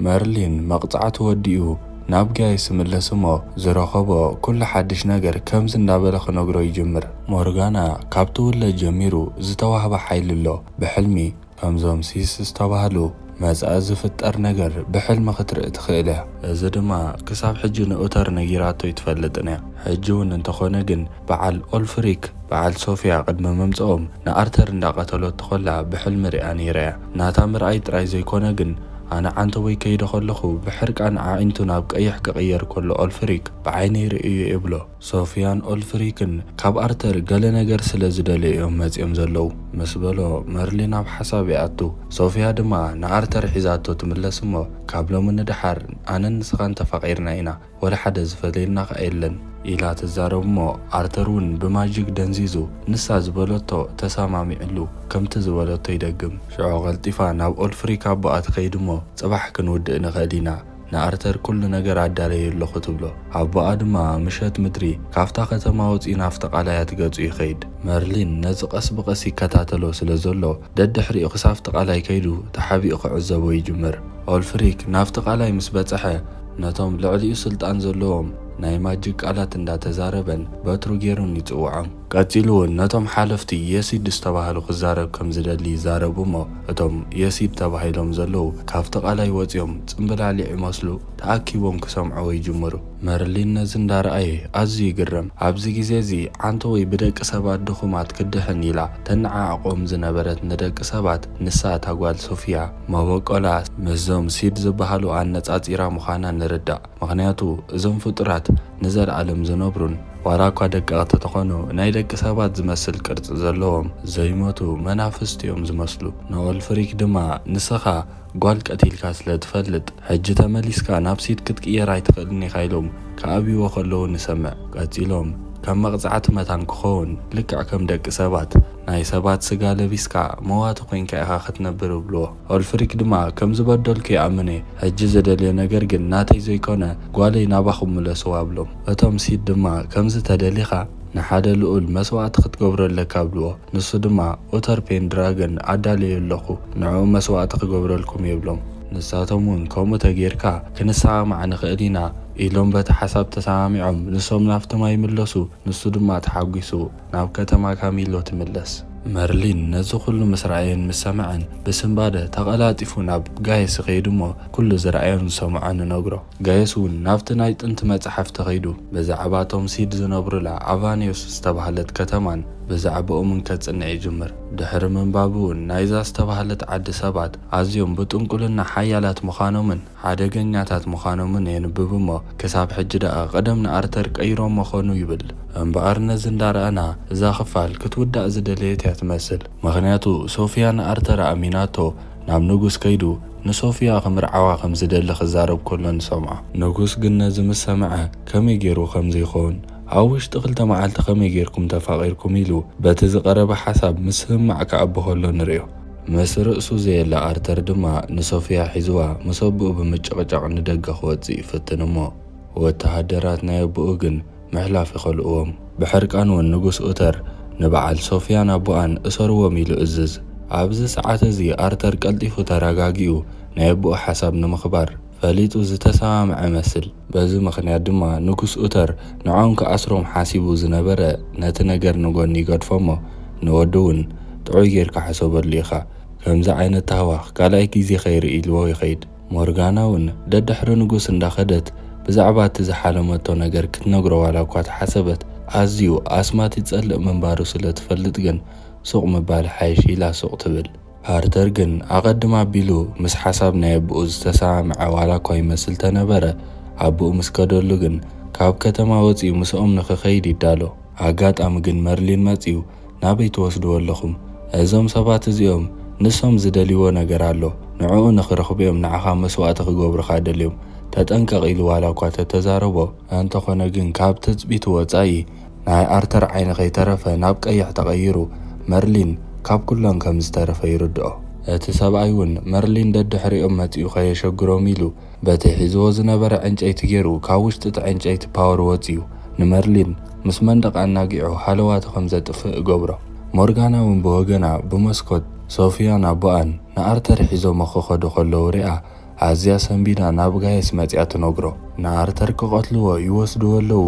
መርሊን መቕጻዕቲ ወዲኡ ናብ ጋይስ ይምለስ እሞ ዝረኸቦ ኩሉ ሓድሽ ነገር ከምዚ እንዳበለ ክነግሮ ይጅምር። ሞርጋና ካብ ትውለድ ጀሚሩ ዝተዋህባ ሓይሊ ኣሎ። ብሕልሚ ከምዞም ሲድ ዝተባህሉ መጻኢ ዝፍጠር ነገር ብሕልሚ ክትርኢ ትኽእል እያ። እዚ ድማ ክሳብ ሕጂ ንኡተር ነጊራቶ ኣይትፈልጥን እያ። ሕጂ እውን እንተኾነ ግን በዓል ኦልፍሪክ በዓል ሶፊያ ቅድሚ ምምጽኦም ንኣርተር እንዳቐተሎቶ ከላ ብሕልሚ ሪኣ ነይራ እያ። ናታ ምርኣይ ጥራይ ዘይኮነ ግን ኣነ ዓንተቦይ ከይደ ከለኹ ብሕርቃን ኣዒንቱ ናብ ቀይሕ ክቕየር ከሎ ኦልፍሪክ ብዓይነይ ርእዮ ይብሎ። ሶፊያን ኦልፍሪክን ካብ ኣርተር ገለ ነገር ስለ ዝደለዩ እዮም መጺኦም ዘለዉ ምስ በሎ መርሊን ኣብ ሓሳብ ይኣቱ። ሶፊያ ድማ ንኣርተር ሒዛቶ ትምለስ እሞ ካብ ሎሚ ንደሓር ኣነን ንስኻን ተፋቒርና ኢና፣ ወላ ሓደ ዝፈለየና ከኣ የለን ኢላ ትዛረብ እሞ ኣርተር እውን ብማጂክ ደንዚዙ ንሳ ዝበለቶ ተሰማሚዕሉ ከምቲ ዝበለቶ ይደግም። ሽዑ ቀልጢፋ ናብ ኦልፍሪክ ኣቦኣ ትኸይድ እሞ ጽባሕ ክንውድእ ንኽእል ኢና፣ ንኣርተር ኩሉ ነገር ኣዳለየ ኣለኹ ትብሎ። ኣቦኣ ድማ ምሸት ምድሪ ካብታ ከተማ ወጺኡ ናብቲ ቃላይ ኣትገጹ ይኸይድ። መርሊን ነዚ ቀስ ብቐስ ይከታተሎ ስለ ዘሎ ደድሕሪኡ ክሳብቲ ቃላይ ከይዱ ተሓቢኡ ክዕዘቦ ይጅምር። ኦልፍሪክ ናብቲ ቃላይ ምስ በጽሐ ነቶም ልዕሊኡ ስልጣን ዘለዎም ናይ ማጂክ ቃላት እንዳተዛረበን በትሩ ገይሩን ይጽውዖም። ቀጺሉ እውን ነቶም ሓለፍቲ የሲድ ዝተባህሉ ክዛረብ ከም ዝደሊ ይዛረቡ እሞ እቶም የሲድ ተባሂሎም ዘለዉ ካብቲ ቃላይ ወጺኦም ጽምብላሊዕ ይመስሉ ተኣኪቦም ክሰምዕዎ ይጅምሩ። መርሊን ነዚ እንዳረኣየ ኣዝዩ ይግረም። ኣብዚ ግዜ እዚ ዓንተቦይ ብደቂ ሰባት ድኹማት ክድሕን ኢላ ተነዓዕቆም ዝነበረት ንደቂ ሰባት ንሳ እታ ጓል ሶፊያ መበቆላ ምስዞም ሲድ ዝበሃሉ ኣነጻጺራ ምዃና ንርዳእ። ምኽንያቱ እዞም ፍጡራት ንዘለኣለም ዝነብሩን ዋላ እኳ ደቀቕቲ ተኾኑ ናይ ደቂ ሰባት ዝመስል ቅርጺ ዘለዎም ዘይሞቱ መናፍስቲ እዮም ዝመስሉ። ንኦልፍሪክ ድማ ንስኻ ጓል ቀቲልካ ስለ ትፈልጥ ሕጂ ተመሊስካ ናብ ሲድ ክትቅየር ኣይትኽእልን ኢኻ ኢሎም ክኣብይዎ ከለዉ ንሰምዕ። ቀጺሎም ከም መቕጻዕቲ መታን ክኸውን ልክዕ ከም ደቂ ሰባት ናይ ሰባት ስጋ ለቢስካ መዋቲ ኮይንካ ኢኻ ክትነብር ይብልዎ። ኦልፍሪክ ድማ ከም ዝበደልኩ ይኣምን እየ፣ ሕጂ ዝደልዮ ነገር ግን ናተይ ዘይኮነ ጓለይ ናባኹም ምለስዋ ብሎም። እቶም ሲድ ድማ ከምዚ ተደሊኻ ንሓደ ልኡል መስዋእቲ ክትገብሮ ኣለካ ብልዎ። ንሱ ድማ ኦተር ፔንድራገን ኣዳልየ ኣለኹ፣ ንዕኡ መስዋእቲ ክገብረልኩም እየ ብሎም። ንሳቶም እውን ከምኡ ተጌርካ ክንሰማማዕ ንኽእል ኢና ኢሎም በቲ ሓሳብ ተሰማሚዖም ንሶም ናብቲ ማይ ይምለሱ። ንሱ ድማ ተሓጒሱ ናብ ከተማ ካሚሎ ትምለስ። መርሊን ነዚ ኩሉ ምስ ረኣየን ምስ ሰምዐን ብስንባደ ተቐላጢፉ ናብ ጋየስ ይኸይድ እሞ ኩሉ ዝረኣዮን ዝሰምዖን ይነግሮ። ጋየስ እውን ናብቲ ናይ ጥንቲ መጽሓፍቲ ኸይዱ ብዛዕባ እቶም ሲድ ዝነብሩላ ኣቫኒዮስ ዝተባህለት ከተማን ብዛዕባኦምን ከጽንዕ ይጅምር። ድሕሪ ምንባቡ እውን ናይዛ ዝተባህለት ዓዲ ሰባት ኣዝዮም ብጥንቁልና ሓያላት ምዃኖምን ሓደገኛታት ምዃኖምን የንብብ እሞ፣ ክሳብ ሕጂ ደኣ ቀደም ንኣርተር ቀይሮሞ ኾኑ ይብል። እምበኣር ነዚ እንዳረኣና እዛ ክፋል ክትውዳእ ዝደለየት እያ ትመስል። ምኽንያቱ ሶፊያ ንኣርተር ኣሚናቶ ናብ ንጉስ ከይዱ ንሶፊያ ክምርዓዋ ከም ዝደሊ ክዛረብ ከሎ ንሰምዖ። ንጉስ ግን ነዚ ምስ ሰምዐ ከመይ ገይሩ ከምዚ ይኸውን? ኣብ ውሽጢ ክልተ መዓልቲ ከመይ ጌርኩም ተፋቒርኩም? ኢሉ በቲ ዝቐረበ ሓሳብ ምስምማዕ ክኣቢ ከሎ ንርእዮ። ምስ ርእሱ ዘየለ ኣርተር ድማ ንሶፊያ ሒዝዋ ምስ ኣቦኡ ብምጭቕጫቕ ንደገ ክወጽእ ይፍትን እሞ፣ ወተሃደራት ናይ ኣቦኡ ግን ምሕላፍ ይኸልእዎም። ብሕርቃን እውን ንጉስ ኡተር ንበዓል ሶፊያን ኣቦኣን እሰርዎም ኢሉ እዝዝ። ኣብዚ ሰዓት እዚ ኣርተር ቀልጢፉ ተረጋጊኡ ናይ ኣቦኡ ሓሳብ ንምኽባር ፈሊጡ ዝተሰማምዐ መስል። በዚ ምኽንያት ድማ ንጉስ ኡተር ንዖም ክኣስሮም ሓሲቡ ዝነበረ ነቲ ነገር ንጎኒ ይገድፎ እሞ፣ ንወዱ እውን ጥዑይ ጌርካ ሕሰበሉ ኢኻ፣ ከምዚ ዓይነት ታህዋኽ ካልኣይ ግዜ ከይርኢ ኢልዎ ይኸይድ። ሞርጋና እውን ደድሕሪ ንጉስ እንዳኸደት ብዛዕባ እቲ ዝሓለመቶ ነገር ክትነግሮ ዋላ እኳ ተሓሰበት፣ ኣዝዩ ኣስማት ይጸልእ ምንባሩ ስለ ትፈልጥ ግን ሱቕ ምባል ሓይሽ ኢላ ሱቕ ትብል። ኣርተር ግን ኣቐድም ኣቢሉ ምስ ሓሳብ ናይ ኣቦኡ ዝተሰማምዐ ዋላ እኳ ይመስል ተነበረ፣ ኣቦኡ ምስ ከደሉ ግን ካብ ከተማ ወጺኡ ምስኦም ንኽኸይድ ይዳሎ። ኣጋጣሚ ግን መርሊን መጺኡ፣ ናበይ ትወስድዎ ኣለኹም? እዞም ሰባት እዚኦም ንሶም ዝደልይዎ ነገር ኣሎ። ንዕኡ ንኽረኽቡ እዮም ንዓኻ መስዋእቲ ክገብሩኻ ደልዮም። ተጠንቀቕ ኢሉ ዋላ እኳ ተተዛረቦ፣ እንተኾነ ግን ካብ ትጽቢቱ ወጻኢ ናይ ኣርተር ዓይኒ ከይተረፈ ናብ ቀይሕ ተቐይሩ፣ መርሊን ካብ ኩሎም ከም ዝተረፈ ይርድኦ። እቲ ሰብኣይ እውን መርሊን ደድሕሪኦም መጺኡ ከየሸግሮም ኢሉ በቲ ሒዝዎ ዝነበረ ዕንጨይቲ ገይሩ ካብ ውሽጢ እቲ ዕንጨይቲ ፓወር ወጺኡ ንመርሊን ምስ መንደቕ ኣናጊዑ ሃለዋቱ ከም ዘጥፍእ እገብሮ። ሞርጋና እውን ብወገና ብመስኮት ሶፊያን ኣቦኣን ንኣርተር ሒዞሞ ክኸዱ ከለዉ ሪኣ ኣዝያ ሰንቢዳ ናብ ጋየስ መጺኣ ትነግሮ። ንኣርተር ክቐትልዎ ይወስድዎ ኣለዉ፣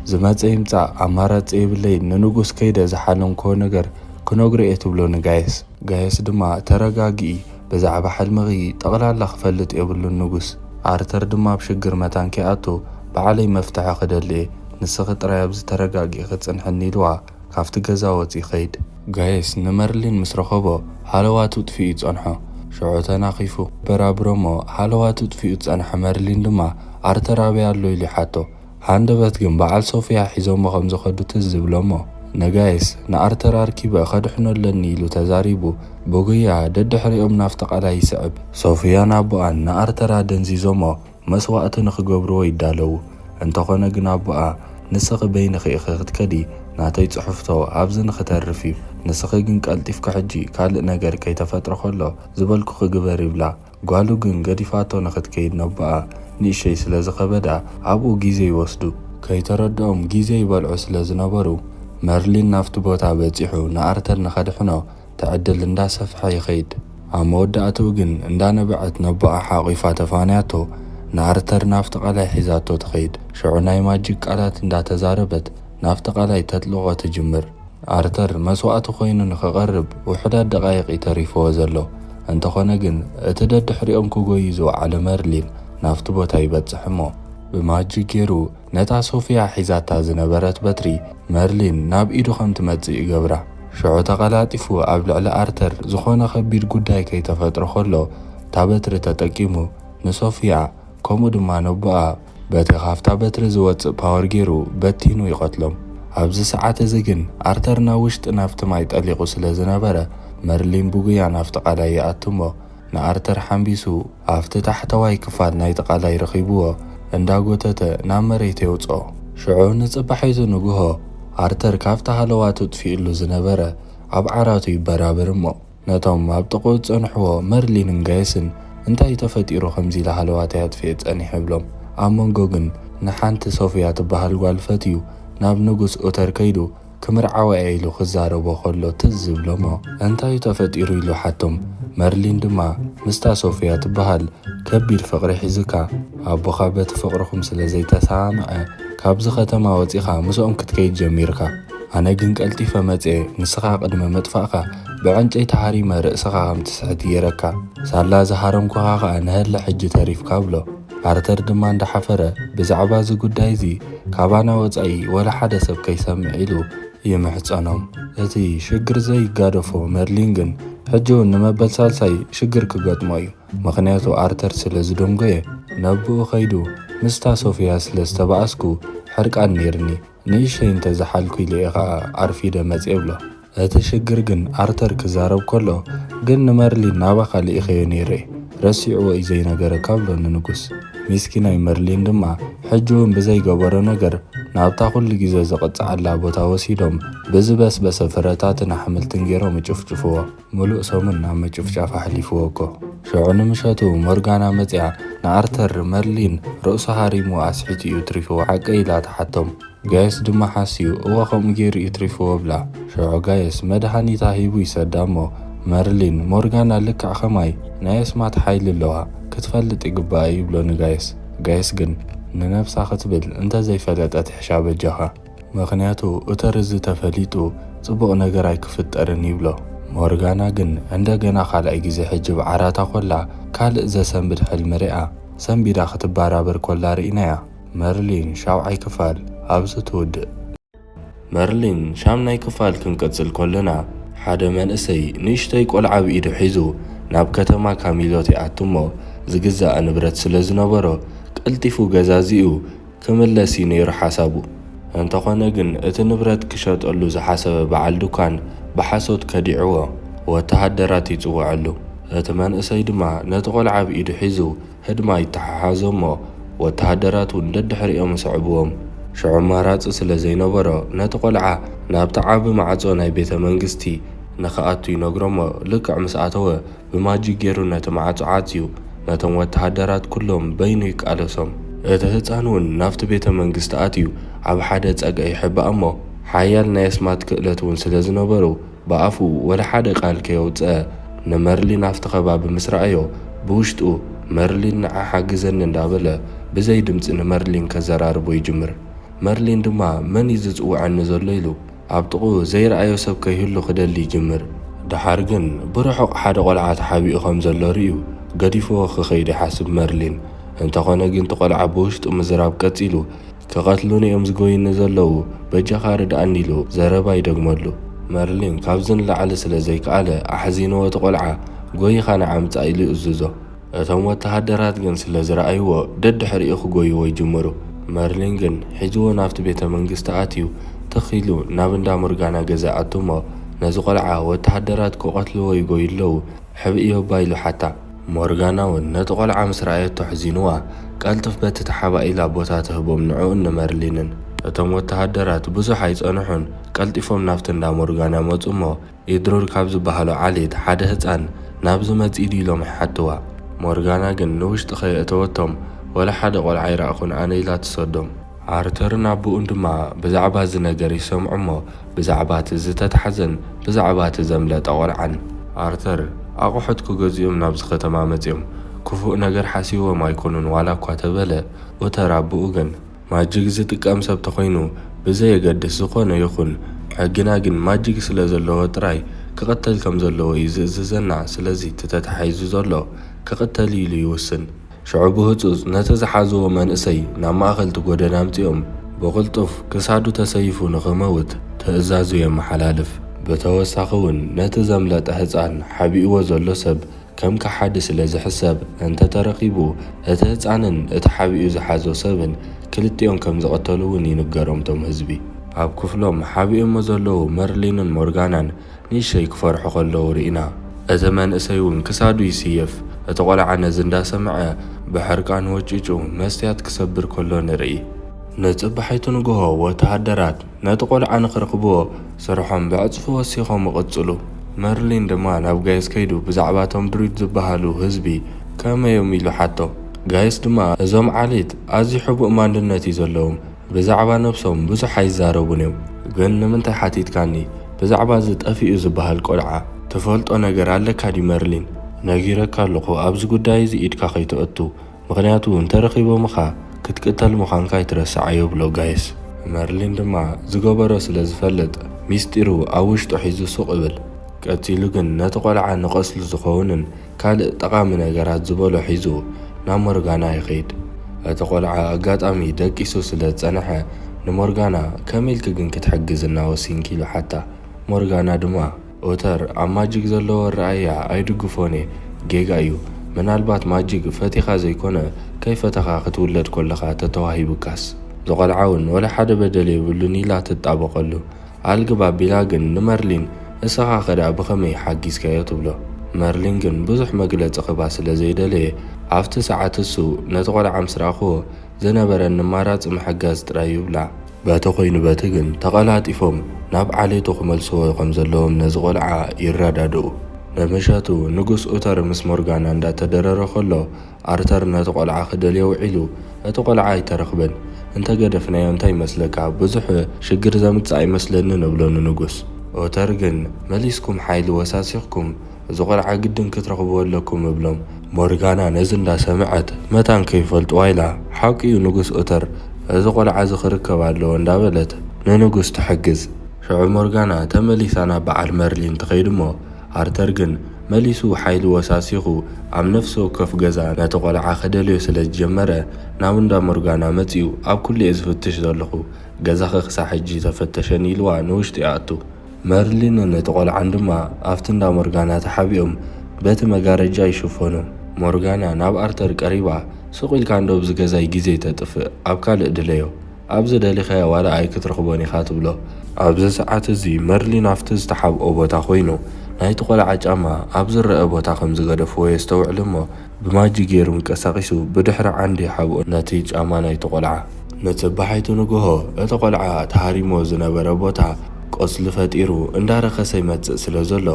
ዝመጸ ይምጻእ ኣማራጺ የብለይን፣ ንንጉስ ከይደ ዝሓለምክዎ ነገር ክነግሮ እየ ትብሎ ንጋየስ። ጋየስ ድማ ተረጋግኢ፣ ብዛዕባ ሕልምኺ ጠቕላላ ክፈልጥ የብሉን ንጉስ። ኣርተር ድማ ኣብ ሽግር መታን ከይኣቱ ባዕለይ መፍትሒ ክደሊ እየ፣ ንስኺ ጥራይ ኣብዚ ተረጋጊ ክትጽንሕኒ ኢልዋ ካብቲ ገዛ ወጺኡ ይኸይድ። ጋየስ ንመርሊን ምስ ረኸቦ ሃለዋቱ ጥፊኡ ይጸንሖ። ሽዑ ተናኺፉ በራብሮ እሞ ሃለዋቱ ጥፊኡ ዝጸንሐ መርሊን ድማ ኣርተር ኣበይ ኣሎ ኢሉ ይሓቶ። ሃንደበት ግን በዓል ሶፊያ ሒዞሞ ከም ዝኸዱ ትዝ ዝብሎ እሞ ንጋየስ ንኣርተር ኣርኪበ ከድሕኖ ኣለኒ ኢሉ ተዛሪቡ ብጉያ ደድሕሪኦም ናብቲ ቀላይ ይስዕብ። ሶፊያን ኣቦኣን ንኣርተር ኣደንዚዞሞ መስዋእቲ ንኽገብርዎ ይዳለዉ። እንተኾነ ግን ኣቦኣ ንስኺ በይንኺ ኢኺ ክትከዲ፣ ናተይ ጽሑፍቶ ኣብዚ ንኽተርፍ እዩ። ንስኺ ግን ቀልጢፍኪ ሕጂ ካልእ ነገር ከይተፈጥረ ከሎ ዝበልኩኺ ግበሪ ይብላ። ጓሉ ግን ገዲፋቶ ንኽትከይድ ነቦኣ ንእሸይ ስለ ዝኸበዳ ኣብኡ ግዜ ይወስዱ። ከይተረድኦም ግዜ ይበልዑ ስለ ዝነበሩ መርሊን ናብቲ ቦታ በጺሑ ንኣርተር ንኸድሕኖ እቲ ዕድል እንዳሰፍሐ ይኸይድ። ኣብ መወዳእትኡ ግን እንዳነበዐት ነቦኣ ሓቒፋ ተፋንያቶ ንኣርተር ናብቲ ቀላይ ሒዛቶ ትኸይድ። ሽዑ ናይ ማጂክ ቃላት እንዳተዛረበት ናብቲ ቀላይ ተጥልቖ ትጅምር። ኣርተር መስዋእቲ ኮይኑ ንኽቐርብ ውሑዳት ደቓይቕ እዩ ተሪፍዎ ዘሎ። እንተኾነ ግን እቲ ደድሕሪኦም ክጎዩ ዝወዓለ መርሊን ናብቲ ቦታ ይበጽሕ እሞ ብማጂክ ገይሩ ነታ ሶፊያ ሒዛታ ዝነበረት በትሪ መርሊን ናብ ኢዱ ከም ትመጽእ ይገብራ። ሽዑ ተቐላጢፉ ኣብ ልዕሊ ኣርተር ዝኾነ ከቢድ ጉዳይ ከይተፈጥሮ ከሎ እታ በትሪ ተጠቂሙ ንሶፊያ ከምኡ ድማ ነቦኣ በቲ ካብታ በትሪ ዝወጽእ ፓወር ገይሩ በቲኑ ይቐትሎም። ኣብዚ ሰዓት እዚ ግን ኣርተር ናብ ውሽጢ ናብቲ ማይ ጠሊቑ ስለ ዝነበረ መርሊን ብጉያ ናብቲ ቀላይ ይኣቱ እሞ ንኣርተር ሓምቢሱ ኣብቲ ታሕተዋይ ክፋል ናይቲ ቀላይ ረኺብዎ እንዳጎተተ ናብ መሬት የውጽኦ። ሽዑ ንጽባሒቱ ንግሆ ኣርተር ካብቲ ሃለዋቱ ጥፊኡሉ ዝነበረ ኣብ ዓራቱ ይበራብር እሞ ነቶም ኣብ ጥቕኡ ዝጸንሕዎ መርሊንን ጋየስን እንታይ ተፈጢሩ ከምዚ ኢለ ሃለዋተይ ኣጥፊኤ ጸኒሐ ይብሎም። ኣብ መንጎ ግን ንሓንቲ ሶፊያ ትበሃል ጓል ፈትዩ ናብ ንጉስ ኡተር ከይዱ ክምርዓዋ እየ ኢሉ ክዛረቦ ከሎ ትዝ ዝብሎሞ እንታይ እዩ ተፈጢሩ ኢሉ ሓቶም። መርሊን ድማ ምስታ ሶፊያ ትበሃል ከቢድ ፍቕሪ ሒዝካ ኣቦኻ በቲ ፍቕርኹም ስለ ዘይተሰማምዐ ካብዚ ከተማ ወጺኻ ምስኦም ክትከይድ ጀሚርካ። ኣነ ግን ቀልጢፈ መጽየ ንስኻ ቅድሚ ምጥፋእካ ብዕንጨይቲ ሃሪመ ርእስኻ ከም ትስሕት ገይረካ። ሳላ ዝሃረምኩኻ ኸኣ ንሀለ ሕጂ ተሪፍካ ብሎ። ኣርተር ድማ እንዳሓፈረ ብዛዕባ እዚ ጉዳይ እዚ ካባና ወጻኢ ወላ ሓደ ሰብ ከይሰምዕ ኢሉ ይምሕጸኖም። እቲ ሽግር ዘይጋደፎ መርሊን ግን ሕጂ እውን ንመበል ሳልሳይ ሽግር ክገጥሞ እዩ። ምኽንያቱ ኣርተር ስለ ዝደንጎየ፣ ነብኡ ከይዱ ምስታ ሶፊያ ስለ ዝተባኣስኩ ሕርቃን ነይርኒ፣ ንእሽተይ እንተዝሓልኩ ኢለ እየ ኸኣ ኣርፊደ መጽየ ብሎ። እቲ ሽግር ግን ኣርተር ክዛረብ ከሎ ግን ንመርሊን ናባኻ ልኢኸዮ ነይረ፣ ረሲዕዎ እዩ ዘይነገረካ ብሎ ንንጉስ። ሚስኪናይ መርሊን ድማ ሕጂ እውን ብዘይገበሮ ነገር ናብታ ኩሉ ግዜ ዝቕጽዓላ ቦታ ወሲዶም ብዝበስበሰ ፍረታትን ኣሕምልትን ገይሮም ይጭፍጭፍዎ። ምሉእ ሰሙን ናብ ምጭፍጫፍ ኣሕሊፍዎ እኮ። ሽዑ ንምሸቱ ሞርጋና መጽያ ንኣርተር መርሊን ርእሱ ሃሪሙ ኣስሒቱ እዩ ትሪፍዎ ሓቀይ ኢላ ትሓቶም። ጋየስ ድማ ሓስዩ እወ ከምኡ ገይሩ እዩ ትሪፍዎ ብላ። ሽዑ ጋየስ መድሃኒታ ሂቡ ይሰዳ እሞ መርሊን ሞርጋና ልክዕ ከማይ ናይ ኣስማት ሓይሊ ኣለዋ ክትፈልጥ ይግባኣ ይብሎ ንጋየስ። ጋየስ ግን ንነብሳ ክትብል እንተዘይፈለጠት ይሕሻ በጃኻ። ምኽንያቱ እተር እዚ ተፈሊጡ ጽቡቕ ነገር ኣይክፍጠርን ይብሎ። ሞርጋና ግን እንደገና ካልኣይ ግዜ ሕጂ ብዓራታ ኮላ ካልእ ዘሰንብድ ሕልሚ ሪኣ ሰንቢዳ ክትባራበር ኮላ ርኢናያ። መርሊን ሻውዓይ ክፋል ኣብዚ ትውድእ። መርሊን ሻምናይ ክፋል ክንቀጽል ኮለና ሓደ መንእሰይ ንእሽተይ ቆልዓ ብኢዱ ሒዙ ናብ ከተማ ካሚሎት ይኣቱ እሞ ዝግዛእ ንብረት ስለ ዝነበሮ ቀልጢፉ ገዛዚኡ ክምለስ እዩ ነይሩ ሓሳቡ። እንተኾነ ግን እቲ ንብረት ክሸጠሉ ዝሓሰበ በዓል ድኳን ብሓሶት ከዲዕዎ ወተሃደራት ይጽውዐሉ። እቲ መንእሰይ ድማ ነቲ ቆልዓ ብኢዱ ሒዙ ህድማ ይተሓሓዞ እሞ ወተሃደራት እውን ደድሕሪኦም ይስዕብዎም። ሽዑ ኣማራጺ ስለ ዘይነበሮ ነቲ ቆልዓ ናብቲ ዓቢ ማዕጾ ናይ ቤተ መንግስቲ ንኽኣቱ ይነግሮ እሞ ልክዕ ምስ ኣተወ ብማጂክ ገይሩ ነቲ ማዕጾ ዓጽዩ ነቶም ወተሃደራት ኩሎም በይኑ ይቃለሶም። እቲ ህጻን እውን ናብቲ ቤተ መንግስቲ ኣትዩ ኣብ ሓደ ጸግዒ ይሕባእ እሞ ሓያል ናይ ኣስማት ክእለት እውን ስለ ዝነበሩ ብኣፉ ወላ ሓደ ቃል ከየውጽአ ንመርሊን ኣብቲ ከባቢ ምስ ረኣዮ ብውሽጡ መርሊን ንዓ ሓግዘኒ እንዳበለ ብዘይ ድምጺ ንመርሊን ከዘራርቦ ይጅምር። መርሊን ድማ መን እዩ ዝጽውዐኒ ዘሎ ኢሉ ኣብ ጥቕኡ ዘይረኣዮ ሰብ ከይህሉ ክደሊ ይጅምር። ደሓር ግን ብርሑቕ ሓደ ቆልዓ ተሓቢኡ ከም ዘሎ ርእዩ ገዲፍዎ ክኸይድ ይሓስብ መርሊን። እንተኾነ ግን እቲ ቆልዓ ብውሽጡ ምዝራብ ቀጺሉ ክቐትሉኒ እዮም ዝጎይኒ ዘለዉ፣ በጃኻ ርድኣኒ ኢሉ ዘረባ ይደግመሉ። መርሊን ካብዚ ንላዕሊ ስለ ዘይከኣለ ኣሕዚንዎ እቲ ቆልዓ ጎይኻ ንዓ ምጻእ ኢሉ ይእዝዞ። እቶም ወተሃደራት ግን ስለ ዝረኣይዎ ደድሕሪኡ ክጎይዎ ይጅምሩ። መርሊን ግን ሒዝዎ ናብቲ ቤተ መንግስቲ ኣትዩ ትኽ ኢሉ ናብ እንዳ ሞርጋና ገዛ ይኣቱ እሞ ነዚ ቆልዓ ወተሃደራት ክቐትልዎ ይጎዩ ኣለዉ፣ ሕብእዮ እባ ኢሉ ሓታ። ሞርጋና እውን ነቲ ቆልዓ ምስ ረኣየቶ ሕዚንዋ ቀልጥፍ በቲ ተሓባኢላ ቦታ ትህቦም ንዕኡን ንመርሊንን። እቶም ወተሃደራት ብዙሕ ኣይጸንሑን ቀልጢፎም ናብቲ እንዳ ሞርጋና መጹ እሞ ኢድሩር ካብ ዝበሃሉ ዓሌት ሓደ ህጻን ናብዚ መጺኡ ድዩ ኢሎም ይሓትዋ። ሞርጋና ግን ንውሽጢ ከየእተወቶም ወላ ሓደ ቆልዓ ኣይረኣኹን ኣነ ኢላ ትሰዶም። ኣርተርን ኣቦኡን ድማ ብዛዕባ እዚ ነገር ይሰምዑ እሞ ብዛዕባ እቲ ዝተታሕዘን ብዛዕባ እቲ ዘምለጠ ቆልዓን። ኣርተር ኣቑሑት ክገዝኡም ናብዚ ከተማ መጺኦም ክፉእ ነገር ሓሲቦም ኣይኮኑን ዋላ እኳ ተበለ ኡተር ኣቦኡ ግን ማጅግ ዝጥቀም ሰብ ተኾይኑ ብዘየገድስ ዝኾነ ይኹን ሕግና ግን ማጅግ ስለ ዘለዎ ጥራይ ክቕተል ከም ዘለዎ እዩ ዝእዝዘና። ስለዚ እቲ ተታሒዙ ዘሎ ክቕተል እዩ ኢሉ ይውስን። ሽዑ ብህጹጽ ነቲ ዝሓዝዎ መንእሰይ ናብ ማእከል እቲ ጎደና ኣምጺኦም ብቕልጡፍ ክሳዱ ተሰይፉ ንኽመውት ትእዛዙ የመሓላልፍ። ብተወሳኺ እውን ነቲ ዘምለጠ ህጻን ሓቢእዎ ዘሎ ሰብ ከም ከሓዲ ስለ ዝሕሰብ እንተተረኺቡ እቲ ህጻንን እቲ ሓቢኡ ዝሓዞ ሰብን ክልቲኦም ከም ዝቐተሉ እውን ይንገሮም እቶም ህዝቢ። ኣብ ክፍሎም ሓቢኦሞ ዘለዉ መርሊንን ሞርጋናን ንእሽተይ ክፈርሑ ከለዉ ርኢና። እቲ መንእሰይ እውን ክሳዱ ይስየፍ። እቲ ቆልዓ ነዚ እንዳሰምዐ ብሕርቃን ወጭጩ መስትያት ክሰብር ከሎ ንርኢ። ንጽባሒቱ ንግሆ ወተሃደራት ነቲ ቆልዓ ንኽረኽብዎ ስርሖም ብዕጽፊ ወሲኾም ይቕጽሉ። መርሊን ድማ ናብ ጋይስ ከይዱ ብዛዕባ እቶም ድሩይድ ዝበሃሉ ህዝቢ ከመዮም ኢሉ ሓቶ። ጋይስ ድማ እዞም ዓሌት ኣዝዩ ሕቡእ ማንነት እዩ ዘለዎም፣ ብዛዕባ ነብሶም ብዙሕ ኣይዛረቡን እዮም፣ ግን ንምንታይ ሓቲትካኒ ብዛዕባ እዚ ጠፊኡ ዝበሃል ቆልዓ ትፈልጦ ነገር ኣለካ ድዩ መርሊን? ነጊረካ ኣለኹ ኣብዚ ጉዳይ እዚ ኢድካ ከይተእቱ፣ ምኽንያቱ እንተረኺቦምኻ ክትቅተል ምዃንካ ኣይትረስዓዮ ብሎ ጋይስ። መርሊን ድማ ዝገበሮ ስለ ዝፈልጥ ሚስጢሩ ኣብ ውሽጡ ሒዙ ሱቕ ይብል። ቀጺሉ ግን ነቲ ቆልዓ ንቐስሉ ዝኸውንን ካልእ ጠቓሚ ነገራት ዝበሎ ሒዙ ናብ ሞርጋና ይኸይድ። እቲ ቆልዓ ኣጋጣሚ ደቂሱ ስለ ዝጸንሐ ንሞርጋና፣ "ከመይ ኢልኪ ግን ክትሕግዝና ወሲንኪ?" ኢሉ ሓታ። ሞርጋና ድማ፣ "ኦተር ኣብ ማጂክ ዘለዎ ኣረኣእያ ኣይድግፎን እየ። ጌጋ እዩ። ምናልባት ማጂክ ፈቲኻ ዘይኮነ፣ ከይፈተኻ ክትውለድ ከለኻ ተተዋሂቡካስ? ዝቖልዓ እውን ወላ ሓደ በደል የብሉን" ኢላ ትጣበቐሉ። ኣልግብ ኣቢላ ግን ንመርሊን፣ "እስኻ ከ ደኣ ብኸመይ ሓጊዝካዮ?" ትብሎ። መርሊን ግን ብዙሕ መግለጺ ክህባ ስለ ዘይደለየ፣ ኣብቲ ሰዓት እሱ ነቲ ቆልዓ ምስ ረኣኽዎ፣ ዝነበረኒ ኣማራጺ ምሕጋዝ ጥራይ እዩ ይብላ። በቲ ኮይኑ በቲ ግን ተቐላጢፎም ናብ ዓሌቱ ክመልስዎ ከም ዘለዎም ነዚ ቆልዓ ይረዳድኡ። ንምሸቱ ንጉስ ኡተር ምስ ሞርጋና እንዳተደረረ ከሎ፣ ኣርተር ነቲ ቆልዓ ክደልዮ ውዒሉ፣ እቲ ቆልዓ ኣይተረኽበን። "እንተገደፍናዮ እንታይ ይመስለካ? ብዙሕ ሽግር ዘምጽእ ኣይመስለንን" እብሎ ንንጉስ። ኡተር ግን፣ "መሊስኩም ሓይሊ ወሳሲኽኩም፣ እዚ ቆልዓ ግድን ክትረኽብዎ ኣለኩም" እብሎም። ሞርጋና ነዚ እንዳሰምዐት፣ መታን ከይፈልጥዋ ኢላ፣ "ሓቂ እዩ ንጉስ ኡተር፣ እዚ ቆልዓ እዚ ክርከብ ኣለዎ" እንዳበለት ንንጉስ ትሕግዝ። ሽዑ ሞርጋና ተመሊሳ ናብ በዓል መርሊን ትኸይድ እሞ፣ ኣርተር ግን መሊሱ ሓይሊ ወሳሲኹ ኣብ ነፍሲ ወከፍ ገዛ ነቲ ቆልዓ ክደልዮ ስለ ዝጀመረ፣ ናብ እንዳ ሞርጋና መጺኡ፣ "ኣብ ኩሉ እየ ዝፍትሽ ዘለኹ፣ ገዛኺ ክሳዕ ሕጂ ተፈተሸኒ" ኢልዋ ንውሽጢ ይኣቱ። መርሊንን እቲ ቆልዓን ድማ ኣብቲ እንዳ ሞርጋና ተሓቢኦም በቲ መጋረጃ ይሽፈኑ። ሞርጋና ናብ ኣርተር ቀሪባ፣ "ሱቕ ኢልካ እንዶ ኣብዚ ገዛይ ግዜ ተጥፍእ፣ ኣብ ካልእ ድለዮ። ኣብ ዝደሊኻዮ ዋላ ኣይክትረኽቦን ኢኻ" ትብሎ። ኣብዚ ሰዓት እዚ መርሊን ኣብቲ ዝተሓብኦ ቦታ ኮይኑ ናይቲ ቆልዓ ጫማ ኣብ ዝረአ ቦታ ከም ዝገደፍዎ የስተውዕል እሞ፣ ብማጂክ ገይሩ እንቀሳቒሱ ብድሕሪ ዓንዲ ሓብኦ ነቲ ጫማ ናይቲ ቆልዓ። ንጽባሒቱ ንግሆ እቲ ቆልዓ ተሃሪሞ ዝነበረ ቦታ ቆጽሊ ፈጢሩ እንዳረኸሰ ይመጽእ ስለ ዘሎ፣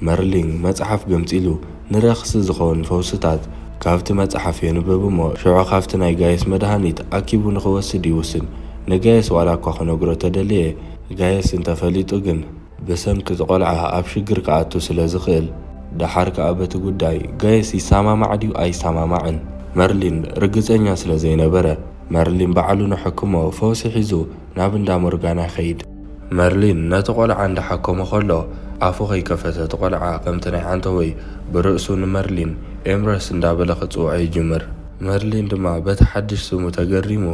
መርሊን መጽሓፍ ገምጺሉ ንረኽሲ ዝኸውን ፈውስታት ካብቲ መጽሓፍ የንብብ እሞ፣ ሽዑ ካብቲ ናይ ጋየስ መድሃኒት ኣኪቡ ንኽወስድ ይውስን። ንጋየስ ዋላ እኳ ክነግሮ ተደልየ፣ ጋየስ እንተፈሊጡ ግን ብሰንኪ እቲ ቆልዓ ኣብ ሽግር ክኣቱ ስለ ዝኽእል፣ ደሓር ከኣ በቲ ጉዳይ ጋየስ ይሰማማዕ ድዩ ኣይሰማማዕን መርሊን ርግጸኛ ስለ ዘይነበረ፣ መርሊን ባዕሉ ንሕክሞ ፈውሲ ሒዙ ናብ እንዳ ሞርጋና ይኸይድ። መርሊን ነቲ ቆልዓ እንዳሓከሞ ከሎ፣ ኣፉ ከይከፈተ እቲ ቆልዓ ከምቲ ናይ ዓንተቦይ ብርእሱ ንመርሊን ኤምረስ እንዳበለ ክጽውዖ ይጅምር። መርሊን ድማ በቲ ሓድሽ ስሙ ተገሪሙ፣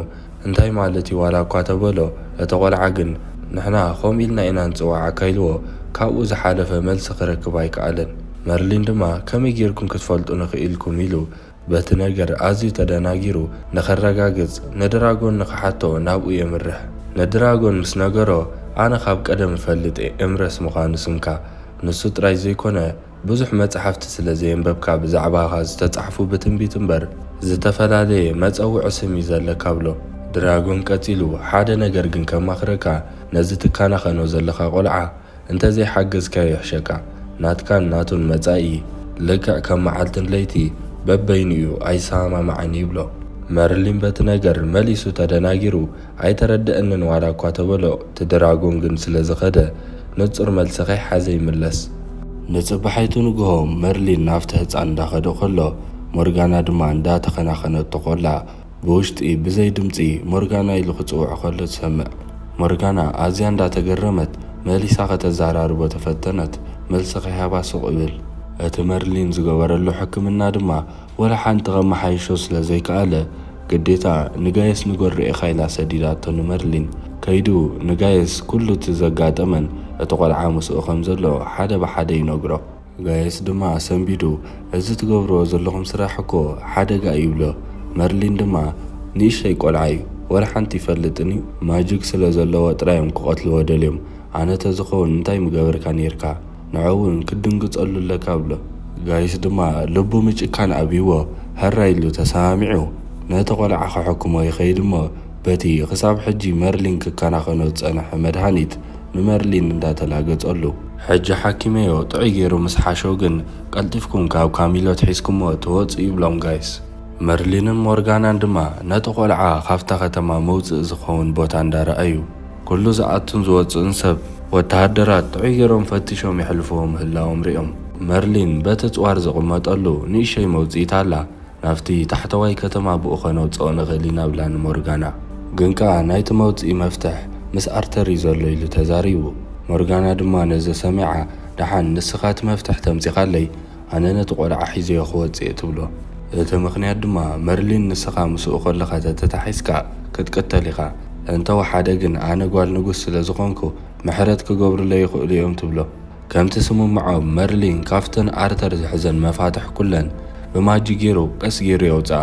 "እንታይ ማለት እዩ ዋላ እኳ?" ተበሎ። እቲ ቆልዓ ግን፣ "ንሕና ከምኡ ኢልና ኢና ንጽውዓካ" ኢልዎ፣ ካብኡ ዝሓለፈ መልሲ ክረክብ ኣይከኣለን። መርሊን ድማ፣ "ከመይ ጌርኩም ክትፈልጡኒ ክኢልኩም?" ኢሉ በቲ ነገር ኣዝዩ ተደናጊሩ፣ ንኸረጋግጽ ንድራጎን ንኽሓቶ ናብኡ የምርሕ። ንድራጎን ምስ ነገሮ፣ "ኣነ ካብ ቀደም እፈልጥ እየ ኤምረስ ምዃኑ ስምካ፣ ንሱ ጥራይ ዘይኮነ ብዙሕ መጻሕፍቲ ስለ ዘየንበብካ ብዛዕባኻ ዝተጻሕፉ ብትንቢት እምበር ዝተፈላለየ መጸውዒ ስም እዩ ዘለካ" ብሎ። ድራጎን ቀጺሉ፣ "ሓደ ነገር ግን ከማኽረካ፣ ነዚ ትከናኸኖ ዘለኻ ቆልዓ እንተዘይሓገዝካዮ ይሕሸካ። ናትካን ናቱን መጻኢ ልክዕ ከም መዓልትን ለይቲ በበይኑ እዩ፣ ኣይሰማማዕን" ይብሎ። መርሊን በቲ ነገር መሊሱ ተደናጊሩ፣ "ኣይተረድአንን ዋላ እኳ" ተበሎ። እቲ ድራጎን ግን ስለ ዝኸደ ንጹር መልሲ ከይሓዘ ይምለስ። ንጽባሒቱ ንግሆ መርሊን ናብቲ ህጻን እንዳኸደ ከሎ፣ ሞርጋና ድማ እንዳተኸናኸነቶ ከላ፣ ብውሽጢ ብዘይ ድምጺ ሞርጋና ኢሉ ክጽውዖ ከሎ ትሰምዕ። ሞርጋና ኣዝያ እንዳተገረመት መሊሳ ከተዘራርቦ ተፈተነት፣ መልሲ ከይሃባ ስቕ ይብል። እቲ መርሊን ዝገበረሉ ሕክምና ድማ ወላ ሓንቲ ከመሓይሾ ስለ ዘይከኣለ፣ ግዴታ ንጋየስ ንጎረኤኻ ኢላ ሰዲዳቶ ንመርሊን። ከይዱ ንጋየስ ኩሉ እቲ ዘጋጠመን እቲ ቆልዓ ምስኡ ከም ዘሎ ሓደ ብሓደ ይነግሮ። ጋየስ ድማ ሰንቢዱ፣ "እዚ ትገብርዎ ዘለኹም ስራሕ እኮ ሓደጋ እዩ" ይብሎ። መርሊን ድማ፣ "ንእሽተይ ቆልዓ እዩ፣ ወላ ሓንቲ ይፈልጥን እዩ፣ ማጂክ ስለ ዘለዎ ጥራይ እዮም ክቐትልዎ ደልዮም። ኣነ ተዝኸውን እንታይ ምገበርካ ኔርካ? ንዕኡ እውን ክትድንግጸሉ ኣለካ" ብሎ። ጋይስ ድማ ልቡ ምጭካን ኣብይዎ ሕራይ ኢሉ ተሰማሚዑ ነቲ ቆልዓ ክሕክሞ ይኸይድ እሞ፣ በቲ ክሳብ ሕጂ መርሊን ክከናኸኖ ዝጸንሐ መድሃኒት ንመርሊን እንዳተላገጸሉ፣ "ሕጂ ሓኪመዮ ጥዑይ ገይሩ ምስ ሓሾ ግን ቀልጢፍኩም ካብ ካሚሎት ሒዝኩሞ ትወጹ" ይብሎም ጋይስ። መርሊንን ሞርጋናን ድማ ነቲ ቆልዓ ካብታ ከተማ መውጽኢ ዝኸውን ቦታ እንዳረኣዩ፣ ኩሉ ዝኣቱን ዝወጽእን ሰብ ወተሃደራት ጥዑይ ገይሮም ፈቲሾም የሕልፍዎ ምህላዎም ሪኦም፣ መርሊን በቲ ጽዋር ዝቕመጠሉ ንእሸይ መውጽኢት ኣላ። ናብቲ ታሕተዋይ ከተማ ብኡ ኸነውጽኦ ንኽእል ኢና ብላ ንሞርጋና። ግን ከኣ ናይቲ መውጽኢ መፍትሕ ምስ ኣርተር እዩ ዘሎ ኢሉ ተዛሪቡ። ሞርጋና ድማ ነዚ ሰሚዓ፣ "ደሓን ንስኻ እቲ መፍትሕ ተምጺኻለይ፣ ኣነ ነቲ ቆልዓ ሒዘዮ ክወጽእ እየ" ትብሎ። እቲ ምኽንያት ድማ መርሊን ንስኻ ምስኡ ከለኻ ተተታሒዝካ ክትቅተል ኢኻ። እንተወሓደ ግን ኣነ ጓል ንጉስ ስለ ዝኾንኩ ምሕረት ክገብሩለይ ይኽእሉ እዮም ትብሎ። ከምቲ ስምምዖም መርሊን ካብተን ኣርተር ዝሕዘን መፋትሕ ኩለን ብማጂ ገይሩ ቀስ ገይሩ የውፅኣ።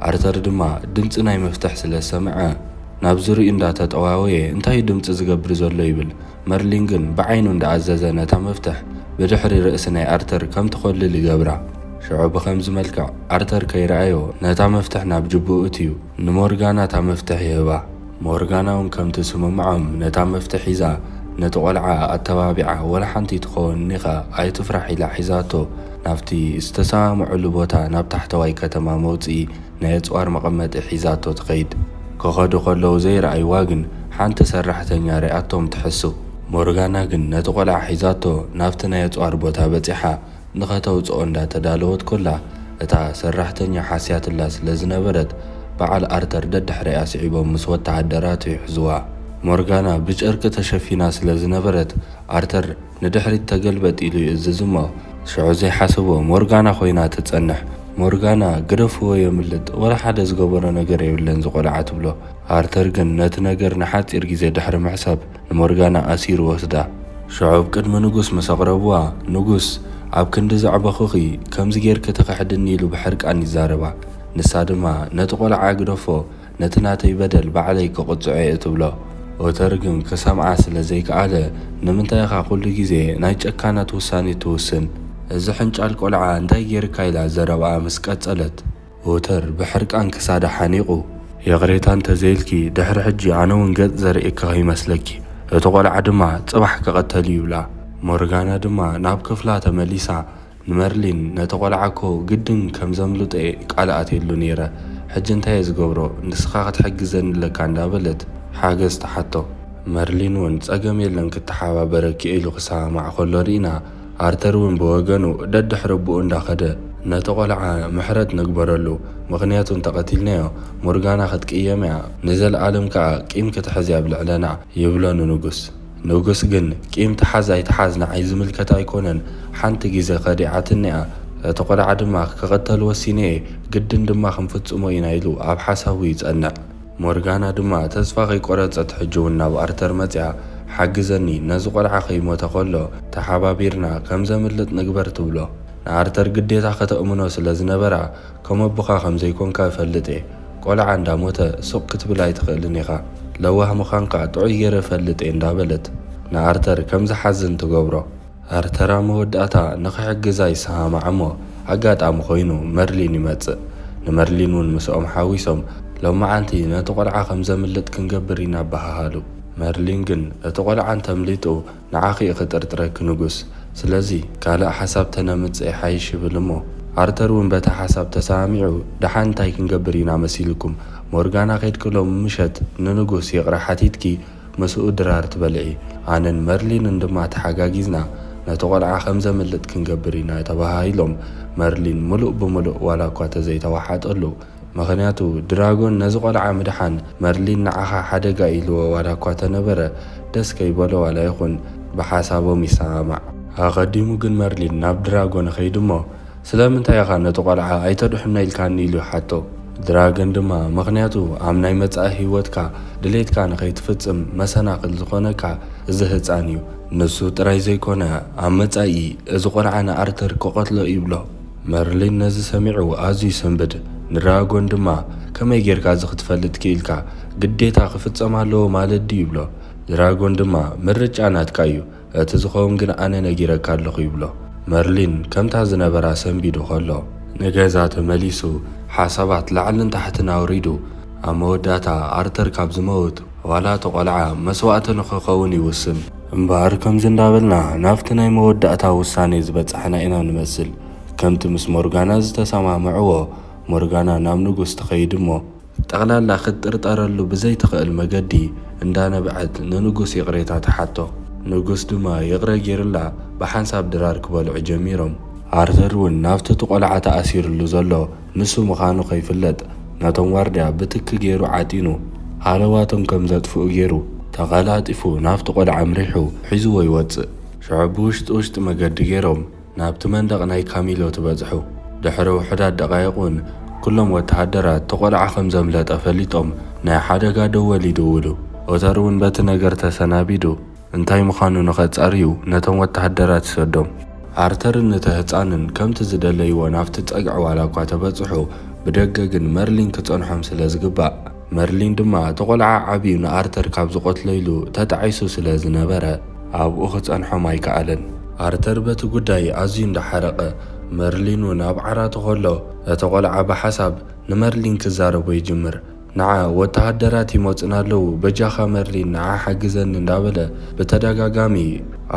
ኣርተር ድማ ድምፂ ናይ መፍትሕ ስለ ዝሰምዐ ናብ ዙሪኡ እንዳተጠዋወየ እንታይ እዩ ድምፂ ዝገብር ዘሎ ይብል። መርሊን ግን ብዓይኑ እንዳኣዘዘ ነታ መፍትሕ ብድሕሪ ርእሲ ናይ ኣርተር ከም ትኾልል ይገብራ። ሽዑ ብኸምዚ መልክዕ ኣርተር ከይረኣዮ ነታ መፍትሕ ናብ ጅብኡ እትዩ ንሞርጋና እታ መፍትሕ ይህባ። ሞርጋና እውን ከምቲ ስምምዖም ነታ መፍትሕ ሒዛ ነቲ ቆልዓ ኣተባቢዓ ወላ ሓንቲ ትኸውን እኒኻ ኣይትፍራሕ ኢላ ሒዛቶ ናብቲ ዝተሰማምዑሉ ቦታ ናብ ታሕተዋይ ከተማ መውፅኢ ናይ ኣፅዋር መቐመጢ ሒዛቶ ትኸይድ። ክኸዱ ከለዉ ዘይረኣይዋ ግን ሓንቲ ሰራሕተኛ ሪኣቶም ትሕሱ። ሞርጋና ግን ነቲ ቆልዓ ሒዛቶ ናብቲ ናይ ኣፅዋር ቦታ በፂሓ ንኸተውፅኦ እንዳተዳለወት ኮላ እታ ሰራሕተኛ ሓስያትላ ስለ ዝነበረት በዓል ኣርተር ደድሕሪኣ ስዒቦም ምስ ወተሃደራቱ ይሕዝዋ። ሞርጋና ብጨርቂ ተሸፊና ስለ ዝነበረት ኣርተር ንድሕሪት ተገልበጥ ኢሉ ይእዝዝ እሞ ሽዑ ዘይሓሰቦ ሞርጋና ኮይና ትጸንሕ። ሞርጋና ግደፍዎ የምልጥ ወላ ሓደ ዝገበሮ ነገር የብለን ዝቆልዓ ትብሎ። ኣርተር ግን ነቲ ነገር ንሓጺር ግዜ ድሕሪ ምሕሳብ ንሞርጋና ኣሲሩ ወስዳ። ሽዑ ኣብ ቅድሚ ንጉስ ምስ ኣቕረብዋ ንጉስ ኣብ ክንዲ ዘዕበኹኺ ከምዚ ጌርኪ ትኽሕድኒ ኢሉ ብሕርቃን ይዛረባ። ንሳ ድማ ነቲ ቆልዓ ግደፎ ነቲ ናተይ በደል ባዕለይ ክቕጽዖ እየ ትብሎ። ኦተር ግን ክሰምዓ ስለ ዘይከኣለ ንምንታይ ኢኻ ኩሉ ግዜ ናይ ጨካናት ውሳኔ ትውስን? እዚ ሕንጫል ቆልዓ እንታይ ጌርካ ኢላ ዘረባኣ ምስ ቀጸለት ኦተር ብሕርቃን ክሳዳ ሓኒቑ ይቕሬታ እንተዘይልኪ ድሕሪ ሕጂ ኣነ እውን ገጽ ዘርእየኪ ከይመስለኪ እቲ ቆልዓ ድማ ጽባሕ ክቐተል እዩ ይብላ። ሞርጋና ድማ ናብ ክፍላ ተመሊሳ ንመርሊን ነቲ ቆልዓ እኮ ግድን ከም ዘምልጦ እየ ቃል ኣትየሉ ነይረ፣ ሕጂ እንታይ እየ ዝገብሮ ንስኻ ክትሕግዘኒ ኣለካ እንዳበለት ሓገዝ ትሓቶ። መርሊን እውን ጸገም የለን ክተሓባበረኪ ኢሉ ክሰማማዕ ከሎ ርኢና ኣርተር እውን ብወገኑ ደድሕሪ ኣቦኡ እንዳኸደ ነቲ ቆልዓ ምሕረት ንግበረሉ፣ ምኽንያቱ እንተቐቲልናዮ ሞርጋና ክትቅየም እያ፣ ንዘለኣለም ከኣ ቂም ክትሕዝ እያ ኣብ ልዕለና ይብሎ ንንጉስ። ንጉስ ግን ቂም ትሓዝ ኣይትሓዝ ንዓይ ዝምልከት ኣይኮነን፣ ሓንቲ ግዜ ከዲዓትኒ እያ፣ እቲ ቆልዓ ድማ ክቕተል ወሲነ እየ፣ ግድን ድማ ክንፍጽሞ ኢና ኢሉ ኣብ ሓሳቡ ይጸንዕ። ሞርጋና ድማ ተስፋ ከይቆረጸት ሕጂ እውን ናብ ኣርተር መጺኣ ሓግዘኒ ነዚ ቆልዓ ከይሞተ ከሎ ተሓባቢርና ከም ዘምልጥ ንግበር ትብሎ። ንኣርተር ግዴታ ከተእምኖ ስለ ዝነበራ ከም ኣቦኻ ከም ዘይኮንካ እፈልጥ እየ። ቆልዓ እንዳሞተ ሱቕ ክትብል ኣይትኽእልን ኢኻ። ለዋህ ምዃንካ ጥዑይ ገይረ እፈልጥ እየ እንዳበለት ንኣርተር ከም ዝሓዝን ትገብሮ። ኣርተር ኣብ መወዳእታ ንኽሕግዛ ይሰማማዕ እሞ ኣጋጣሚ ኮይኑ መርሊን ይመጽእ። ንመርሊን እውን ምስኦም ሓዊሶም ሎማዓንቲ ነቲ ቆልዓ ከም ዘምልጥ ክንገብር ኢና በሃሃሉ። መርሊን ግን እቲ ቆልዓ እንተምሊጡ ንዓኺ እዩ ክጥርጥረኪ ንጉስ፣ ስለዚ ካልእ ሓሳብ ተነምጽእ ይሓይሽ ይብል እሞ ኣርተር እውን በቲ ሓሳብ ተሰማሚዑ ደሓን እንታይ ክንገብር ኢና መሲልኩም ሞርጋና ከይድኪ ሎም ምሸት ንንጉስ ይቕረ ሓቲትኪ ምስኡ ድራር ትበልዒ ኣነን መርሊንን ድማ ተሓጋጊዝና ነቲ ቆልዓ ከም ዘምልጥ ክንገብር ኢና ተባሃሂሎም መርሊን ምሉእ ብምሉእ ዋላ እኳ ተዘይተዋሓጠሉ ምኽንያቱ ድራጎን ነዚ ቆልዓ ምድሓን መርሊን ንዓኻ ሓደጋ ኢልዎ ዋላ እኳ ተነበረ ደስ ከይበሎ ዋላ ይኹን ብሓሳቦም ይሰማማዕ። ኣቐዲሙ ግን መርሊን ናብ ድራጎን ይኸይድ እሞ ስለምንታይ ኢኻ ነቲ ቆልዓ ኣይተድሕኖ ኢልካኒ ኢሉ ይሓቶ። ድራጎን ድማ ምኽንያቱ ኣብ ናይ መጻኢ ህይወትካ ድሌትካ ንኸይትፍጽም መሰናኽል ዝኾነካ እዚ ህጻን እዩ። ንሱ ጥራይ ዘይኮነ ኣብ መጻኢ እዚ ቆልዓ ንኣርተር ክቐትሎ ይብሎ። መርሊን ነዚ ሰሚዑ ኣዝዩ ይስንብድ። ንድራጎን ድማ ከመይ ጌርካ እዚ ክትፈልጥ ክኢልካ? ግዴታ ክፍጸም ኣለዎ ማለት ድዩ ይብሎ። ድራጎን ድማ ምርጫ ናትካ እዩ፣ እቲ ዝኸውን ግን ኣነ ነጊረካ ኣለኹ ይብሎ። መርሊን ከምታ ዝነበራ ሰንቢዱ ከሎ ንገዛ ተመሊሱ ሓሳባት ላዕልን ታሕትን ኣውሪዱ ኣብ መወዳእታ ኣርተር ካብ ዝመውት ዋላ እቲ ቆልዓ መስዋእቲ ንኽኸውን ይውስን። እምበኣር ከምዚ እንዳበልና ናብቲ ናይ መወዳእታ ውሳኔ ዝበጻሕና ኢና ንመስል። ከምቲ ምስ ሞርጋና ዝተሰማምዕዎ ሞርጋና ናብ ንጉስ ትኸይድ እሞ ጠቕላላ ክትጥርጠረሉ ብዘይትኽእል መገዲ እንዳነበዐት ንንጉስ ይቕሬታ ትሓቶ። ንጉስ ድማ ይቕረ ጌሩላ ብሓንሳብ ድራር ክበልዑ ጀሚሮም። ኣርተር እውን ናብቲ እቲ ቆልዓ ተኣሲሩሉ ዘሎ ንሱ ምዃኑ ከይፍለጥ ነቶም ዋርድያ ብትኪ ገይሩ ዓጢኑ ሃለዋቶም ከም ዘጥፍኡ ገይሩ ተቐላጢፉ ናብቲ ቆልዓ ኣምሪሑ ሒዝዎ ይወፅእ። ሽዑ ብውሽጢ ውሽጢ መገዲ ገይሮም ናብቲ መንደቕ ናይ ካሚሎ ትበጽሑ። ድሕሪ ውሑዳት ደቓይቕ እውን ኩሎም ወተሃደራት እቲ ቆልዓ ከም ዘምለጠ ፈሊጦም ናይ ሓደጋ ደወል ይድውሉ። ኦተር እውን በቲ ነገር ተሰናቢዱ እንታይ ምዃኑ ንኸጻርዩ ነቶም ወተሃደራት ይሰዶም። ኣርተርን እቲ ህጻንን ከምቲ ዝደለይዎ ናብቲ ጸግዒ ዋላ እኳ ተበጽሑ፣ ብደገ ግን መርሊን ክጸንሖም ስለ ዝግባእ፣ መርሊን ድማ እቲ ቆልዓ ዓብዩ ንኣርተር ካብ ዝቐትሎ ኢሉ ተጣዒሱ ስለ ዝነበረ፣ ኣብኡ ክጸንሖም ኣይከኣለን። ኣርተር በቲ ጉዳይ ኣዝዩ እንዳሓረቐ፣ መርሊን እውን ኣብ ዓራቱ ከሎ፣ እቲ ቆልዓ ብሓሳብ ንመርሊን ክዛረቦ ይጅምር። ንዓ፣ ወተሃደራት ይመጹና ኣለዉ፣ በጃኻ መርሊን ንዓ ሓግዘኒ እንዳበለ ብተደጋጋሚ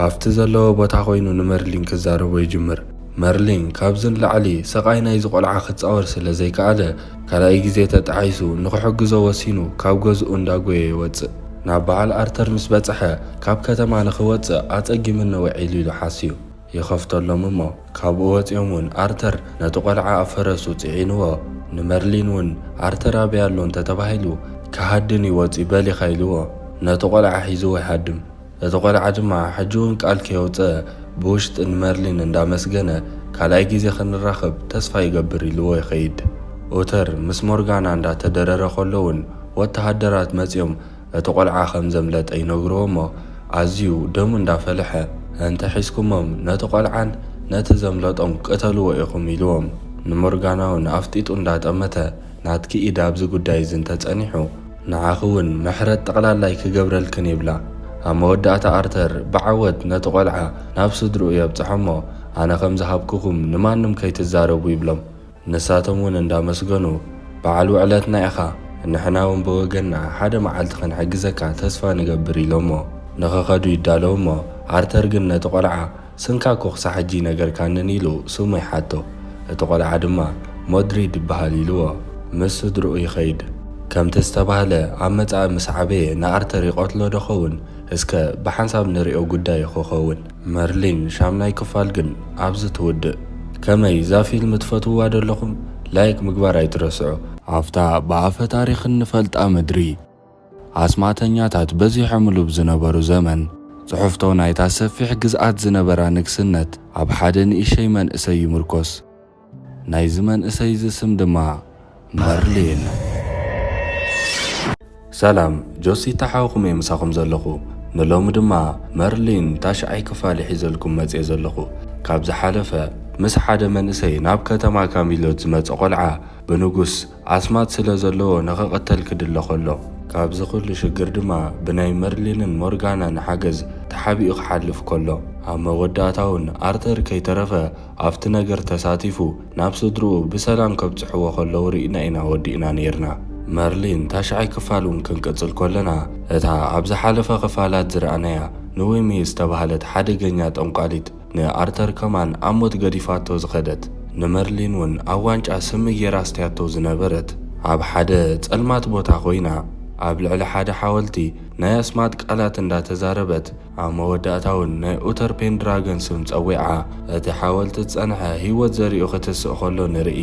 ኣብቲ ዘለዎ ቦታ ኮይኑ ንመርሊን ክዛረቦ ይጅምር። መርሊን ካብዚ ንላዕሊ ስቓይ ናይዚ ቆልዓ ክጻወር ስለ ዘይከኣለ፣ ካልኣይ ግዜ ተጣዒሱ ንኽሕግዞ ወሲኑ ካብ ገዝኡ እንዳጎየ ይወጽእ። ናብ በዓል ኣርተር ምስ በጽሐ፣ ካብ ከተማ ንኽወጽእ ኣጸጊምኒ ውዒሉ ኢሉ ሓስዩ። ይኸፍተሎም እሞ፣ ካብኡ ወጺኦም እውን ኣርተር ነቲ ቆልዓ ኣብ ፈረሱ ጽዒንዎ። ንመርሊን እውን ኣርተር ኣበይ ኣሎ እንተተባሂሉ፣ "ክሃድን ይወጺ በል ኢኻ" ኢልዎ። ነቲ ቆልዓ ሒዝዎ ይሃድም። እቲ ቆልዓ ድማ ሕጂ እውን ቃል ከየውጸ ብውሽጢ ንመርሊን እንዳመስገነ፣ "ካልኣይ ግዜ ክንራኸብ ተስፋ ይገብር" ኢልዎ ይኸይድ። ኡተር ምስ ሞርጋና እንዳተደረረ ከሎ እውን ወተሃደራት መጺኦም እቲ ቆልዓ ከም ዘምለጠ ይነግርዎ እሞ፣ ኣዝዩ ደሙ እንዳፈለሐ፣ "እንተ ሒዝኩሞም ነቲ ቆልዓን ነቲ ዘምለጦም ቅተልዎ ኢኹም" ኢልዎም። ንሞርጋና እውን ኣፍጢጡ እንዳጠመተ፣ "ናትኪ ኢድ ኣብዚ ጉዳይ እዚ እንተጸኒሑ፣ ንዓኺ እውን ምሕረት ጠቕላላይ ክገብረልክን" ይብላ። ኣብ መወዳእታ ኣርተር ብዓወት ነቲ ቆልዓ ናብ ስድርኡ የብጽሖ እሞ፣ "ኣነ ከም ዝሃብኩኹም ንማንም ከይትዛረቡ" ይብሎም። ንሳቶም እውን እንዳመስገኑ፣ "በዓል ውዕለትና ኢኻ፣ ንሕና እውን ብወገንና ሓደ መዓልቲ ክንሕግዘካ ተስፋ ንገብር" ኢሎሞ ንኽኸዱ ይዳለዉ እሞ፣ ኣርተር ግን ነቲ ቆልዓ፣ "ስምካ እኮ ክሳዕ ሕጂ ኣይነገርካንን" ኢሉ ስሙ ይሓቶ። እቲ ቆልዓ ድማ፣ "ሞድሪድ ይበሃል" ኢልዎ ምስ ስድርኡ ይኸይድ። ከምቲ ዝተባህለ ኣብ መጻኢ ምስ ዓበየ ንኣርተር ይቐትሎ ዶ ኸውን? እስከ ብሓንሳብ ንሪኦ ጉዳይ ክኸውን። መርሊን ሻምናይ ክፋል ግን ኣብዚ ትውድእ። ከመይ፣ እዛ ፊልም ትፈትውዋ ዶ ኣለኹም? ላይክ ምግባር ኣይትረስዑ። ኣብታ ብኣፈ ታሪኽ እንፈልጣ ምድሪ፣ ኣስማተኛታት በዚሖምሉ ብዝነበሩ ዘመን፣ ጽሑፍቶ ናይታ ሰፊሕ ግዝኣት ዝነበራ ንግስነት ኣብ ሓደ ንእሸይ መንእሰይ ይምርኮስ። ናይዚ መንእሰይ እዚ ስም ድማ መርሊን። ሰላም፣ ጆሲ ተሓውኹም እየ ምሳኹም ዘለኹ። ንሎሚ ድማ መርሊን ታሽዓይ ክፋል ሒዘልኩም መጽየ ዘለኹ። ካብ ዝሓለፈ፣ ምስ ሓደ መንእሰይ ናብ ከተማ ካሚሎት ዝመጸ ቆልዓ ብንጉስ ኣስማት ስለ ዘለዎ ንኽቕተል ክድለ ከሎ፣ ካብዚ ኩሉ ሽግር ድማ ብናይ መርሊንን ሞርጋናን ሓገዝ ተሓቢኡ ክሓልፍ ከሎ፣ ኣብ መወዳእታ እውን ኣርተር ከይተረፈ ኣብቲ ነገር ተሳቲፉ ናብ ስድርኡ ብሰላም ከብጽሕዎ ከለዉ ርኢና ኢና ወዲእና ነይርና። መርሊን ታሽዓይ ክፋል እውን ክንቅጽል ከለና፣ እታ ኣብ ዝሓለፈ ክፋላት ዝረኣናያ ንዌሚ ዝተባህለት ሓደገኛ ጠንቋሊት ንኣርተር ከማን ኣብ ሞት ገዲፋቶ ዝኸደት፣ ንመርሊን እውን ኣብ ዋንጫ ስሚ ጌራ ኣስትያቶ ዝነበረት፣ ኣብ ሓደ ጸልማት ቦታ ኮይና ኣብ ልዕሊ ሓደ ሓወልቲ ናይ ኣስማት ቃላት እንዳተዛረበት፣ ኣብ መወዳእታ እውን ናይ ኡተር ፔንድራገን ስም ጸዊዓ፣ እቲ ሓወልቲ ዝጸንሐ ህይወት ዘሪኡ ክትስእ ከሎ ንርኢ።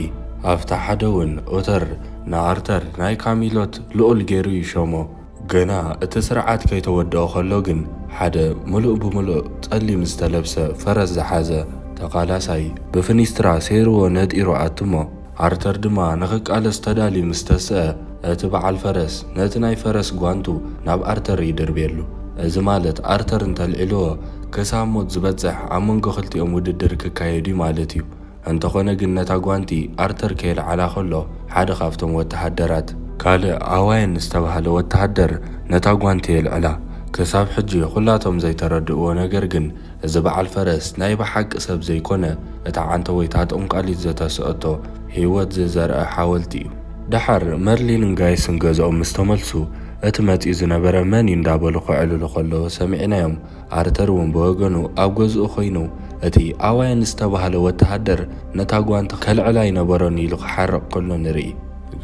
ኣብታ ሓደ እውን ኡተር ንኣርተር ናይ ካሚሎት ልኡል ገይሩ ይሾሞ። ገና እቲ ስርዓት ከይተወድኦ ከሎ ግን፣ ሓደ ምሉእ ብምሉእ ጸሊም ዝተለብሰ ፈረስ ዝሓዘ ተቓላሳይ ብፍኒስትራ ሰይርዎ ነጢሩ ኣትሞ። ኣርተር ድማ ንኽቃለስ ተዳልዩ ምስ ተስአ፣ እቲ በዓል ፈረስ ነቲ ናይ ፈረስ ጓንቱ ናብ ኣርተር ይድርብየሉ። እዚ ማለት ኣርተር እንተልዒልዎ፣ ክሳብ ሞት ዝበጽሕ ኣብ መንጎ ክልቲኦም ውድድር ክካየድ እዩ ማለት እዩ። እንተኾነ ግን ነታ ጓንቲ ኣርተር ከየልዓላ ከሎ፣ ሓደ ካብቶም ወተሃደራት፣ ካልእ ኣዋየን ዝተባህለ ወተሃደር ነታ ጓንቲ የልዕላ። ክሳብ ሕጂ ኩላቶም ዘይተረድእዎ ነገር ግን፣ እዚ በዓል ፈረስ ናይ ብሓቂ ሰብ ዘይኮነ፣ እታ ዓንተቦይ እታ ጠንቋሊት ዘተስኦቶ ህይወት ዝዘርአ ሓወልቲ እዩ። ደሓር መርሊንን ጋይስን ገዝኦም ምስ ተመልሱ፣ እቲ መጺኡ ዝነበረ መን እዩ እንዳበሉ ከዕልሉ ከለዉ ሰሚዕናዮም። ኣርተር እውን ብወገኑ ኣብ ገዝኡ ኮይኑ፣ እቲ ኣዋየን ዝተባህለ ወተሃደር ነታ ጓንቲ ከልዕላ ኣይነበሮን ኢሉ ክሓርቕ ከሎ ንርኢ።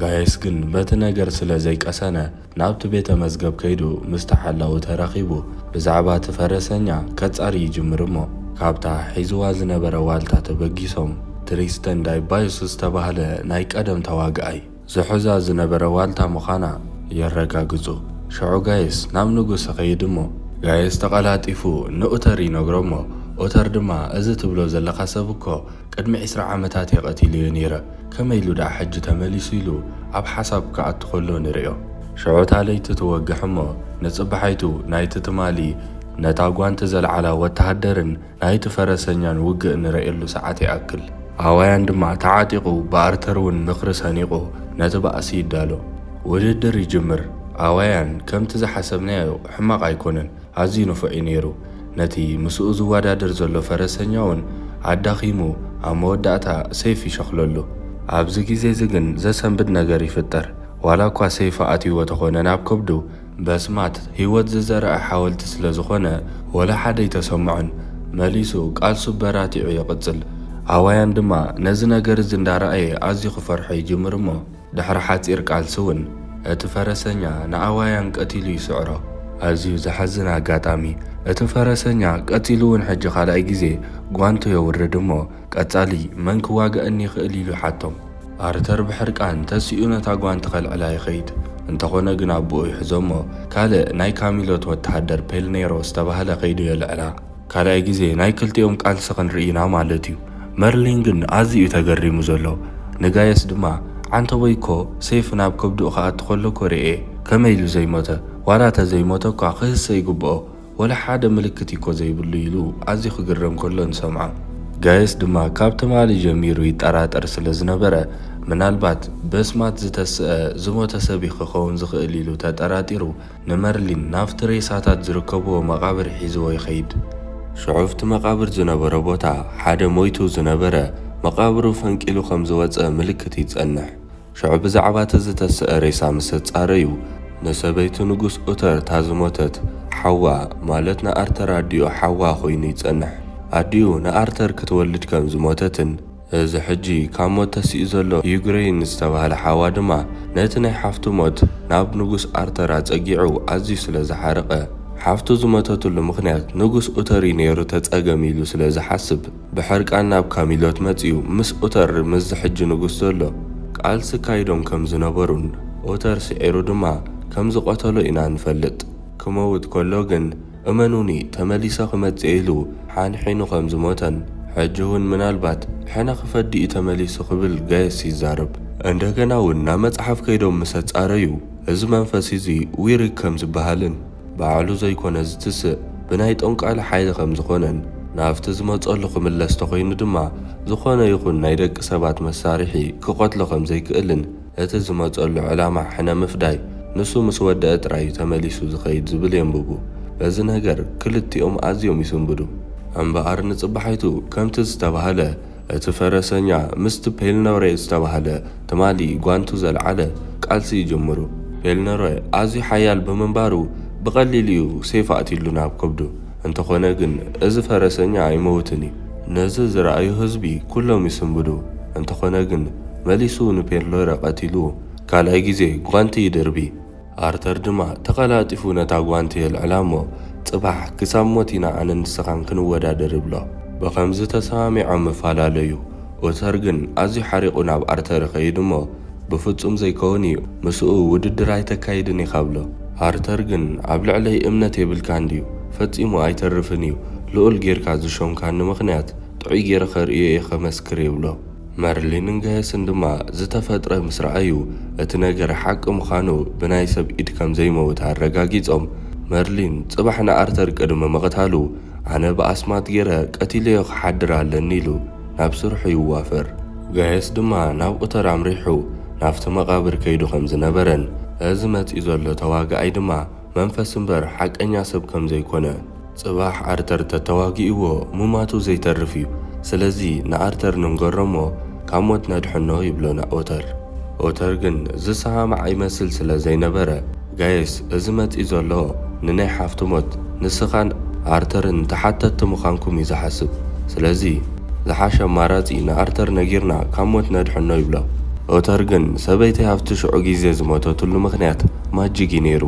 ጋይስ ግን በቲ ነገር ስለ ዘይቀሰነ፣ ናብቲ ቤተ መዝገብ ከይዱ ምስቲ ሓላዊ ተራኺቡ ብዛዕባ እቲ ፈረሰኛ ከጻሪ ይጅምር እሞ፣ ካብታ ሒዝዋ ዝነበረ ዋልታ ተበጊሶም፣ ትሪስተን ዳይባዮስ ዝተባህለ ናይ ቀደም ተዋግኣይ ዝሑዛ ዝነበረ ዋልታ ምዃና የረጋግጹ። ሽዑ ጋይስ ናብ ንጉስ ይኸይድ እሞ፣ ጋይስ ተቐላጢፉ ንኡተር ይነግሮ እሞ፣ ኡተር ድማ፣ "እዚ ትብሎ ዘለኻ ሰብ እኮ ቅድሚ ዕስራ ዓመታት እየ ቀቲለዮ ነይረ፣ ከመይ ኢሉ ደኣ ሕጂ ተመሊሱ?" ኢሉ ኣብ ሓሳብ ክኣቱ ከሎ ንርእዮ። ሽዑ እታ ለይቲ ትወግሕ እሞ፣ ንጽባሓይቱ ናይቲ ትማሊ ነታ ጓንቲ ዘልዓላ ወተሃደርን ናይቲ ፈረሰኛን ውግእ ንርእየሉ ሰዓት ይኣክል። ኣዋያን ድማ ተዓጢቑ፣ ብኣርተር እውን ምኽሪ ሰኒቑ ነቲ ባእሲ ይዳሎ። ውድድር ይጅምር። ኣዋያን ከምቲ ዝሓሰብናዮ ሕማቕ ኣይኮነን፣ ኣዝዩ ንፉዕ እዩ ነይሩ። ነቲ ምስኡ ዝወዳደር ዘሎ ፈረሰኛ እውን ኣዳኺሙ፣ ኣብ መወዳእታ ሰይፍ ይሸኽለሉ። ኣብዚ ግዜ እዚ ግን ዘሰንብድ ነገር ይፍጠር። ዋላ እኳ ሰይፊ ኣትይዎ ተኾነ ናብ ከብዱ፣ በስማት ህይወት ዝዘርአ ሓወልቲ ስለ ዝኾነ፣ ወላ ሓደ ኣይተሰምዖን። መሊሱ ቃልሱ በራቲዑ ይቕጽል። ኣዋያን ድማ ነዚ ነገር እዚ እንዳረኣየ ኣዝዩ ክፈርሖ ይጅምር እሞ፣ ድሕሪ ሓጺር ቃልሲ እውን እቲ ፈረሰኛ ንኣዋያን ቀቲሉ ይስዕሮ። ኣዝዩ ዘሐዝን ኣጋጣሚ፣ እቲ ፈረሰኛ ቀጺሉ እውን ሕጂ ካልኣይ ግዜ ጓንቱ የውርድ እሞ፣ ቀጻሊ መን ክዋግኣኒ ይኽእል ኢሉ ይሓቶም። ኣርተር ብሕርቃን ተሲኡ ነታ ጓንቲ ከልዕላ ይኸይድ። እንተኾነ ግን ኣቦኡ ይሕዞ እሞ፣ ካልእ ናይ ካሚሎት ወተሃደር ፔልኔሮ ዝተባህለ ከይዱ የልዕላ። ካልኣይ ግዜ ናይ ክልቲኦም ቃልሲ ክንርኢ ኢና ማለት እዩ። መርሊን ግን ኣዝዩ እዩ ተገሪሙ ዘሎ። ንጋየስ ድማ፣ "ዓንተቦይ እኮ ሰይፍ ናብ ከብድኡ ክኣቱ ከሎ እኮ ርእየ። ከመይ ኢሉ ዘይሞተ? ዋላ ተዘይሞተ እኳ ክህሰ ይግብኦ። ወላ ሓደ ምልክት እኮ ዘይብሉ" ኢሉ ኣዝዩ ክግረም ከሎ ንሰምዖ። ጋየስ ድማ ካብ ትማሊ ጀሚሩ ይጠራጠር ስለ ዝነበረ፣ ምናልባት በስማት ዝተስአ ዝሞተ ሰብ እዩ ክኸውን ዝኽእል ኢሉ ተጠራጢሩ፣ ንመርሊን ናብቲ ሬሳታት ዝርከብዎ መቓብር ሒዝዎ ይኸይድ። ሽዑ ኣብቲ መቓብር ዝነበረ ቦታ ሓደ ሞይቱ ዝነበረ መቓብሩ ፈንቂሉ ከም ዝወጸ ምልክት ይጸንሕ። ሽዑ ብዛዕባ እቲ ዝተስአ ሬሳ ምስ ኣጻረዩ፣ ንሰበይቲ ንጉስ ኡተር እታ ዝሞተት ሓዋ፣ ማለት ንኣርተር ኣዲኡ ሓዋ ኮይኑ ይጸንሕ። ኣዲኡ ንኣርተር ክትወልድ ከም ዝሞተትን፣ እዚ ሕጂ ካብ ሞት ተሲኡ ዘሎ ዩግሬን ዝተባህለ ሓዋ ድማ ነቲ ናይ ሓፍቱ ሞት ናብ ንጉስ ኣርተር ኣጸጊዑ ኣዝዩ ስለ ዝሓረቐ፣ ሓፍቱ ዝሞተትሉ ምኽንያት ንጉስ ኡተር እዩ ነይሩ ተጸገም ኢሉ ስለ ዝሓስብ፣ ብሕርቃን ናብ ካሚሎት መጺኡ ምስ ኡተር፣ ምስዚ ሕጂ ንጉስ ዘሎ፣ ቃልሲ ካይዶም ከም ዝነበሩን፣ ኡተር ስዒሩ ድማ ከም ዝቐተሎ ኢና ንፈልጥ። ክመውት ከሎ ግን፣ "እመኑኒ፣ ተመሊሰ ክመጽእ" ኢሉ ሓንሒኑ ከም ዝሞተን፣ ሕጂ እውን ምናልባት ሕነ ክፈዲ እዩ ተመሊሱ ክብል ጋየስ ይዛረብ። እንደገና እውን ናብ መጽሓፍ ከይዶም ምስ ኣጻረዩ፣ እዚ መንፈስ እዚ ዊሪክ ከም ዝበሃልን፣ ባዕሉ ዘይኮነ ዝትስእ ብናይ ጠንቋሊ ሓይሊ ከም ዝኾነን፣ ናብቲ ዝመጸሉ ክምለስ ተኾይኑ ድማ ዝኾነ ይኹን ናይ ደቂ ሰባት መሳርሒ ክቐትሎ ከም ዘይክእልን፣ እቲ ዝመጸሉ ዕላማ ሕነ ምፍዳይ፣ ንሱ ምስ ወደአ ጥራይ እዩ ተመሊሱ ዝኸይድ ዝብል የንብቡ። በዚ ነገር ክልቲኦም ኣዝዮም ይስንብዱ። እምበኣር ንጽባሒቱ ከምቲ ዝተባህለ፣ እቲ ፈረሰኛ ምስቲ ፔልኖሬ ዝተባህለ ትማሊ ጓንቱ ዘልዓለ ቃልሲ ይጅምሩ። ፔልኖሬ ኣዝዩ ሓያል ብምንባሩ ብቐሊሉ እዩ ሴፍ ኣእትዩሉ ናብ ከብዱ። እንተኾነ ግን እዚ ፈረሰኛ ኣይመውትን እዩ። ነዚ ዝረኣዩ ህዝቢ ኩሎም ይስንብዱ። እንተኾነ ግን መሊሱ ንፔልኖሬ ቀቲሉ ካልኣይ ግዜ ጓንቲ ይድርቢ። ኣርተር ድማ ተቐላጢፉ ነታ ጓንቲ የልዕላ እሞ፣ "ጽባሕ ክሳብ ሞት ኢና ኣነ ንስኻን ክንወዳደር" ይብሎ። ብኸምዚ ተሰማሚዖም ይፈላለዩ። ኡተር ግን ኣዝዩ ሓሪቑ ናብ ኣርተር ይኸይድ እሞ፣ "ብፍጹም ዘይከውን እዩ፣ ምስኡ ውድድር ኣይተካይድን ኢኻ" ብሎ። ኣርተር ግን፣ "ኣብ ልዕለይ እምነት የብልካን ድዩ? ፈጺሙ ኣይተርፍን እዩ፣ ልኡል ጌርካ ዝሾምካኒ ምኽንያት ጥዑይ ጌረ ከርእዮ እየ ከመስክር" ይብሎ። መርሊንን ጋየስን ድማ ዝተፈጥረ ምስ ረኣዩ፣ እቲ ነገር ሓቂ ምዃኑ ብናይ ሰብ ኢድ ከም ዘይመውት ኣረጋጊጾም፣ መርሊን ጽባሕ ንኣርተር ቅድሚ ምቕታሉ፣ "ኣነ ብኣስማት ጌረ ቀቲለዮ ክሓድር ኣለኒ" ኢሉ ናብ ስርሑ ይዋፈር። ጋየስ ድማ ናብ ኡተር ኣምሪሑ ናብቲ መቓብር ከይዱ ከም ዝነበረን፣ እዚ መጺኡ ዘሎ ተዋጋኣይ ድማ መንፈስ እምበር ሓቀኛ ሰብ ከም ዘይኮነ፣ ጽባሕ ኣርተር ተተዋጊእዎ ምማቱ ዘይተርፍ እዩ። ስለዚ ንኣርተር ንንገሮ እሞ ካብ ሞት ነድሕኖ ይብሎ ንኦተር። ኦተር ግን ዝሰማማዕ ይመስል ስለ ዘይነበረ፣ ጋየስ፣ እዚ መጺኡ ዘሎ ንናይ ሓፍቱ ሞት ንስኻን ኣርተርን ተሓተትቲ ምዃንኩም እዩ ዝሓስብ። ስለዚ ዝሓሸ ኣማራጺ ንኣርተር ነጊርና ካብ ሞት ነድሕኖ ይብሎ። ኦተር ግን ሰበይተይ ኣብቲ ሽዑ ግዜ ዝሞተትሉ ምኽንያት ማጂክ እዩ ነይሩ።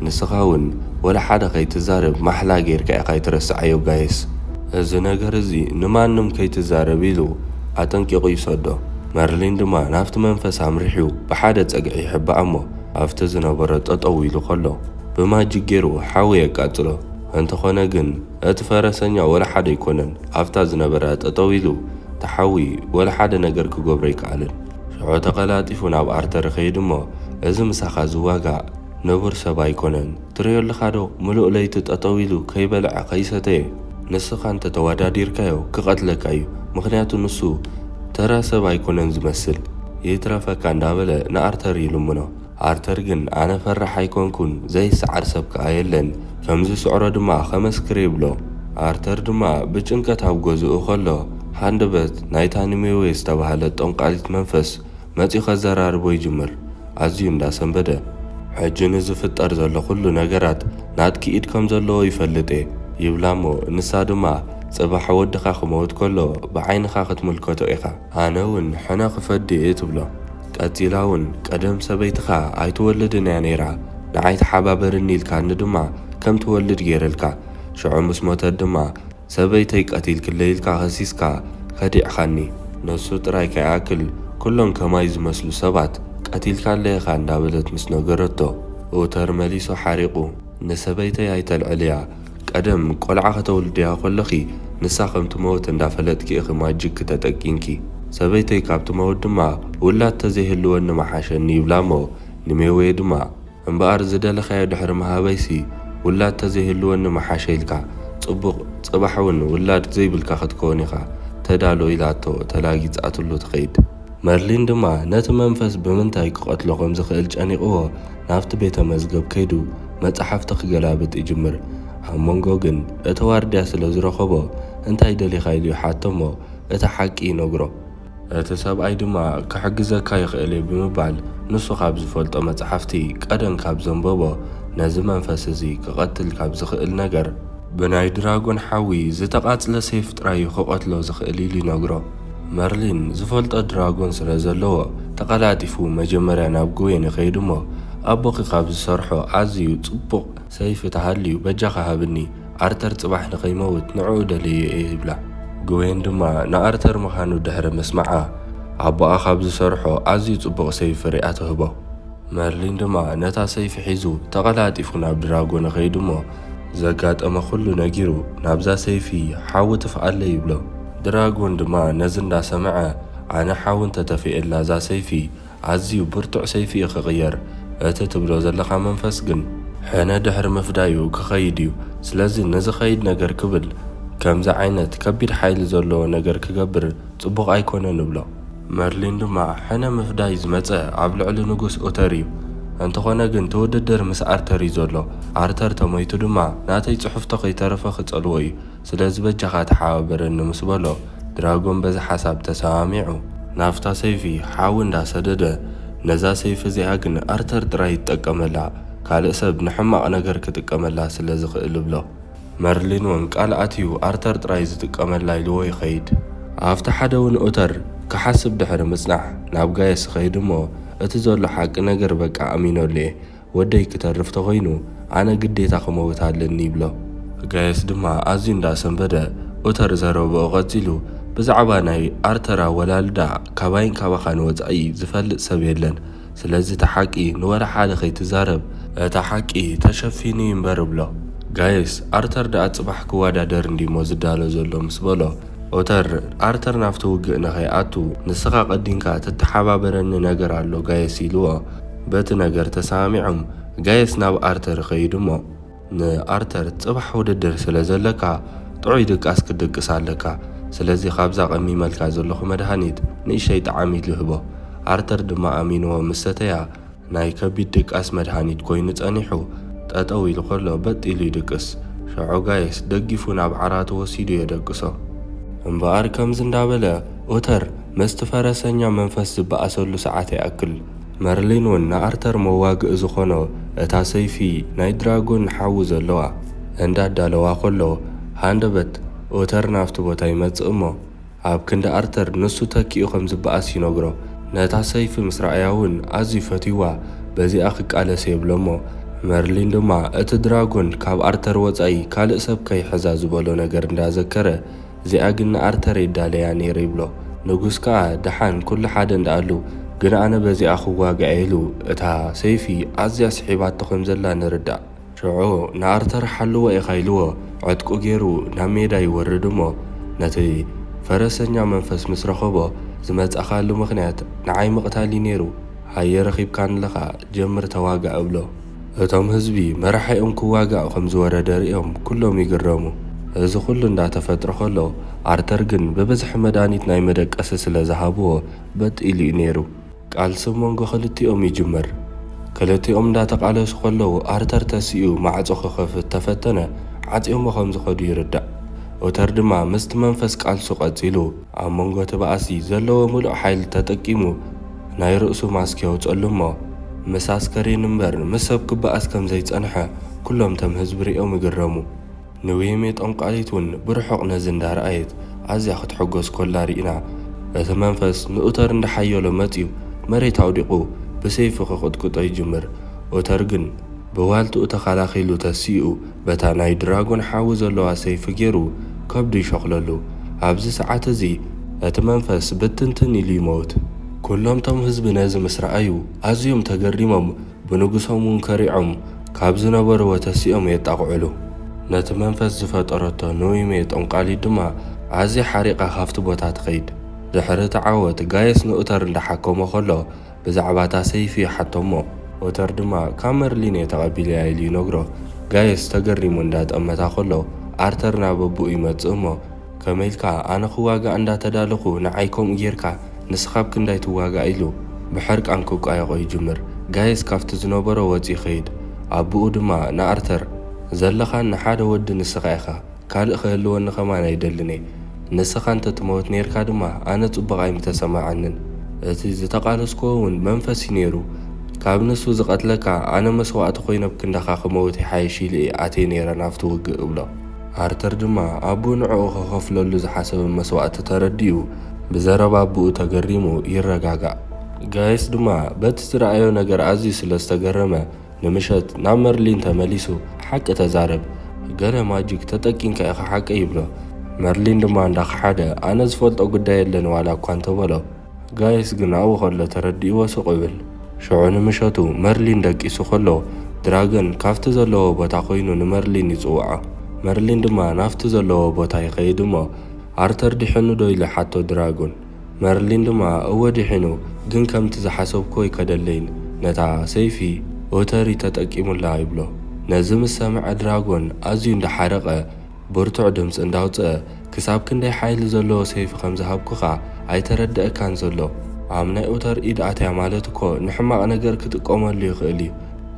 ንስኻ እውን ወላ ሓደ ከይትዛረብ ማሕላ ጌርካ ኢኻ ኣይትረስዓዮ ጋይስ። እዚ ነገር እዚ ንማንም ከይትዛረብ ኢሉ ኣጠንቂቑ ይሰዶ። መርሊን ድማ ናብቲ መንፈስ ኣምሪሑ ብሓደ ጸግዒ ይሕባእ እሞ ኣብቲ ዝነበሮ ጠጠው ኢሉ ከሎ ብማጂክ ጌሩ ሓዊ የቃጽሎ። እንተኾነ ግን እቲ ፈረሰኛ ወላ ሓደ ኣይኮነን ኣብታ ዝነበረ ጠጠው ኢሉ፣ እቲ ሓዊ ወላ ሓደ ነገር ክገብሮ ኣይከኣለን። ሽዑ ተቐላጢፉ ናብ ኣርተር ይኸይድ እሞ፣ እዚ ምሳኻ ዝዋጋእ ንቡር ሰብ ኣይኮነን። ትርእዮ ኣለኻ ዶ? ምሉእ ለይቲ ጠጠው ኢሉ ከይበልዐ ከይሰተየ። ንስኻ እንተ ተወዳዲርካዮ ክቐትለካ እዩ። ምኽንያቱ ንሱ ተራ ሰብ ኣይኮነን ዝመስል። ይትረፈካ እንዳበለ ንኣርተር ይልምኖ። ኣርተር ግን ኣነ ፈራሕ ኣይኮንኩን፣ ዘይሰዓር ሰብ ከኣ የለን። ከም ዝስዕሮ ድማ ከመስክር ይብሎ። ኣርተር ድማ ብጭንቀት ኣብ ገዝኡ ከሎ ሃንደበት ናይታ ኒሜዌ ዝተባህለት ጠንቋሊት መንፈስ መጺኡ ከዘራርቦ ይጅምር። ኣዝዩ እንዳሰንበደ፣ ሕጂ ንዝፍጠር ዘሎ ኩሉ ነገራት ናትኪ ኢድ ከም ዘለዎ ይፈልጥ እየ ይብላ እሞ ንሳ ድማ ጽባሕ ወድኻ ክመውት ከሎ ብዓይንኻ ክትምልከቶ ኢኻ። ኣነ እውን ሕነ ክፈዲ እየ ትብሎ። ቀጺላ እውን ቀደም ሰበይትኻ ኣይትወልድን እያ ነይራ፣ ንዓይ ተሓባበርኒ ኢልካኒ ድማ ከም ትወልድ ገይረልካ። ሽዑ ምስ ሞተት ድማ ሰበይተይ ቀቲልክለይ ኢልካ ከሲስካ ከዲዕኻኒ። ንሱ ጥራይ ከይኣክል ኩሎም ከማይ ዝመስሉ ሰባት ቀቲልካለይ ኢኻ እንዳበለት ምስ ነገረቶ፣ ኡተር መሊሱ ሓሪቑ፣ ንሰበይተይ ኣይተልዕልያ። ቀደም ቆልዓ ከተውልድያ ከለኺ ንሳ ከም ትመውት እንዳፈለጥኪ ኢኺ ማጂክ ተጠቂምኪ። ሰበይተይ ካብ ትመውት ድማ ውላድ ተዘይህልወኒ ምሓሸኒ ይብላ እሞ ንሜዌ ድማ እምበኣር ዝደለኻዮ ድሕሪ ምሃበይሲ ውላድ ተዘይህልወኒ ምሓሸ ኢልካ ጽቡቕ፣ ጽባሕ እውን ውላድ ዘይብልካ ክትከውን ኢኻ፣ ተዳሎ ኢላቶ ተላጊጻትሉ ትኸይድ። መርሊን ድማ ነቲ መንፈስ ብምንታይ ክቐትሎ ከም ዝኽእል ጨኒቕዎ ናብቲ ቤተ መዝገብ ከይዱ መጻሕፍቲ ክገላብጥ ይጅምር። ኣብ መንጎ ግን እቲ ዋርድያ ስለ ዝረኸቦ እንታይ ደሊኻ ኢሉ ይሓቶ እሞ እቲ ሓቂ ይነግሮ። እቲ ሰብኣይ ድማ ክሕግዘካ ይኽእል እየ ብምባል ንሱ ካብ ዝፈልጦ መጻሕፍቲ ቀደም ካብ ዘንበቦ ነዚ መንፈስ እዚ ክቐትል ካብ ዝኽእል ነገር ብናይ ድራጎን ሓዊ ዝተቓጽለ ሴፍ ጥራይ እዩ ክቐትሎ ዝኽእል ኢሉ ይነግሮ። መርሊን ዝፈልጦ ድራጎን ስለ ዘለዎ ተቐላጢፉ መጀመርያ ናብ ግዌን ይኸይድ እሞ ኣቦኺ ካብ ዝሰርሖ ኣዝዩ ጽቡቕ ሰይፊ ተሃልዩ በጃኻ ሃብኒ፣ ኣርተር ጽባሕ ንኸይመውት ንዕኡ ደልየ እየ ይብላ። ግዌን ድማ ንኣርተር ምዃኑ ድሕሪ ምስማዓ ኣቦኣ ካብ ዝሰርሖ ኣዝዩ ጽቡቕ ሰይፊ ሪኣ ትህቦ። መርሊን ድማ ነታ ሰይፊ ሒዙ ተቐላጢፉ ናብ ድራጎን ይኸይድ እሞ ዘጋጠመ ኩሉ ነጊሩ ናብዛ ሰይፊ ሓዊ ትፍኣለይ ይብሎ። ድራጎን ድማ ነዚ እንዳሰምዐ ኣነ ሓዊ እንተተፊኤላ እዛ ሰይፊ ኣዝዩ ብርቱዕ ሰይፊ እዩ ክቕየር። እቲ ትብሎ ዘለኻ መንፈስ ግን ሕነ ድሕሪ ምፍዳዩ ክኸይድ እዩ። ስለዚ ንዝኸይድ ነገር ክብል ከምዚ ዓይነት ከቢድ ሓይሊ ዘለዎ ነገር ክገብር ጽቡቕ ኣይኮነን እብሎ። መርሊን ድማ ሕነ ምፍዳይ ዝመጸ ኣብ ልዕሊ ንጉስ ኡተር እዩ። እንተኾነ ግን እቲ ውድድር ምስ ኣርተር እዩ ዘሎ። ኣርተር ተሞይቱ ድማ ናተይ ጽሑፍቶ ከይተረፈ ክጸልዎ እዩ። ስለዚ በጃኻ ተሓባበረኒ ምስ በሎ ድራጎን በዚ ሓሳብ ተሰማሚዑ ናብታ ሰይፊ ሓዊ እንዳሰደደ፣ ነዛ ሰይፊ እዚኣ ግን ኣርተር ጥራይ ይጥቀመላ፣ ካልእ ሰብ ንሕማቕ ነገር ክጥቀመላ ስለ ዝኽእል እብሎ። መርሊን እውን ቃል ኣትዩ ኣርተር ጥራይ ዝጥቀመላ ኢልዎ ይኸይድ። ኣብቲ ሓደ እውን ኡተር ክሓስብ ድሕሪ ምጽናሕ ናብ ጋየስ ይኸይድ እሞ እቲ ዘሎ ሓቂ ነገር በቃ ኣሚነሉ እየ፣ ወደይ ክተርፍ ተኾይኑ ኣነ ግዴታ ክመውት ኣለኒ ይብሎ። ጋየስ ድማ ኣዝዩ እንዳሰንበደ ኡተር ዘረብኦ ቀጺሉ፣ ብዛዕባ ናይ ኣርተር ኣወላልዳ ካባይን ካባኻን ወጻኢ ዝፈልጥ ሰብ የለን። ስለዚ እቲ ሓቂ ንወላ ሓደ ከይትዛረብ፣ እቲ ሓቂ ተሸፊኑ እዩ እምበር እብሎ። ጋየስ ኣርተር ደኣ ጽባሕ ክወዳደር እንዲሞ ዝዳሎ ዘሎ ምስ በሎ፣ ኦተር ኣርተር ናብቲ ውግእ ንኸይኣቱ ንስኻ ቀዲምካ ትተሓባበረኒ ነገር ኣሎ ጋየስ ኢልዎ። በቲ ነገር ተሰማሚዖም ጋየስ ናብ ኣርተር ይኸይድ እሞ ንኣርተር ጽባሕ ውድድር ስለ ዘለካ ጥዑይ ድቃስ ክትድቅስ ኣለካ። ስለዚ ካብዛ ቀሚመልካ ዘለኹ መድሃኒት ንእሽተይ ጠዓም ኢሉ ይህቦ። ኣርተር ድማ ኣሚንዎ ምስ ሰተያ ናይ ከቢድ ድቃስ መድሃኒት ኮይኑ ጸኒሑ ጠጠው ኢሉ ከሎ በጥ ኢሉ ይድቅስ። ሸዖ ጋየስ ደጊፉ ናብ ዓራቱ ወሲዱ የደቅሶ። እምበኣር ከምዚ እንዳበለ ኦተር ምስቲ ፈረሰኛ መንፈስ ዝበኣሰሉ ሰዓት ይኣክል መርሊን እውን ንኣርተር መዋግኢ ዝኾኖ እታ ሰይፊ ናይ ድራጎን ሓዊ ዘለዋ እንዳዳለዋ ከሎ ሃንደበት ኦተር ናብቲ ቦታ ይመጽእ እሞ ኣብ ክንዲ ኣርተር ንሱ ተኪኡ ከም ዝበኣስ ይነግሮ። ነታ ሰይፊ ምስ ረኣያ እውን ኣዝዩ ፈትይዋ በዚኣ ክቃለስ የብሎ እሞ መርሊን ድማ እቲ ድራጎን ካብ ኣርተር ወጻኢ ካልእ ሰብ ከይሕዛ ዝበሎ ነገር እንዳዘከረ እዚኣ ግን ንኣርተር የዳለያ ነይረ ይብሎ። ንጉስ ከኣ ደሓን ኩሉ ሓደ እንዳኣሉ ግን ኣነ በዚኣ ክዋጋእ ኢሉ እታ ሰይፊ ኣዝያ ስሒባቶ ከም ዘላ ንርዳእ። ሽዑ ንኣርተር ሓልዎ ኢኻ ኢልዎ ዕጥቁ ገይሩ ናብ ሜዳ ይወርድ እሞ ነቲ ፈረሰኛ መንፈስ ምስ ረኸቦ ዝመጻኻሉ ምኽንያት ንዓይ ምቕታል እዩ ነይሩ። ሃየ ረኺብካኒ ኣለኻ ጀምር ተዋጋእ እብሎ። እቶም ህዝቢ መራሒኦም ክዋጋእ ከም ዝወረደ ርእዮም ኩሎም ይግረሙ። እዚ ኩሉ እንዳተፈጥረ ከሎ፣ ኣርተር ግን ብብዝሒ መድሃኒት ናይ መደቀሲ ስለ ዝሃብዎ በጥ ኢሉ እዩ ነይሩ። ቃልሲ መንጎ ክልቲኦም ይጅመር። ክልቲኦም እንዳተቃለሱ ከለዉ ኣርተር ተሲኡ ማዕጾ ክኸፍት ተፈተነ፣ ዓጽዮሞ ከም ዝኸዱ ይርዳእ። ኦተር ድማ ምስቲ መንፈስ ቃልሱ ቀጺሉ፣ ኣብ መንጎ እቲ ባእሲ ዘለዎ ምሉእ ሓይሊ ተጠቂሙ ናይ ርእሱ ማስክ የውጸሉ እሞ፣ ምስ ኣስከሬን እምበር ምስ ሰብ ክበኣስ ከም ዘይጸንሐ ኩሎም እቶም ህዝቢ ርእዮም ይግረሙ። ንዊሜ ጠንቋሊት እውን ብርሑቕ ነዚ እንዳረኣየት ኣዝያ ክትሕጎስ ኮላ ርኢና። እቲ መንፈስ ንኡተር እንዳሓየሎ መጺኡ መሬት ኣውዲቑ ብሰይፊ ክቕጥቅጦ ይጅምር። ኡተር ግን ብዋልትኡ ተኸላኺሉ ተሲኡ በታ ናይ ድራጎን ሓዊ ዘለዋ ሰይፊ ገይሩ ከብዱ ይሸኽለሉ። ኣብዚ ሰዓት እዚ እቲ መንፈስ ብትንትን ኢሉ ይመውት። ኩሎም ቶም ህዝቢ ነዚ ምስ ረኣዩ ኣዝዮም ተገሪሞም ብንጉሶም እውን ከሪዖም ካብ ዝነበርዎ ተሲኦም የጣቕዕሉ። ነቲ መንፈስ ዝፈጠረቶ ኖይሜ ጠንቋሊት ድማ ኣዝያ ሓሪቓ ካብቲ ቦታ ትኸይድ። ድሕሪ እቲ ዓወት ጋየስ ንኡተር እንዳሓከሞ ከሎ ብዛዕባ እታ ሰይፊ ይሓቶ እሞ ኡተር ድማ ካብ መርሊን እየ ተቐቢለያ ኢሉ ይነግሮ። ጋየስ ተገሪሙ እንዳጠመታ ከሎ ኣርተር ናብ ኣቦኡ ይመጽእ እሞ ከመይ ኢልካ ኣነ ክዋጋእ እንዳተዳለኹ ንዓይ ከምኡ ጌርካ ንስኻ ኣብ ክንዳይ ትዋጋእ ኢሉ ብሕርቃን ክቋየቖ ይጅምር። ጋየስ ካብቲ ዝነበሮ ወጺኡ ይኸይድ። ኣቦኡ ድማ ንኣርተር ዘለኻኒ ሓደ ወዲ ንስኻ ኢኻ፣ ካልእ ክህልወኒ ከማን ኣይደልን እየ። ንስኻ እንተትመውት ኔርካ ድማ ኣነ ጽቡቕ ኣይምተሰማዓንን። እቲ ዝተቓለስክዎ እውን መንፈስ እዩ ነይሩ። ካብ ንሱ ዝቐትለካ ኣነ መስዋእቲ ኮይነ ኣብ ክንዳኻ ክመውት ይሓይሽ ኢለ እየ ኣትየ ነይረ ናብቲ ውግእ እብሎ። ኣርተር ድማ ኣቦኡ ንዕኡ ክኸፍለሉ ዝሓሰበ መስዋእቲ ተረዲኡ ብዘረባ ኣቦኡ ተገሪሙ ይረጋጋእ። ጋይስ ድማ በቲ ዝረኣዮ ነገር ኣዝዩ ስለ ዝተገረመ ንምሸት ናብ መርሊን ተመሊሱ ሓቂ ተዛረብ፣ ገለ ማጂክ ተጠቂምካ ኢኻ ሓቀይ ይብሎ። መርሊን ድማ እንዳኸሓደ ኣነ ዝፈልጦ ጉዳይ የለን ዋላ እኳ እንተበሎ ጋይስ ግን ኣብኡ ከሎ ተረዲእዎ ስቕ ይብል። ሽዑ ንምሸቱ መርሊን ደቂሱ ከሎ ድራገን ካብቲ ዘለዎ ቦታ ኮይኑ ንመርሊን ይጽውዖ። መርሊን ድማ ናብቲ ዘለዎ ቦታ ይኸይድ እሞ ኣርተር ድሒኑ ዶ ኢሉ ሓቶ ድራጎን። መርሊን ድማ እወ ድሒኑ፣ ግን ከምቲ ዝሓሰብኩ ኣይከደለይን፣ ነታ ሰይፊ ኦተሪ ተጠቂሙላ ይብሎ። ነዚ ምስ ሰምዐ ድራጎን ኣዝዩ እንዳሓረቐ ብርቱዕ ድምፂ እንዳውፅአ ክሳብ ክንደይ ሓይሊ ዘለዎ ሰይፊ ከም ዝሃብኩኻ ኣይተረድአካን ዘሎ። ኣብ ናይ ኦተር ኢድ ኣትያ ማለት እኮ ንሕማቕ ነገር ክጥቀመሉ ይኽእል እዩ።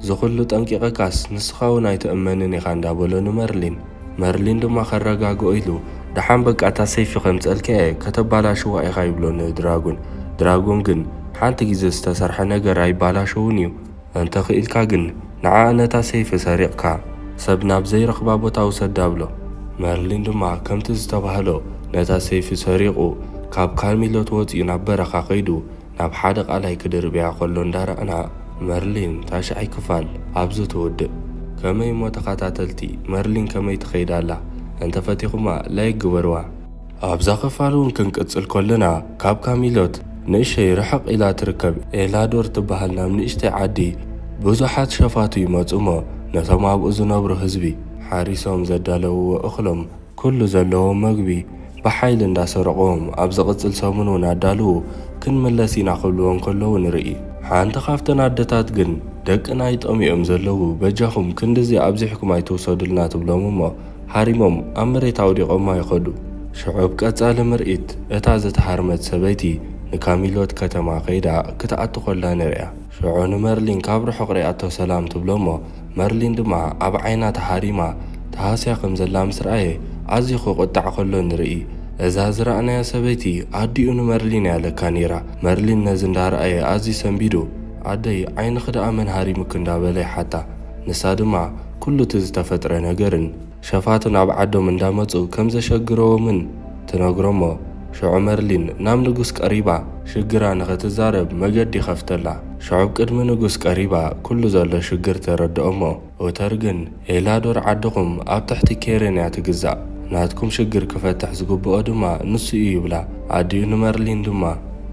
ዝኹሉ ጠንቂቐካስ ንስኻ እውን ኣይትእመንን ኢኻ እንዳበሎ ንመርሊን። መርሊን ድማ ከረጋግኦ ኢሉ ደሓን በቃ እታ ሰይፊ ከምፀልካ እየ ከተባላሽዋ ኢኻ ይብሎ ንድራጉን። ድራጉን ግን ሓንቲ ግዜ ዝተሰርሐ ነገር ኣይባላሸውን እዩ። እንተኽኢልካ ግን ንዓ ነታ ሰይፊ ሰሪቕካ ሰብ ናብ ዘይረኽባ ቦታ ውሰዳ ብሎ። መርሊን ድማ ከምቲ ዝተባህሎ ነታ ሰይፊ ሰሪቑ ካብ ካሚሎት ወፂኡ ናብ በረኻ ከይዱ ናብ ሓደ ቃላይ ክድርብያ ከሎ እንዳረኣና መርሊን ታሽዓይ ክፋል ኣብዚ ትውድእ። ከመይ እሞ ተኸታተልቲ መርሊን ከመይ ትኸይድ ኣላ እንተፈቲኹማ ላይክ ግበርዋ። ኣብዛ ክፋል እውን ክንቅጽል ከለና ካብ ካሚሎት ንእሸይ ርሕቕ ኢላ ትርከብ ኤላዶር ትበሃል ናብ ንእሽተይ ዓዲ ብዙሓት ሸፋቱ ይመጹ እሞ ነቶም ኣብኡ ዝነብሩ ህዝቢ ሓሪሶም ዘዳለውዎ እኽሎም ኩሉ ዘለዎም መግቢ ብሓይሊ እንዳሰረቑዎም ኣብ ዝቕጽል ሰሙን እውን ኣዳልዉ ክንምለስ ኢና ክብልዎም ከለዉ ንርኢ። ሓንቲ ካብተን ኣደታት ግን ደቅና ይጠምዮም ዘለዉ በጃኹም ክንድዚ ኣብዚሕኩም ኣይትውሰዱልና ትብሎም እሞ ሃሪሞም ኣብ መሬት ኣውዲቖማ ይኸዱ። ሽዑ ኣብ ቀጻሊ ምርኢት እታ ዝተሃርመት ሰበይቲ ንካሚሎት ከተማ ከይዳ ክትኣቱ ከላ ንርእያ። ሽዑ ንመርሊን ካብ ርሑቕ ሪኣቶ ሰላም ትብሎ እሞ መርሊን ድማ ኣብ ዓይና ተሃሪማ ተሃስያ ከም ዘላ ምስ ረኣየ ኣዝዩ ክቑጣዕ ከሎ ንርኢ። እዛ ዝረኣናያ ሰበይቲ ኣዲኡ ንመርሊን እያ ለካ ነይራ። መርሊን ነዚ እንዳረኣየ ኣዝዩ ሰንቢዱ ኣደይ ዓይንኺ ደኣ መን ሃሪሙኪ እንዳበለ ይሓታ። ንሳ ድማ ኩሉ እቲ ዝተፈጥረ ነገርን ሸፋቱን ኣብ ዓዶም እንዳመጹ ከም ዘሸግረዎምን ትነግሮ እሞ ሽዑ መርሊን ናብ ንጉስ ቀሪባ ሽግራ ንኽትዛረብ መገዲ ይኸፍተላ። ሽዑ ኣብ ቅድሚ ንጉስ ቀሪባ ኩሉ ዘሎ ሽግር ተረድኦ እሞ ኦተር ግን ኤላዶር ዓድኹም ኣብ ትሕቲ ኬረን እያ ትግዛእ፣ ናትኩም ሽግር ክፈትሕ ዝግብኦ ድማ ንሱ እዩ ይብላ። ኣዲኡ ንመርሊን ድማ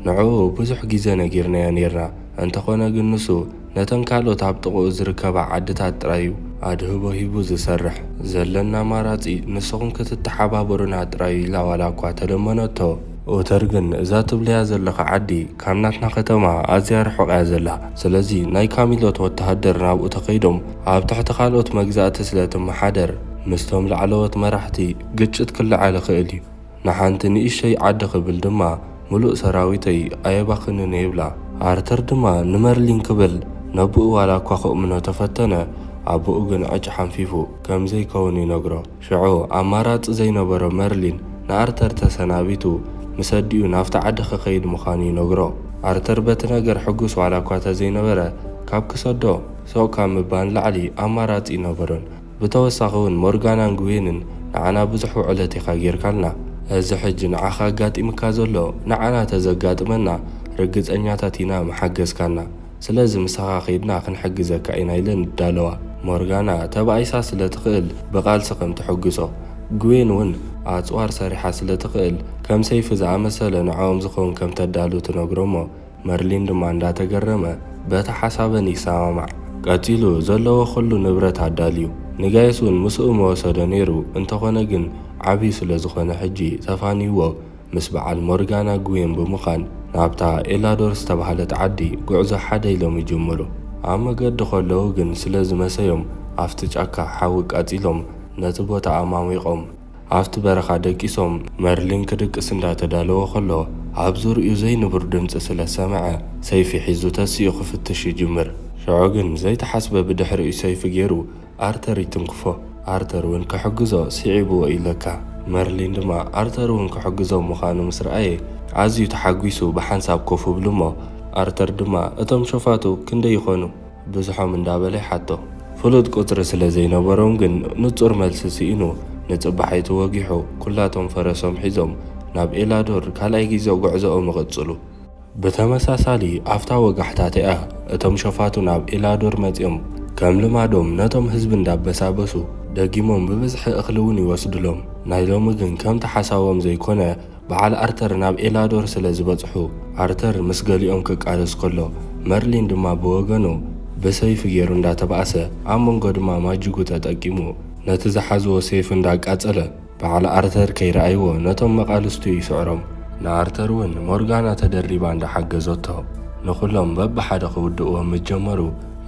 ንዕኡ ብዙሕ ግዜ ነጊርናዮ ኔርና፣ እንተኾነ ግን ንሱ ነተን ካልኦት ኣብ ጥቕኡ ዝርከባ ዓድታት ጥራይ እዩ ኣድህቦ ሂቡ ዝሰርሕ። ዘለና ኣማራጺ ንስኹም ክትተሓባበሩና ጥራይ እዩ ኢላ ዋላ እኳ ተለመነቶ፣ ኡተር ግን እዛ ትብለያ ዘለኻ ዓዲ ካብ ናትና ከተማ ኣዝያ ርሑቕ እያ ዘላ። ስለዚ ናይ ካሚሎት ወተሃደር ናብኡ ተኸይዶም ኣብ ትሕቲ ካልኦት መግዛእቲ ስለ ትመሓደር ምስቶም ላዕለዎት መራሕቲ ግጭት ክለዓል ይኽእል እዩ። ንሓንቲ ንእሽተይ ዓዲ ክብል ድማ ምሉእ ሰራዊተይ ኣየባኽንን እየ ይብላ። ኣርተር ድማ ንመርሊን ክብል ነብኡ ዋላ እኳ ከእምኖ ተፈተነ፣ ኣቦኡ ግን ዕጭ ሓንፊፉ ከም ዘይከውን ይነግሮ። ሽዑ ኣማራጺ ዘይነበሮ መርሊን ንኣርተር ተሰናቢቱ ምስ ኣዲኡ ናብቲ ዓዲ ክኸይድ ምዃኑ ይነግሮ። ኣርተር በቲ ነገር ሕጉስ ዋላ እኳ ተዘይነበረ፣ ካብ ክሰዶ ሶቕ ካብ ምባል ንላዕሊ ኣማራጺ ይነበሮን። ብተወሳኺ እውን ሞርጋናን ግዌንን ንዓና ብዙሕ ውዕለት ኢኻ ጌርካልና። እዚ ሕጂ ንዓኻ ኣጋጢምካ ዘሎ ንዓና ተዘጋጥመና ርግጸኛታት ኢና ምሓገዝካና። ስለዚ ምሳኻ ኸይድና ክንሕግዘካ ኢና ኢለን ይዳለዋ። ሞርጋና ተባኢሳ ስለ ትኽእል ብቓልሲ ከም ትሕግዞ፣ ግዌን እውን ኣጽዋር ሰሪሓ ስለ ትኽእል ከም ሰይፊ ዝኣመሰለ ንዕኦም ዝኸውን ከም ተዳሉ ትነግሮ እሞ መርሊን ድማ እንዳተገረመ በቲ ሓሳበን ይሰማማዕ። ቀጺሉ ዘለዎ ኩሉ ንብረት ኣዳልዩ ንጋይስ እውን ምስኡ ምወሰዶ ነይሩ። እንተኾነ ግን ዓብዩ ስለ ዝኾነ ሕጂ ተፋንይዎ ምስ በዓል ሞርጋና ግዌን ብምዃን ናብታ ኤላዶር ዝተባህለት ዓዲ ጉዕዞ ሓደ ኢሎም ይጅምሩ። ኣብ መገዲ ከለዉ ግን ስለ ዝመሰዮም ኣብቲ ጫካ ሓዊ ቀጺሎም ነቲ ቦታ ኣማሚቖም ኣብቲ በረኻ ደቂሶም። መርሊን ክድቅስ እንዳተዳለወ ከሎ ኣብ ዙርኡ ዘይንቡር ድምጺ ስለ ዝሰምዐ ሰይፊ ሒዙ ተሲኡ ክፍትሽ ይጅምር። ሽዑ ግን ዘይተሓስበ ብድሕሪኡ ሰይፊ ገይሩ ኣርተር ይትንክፎ። ኣርተር እውን ክሕግዞ ስዒብዎ እዩ ለካ። መርሊን ድማ ኣርተር እውን ክሕግዞ ምዃኑ ምስ ረኣየ ኣዝዩ ተሓጒሱ ብሓንሳብ ኮፍ ይብሉ እሞ ኣርተር ድማ እቶም ሸፋቱ ክንደይ ይኾኑ? ብዙሖም እንዳበለ ይሓቶ። ፍሉጥ ቁጽሪ ስለ ዘይነበሮም ግን ንጹር መልሲ ስኢኑ ንጽባሒቱ ወጊሑ ኩላቶም ፈረሶም ሒዞም ናብ ኤላዶር ካልኣይ ግዜ ጉዕዞኦም ይቕጽሉ። ብተመሳሳሊ ኣብታ ወጋሕታ እቲኣ እቶም ሸፋቱ ናብ ኤላዶር መጺኦም ከም ልማዶም ነቶም ህዝቢ እንዳበሳበሱ ደጊሞም ብብዝሒ እኽሊ እውን ይወስድሎም። ናይ ሎሚ ግን ከምቲ ሓሳቦም ዘይኮነ በዓል ኣርተር ናብ ኤላዶር ስለ ዝበጽሑ ኣርተር ምስ ገሊኦም ክቃለስ ከሎ መርሊን ድማ ብወገኑ ብሰይፊ ገይሩ እንዳተባእሰ ኣብ መንጎ ድማ ማጅጉ ተጠቂሙ ነቲ ዝሓዝዎ ሰይፊ እንዳቃጸለ በዓል ኣርተር ከይረኣይዎ ነቶም መቓልስቱ ይስዕሮም። ንኣርተር እውን ሞርጋና ተደሪባ እንዳሓገዘቶ ንኹሎም በብሓደ ክውድእዎም ምስ ጀመሩ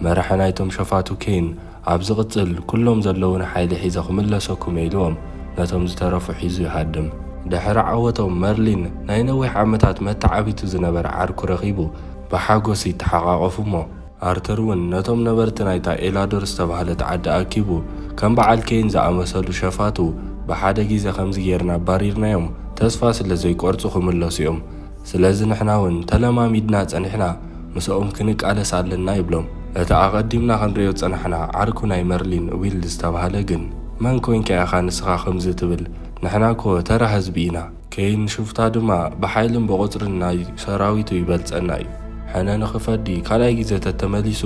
መራሒ ናይቶም ሸፋቱ ኬን ኣብ ዝቕጽል ኩሎም ዘለዉና ሓይሊ ሒዘ ክምለሰኩም እየ ኢልዎም ነቶም ዝተረፉ ሒዙ ይሃድም። ድሕሪ ዓወቶም መርሊን ናይ ነዊሕ ዓመታት መተዓቢቱ ዝነበረ ዓርኩ ረኺቡ ብሓጎስ ይተሓቓቐፉ እሞ ኣርተር እውን ነቶም ነበርቲ ናይታ ኤላዶር ዝተባህለት ዓዲ ኣኪቡ ከም በዓል ኬን ዝኣመሰሉ ሸፋቱ ብሓደ ግዜ ከምዚ ጌርና ኣባሪርናዮም ተስፋ ስለ ዘይቆርጹ ክምለሱ እዮም። ስለዚ ንሕና እውን ተለማሚድና ጸኒሕና ምስኦም ክንቃለስ ኣለና ይብሎም። እቲ ኣቐዲምና ክንርእዮ ዝጸናሕና ዓርኩ ናይ መርሊን ዊል ዝተባህለ ግን መን ኮይንካ ኢኻ ንስኻ ከምዚ ትብል? ንሕና እኮ ተራ ህዝቢ ኢና። ኬን ሽፍታ ድማ ብሓይልን ብቑጽርን ናይ ሰራዊቱ ይበልጸና እዩ። ሕነ ንኽፈዲ ካልኣይ ግዜ ተተመሊሱ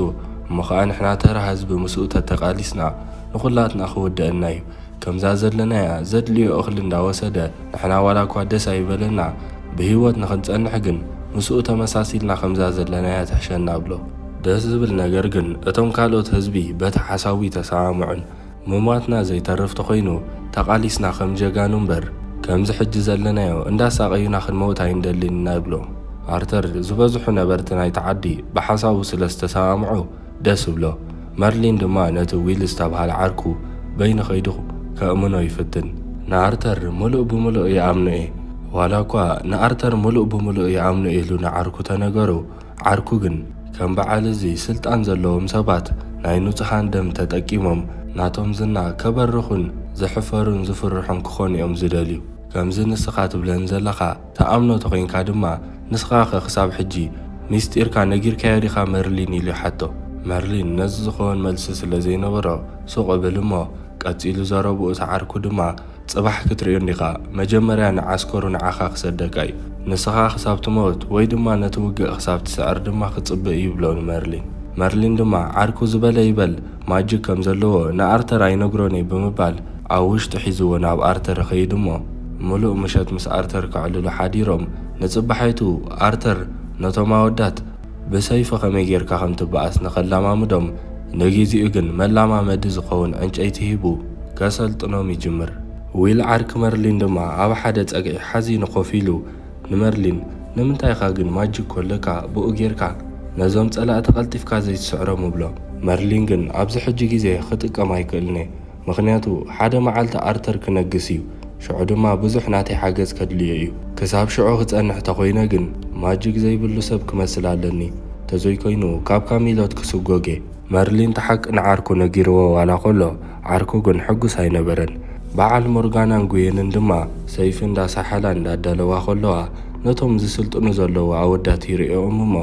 እሞ ኸኣ ንሕና ተራ ህዝቢ ምስኡ ተተቃሊስና ንኹላትና ክውድአና እዩ። ከምዛ ዘለናያ ዘድልዮ እኽሊ እንዳወሰደ ንሕና ዋላ እኳ ደስ ኣይበለና ብህይወት ንኽንጸንሕ ግን ምስኡ ተመሳሲልና ከምዛ ዘለናያ ትሕሸና ብሎ። ደስ ዝብል ነገር ግን እቶም ካልኦት ህዝቢ በቲ ሓሳቡ ይተሰማምዑን ምሟትና ዘይተርፍ ተኾይኑ ተቓሊስና ከም ጀጋኑ እምበር ከምዚ ሕጂ ዘለናዮ እንዳሳቐዩና ክንመውት ኣይንደልን ኢና ይብሎ። ኣርተር ዝበዝሑ ነበርቲ ናይቲ ዓዲ ብሓሳቡ ስለ ዝተሰማምዑ ደስ ብሎ። መርሊን ድማ ነቲ ዊል ዝተባህለ ዓርኩ በይኑ ኸይዱ ከእምኖ ይፍትን። ንኣርተር ምሉእ ብምሉእ ይኣምኖ እየ። ዋላ እኳ ንኣርተር ምሉእ ብምሉእ ይኣምኖ ኢሉ ንዓርኩ ተነገሩ፣ ዓርኩ ግን ከም በዓል እዚ ስልጣን ዘለዎም ሰባት ናይ ንጹሃን ደም ተጠቂሞም ናቶም ዝና ከበርኹን ዝሕፈሩን ዝፍርሑን ክኾኑ እዮም ዝደልዩ። ከምዚ ንስኻ ትብለን ዘለኻ ትኣምኖ ተኾይንካ ድማ ንስኻ ኸ ክሳብ ሕጂ ሚስጢርካ ነጊርካዮ ዲኻ መርሊን ኢሉ ይሓቶ። መርሊን ነዚ ዝኸውን መልሲ ስለ ዘይነበሮ ሱቕ እብል እሞ ቀጺሉ ዘረብኡ እቲ ዓርኩ ድማ ጽባሕ ክትርእዮ እንዲኻ፣ መጀመርያ ንዓስከሩ ንዓኻ ክሰደካ እዩ። ንስኻ ክሳብ ትሞት ወይ ድማ ነቲ ውግእ ክሳብ ትስዕር ድማ ክጽበ እዩ ይብሎ ንመርሊን። መርሊን ድማ ዓርኩ ዝበለ ይበል ማጅክ ከም ዘለዎ ንኣርተር ኣይነግሮን እየ ብምባል ኣብ ውሽጡ ሒዝዎ ናብ ኣርተር ይኸይድ እሞ ምሉእ ምሸት ምስ ኣርተር ከዕልሉ ሓዲሮም ንጽባሒቱ ኣርተር ነቶም ኣወዳት ብሰይፊ ከመይ ጌርካ ከም ትበኣስ ንኸላማምዶም ንጊዜኡ ግን መላማመዲ ዝኸውን ዕንጨይቲ ሂቡ ከሰልጥኖም ይጅምር። ዊል ዓርኪ መርሊን ድማ ኣብ ሓደ ጸግዒ ሓዚኑ ኮፍ ኢሉ ንመርሊን፣ "ንምንታይ ኢኻ ግን ማጂክ ኮለካ ብኡ ጌርካ ነዞም ጸላእቲ ቀልጢፍካ ዘይትስዕሮም?" እብሎ። መርሊን ግን፣ "ኣብዚ ሕጂ ግዜ ክጥቀም ኣይክእልን እየ፣ ምኽንያቱ ሓደ መዓልቲ ኣርተር ክነግስ እዩ፣ ሽዑ ድማ ብዙሕ ናተይ ሓገዝ ከድልዮ እዩ። ክሳብ ሽዑ ክጸንሕ ተኾይነ ግን ማጂክ ዘይብሉ ሰብ ክመስል ኣለኒ፣ ተዘይኮይኑ ካብ ካሚሎት ክስጎግ እየ።" መርሊን እቲ ሓቂ ንዓርኩ ነጊርዎ ዋላ ከሎ፣ ዓርኩ ግን ሕጉስ ኣይነበረን። በዓል ሞርጋናን ጉየንን ድማ ሰይፊ እንዳሳሓላ እንዳዳለዋ ከለዋ፣ ነቶም ዝስልጥኑ ዘለዉ ኣወዳት ይርእዮም እሞ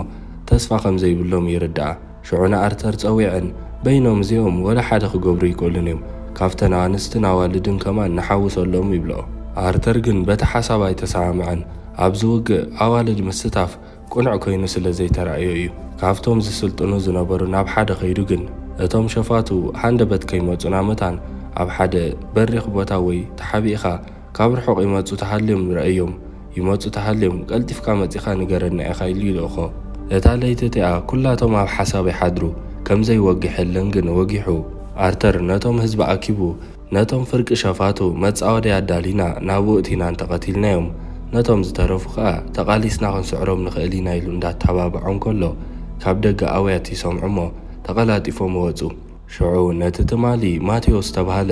ተስፋ ከም ዘይብሎም ይርድኣ። ሽዑ ንኣርተር ጸዊዐን፣ "በይኖም እዚኦም ወላ ሓደ ክገብሩ ይክእሉን እዮም፣ ካብተን ኣንስትን ኣዋልድን ከማን ንሓውሰሎም" ይብልኦ። ኣርተር ግን በቲ ሓሳብ ኣይተሰማምዐን። ኣብዚ ውግእ ኣዋልድ ምስታፍ ቅኑዕ ኮይኑ ስለ ዘይተራእዮ እዩ። ካብቶም ዝስልጥኑ ዝነበሩ ናብ ሓደ ከይዱ ግን፣ እቶም ሸፋቱ ሃንደበት ከይመጹና መታን ኣብ ሓደ በሪኽ ቦታ ወይ ተሓቢእኻ ካብ ርሑቕ ይመጹ ተሃልዮም ረእዮም። ይመጹ ተሃልዮም ቀልጢፍካ መጺኻ ንገረና ኢኻ ኢሉ ይልእኾ። እታ ለይቲ እቲኣ ኩላቶም ኣብ ሓሳብ ይሓድሩ። ከም ዘይወግሐለን ግን ወጊሑ። ኣርተር ነቶም ህዝቢ ኣኪቡ፣ ነቶም ፍርቂ ሸፋቱ መጻወድያ ኣዳሊና ናብኡ እቲና እንተቐቲልናዮም፣ ነቶም ዝተረፉ ከኣ ተቓሊስና ክንስዕሮም ንኽእል ኢና ኢሉ እንዳተባብዖም ከሎ፣ ካብ ደገ ኣውያት ይሰምዑ እሞ ተቐላጢፎም ወጹ። ሽዑ ነቲ ትማሊ ማቴዎስ ዝተባህለ፣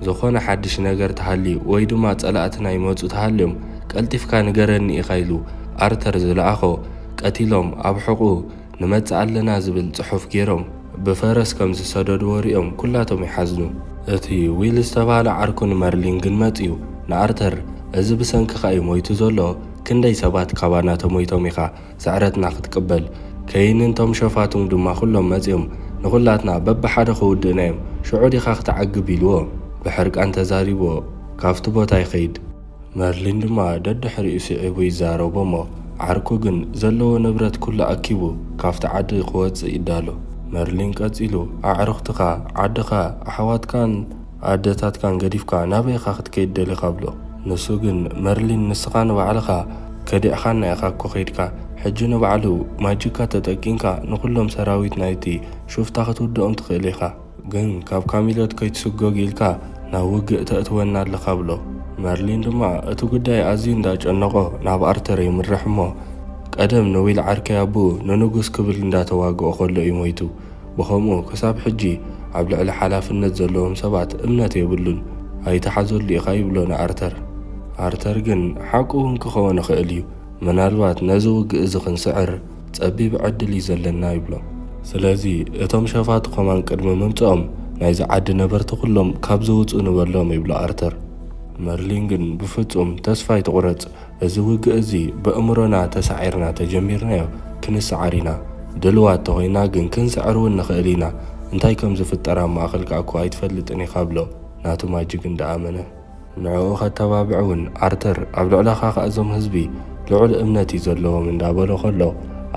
"ዝኾነ ሓድሽ ነገር ተሃልዩ ወይ ድማ ጸላእትና ይመጹ ተሃልዮም ቀልጢፍካ ንገረኒ ኢኻ" ኢሉ ኣርተር ዝለኣኾ ቀቲሎም ኣብ ሕቑኡ "ንመጽእ ኣለና" ዝብል ጽሑፍ ገይሮም ብፈረስ ከም ዝሰደድዎ ሪኦም ኩላቶም ይሓዝኑ። እቲ ዊል ዝተባህለ ዓርኩ ንመርሊን ግን መጽዩ ንኣርተር፣ "እዚ ብሰንክኻ እዩ ሞይቱ ዘሎ፣ ክንደይ ሰባት ካባና ተሞይቶም ኢኻ ስዕረትና ክትቅበል፣ ከይንን ቶም ሸፋቱን ድማ ኩሎም መጽዮም ንኹላትና በብሓደ ክውድእና እዮም፣ ሽዑ ዲኻ ክትዓግብ?" ኢልዎ ብሕርቃን ተዛሪብዎ ካብቲ ቦታ ይኸይድ። መርሊን ድማ ደድሕሪኡ ስዒቡ ይዛረቦ እሞ፣ ዓርኩ ግን ዘለዎ ንብረት ኩሉ ኣኪቡ ካብቲ ዓዲ ክወጽእ ይዳሎ። መርሊን ቀጺሉ፣ "ኣዕሩኽትኻ፣ ዓድኻ፣ ኣሕዋትካን ኣደታትካን ገዲፍካ ናበይ ኢኻ ክትከይድ ደሊኻ?" ብሎ። ንሱ ግን፣ "መርሊን፣ ንስኻ ንባዕልኻ ከዲዕኻና ኢኻ እኮ ከይድካ። ሕጂ ንባዕሉ ማጂካ ተጠቂምካ ንኹሎም ሰራዊት ናይቲ ሹፍታ ክትውድኦም ትኽእል ኢኻ። ግን ካብ ካሚሎት ከይትስጎግ ኢልካ ናብ ውግእ ተእትወና ኣለኻ" ብሎ። መርሊን ድማ እቲ ጉዳይ ኣዝዩ እንዳጨነቖ ናብ ኣርተር ይምርሕ እሞ፣ "ቀደም ንዊል ዓርከይ ኣቦኡ ንንጉስ ክብል እንዳተዋግኦ ከሎ እዩ ሞይቱ። ብኸምኡ ክሳብ ሕጂ ኣብ ልዕሊ ሓላፍነት ዘለዎም ሰባት እምነት የብሉን፣ ኣይትሓዘሉ ኢኻ" ይብሎ ንኣርተር። ኣርተር ግን፣ "ሓቁ እውን ክኸውን ይኽእል እዩ፣ ምናልባት ነዚ ውግእ እዚ ክንስዕር ጸቢብ ዕድል እዩ ዘለና" ይብሎ። "ስለዚ እቶም ሸፋቱ ከማን ቅድሚ ምምጽኦም ናይዚ ዓዲ ነበርቲ ኩሎም ካብ ዝውጹ ንበሎም" ይብሎ ኣርተር። መርሊን ግን፣ "ብፍጹም ተስፋ ኣይትቑረጽ፣ እዚ ውግእ እዚ ብእምሮና ተሳዒርና ተጀሚርናዮ ክንስዓር ኢና። ድልዋት ተኾይና ግን ክንስዕር እውን ንኽእል ኢና። እንታይ ከም ዝፍጠር ኣብ ማእኸል ከኣ እኮ ኣይትፈልጥን ኢኻ" ብሎ ናቱ ማጂክ እንዳኣመነ። ንዕኡ ከተባብዕ እውን ኣርተር ኣብ ልዕለኻ ከኣ እዞም ህዝቢ ልዑል እምነት እዩ ዘለዎም እንዳበሎ ከሎ፣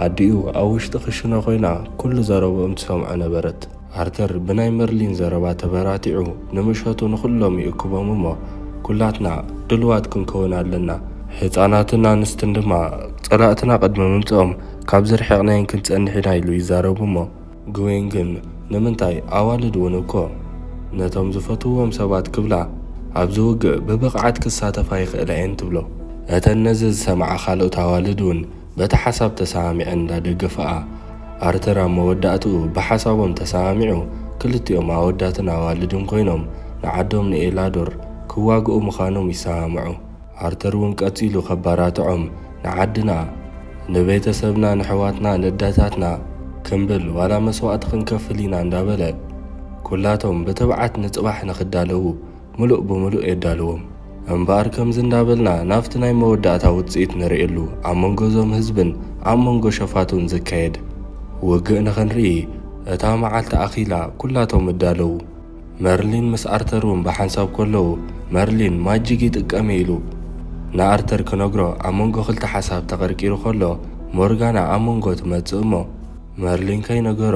ኣዲኡ ኣብ ውሽጢ ክሽነ ኮይና ኩሉ ዘረብኦም ትሰምዖ ነበረት። ኣርተር ብናይ መርሊን ዘረባ ተበራቲዑ ንምሸቱ ንኹሎም ይእክቦም እሞ፣ "ኩላትና ድልዋት ክንከውን ኣለና። ህጻናትን ኣንስትን ድማ ጸላእትና ቅድሚ ምምጽኦም ካብ ዝርሕቕናየን ክንጸንሕ ኢና" ኢሉ ይዛረቡ እሞ፣ ግዌን ግን፣ "ንምንታይ? ኣዋልድ እውን እኮ ነቶም ዝፈትውዎም ሰባት ክብላ ኣብዚ ውግእ ብብቕዓት ክሳተፋ ይኽእላ እየን" ትብሎ። እተን ነዚ ዝሰምዓ ካልኦት ኣዋልድ እውን በቲ ሓሳብ ተሰማሚዐን እንዳደገፍኣ፣ ኣርተር ኣብ መወዳእትኡ ብሓሳቦም ተሰማሚዑ ክልቲኦም ኣወዳትን ኣዋልድን ኮይኖም ንዓዶም ንኤላዶር ክዋግኡ ምዃኖም ይሰማምዑ። ኣርተር እውን ቀጺሉ ከባራትዖም፣ "ንዓድና፣ ንቤተሰብና፣ ንሕዋትና፣ ነዳታትና ክንብል ዋላ መስዋእቲ ክንከፍል ኢና" እንዳበለ፣ ኩላቶም ብትብዓት ንጽባሕ ንኽዳለዉ ምሉእ ብምሉእ የዳልዎም። እምበኣር ከምዚ እንዳበልና ናብቲ ናይ መወዳእታ ውጽኢት ንርእየሉ፣ ኣብ መንጎ እዞም ህዝብን ኣብ መንጎ ሸፋቱን ዝካየድ ውግእ ንኽንርኢ፣ እታ መዓልቲ ኣኺላ ኩላቶም እዳለዉ። መርሊን ምስ ኣርተር እውን ብሓንሳብ ከለዉ፣ መርሊን ማጂክ ይጥቀም ኢሉ ንኣርተር ክነግሮ ኣብ መንጎ ክልተ ሓሳብ ተቐርቂሩ ከሎ፣ ሞርጋና ኣብ መንጎ ትመጽእ እሞ፣ መርሊን ከይነገሮ፣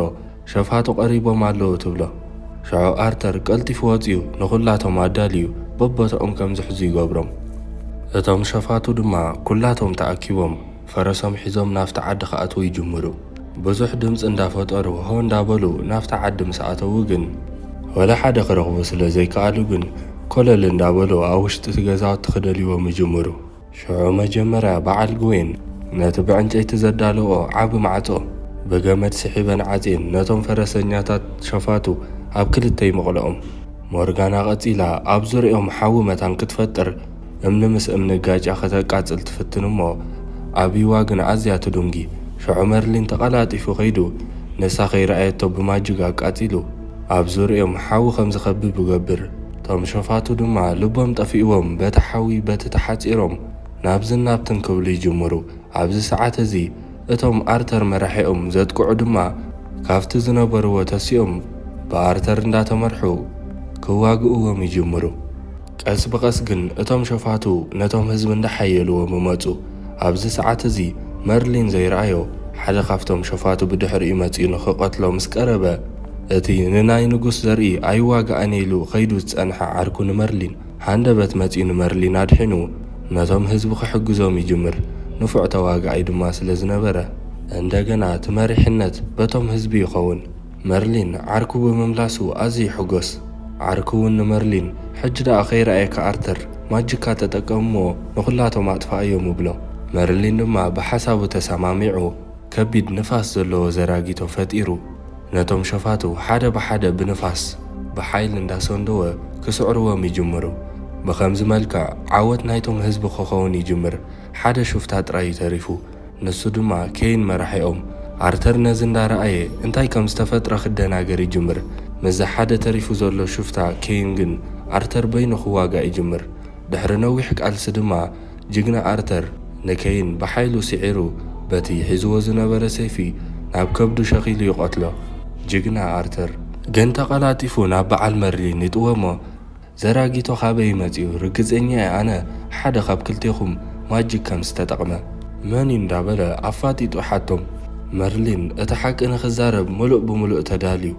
"ሸፋቱ ቀሪቦም ኣለዉ" ትብሎ። ሽዑ ኣርተር ቀልጢፉ ወጺኡ ንኹላቶም ኣዳልዩ በቦታኦም ከም ዝሕዙ ይገብሮም። እቶም ሸፋቱ ድማ ኩላቶም ተኣኪቦም ፈረሶም ሒዞም ናብቲ ዓዲ ክኣትዉ ይጅምሩ። ብዙሕ ድምጺ እንዳፈጠሩ ሆ እንዳበሉ ናብቲ ዓዲ ምስ ኣተዉ ግን፣ ወላ ሓደ ክረኽቡ ስለ ዘይከኣሉ ግን፣ ኮለል እንዳበሉ ኣብ ውሽጢ እቲ ገዛውቲ ክደልይዎም ይጅምሩ። ሽዑ መጀመርያ በዓል ግዌን ነቲ ብዕንጨይቲ ዘዳለዎ ዓቢ ማዕጾ ብገመድ ስሒበን ዓጽየን ነቶም ፈረሰኛታት ሸፋቱ ኣብ ክልተ ይመቕልኦም። ሞርጋና ቀጺላ ኣብ ዙርያኦም ሓዊ መታን ክትፈጥር እምኒ ምስ እምኒ ጋጫ ከተቃጽል ትፍትን እሞ፣ ኣቢዋ ግን ኣዝያ ትዱንጊ። ሽዑ መርሊን ተቐላጢፉ ከይዱ፣ ንሳ ከይረኣየቶ ብማጅግ ኣቃጺሉ፣ ኣብ ዙርያኦም ሓዊ ከም ዝኸብብ ይገብር። እቶም ሸፋቱ ድማ ልቦም ጠፊእዎም በቲ ሓዊ በቲ ተሓጺሮም ናብዝን ናብትን ክብሉ ይጅምሩ። ኣብዚ ሰዓት እዚ እቶም ኣርተር መራሒኦም ዘጥቅዑ ድማ ካብቲ ዝነበርዎ ተሲኦም ብኣርተር እንዳተመርሑ ክዋግእዎም ይጅምሩ። ቀስ ብቐስ ግን እቶም ሸፋቱ ነቶም ህዝቢ እንዳሓየልዎም ይመጹ። ኣብዚ ሰዓት እዚ መርሊን ዘይረኣዮ ሓደ ካብቶም ሸፋቱ ብድሕሪኡ መጺኡ ንኽቐትሎ ምስ ቀረበ፣ እቲ ንናይ ንጉስ ዘርኢ ኣይዋጋእን ኢሉ ከይዱ ዝጸንሐ ዓርኩ ንመርሊን ሃንደበት መጺኡ ንመርሊን ኣድሒኑ ነቶም ህዝቢ ክሕግዞም ይጅምር። ንፉዕ ተዋጋኣይ ድማ ስለ ዝነበረ እንደገና እቲ መሪሕነት በቶም ህዝቢ ይኸውን። መርሊን ዓርኩ ብምምላሱ ኣዝዩ ይሕጎስ። ዓርኩ እውን ንመርሊን፣ "ሕጂ ደኣ ከይረኣየካ ኣርተር፣ ማጅካ ተጠቀምዎ ንኹላቶም ኣጥፍኣዮም" ይብሎ። መርሊን ድማ ብሓሳቡ ተሰማሚዑ ከቢድ ንፋስ ዘለዎ ዘራጊቶ ፈጢሩ ነቶም ሸፋቱ ሓደ ብሓደ ብንፋስ ብሓይሊ እንዳሰንደወ ክስዕርዎም ይጅምሩ። ብኸምዚ መልክዕ ዓወት ናይቶም ህዝቢ ክኸውን ይጅምር። ሓደ ሹፍታ ጥራይ እዩ ተሪፉ። ንሱ ድማ ኬይን መራሒኦም። ኣርተር ነዚ እንዳረኣየ እንታይ ከም ዝተፈጥረ ክደናገር ይጅምር። ምስዚ ሓደ ተሪፉ ዘሎ ሹፍታ ኬይን ግን ኣርተር በይኑ ክዋጋእ ይጅምር። ድሕሪ ነዊሕ ቃልሲ ድማ ጅግና ኣርተር ንኬይን ብሓይሉ ስዒሩ በቲ ሒዝዎ ዝነበረ ሰይፊ ናብ ከብዱ ሸኺሉ ይቐትሎ። ጅግና ኣርተር ግን ተቐላጢፉ ናብ በዓል መርሊን ይጥወሞ። "ዘራጊቶ ካበይ መጺኡ? ርግጸኛ እየ ኣነ ሓደ ካብ ክልቴኹም ማጅክ ከም ዝተጠቕመ። መን እዩ?" እንዳበለ ኣፋጢጡ ሓቶም። መርሊን እቲ ሓቂ ንኽዛረብ ምሉእ ብምሉእ ተዳልዩ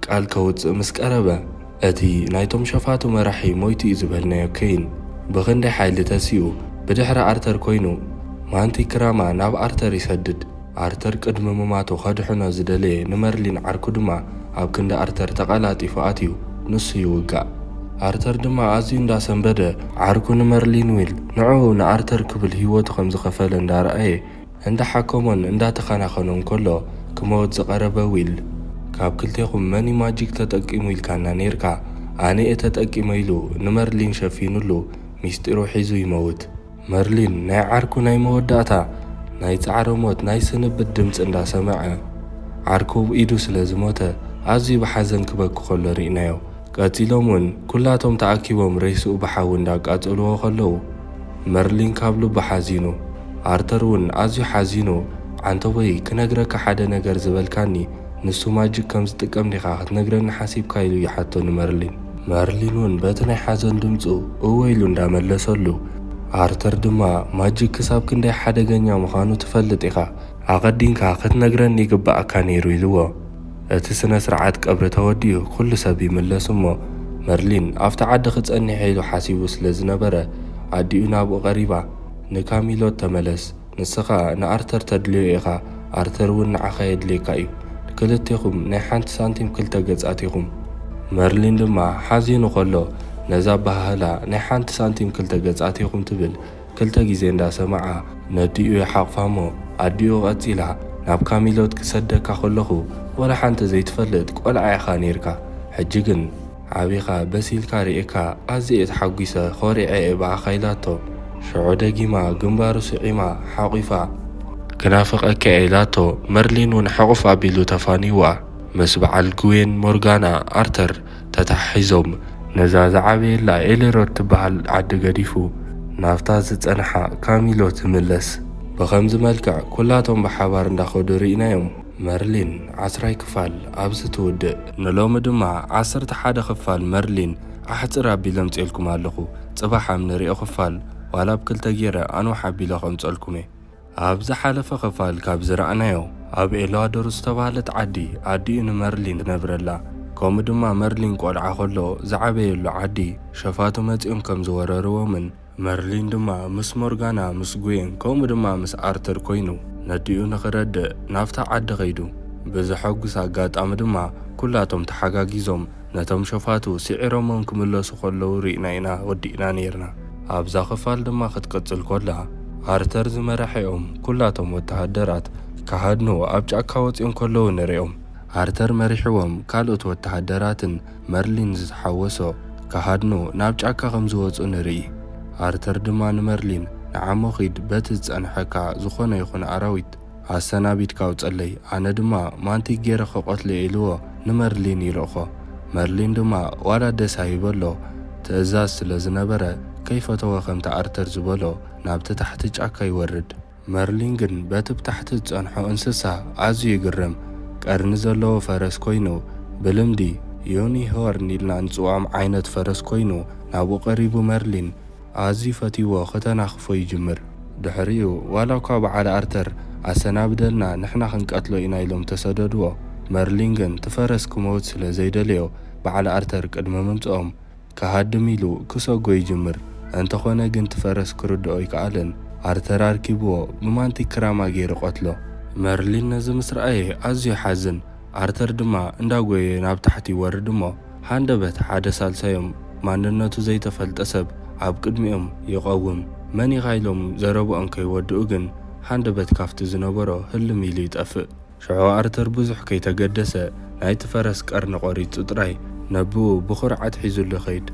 ቃል ከውጽእ ምስ ቀረበ፣ እቲ ናይቶም ሸፋቱ መራሒ ሞይቱ እዩ ዝበልናዮ ኬይን ብኽንደይ ሓይሊ ተሲኡ ብድሕሪ ኣርተር ኮይኑ ማንቲ ክራማ ናብ ኣርተር ይሰድድ። ኣርተር ቅድሚ ምማቱ ከድሕኖ ዝደለየ ንመርሊን ዓርኩ ድማ ኣብ ክንዲ ኣርተር ተቐላጢፉ ኣትዩ ንሱ ይውጋእ። ኣርተር ድማ ኣዝዩ እንዳሰንበደ ዓርኩ ንመርሊን ዊል ንዕኡ ንኣርተር ክብል ህይወቱ ከም ዝኸፈለ እንዳረኣየ እንዳሓከሞን እንዳተኸናኸኖን ከሎ ክመውት ዝቐረበ ዊል፣ "ካብ ክልቴኹም መን እዩ ማጂክ ተጠቂሙ ኢልካና ኔርካ? ኣነ እየ ተጠቂመ" ኢሉ ንመርሊን ሸፊኑሉ ሚስጢሩ ሒዙ ይመውት። መርሊን ናይ ዓርኩ ናይ መወዳእታ ናይ ጻዕረ ሞት ናይ ስንብት ድምጺ እንዳሰምዐ፣ ዓርኩ ብኢዱ ስለ ዝሞተ ኣዝዩ ብሓዘን ክበኪ ከሎ ርኢናዮ። ቀጺሎም እውን ኩላቶም ተኣኪቦም ሬስኡ ብሓዊ እንዳቃጸልዎ ከለዉ፣ መርሊን ካብ ልቡ ሓዚኑ። ኣርተር እውን ኣዝዩ ሓዚኑ፣ "ዓንተቦይ፣ ክነግረካ ሓደ ነገር ዝበልካኒ፣ ንሱ ማጂክ ከም ዝጥቀም ዲኻ ክትነግረኒ ሓሲብካ?" ኢሉ ይሓቶ ንመርሊን። መርሊን እውን በቲ ናይ ሓዘን ድምጹ እወ ኢሉ እንዳመለሰሉ፣ ኣርተር ድማ፣ "ማጂክ ክሳብ ክንደይ ሓደገኛ ምዃኑ ትፈልጥ ኢኻ፣ ኣቐዲምካ ክትነግረኒ ይግብኣካ ነይሩ" ኢልዎ። እቲ ስነ ስርዓት ቀብሪ ተወዲኡ ኩሉ ሰብ ይምለስ እሞ፣ መርሊን ኣብቲ ዓዲ ክጸንሕ ኢሉ ሓሲቡ ስለ ዝነበረ፣ ኣዲኡ ናብኡ ቀሪባ፣ "ንካሚሎት ተመለስ፣ ንስኻ ንኣርተር ተድልዮ ኢኻ፣ ኣርተር እውን ንዓኻ የድልየካ እዩ። ክልቴኹም ናይ ሓንቲ ሳንቲም ክልተ ገጻት ኢኹም።" መርሊን ድማ ሓዚኑ ከሎ፣ ነዛ ኣበሃህላ ናይ ሓንቲ ሳንቲም ክልተ ገጻት ኢኹም ትብል ክልተ ግዜ እንዳሰምዓ ነዲኡ ይሓቕፋ እሞ፣ ኣዲኡ ቀጺላ፣ "ናብ ካሚሎት ክሰደካ ከለኹ ወላ ሓንቲ ዘይትፈልጥ ቆልዓ ኢኻ ኔርካ። ሕጂ ግን ዓቢኻ በሲልካ ርእየካ ኣዝየ እየ ተሓጒሰ፣ ኮሪዐ እየ ብኣኻ" ኢላቶ። ሽዑ ደጊማ ግንባሩ ስዒማ ሓቒፋ፣ "ክናፍቐካ እየ" ኢላቶ። መርሊን እውን ሕቑፍ ኣቢሉ ተፋንይዋ። ምስ በዓል ግዌን ሞርጋና ኣርተር ተተሓሒዞም ነዛ ዝዓበየላ ኤሌሮድ ትበሃል ዓዲ ገዲፉ ናብታ ዝጸንሓ ካሚሎት ይምለስ። ብኸምዚ መልክዕ ኩላቶም ብሓባር እንዳኸዱ ርኢናዮም። መርሊን ዓስራይ ክፋል ኣብዚ ትውድእ። ንሎሚ ድማ ዓሰርተ ሓደ ክፋል መርሊን ኣሕጽር ኣቢለ ኣምጽኤልኩም ኣለኹ። ጽባሕ ኣብ ንሪኦ ክፋል ዋላ ኣብ ክልተ ገይረ ኣንውሕ ኣቢለ ከምጸልኩም እየ። ኣብ ዝሓለፈ ክፋል ካብ ዝረኣናዮ፣ ኣብ ኤልዋዶር ዝተባህለት ዓዲ ኣዲኡ ንመርሊን ትነብረላ፣ ከምኡ ድማ መርሊን ቆልዓ ከሎ ዝዓበየሉ ዓዲ ሸፋቱ መጺኦም ከም ዝወረርዎምን መርሊን ድማ ምስ ሞርጋና፣ ምስ ጉየን፣ ከምኡ ድማ ምስ ኣርተር ኮይኑ ነዲኡ ንኽረድእ ናብታ ዓዲ ኸይዱ። ብዘሐጉስ ኣጋጣሚ ድማ ኩላቶም ተሓጋጊዞም ነቶም ሸፋቱ ስዒሮሞም ክምለሱ ከለዉ ርኢና ኢና ወዲእና ነይርና። ኣብዛ ክፋል ድማ ክትቅጽል ኮላ፣ ኣርተር ዝመራሒኦም ኩላቶም ወተሃደራት ክሃድኑ ኣብ ጫካ ወጺኦም ከለዉ ንሪኦም። ኣርተር መሪሕዎም ካልኦት ወተሃደራትን መርሊን ዝተሓወሶ ክሃድኑ ናብ ጫካ ከም ዝወጹ ንርኢ። ኣርተር ድማ ንመርሊን፣ "ንዓሞ ኺድ፣ በቲ ዝጸንሐካ ዝኾነ ይኹን ኣራዊት ኣሰናቢድካ ኣውጸለይ፣ ኣነ ድማ ማንቲግ ገይረ ክቐትሎ" ኢልዎ ንመርሊን ይልእኾ። መርሊን ድማ ዋላ ደስ ኣይበሎ፣ ትእዛዝ ስለ ዝነበረ ከይፈተወ ከምቲ ኣርተር ዝበሎ ናብቲ ታሕቲ ጫካ ይወርድ። መርሊን ግን በቲ ብታሕቲ ዝጸንሖ እንስሳ ኣዝዩ ይግረም። ቀርኒ ዘለዎ ፈረስ ኮይኑ፣ ብልምዲ ዩኒሆርን ኢልና እንጽውዖም ዓይነት ፈረስ ኮይኑ ናብኡ ቀሪቡ መርሊን ኣዝዩ ፈትይዎ ከተናኽፎ ይጅምር። ድሕሪኡ ዋላ እኳ በዓል ኣርተር ኣሰናብደልና ንሕና ክንቀትሎ ኢና ኢሎም ተሰደድዎ፣ መርሊን ግን እቲ ፈረስ ክመውት ስለ ዘይደለዮ በዓል ኣርተር ቅድሚ ምምጽኦም ክሃድም ኢሉ ክሰጎ ይጅምር። እንተኾነ ግን እቲ ፈረስ ክርድኦ ኣይከኣለን። ኣርተር ኣርኪብዎ ብማንቲክ ክራማ ገይሩ ቀትሎ። መርሊን ነዚ ምስ ረኣየ ኣዝዩ ሓዝን። ኣርተር ድማ እንዳጎየ ናብ ታሕቲ ይወርድ እሞ ሃንደበት ሓደ ሳልሳዮም ማንነቱ ዘይተፈልጠ ሰብ ኣብ ቅድሚኦም ይቐውም። መን ኢኻ ኢሎም ዘረብኦም ከይወድኡ ግን ሃንደበት ካብቲ ዝነበሮ ህልም ኢሉ ይጠፍእ። ሽዑ ኣርተር ብዙሕ ከይተገደሰ ናይቲ ፈረስ ቀርኒ ቆሪጹ ጥራይ ነብኡ ብኹርዓት ሒዙሉ ይኸይድ።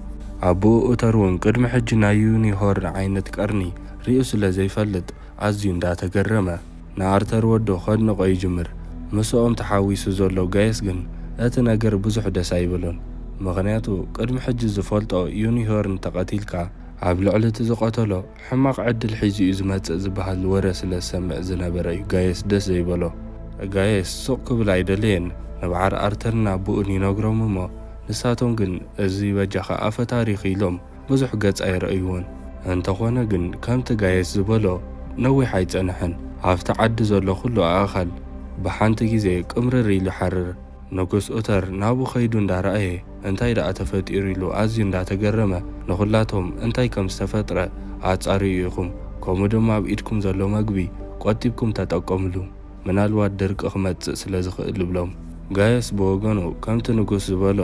ኣቦኡ ኡተር እውን ቅድሚ ሕጂ ናይ ዩኒሆርን ዓይነት ቀርኒ ሪኡ ስለ ዘይፈልጥ ኣዝዩ እንዳተገረመ ንኣርተር ወዶ ከድንቖ ይጅምር። ምስኦም ተሓዊሱ ዘሎ ጋየስ ግን እቲ ነገር ብዙሕ ደስ ኣይብሎን። ምኽንያቱ ቅድሚ ሕጂ ዝፈልጦ ዩኒሆርን ተቐቲልካ ኣብ ልዕሊ እቲ ዝቐተሎ ሕማቕ ዕድል ሒዙ እዩ ዝመጽእ ዝበሃል ወረ ስለ ዝሰምዕ ዝነበረ እዩ ጋየስ ደስ ዘይበሎ። ጋየስ ሱቕ ክብል ኣይደለየን። ንበዓል ኣርተርን ኣቦኡን ይነግሮም እሞ ንሳቶም ግን እዚ በጃኻ ኣፈ ታሪኽ ኢሎም ብዙሕ ገጽ ኣይረእይዎን። እንተኾነ ግን ከምቲ ጋየስ ዝበሎ ነዊሕ ኣይጸንሐን። ኣብቲ ዓዲ ዘሎ ኩሉ ኣእኻል ብሓንቲ ግዜ ቅምርር ኢሉ ይሓርር። ንጉስ ኡተር ናብኡ ከይዱ እንዳረኣየ እንታይ ደኣ ተፈጢሩ ኢሉ ኣዝዩ እንዳተገረመ ንኹላቶም እንታይ ከም ዝተፈጥረ ኣጻርዩ ኢኹም፣ ከምኡ ድማ ኣብ ኢድኩም ዘሎ መግቢ ቆጢብኩም ተጠቀምሉ፣ ምናልባት ድርቂ ክመጽእ ስለ ዝኽእል ይብሎም። ጋየስ ብወገኑ ከምቲ ንጉስ ዝበሎ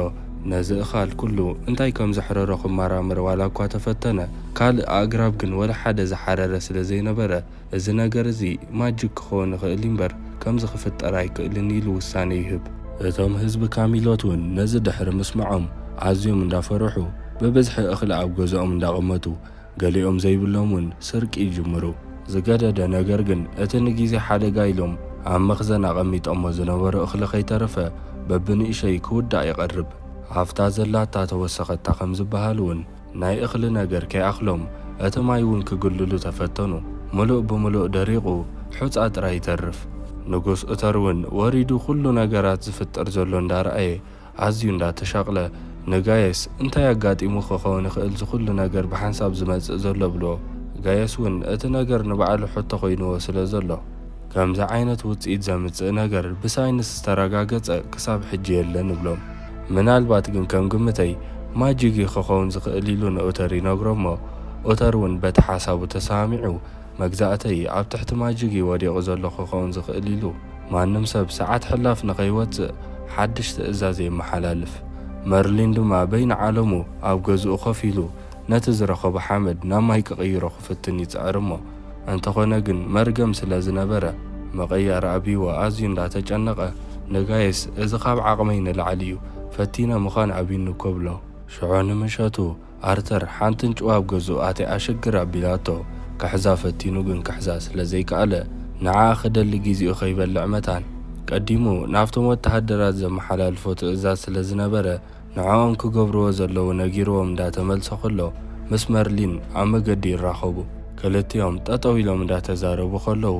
ነዚ እኻል ኩሉ እንታይ ከም ዘሕረሮ ክመራመር ዋላ እኳ ተፈተነ፣ ካልእ ኣግራብ ግን ወላ ሓደ ዝሓረረ ስለ ዘይነበረ እዚ ነገር እዚ ማጅክ ክኸውን ይኽእል እምበር ከምዚ ክፍጠር ኣይክእልን ኢሉ ውሳኔ ይህብ። እቶም ህዝቢ ካሚሎት እውን ነዚ ድሕሪ ምስምዖም ኣዝዮም እንዳፈርሑ ብብዝሒ እኽሊ ኣብ ገዝኦም እንዳቐመጡ ገሊኦም ዘይብሎም እውን ስርቂ ይጅምሩ። ዝገደደ ነገር ግን እቲ ንግዜ ሓደጋ ኢሎም ኣብ መኽዘን ኣቐሚጦሞ ዝነበሩ እኽሊ ከይተረፈ በብንእሸይ ክውዳእ ይቐርብ። ኣብታ ዘላታ ተወሰኸታ ከም ዝበሃል እውን ናይ እኽሊ ነገር ከይኣኽሎም እቲ ማይ እውን ክግልሉ ተፈተኑ። ምሉእ ብምሉእ ደሪቑ ሑጻ ጥራይ ይተርፍ። ንጉስ ኡተር እውን ወሪዱ ኩሉ ነገራት ዝፍጠር ዘሎ እንዳረኣየ ኣዝዩ እንዳተሻቕለ ንጋየስ እንታይ ኣጋጢሙ ክኸውን ይኽእል ዝኹሉ ነገር ብሓንሳብ ዝመጽእ ዘሎ ብሎ። ጋየስ እውን እቲ ነገር ንባዕሉ ሕቶ ኮይንዎ ስለ ዘሎ ከምዚ ዓይነት ውጽኢት ዘምጽእ ነገር ብሳይንስ ዝተረጋገጸ ክሳብ ሕጂ የለን እብሎም። ምናልባት ግን ከም ግምተይ ማጂክ እዩ ክኸውን ዝኽእል ኢሉ ንኡተር ይነግሮ እሞ ኡተር እውን በቲ ሓሳቡ ተሰማሚዑ መግዛእተይ ኣብ ትሕቲ ማጂክ እዩ ወዲቑ ዘሎ ክኸውን ዝኽእል ኢሉ ማንም ሰብ ሰዓት ሕላፍ ንኸይወጽእ ሓድሽ ትእዛዝ የመሓላልፍ። መርሊን ድማ በይኑ ዓለሙ ኣብ ገዝኡ ኮፍ ኢሉ ነቲ ዝረኸቦ ሓመድ ናብ ማይ ክቕይሮ ክፍትን ይጽዕር እሞ እንተኾነ ግን መርገም ስለ ዝነበረ መቐየሪ ኣብይዎ ኣዝዩ እንዳተጨነቐ ንጋይስ እዚ ካብ ዓቕመይ ንላዕሊ እዩ ፈቲነ ምዃን ኣብዩኒ እኮ ብሎ። ሽዑ ንምሸቱ ኣርተር ሓንቲ እንጭዋ ኣብ ገዝኡ ኣትያ ሽግር ኣቢላቶ ክሕዛ ፈቲኑ ግን ክሕዛ ስለ ዘይከኣለ ንዓኣ ክደሊ ግዜኡ ከይበልዕ መታን ቀዲሙ ናብቶም ወተሃደራት ዘመሓላልፎ ትእዛዝ ስለ ዝነበረ ንዕኦም ክገብርዎ ዘለዎ ነጊርዎም እንዳተመልሰ ከሎ ምስ መርሊን ኣብ መገዲ ይራኸቡ። ክልቲኦም ጠጠው ኢሎም እንዳተዛረቡ ከለዉ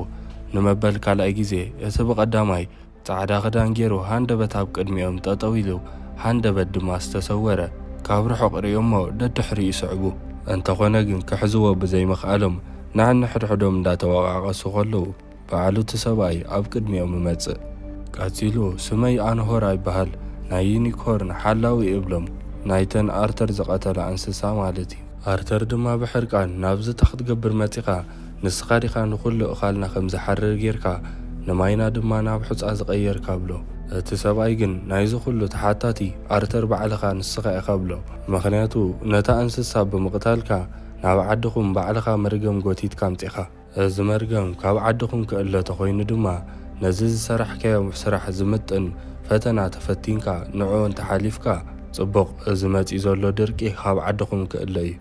ንመበል ካልኣይ ግዜ እቲ ብቐዳማይ ጻዕዳ ክዳን ገይሩ ሃንደበት ኣብ ቅድሚኦም ጠጠው ኢሉ ሃንደበት ድማ ዝተሰወረ ካብ ርሑቕ ርእዮሞ ደድሕሪኡ ይስዕቡ። እንተኾነ ግን ክሕዝዎ ብዘይምኽኣሎም ንሕንሕድሕዶም እንዳተወቓቐሱ ከለዉ ባዕሉ እቲ ሰብኣይ ኣብ ቅድሚኦም ይመጽእ። ቀጺሉ ስመይ ኣንሆራ ይበሃል ናይ ዩኒኮርን ሓላዊ እብሎም ናይተን ኣርተር ዝቐተላ እንስሳ ማለት እዩ። ኣርተር ድማ ብሕርቃን ናብዚ እንታይ ክትገብር መጺኻ ንስኻ ዲኻ ንኹሉ እኻልና ከም ዝሓርር ጌርካ ንማይና ድማ ናብ ሑጻ ዝቐየርካ ብሎ። እቲ ሰብኣይ ግን ናይዚ ኩሉ ተሓታቲ ኣርተር ባዕልኻ ንስኻ ኢኻ ብሎ። ምኽንያቱ ነታ እንስሳ ብምቕታልካ ናብ ዓድኹም ባዕልኻ መርገም ጎቲትካ ኣምጺኻ። እዚ መርገም ካብ ዓድኹም ክእለ ተኾይኑ ድማ፣ ነዚ ዝሰራሕካዮ ስራሕ ዝምጥን ፈተና ተፈቲንካ ንዕኡ እንተሓሊፍካ ጽቡቕ። እዚ መጺኡ ዘሎ ድርቂ ካብ ዓድኹም ክእለ እዩ።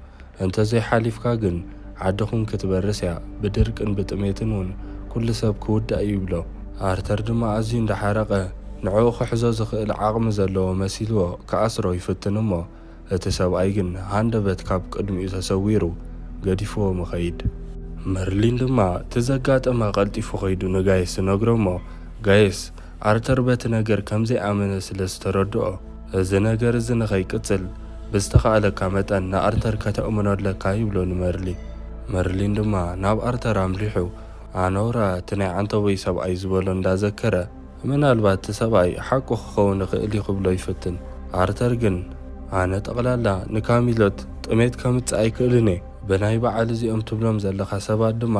እንተዘይሓሊፍካ ግን ዓድኹም ክትበርስ እያ። ብድርቅን ብጥሜትን እውን ኩሉ ሰብ ክውዳእ እዩ ይብሎ። ኣርተር ድማ ኣዝዩ እንዳሓረቐ ንዕኡ ክሕዞ ዝኽእል ዓቕሚ ዘለዎ መሲልዎ ክኣስሮ ይፍትን እሞ፣ እቲ ሰብኣይ ግን ሃንደበት ካብ ቅድሚኡ ተሰዊሩ ገዲፍዎ ምኸይድ። መርሊን ድማ እቲ ዘጋጠመ ቀልጢፉ ኸይዱ ንጋይስ ይነግሮ እሞ፣ ጋይስ ኣርተር በቲ ነገር ከም ዘይኣመነ ስለ ዝተረድኦ፣ እዚ ነገር እዚ ንኸይቅጽል ብዝተኻእለካ መጠን ንኣርተር ከተእምኖ ኣለካ ይብሎ ንመርሊን። መርሊን ድማ ናብ ኣርተር ኣምሪሑ ኣኖራ እቲ ናይ ዓንተቦይ ሰብኣይ ዝበሎ እንዳዘከረ፣ ምናልባት እቲ ሰብኣይ ሓቁ ክኸውን ይኽእል እዩ ክብሎ ይፍትን። ኣርተር ግን ኣነ ጠቕላላ ንካሚሎት ጥሜት ከምጽእ ኣይክእልን እየ። ብናይ በዓል እዚኦም ትብሎም ዘለኻ ሰባት ድማ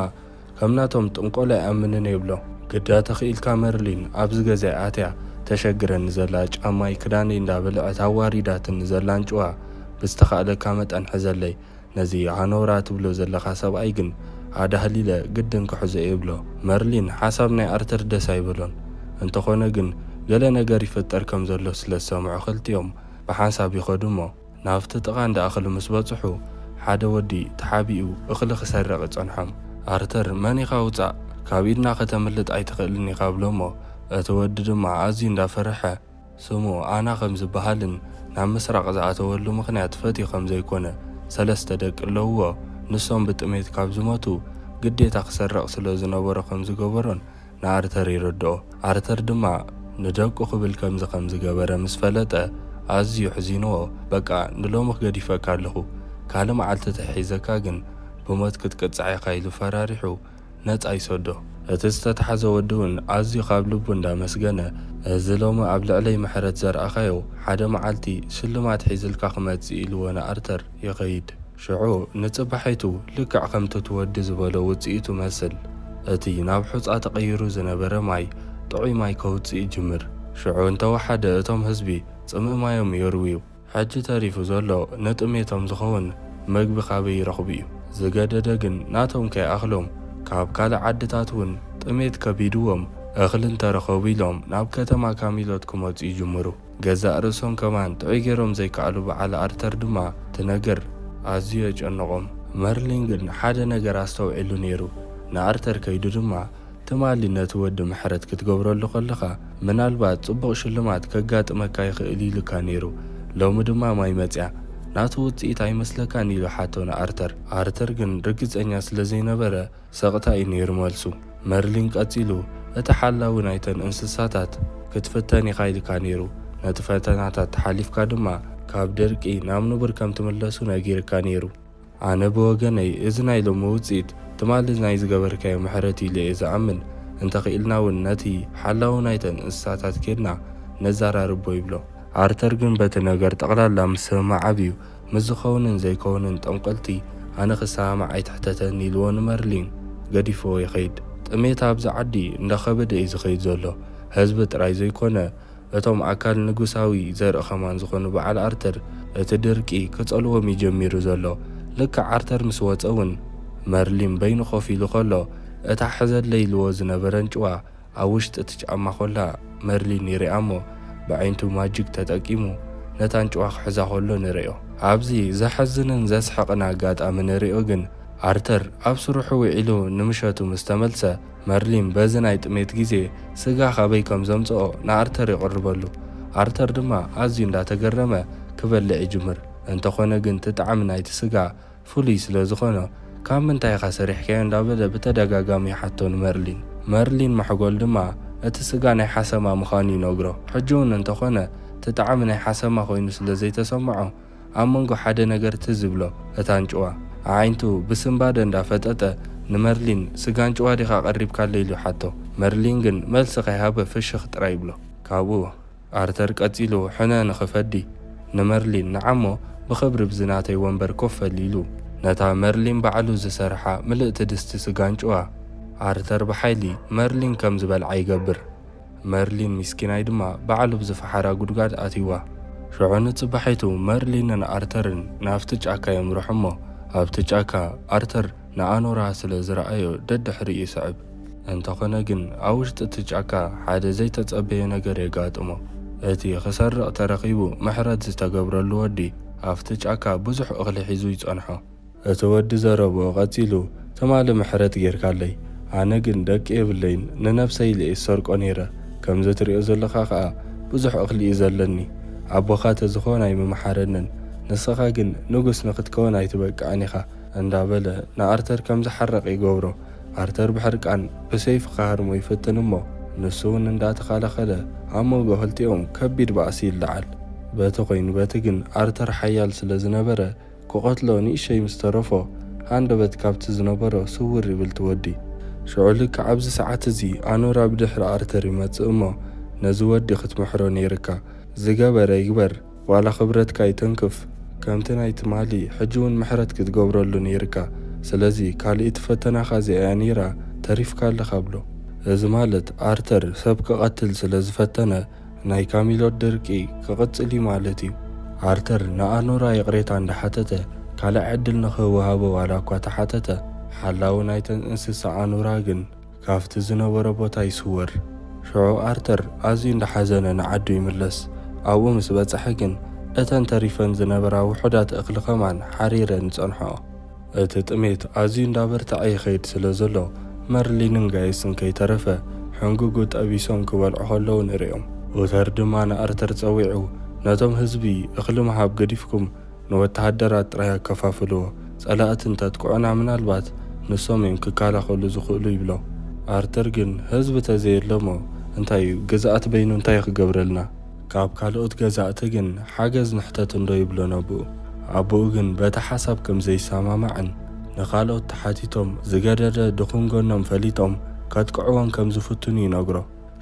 ከም ናቶም ጥንቆላ ይኣምንን እየ ይብሎ። ግዳ ተኽኢልካ መርሊን ኣብዚ ገዛ ኣትያ ተሸግረኒ ዘላ ጫማይ ክዳነይ እንዳበልዐት ኣዋሪዳትኒ ዘላ ኣንጭዋ ብዝተኻእለካ መጠን ሕዘለይ። ነዚ ኣኖራ ትብሎ ዘለኻ ሰብኣይ ግን ኣዳህሊለ ግድን ክሕዞ እየ ይብሎ። መርሊን ሓሳብ ናይ ኣርተር ደስ ኣይበሎን። እንተኾነ ግን ገለ ነገር ይፍጠር ከም ዘሎ ስለ ዝሰምዑ ክልቲኦም ብሓንሳብ ይኸዱ እሞ ናብቲ ጥቓ እንዳ እኽሊ ምስ በጽሑ ሓደ ወዲ ተሓቢኡ እኽሊ ክሰርቕ ይጸንሖም። ኣርተር መን ኢኻ ውጻእ፣ ካብ ኢድና ከተምልጥ ኣይትኽእልን ኢኻ ብሎ እሞ እቲ ወዲ ድማ ኣዝዩ እንዳፈርሐ ስሙ ኣና ከም ዝበሃልን ናብ ምስራቕ ዝኣተወሉ ምኽንያት ፈትዩ ከም ዘይኮነ፣ ሰለስተ ደቂ ኣለውዎ፣ ንሶም ብጥሜት ካብ ዝሞቱ ግዴታ ክሰርቕ ስለ ዝነበሮ ከም ዝገበሮን ንኣርተር ይረድኦ። ኣርተር ድማ ንደቁ ክብል ከምዚ ከም ዝገበረ ምስ ፈለጠ ኣዝዩ ሕዚንዎ፣ በቃ ንሎሚ ክገዲፈካ ኣለኹ፣ ካልእ መዓልቲ ተሒዘካ ግን ብሞት ክትቅጻዕ ኢኻ ኢሉ ፈራሪሑ ነጻ ይሰዶ። እቲ ዝተታሕዘ ወዲ እውን ኣዝዩ ካብ ልቡ እንዳመስገነ፣ እዚ ሎሚ ኣብ ልዕለይ ምሕረት ዘርኣኻዮ ሓደ መዓልቲ ሽልማት ሒዝልካ ክመጽእ ኢልዎ ንኣርተር ይኸይድ። ሽዑ ንጽባሒቱ ልክዕ ከምቲ እቲ ወዲ ዝበሎ ውጽኢቱ መስል። እቲ ናብ ሑጻ ተቐይሩ ዝነበረ ማይ ጥዑይ ማይ ከውጽእ ይጅምር። ሽዑ እንተወሓደ እቶም ህዝቢ ጽምእ ማዮም የርውዩ። ሕጂ ተሪፉ ዘሎ ንጥሜቶም ዝኸውን መግቢ ካበይ ይረኽቡ እዩ? ዝገደደ ግን ናቶም ከይኣኽሎም ካብ ካልእ ዓድታት እውን ጥሜት ከቢድዎም እኽሊ እንተረኸቡ ኢሎም ናብ ከተማ ካሚሎት ክመጹ ይጅምሩ። ገዛእ ርእሶም ከማን ጥዑይ ገይሮም ዘይከኣሉ በዓል ኣርተር ድማ እቲ ነገር ኣዝዩ የጨነቖም። መርሊን ግን ሓደ ነገር ኣስተውዒሉ ነይሩ። ንኣርተር ከይዱ ድማ ትማሊ ነቲ ወዲ ምሕረት ክትገብረሉ ከለኻ ምናልባት ጽቡቕ ሽልማት ከጋጥመካ ይኽእል ኢሉካ ነይሩ። ሎሚ ድማ ማይ መጽያ። ናቱ ውጽኢት ኣይመስለካን ኢሉ ሓቶ ንኣርተር። ኣርተር ግን ርግጸኛ ስለ ዘይነበረ ሰቕታ እዩ ነይሩ መልሱ። መርሊን ቀጺሉ፣ እቲ ሓላዊ ናይተን እንስሳታት ክትፍተን ኢኻ ኢልካ ነይሩ። ነቲ ፈተናታት ሓሊፍካ ድማ ካብ ደርቂ ናብ ንቡር ከም ትምለሱ ነጊርካ ነይሩ። ኣነ ብወገነይ እዚ ናይ ሎሚ ውጽኢት ትማሊ ናይ ዝገበርካዮ ምሕረት ኢለ እየ ዝኣምን። እንተኽኢልና እውን ነቲ ሓላዊ ናይተን እንስሳታት ኬድና ነዘራርቦ ይብሎ። ኣርተር ግን በቲ ነገር ጠቕላላ ምስምማዕ ኣብዩ፣ ምስ ዝኸውንን ዘይከውንን ጠንቆልቲ ኣነ ክሰማማዕ ኣይትሕተተኒ ኢልዎ ንመርሊን ገዲፍዎ ይኸይድ። ጥሜት ኣብዚ ዓዲ እንዳኸበደ እዩ ዝኸይድ ዘሎ። ህዝቢ ጥራይ ዘይኮነ እቶም ኣካል ንጉሳዊ ዘርኢ ከማን ዝኾኑ በዓል ኣርተር እቲ ድርቂ ክጸልዎም እዩ ጀሚሩ ዘሎ። ልክዕ ኣርተር ምስ ወጸ እውን መርሊን በይኑ ኮፍ ኢሉ ከሎ እታ ሕዘለይ ኢልዎ ዝነበረ ኣንጭዋ ኣብ ውሽጢ እቲ ጫማ ኮላ መርሊን ይሪኣ እሞ ብዓይንቱ ማጂክ ተጠቂሙ ነታ ኣንጭዋ ክሕዛ ከሎ ንሪኦ። ኣብዚ ዘሕዝንን ዘስሕቕን ኣጋጣሚ ንሪኦ ግን ኣርተር ኣብ ስርሑ ውዒሉ ንምሸቱ ምስ ተመልሰ መርሊን በዚ ናይ ጥሜት ግዜ ስጋ ካበይ ከም ዘምጽኦ ንኣርተር የቕርበሉ። ኣርተር ድማ ኣዝዩ እንዳተገረመ ክበልዕ ይጅምር። እንተኾነ ግን እቲ ጣዕሚ ናይቲ ስጋ ፍሉይ ስለ ዝኾኖ ካብ ምንታይ ኢኻ ሰሪሕካዮ እንዳበለ ብተደጋጋሚ ይሓቶ ንመርሊን። መርሊን መሕጎል ድማ እቲ ስጋ ናይ ሓሰማ ምዃኑ ይነግሮ። ሕጂ እውን እንተኾነ እቲ ጣዕሚ ናይ ሓሰማ ኮይኑ ስለ ዘይተሰምዖ ኣብ መንጎ ሓደ ነገር ትዝ ይብሎ። እታ ኣንጭዋ ኣዒንቱ ብስንባደ እንዳፈጠጠ ንመርሊን ስጋ ኣንጭዋ ዲኻ ቀሪብካለይ ኢሉ ይሓቶ። መርሊን ግን መልሲ ከይሃበ ፍሽኽ ጥራይ ይብሎ። ካብኡ ኣርተር ቀጺሉ ሕነ ንኽፈዲ ንመርሊን ንዓሞ ብኽብሪ ብዚ ናተይ ወንበር ኮፍ በል ኢሉ ነታ መርሊን ባዕሉ ዝሰርሓ ምልእቲ ድስቲ ስጋ ኣንጭዋ ኣርተር ብሓይሊ መርሊን ከም ዝበልዓ ይገብር። መርሊን ሚስኪናይ ድማ ባዕሉ ብዝፈሓራ ጉድጓድ ኣትይዋ። ሽዑ ንጽባሒቱ መርሊንን ኣርተርን ናብቲ ጫካ የምርሑ እሞ ኣብቲ ጫካ ኣርተር ንኣኖራ ስለ ዝረኣዮ ደድሕሪኡ ይስዕብ። እንተኾነ ግን ኣብ ውሽጢ እቲ ጫካ ሓደ ዘይተጸበየ ነገር የጋጥሞ። እቲ ክሰርቕ ተረኺቡ ምሕረት ዝተገብረሉ ወዲ ኣብቲ ጫካ ብዙሕ እኽሊ ሒዙ ይጸንሖ። እቲ ወዲ ዘረብኡ ቀጺሉ፣ "ትማሊ ምሕረት ጌርካለይ፣ ኣነ ግን ደቂ የብለይን፣ ንነብሰይ ኢለ እየ ዝሰርቆ ነይረ። ከምዚ ትሪኦ ዘለኻ ኸኣ ብዙሕ እኽሊ እዩ ዘለኒ። ኣቦኻ ተዝኾን ኣይምምሓረንን፣ ንስኻ ግን ንጉስ ንኽትከውን ኣይትበቅዕን ኢኻ" እንዳበለ ንኣርተር ከም ዝሓርቕ ይገብሮ። ኣርተር ብሕርቃን ብሰይፊ ክሃርሞ ይፍትን እሞ፣ ንሱ እውን እንዳተኸላኸለ ኣብ መንጎ ክልቲኦም ከቢድ ባእሲ ይለዓል። በቲ ኮይኑ በቲ ግን ኣርተር ሓያል ስለ ዝነበረ፣ ክቐትሎ ንእሸይ ምስ ተረፎ፣ ሃንደበት ካብቲ ዝነበሮ ስውር ይብል ትወዲ። ሽዑ ልክዕ ኣብዚ ሰዓት እዚ ኣኖራ ብድሕሪ ኣርተር ይመጽእ እሞ፣ "ነዚ ወዲ ክትምሕሮ ነይርካ። ዝገበረ ይግበር፣ ዋላ ክብረትካ ይተንክፍ። ከምቲ ናይ ትማሊ፣ ሕጂ እውን ምሕረት ክትገብረሉ ነይርካ። ስለዚ ካልኣይቲ ፈተናኻ እዚኣ እያ ነይራ፣ ተሪፍካ ኣለኻ" ብሎ። እዚ ማለት ኣርተር ሰብ ክቐትል ስለ ዝፈተነ፣ ናይ ካሚሎት ድርቂ ክቕጽል እዩ ማለት እዩ። ኣርተር ንኣኖራ ይቕሬታ እንዳሓተተ፣ ካልእ ዕድል ንኽወሃቦ ዋላ እኳ ተሓተተ፣ ሓላዊ ናይተን እንስሳ ኣኖራ ግን ካብቲ ዝነበሮ ቦታ ይስወር። ሽዑ ኣርተር ኣዝዩ እንዳሓዘነ ንዓዱ ይምለስ። ኣብኡ ምስ በጽሐ ግን፣ እተን ተሪፈን ዝነበራ ውሑዳት እኽሊ ኸማን ሓሪረን ይጸንሕኦ። እቲ ጥሜት ኣዝዩ እንዳበርትዐ ይኸይድ ስለ ዘሎ፣ መርሊንን ጋይስን ከይተረፈ ሕንጉጉ ጠቢሶም ክበልዑ ከለዉ ንርእዮም። ኡተር ድማ ንኣርተር ጸዊዑ፣ "ነቶም ህዝቢ እኽሊ ምሃብ ገዲፍኩም ንወተሃደራት ጥራይ ኣከፋፍልዎ፣ ጸላእቲ እንተጥቅዑና ምናልባት ንሶም እዮም ክከላኸሉ ዝኽእሉ" ይብሎ። ኣርተር ግን፣ "ህዝቢ ተዘየለሞ እንታይ እዩ፣ ግዝኣት በይኑ እንታይ ክገብረልና?" ካብ ካልኦት ገዛእቲ ግን ሓገዝ ንሕተት እንዶ ይብሎ ነብኡ። ኣቦኡ ግን በቲ ሓሳብ ከም ዘይሰማማዕን ንኻልኦት ተሓቲቶም ዝገደደ ድኹም ጎኖም ፈሊጦም ከጥቅዕዎም ከም ዝፍትኑ ይነግሮ።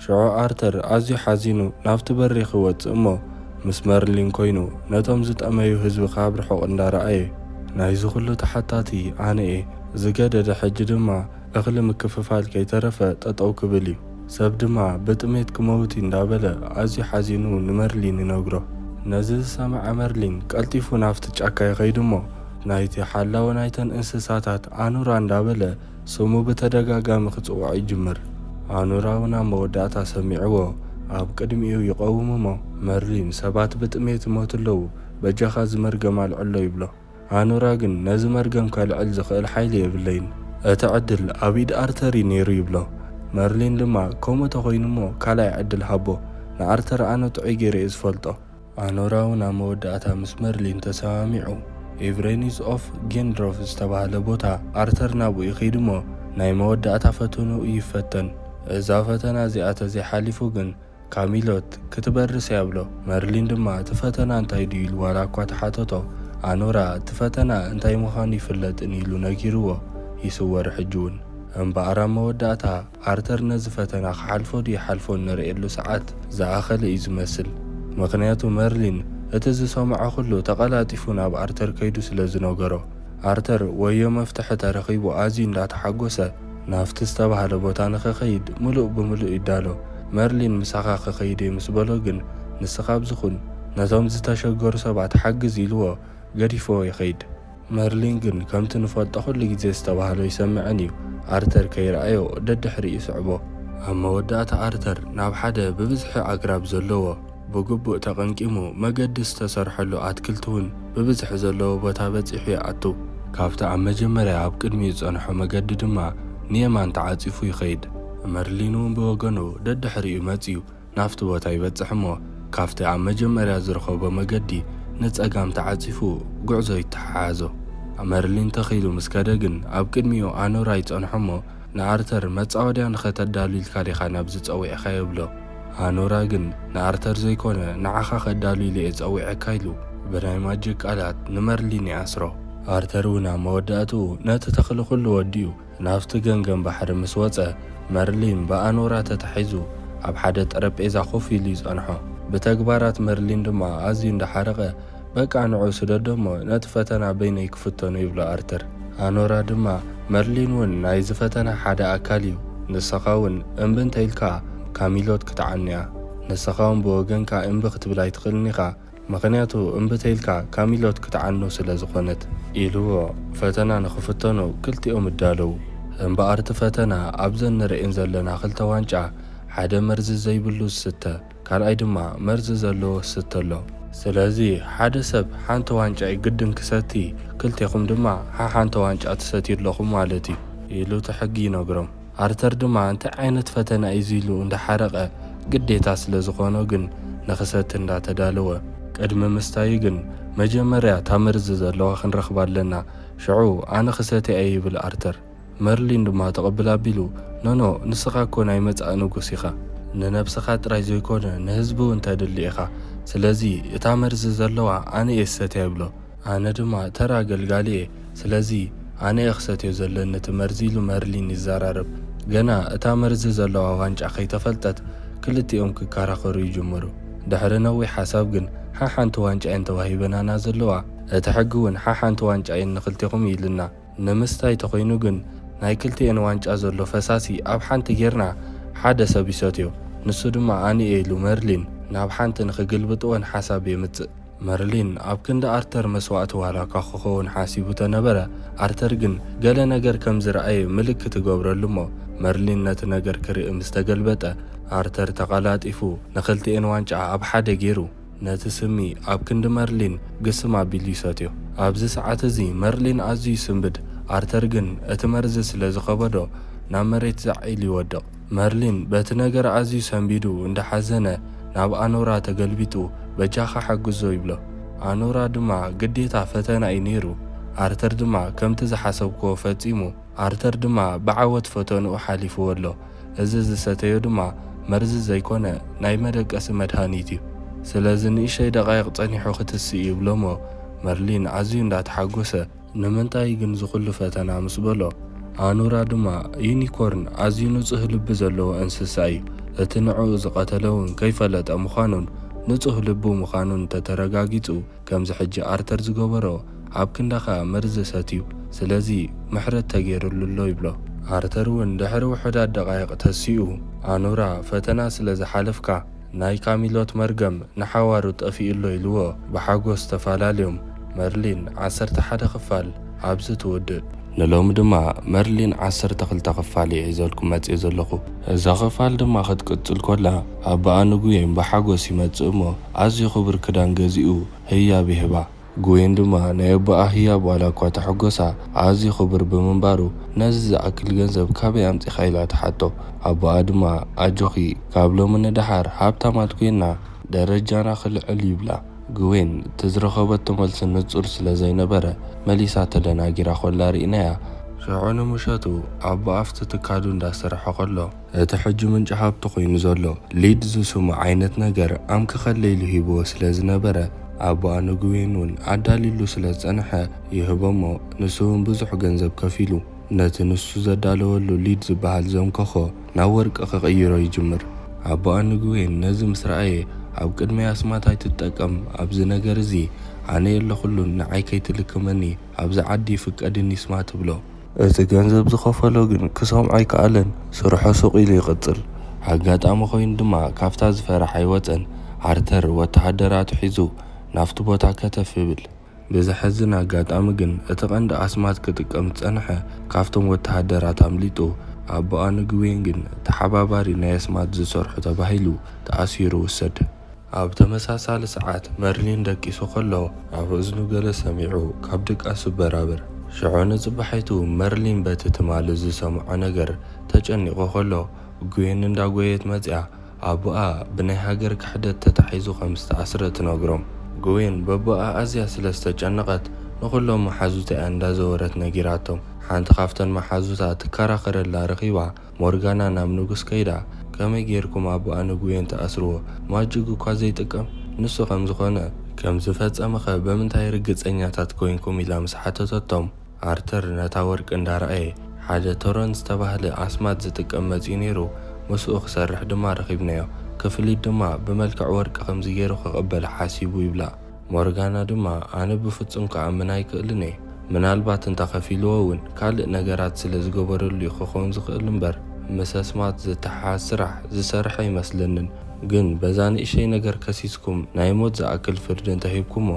ሽዑ ኣርተር ኣዝዩ ሓዚኑ ናብቲ በሪ ክወጽእ እሞ፣ ምስ መርሊን ኮይኑ ነቶም ዝጠመዩ ህዝቢ ካብ ርሑቕ እንዳረኣየ፣ "ናይዚ ኩሉ ተሓታቲ ኣነ እየ፣ ዝገደደ ሕጂ ድማ እኽሊ ምክፍፋል ከይተረፈ ጠጠው ክብል እዩ፣ ሰብ ድማ ብጥሜት ክመውት እዩ" እንዳበለ ኣዝዩ ሓዚኑ ንመርሊን ይነግሮ። ነዚ ዝሰምዐ መርሊን ቀልጢፉ ናብቲ ጫካ ይኸይድ እሞ፣ ናይቲ ሓላዊ ናይተን እንስሳታት ኣኑራ እንዳበለ ስሙ ብተደጋጋሚ ክጽውዖ ይጅምር። ኣኑራ እውን ኣብ መወዳእታ ሰሚዕዎ ኣብ ቅድሚኡ ይቐውም እሞ፣ "መርሊን፣ ሰባት ብጥሜት ይሞቱ ኣለዉ፣ በጃኻ እዚ መርገም ኣልዕሎ" ይብሎ። ኣኑራ ግን ነዚ መርገም ከልዕል ዝኽእል ሓይሊ የብለይን። እቲ ዕድል ኣብ ኢድ ኣርተር እዩ ነይሩ ይብሎ። መርሊን ድማ፣ "ከምኡ ተኾይኑ እሞ ካልኣይ ዕድል ሃቦ። ንኣርተር ኣነ ጥዑይ ገይረ እየ ዝፈልጦ።" ኣኖራ እውን ኣብ መወዳእታ ምስ መርሊን ተሰማሚዑ፣ ኢቭሬኒስ ኦፍ ጌንድሮፍ ዝተባህለ ቦታ ኣርተር ናብኡ ይኸይድ እሞ፣ ናይ መወዳእታ ፈተንኡ ይፈተን። እዛ ፈተና እዚኣ ተዘይሓሊፉ ግን፣ "ካሚሎት ክትበርስ እያ" ብሎ። መርሊን ድማ፣ "እቲ ፈተና እንታይ ድዩ?" ኢሉ ዋላ እኳ ተሓተቶ፣ ኣኖራ፣ "እቲ ፈተና እንታይ ምዃኑ ይፍለጥን" ኢሉ ነጊርዎ ይስወር። ሕጂ እውን እምበኣር ኣብ መወዳእታ ኣርተር ነዚ ፈተና ክሓልፎ ድዩ ይሓልፎ እንርእየሉ ሰዓት ዝኣኸለ እዩ ዝመስል። ምኽንያቱ መርሊን እቲ ዝሰምዖ ኩሉ ተቐላጢፉ ናብ ኣርተር ከይዱ ስለ ዝነገሮ፣ ኣርተር ወዮ መፍትሒ ተረኺቡ ኣዝዩ እንዳተሓጎሰ ናብቲ ዝተባህለ ቦታ ንኽኸይድ ምሉእ ብምሉእ ይዳሎ። መርሊን "ምሳኻ ክኸይድ እየ" ምስ በሎ ግን፣ "ንስኻ ኣብዚ ኩን፣ ነቶም ዝተሸገሩ ሰባት ሓግዝ" ኢልዎ ገዲፍዎ ይኸይድ። መርሊን ግን ከምቲ ንፈልጦ ኩሉ ግዜ ዝተባህሎ ይሰምዕን እዩ። ኣርተር ከይረኣዮ ደድሕሪኡ ይስዕቦ። ኣብ መወዳእታ ኣርተር ናብ ሓደ ብብዝሒ ኣግራብ ዘለዎ ብግቡእ ተቐንቂሙ መገዲ ዝተሰርሐሉ ኣትክልቲ እውን ብብዝሒ ዘለዎ ቦታ በጺሑ ይኣቱ። ካብቲ ኣብ መጀመርያ ኣብ ቅድሚኡ ዝጸንሖ መገዲ ድማ ንየማን ተዓጺፉ ይኸይድ። መርሊን እውን ብወገኑ ደድሕሪኡ መጺኡ ናብቲ ቦታ ይበጽሕ እሞ፣ ካብቲ ኣብ መጀመርያ ዝረኸቦ መገዲ ንጸጋም ተዓጺፉ ጉዕዞ ይተሓሓዞ። መርሊን ተኺሉ ምስ ከደ ግን፣ ኣብ ቅድሚኡ ኣኖራ ይጸንሖ እሞ፣ ንኣርተር መጻወድያ ንኸተዳሉ ኢልካ ዲኻ ናብዚ ጸዊዕካዮ? ይብሎ። ኣኖራ ግን፣ ንኣርተር ዘይኮነ ንዓኻ ከዳሉ ኢለ እየ ጸዊዐካ ኢሉ ብናይ ማጂክ ቃላት ንመርሊን ይኣስሮ። ኣርተር እውን ኣብ መወዳእትኡ ነቲ ተኽሊ ኩሉ ወዲኡ ናብቲ ገምገም ባሕሪ ምስ ወጸ፣ መርሊን ብኣኖራ ተታሒዙ ኣብ ሓደ ጠረጴዛ ኮፍ ኢሉ ይጸንሖ። ብተግባራት መርሊን ድማ ኣዝዩ እንዳሓረቐ፣ "በቃ ንዑ ስደዶ እሞ ነቲ ፈተና በይነይ ክፍተኖ" ይብሎ ኣርተር። ኣኖራ ድማ፣ "መርሊን እውን ናይዚ ፈተና ሓደ ኣካል እዩ፣ ንስኻ እውን እምቢ እንተኢልካ ካሚሎት ክትዓኑ እያ። ንስኻ እውን ብወገንካ እምቢ ክትብል ኣይትኽእልን ኢኻ፣ ምኽንያቱ እምቢ ተኢልካ ካሚሎት ክትዓኑ ስለ ዝኾነት" ኢልዎ። ፈተና ንኽፍተኑ ክልቲኦም እዳለዉ። እምበኣር እቲ ፈተና ኣብዘን ንርእየን ዘለና ክልተ ዋንጫ ሓደ መርዚ ዘይብሉ ዝስተ፣ ካልኣይ ድማ መርዚ ዘለዎ ዝስተ ኣሎ። ስለዚ ሓደ ሰብ ሓንቲ ዋንጫ እዩ ግድን ክሰቲ፣ ክልቴኹም ድማ ሓሓንቲ ዋንጫ ትሰትዩ ኣለኹም ማለት እዩ ኢሉ እቲ ሕጊ ይነግሮም። ኣርተር ድማ እንታይ ዓይነት ፈተና እዩ ኢሉ እንዳሓረቐ ግዴታ ስለ ዝኾኖ ግን ንኽሰቲ እንዳተዳለወ፣ ቅድሚ ምስታዩ ግን መጀመርያ እታ መርዚ ዘለዋ ክንረኽባ ኣለና፣ ሽዑ ኣነ ክሰትያ እየ ይብል ኣርተር። መርሊን ድማ ተቐብል ኣቢሉ፣ ኖኖ፣ ንስኻ እኮ ናይ መጻኢ ንጉስ ኢኻ። ንነብስኻ ጥራይ ዘይኮነ ንህዝቢ እውን ተድሊ ኢኻ። ስለዚ እታ መርዚ ዘለዋ ኣነ እየ ዝሰትያ ይብሎ። ኣነ ድማ ተራ ኣገልጋሊ እየ። ስለዚ ኣነ እየ ክሰትዮ ዘለኒ እቲ መርዚ ኢሉ መርሊን ይዘራረብ። ገና እታ መርዚ ዘለዋ ዋንጫ ከይተፈልጠት ክልቲኦም ክከራኸሩ ይጅምሩ። ድሕሪ ነዊሕ ሓሳብ ግን ሓሓንቲ ዋንጫ እየን ተዋሂበናና ዘለዋ። እቲ ሕጊ እውን ሓሓንቲ ዋንጫ እየን ንክልቴኹም ኢልና። ንምስታይ ተኾይኑ ግን ናይ ክልቲኤን ዋንጫ ዘሎ ፈሳሲ ኣብ ሓንቲ ጌርና ሓደ ሰብ ይሰትዮ። ንሱ ድማ ኣነ እየ ኢሉ መርሊን ናብ ሓንቲ ንክግልብጥወን ሓሳብ የምጽእ። መርሊን ኣብ ክንዲ ኣርተር መስዋእቲ ዋላ እኳ ክኸውን ሓሲቡ ተነበረ፣ ኣርተር ግን ገለ ነገር ከም ዝረኣየ ምልክት ይገብረሉ እሞ መርሊን ነቲ ነገር ክርኢ ምስ ተገልበጠ ኣርተር ተቐላጢፉ ንክልቲኤን ዋንጫ ኣብ ሓደ ጌሩ ነቲ ስሚ ኣብ ክንዲ መርሊን ግስም ኣቢሉ ይሰትዮ። ኣብዚ ሰዓት እዚ መርሊን ኣዝዩ ይስንብድ፣ ኣርተር ግን እቲ መርዚ ስለ ዝኸበዶ ናብ መሬት ዛዕ ኢሉ ይወድቕ። መርሊን በቲ ነገር ኣዝዩ ሰንቢዱ እንዳሓዘነ ናብ ኣኖራ ተገልቢጡ በጃኻ ሓግዞ ይብሎ። ኣኖራ ድማ ግዴታ ፈተና እዩ ነይሩ። ኣርተር ድማ ከምቲ ዝሓሰብክዎ ፈጺሙ። ኣርተር ድማ ብዓወት ፈተንኡ ሓሊፍዎ ኣሎ። እዚ ዝሰተዮ ድማ መርዚ ዘይኮነ ናይ መደቀሲ መድሃኒት እዩ። ስለዚ ንእሽተይ ደቓይቕ ጸኒሑ ክትስእ ይብሎ እሞ መርሊን ኣዝዩ እንዳተሓጎሰ ንምንታይ ግን ዝኹሉ ፈተና ምስ በሎ ኣኑራ ድማ ዩኒኮርን ኣዝዩ ንጹህ ልቢ ዘለዎ እንስሳ እዩ። እቲ ንዕኡ ዝቐተለ እውን ከይፈለጠ ምዃኑን ንጹህ ልቡ ምዃኑን እንተተረጋጊጹ ከምዚ ሕጂ ኣርተር ዝገበሮ ኣብ ክንዳኻ መርዚ ሰትዩ፣ ስለዚ ምሕረት ተገይሩሉ ኣሎ ይብሎ። ኣርተር እውን ድሕሪ ውሑዳት ደቓይቕ ተሲኡ፣ ኣኑራ ፈተና ስለ ዝሓለፍካ ናይ ካሚሎት መርገም ንሓዋሩ ጠፊኡ ኣሎ ኢልዎ ብሓጎስ ተፈላለዮም። መርሊን ዓሰርተ ሓደ ክፋል ኣብዚ ትውድእ። ንሎሚ ድማ መርሊን ዓሰርተ ክልተ ክፋል እየ ሒዘልኩም መጽእ ዘለኹ። እዛ ክፋል ድማ ክትቅጽል ኮላ ኣቦኣ ንጉየን ብሓጎስ ይመጽእ እሞ ኣዝዩ ክቡር ክዳን ገዚኡ ህያብ ይህባ። ጉዌን ድማ ናይ ኣቦኣ ህያብ ዋላ እኳ ተሐጎሳ ኣዝዩ ክቡር ብምንባሩ ነዚ ዝኣክል ገንዘብ ካበይ ኣምጺኻ ኢላ ትሓቶ። ኣቦኣ ድማ ኣጆኺ ካብ ሎሚ ንደሓር ሃብታማት ኮይና ደረጃና ክልዕል ይብላ። ግዌን እቲ ዝረኸበቶ መልሲ ንጹር ስለ ዘይነበረ መሊሳ ተደናጊራ ኮላ ርኢናያ። ሽዑ ንምሸቱ ኣቦኣ ኣብቲ ትካሉ እንዳሰርሐ ኮሎ እቲ ሕጂ ምንጪ ሃብቱ ኮይኑ ዘሎ ሊድ ዝስሙ ዓይነት ነገር ኣምክኸለይ ኢሉ ሂብዎ ስለ ዝነበረ ኣቦኣ ንግዌን እውን ኣዳልዩሉ ስለ ዝጸንሐ ይህቦ እሞ ንሱ እውን ብዙሕ ገንዘብ ከፊሉ ነቲ ንሱ ዘዳለወሉ ሊድ ዝበሃል ዘምከኾ ናብ ወርቂ ክቕይሮ ይጅምር። ኣቦኣ ንግዌን ነዚ ምስ ረኣየ ኣብ ቅድመይ ኣስማት ኣይትጠቀም፣ ኣብዚ ነገር እዚ ኣነ የለኹሉን፣ ንዓይ ከይትልክመኒ ኣብዚ ዓዲ ይፍቀድኒ ስማ ትብሎ። እቲ ገንዘብ ዝኸፈሎ ግን ክሰምዖ ኣይከኣለን፣ ስርሑ ሱቕ ኢሉ ይቕጽል። ኣጋጣሚ ኮይኑ ድማ ካብታ ዝፈርሓ ኣይወጸን፣ ኣርተር ወተሃደራቱ ሒዙ ናብቲ ቦታ ከተፍ ይብል። ብዘሕዝን ኣጋጣሚ ግን እቲ ቀንዲ ኣስማት ክጥቀም ዝጸንሐ ካብቶም ወተሃደራት ኣምሊጡ ኣቦኣ ንግዌን ግን ተሓባባሪ ናይ ኣስማት ዝሰርሑ ተባሂሉ ተኣሲሩ ውሰድ። ኣብ ተመሳሳሊ ሰዓት መርሊን ደቂሱ ከሎ ኣብ እዝኑ ገለ ሰሚዑ ካብ ድቃሱ በራብር። ሽዑ ንጽባሒቱ መርሊን በቲ ትማሊ ዝሰምዖ ነገር ተጨኒቑ ከሎ ግዌን እንዳጎየት መጺኣ ኣቦኣ ብናይ ሃገር ክሕደት ተታሒዙ ከም ዝተኣስረ ትነግሮም። ግዌን በቦኣ ኣዝያ ስለ ዝተጨነቐት ንኹሎም መሓዙታ እያ እንዳዘወረት ነጊራቶም። ሓንቲ ካብተን መሓዙታ ትከራኸረላ ረኺባ ሞርጋና ናብ ንጉስ ከይዳ ከመይ ጌርኩም ኣቦኣ ንጉዌን ትኣስርዎ? ማጅግ እኳ ዘይጥቀም ንሱ ከም ዝኾነ ከም ዝፈጸመኸ በምንታይ ርግጸኛታት ኮይንኩም? ኢላ ምስ ሓተተቶም ኣርተር ነታ ወርቂ እንዳረኣየ ሓደ ቶሮን ዝተባህለ ኣስማት ዝጥቀም መጺኡ ነይሩ፣ ምስኡ ክሰርሕ ድማ ረኺብናዮ። ክፍሊት ድማ ብመልክዕ ወርቂ ከምዚ ገይሩ ክቕበል ሓሲቡ ይብላ። ሞርጋና ድማ ኣነ ብፍጹም ክኣምን ኣይክእልን እየ። ምናልባት እንተኸፊልዎ እውን ካልእ ነገራት ስለ ዝገበረሉ እዩ ክኸውን ዝኽእል እምበር ምስ ኣስማት ዝተሓሓዝ ስራሕ ዝሰርሐ ኣይመስለንን። ግን በዛ ንእሸይ ነገር ከሲስኩም ናይ ሞት ዝኣክል ፍርዲ እንተሂብኩሞ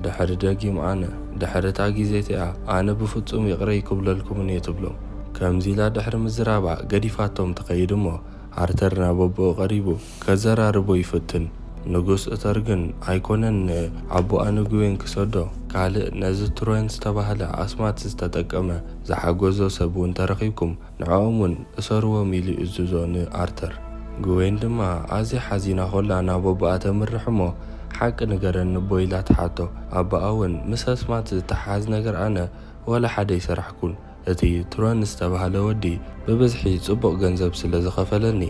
ድሕሪ ደጊም ኣነ፣ ድሕሪ እታ ግዜ እቲኣ ኣነ ብፍጹም ይቕረ ኣይክብለልኩምን እየ ትብሎም። ከምዚ ኢላ ድሕሪ ምዝራባ ገዲፋቶም ትኸይድ እሞ ኣርተር ናብ ኣቦኡ ቀሪቡ ከዘራርቦ ይፍትን። ንጉስ እተር ግን ኣይኮነን ንኣቦኣ ንጉዌን ክሰዶ፣ ካልእ ነዚ ትሮን ዝተባህለ ኣስማት ዝተጠቀመ ዝሓገዞ ሰብ እውን ተረኺብኩም ንዕኦም እውን እሰርዎም ኢሉ ይእዝዞ ንኣርተር። ጉዌን ድማ ኣዝያ ሓዚና ኮላ ናብ ኣቦኣ ተምርሕ እሞ ሓቂ ንገረኒ ኣቦ ኢላ ትሓቶ። ኣቦኣ እውን ምስ ኣስማት ዝተሓዝ ነገር ኣነ ወላ ሓደ ይሰራሕኩን። እቲ ትሮን ዝተባህለ ወዲ ብብዝሒ ጽቡቕ ገንዘብ ስለ ዝኸፈለኒ፣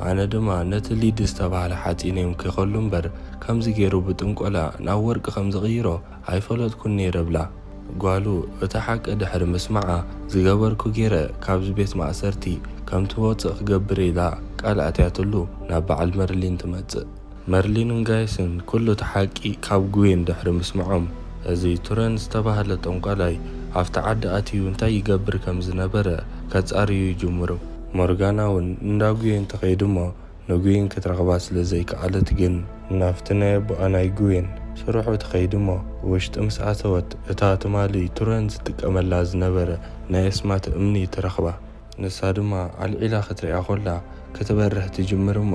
ኣነ ድማ ነቲ ሊድ ዝተባህለ ሓጺነዮም ክኸሉ እምበር ከምዚ ገይሩ ብጥንቆላ ናብ ወርቂ ከም ዝቕይሮ ኣይፈለጥኩን ነይረ ብላ። ጓሉ እቲ ሓቂ ድሕሪ ምስማዓ ዝገበርኩ ገይረ ካብዚ ቤት ማእሰርቲ ከም ትወጽእ ክገብር ኢላ ቃል ኣትያትሉ ናብ በዓል መርሊን ትመጽእ። መርሊንን ጋይስን ኩሉ እቲ ሓቂ ካብ ጉዌን ድሕሪ ምስምዖም፣ እዚ ቱረን ዝተባህለ ጠንቋላይ ኣብቲ ዓዲ ኣትዩ እንታይ ይገብር ከም ዝነበረ ከጻርዩ ይጅምሩ። ሞርጋና እውን እንዳ ጉዌን ትኸይድ እሞ ንጉዌን ክትረኽባ ስለ ዘይከኣለት ግን ናብቲ ናይ ኣቦኣ ናይ ጉዌን ስርሑ ትኸይድ እሞ ውሽጢ ምስ ኣተወት እታ ትማሊ ቱረን ዝጥቀመላ ዝነበረ ናይ ኣስማት እምኒ ትረኽባ። ንሳ ድማ ኣልዒላ ክትሪኣ ኮላ ክትበርህ ትጅምር እሞ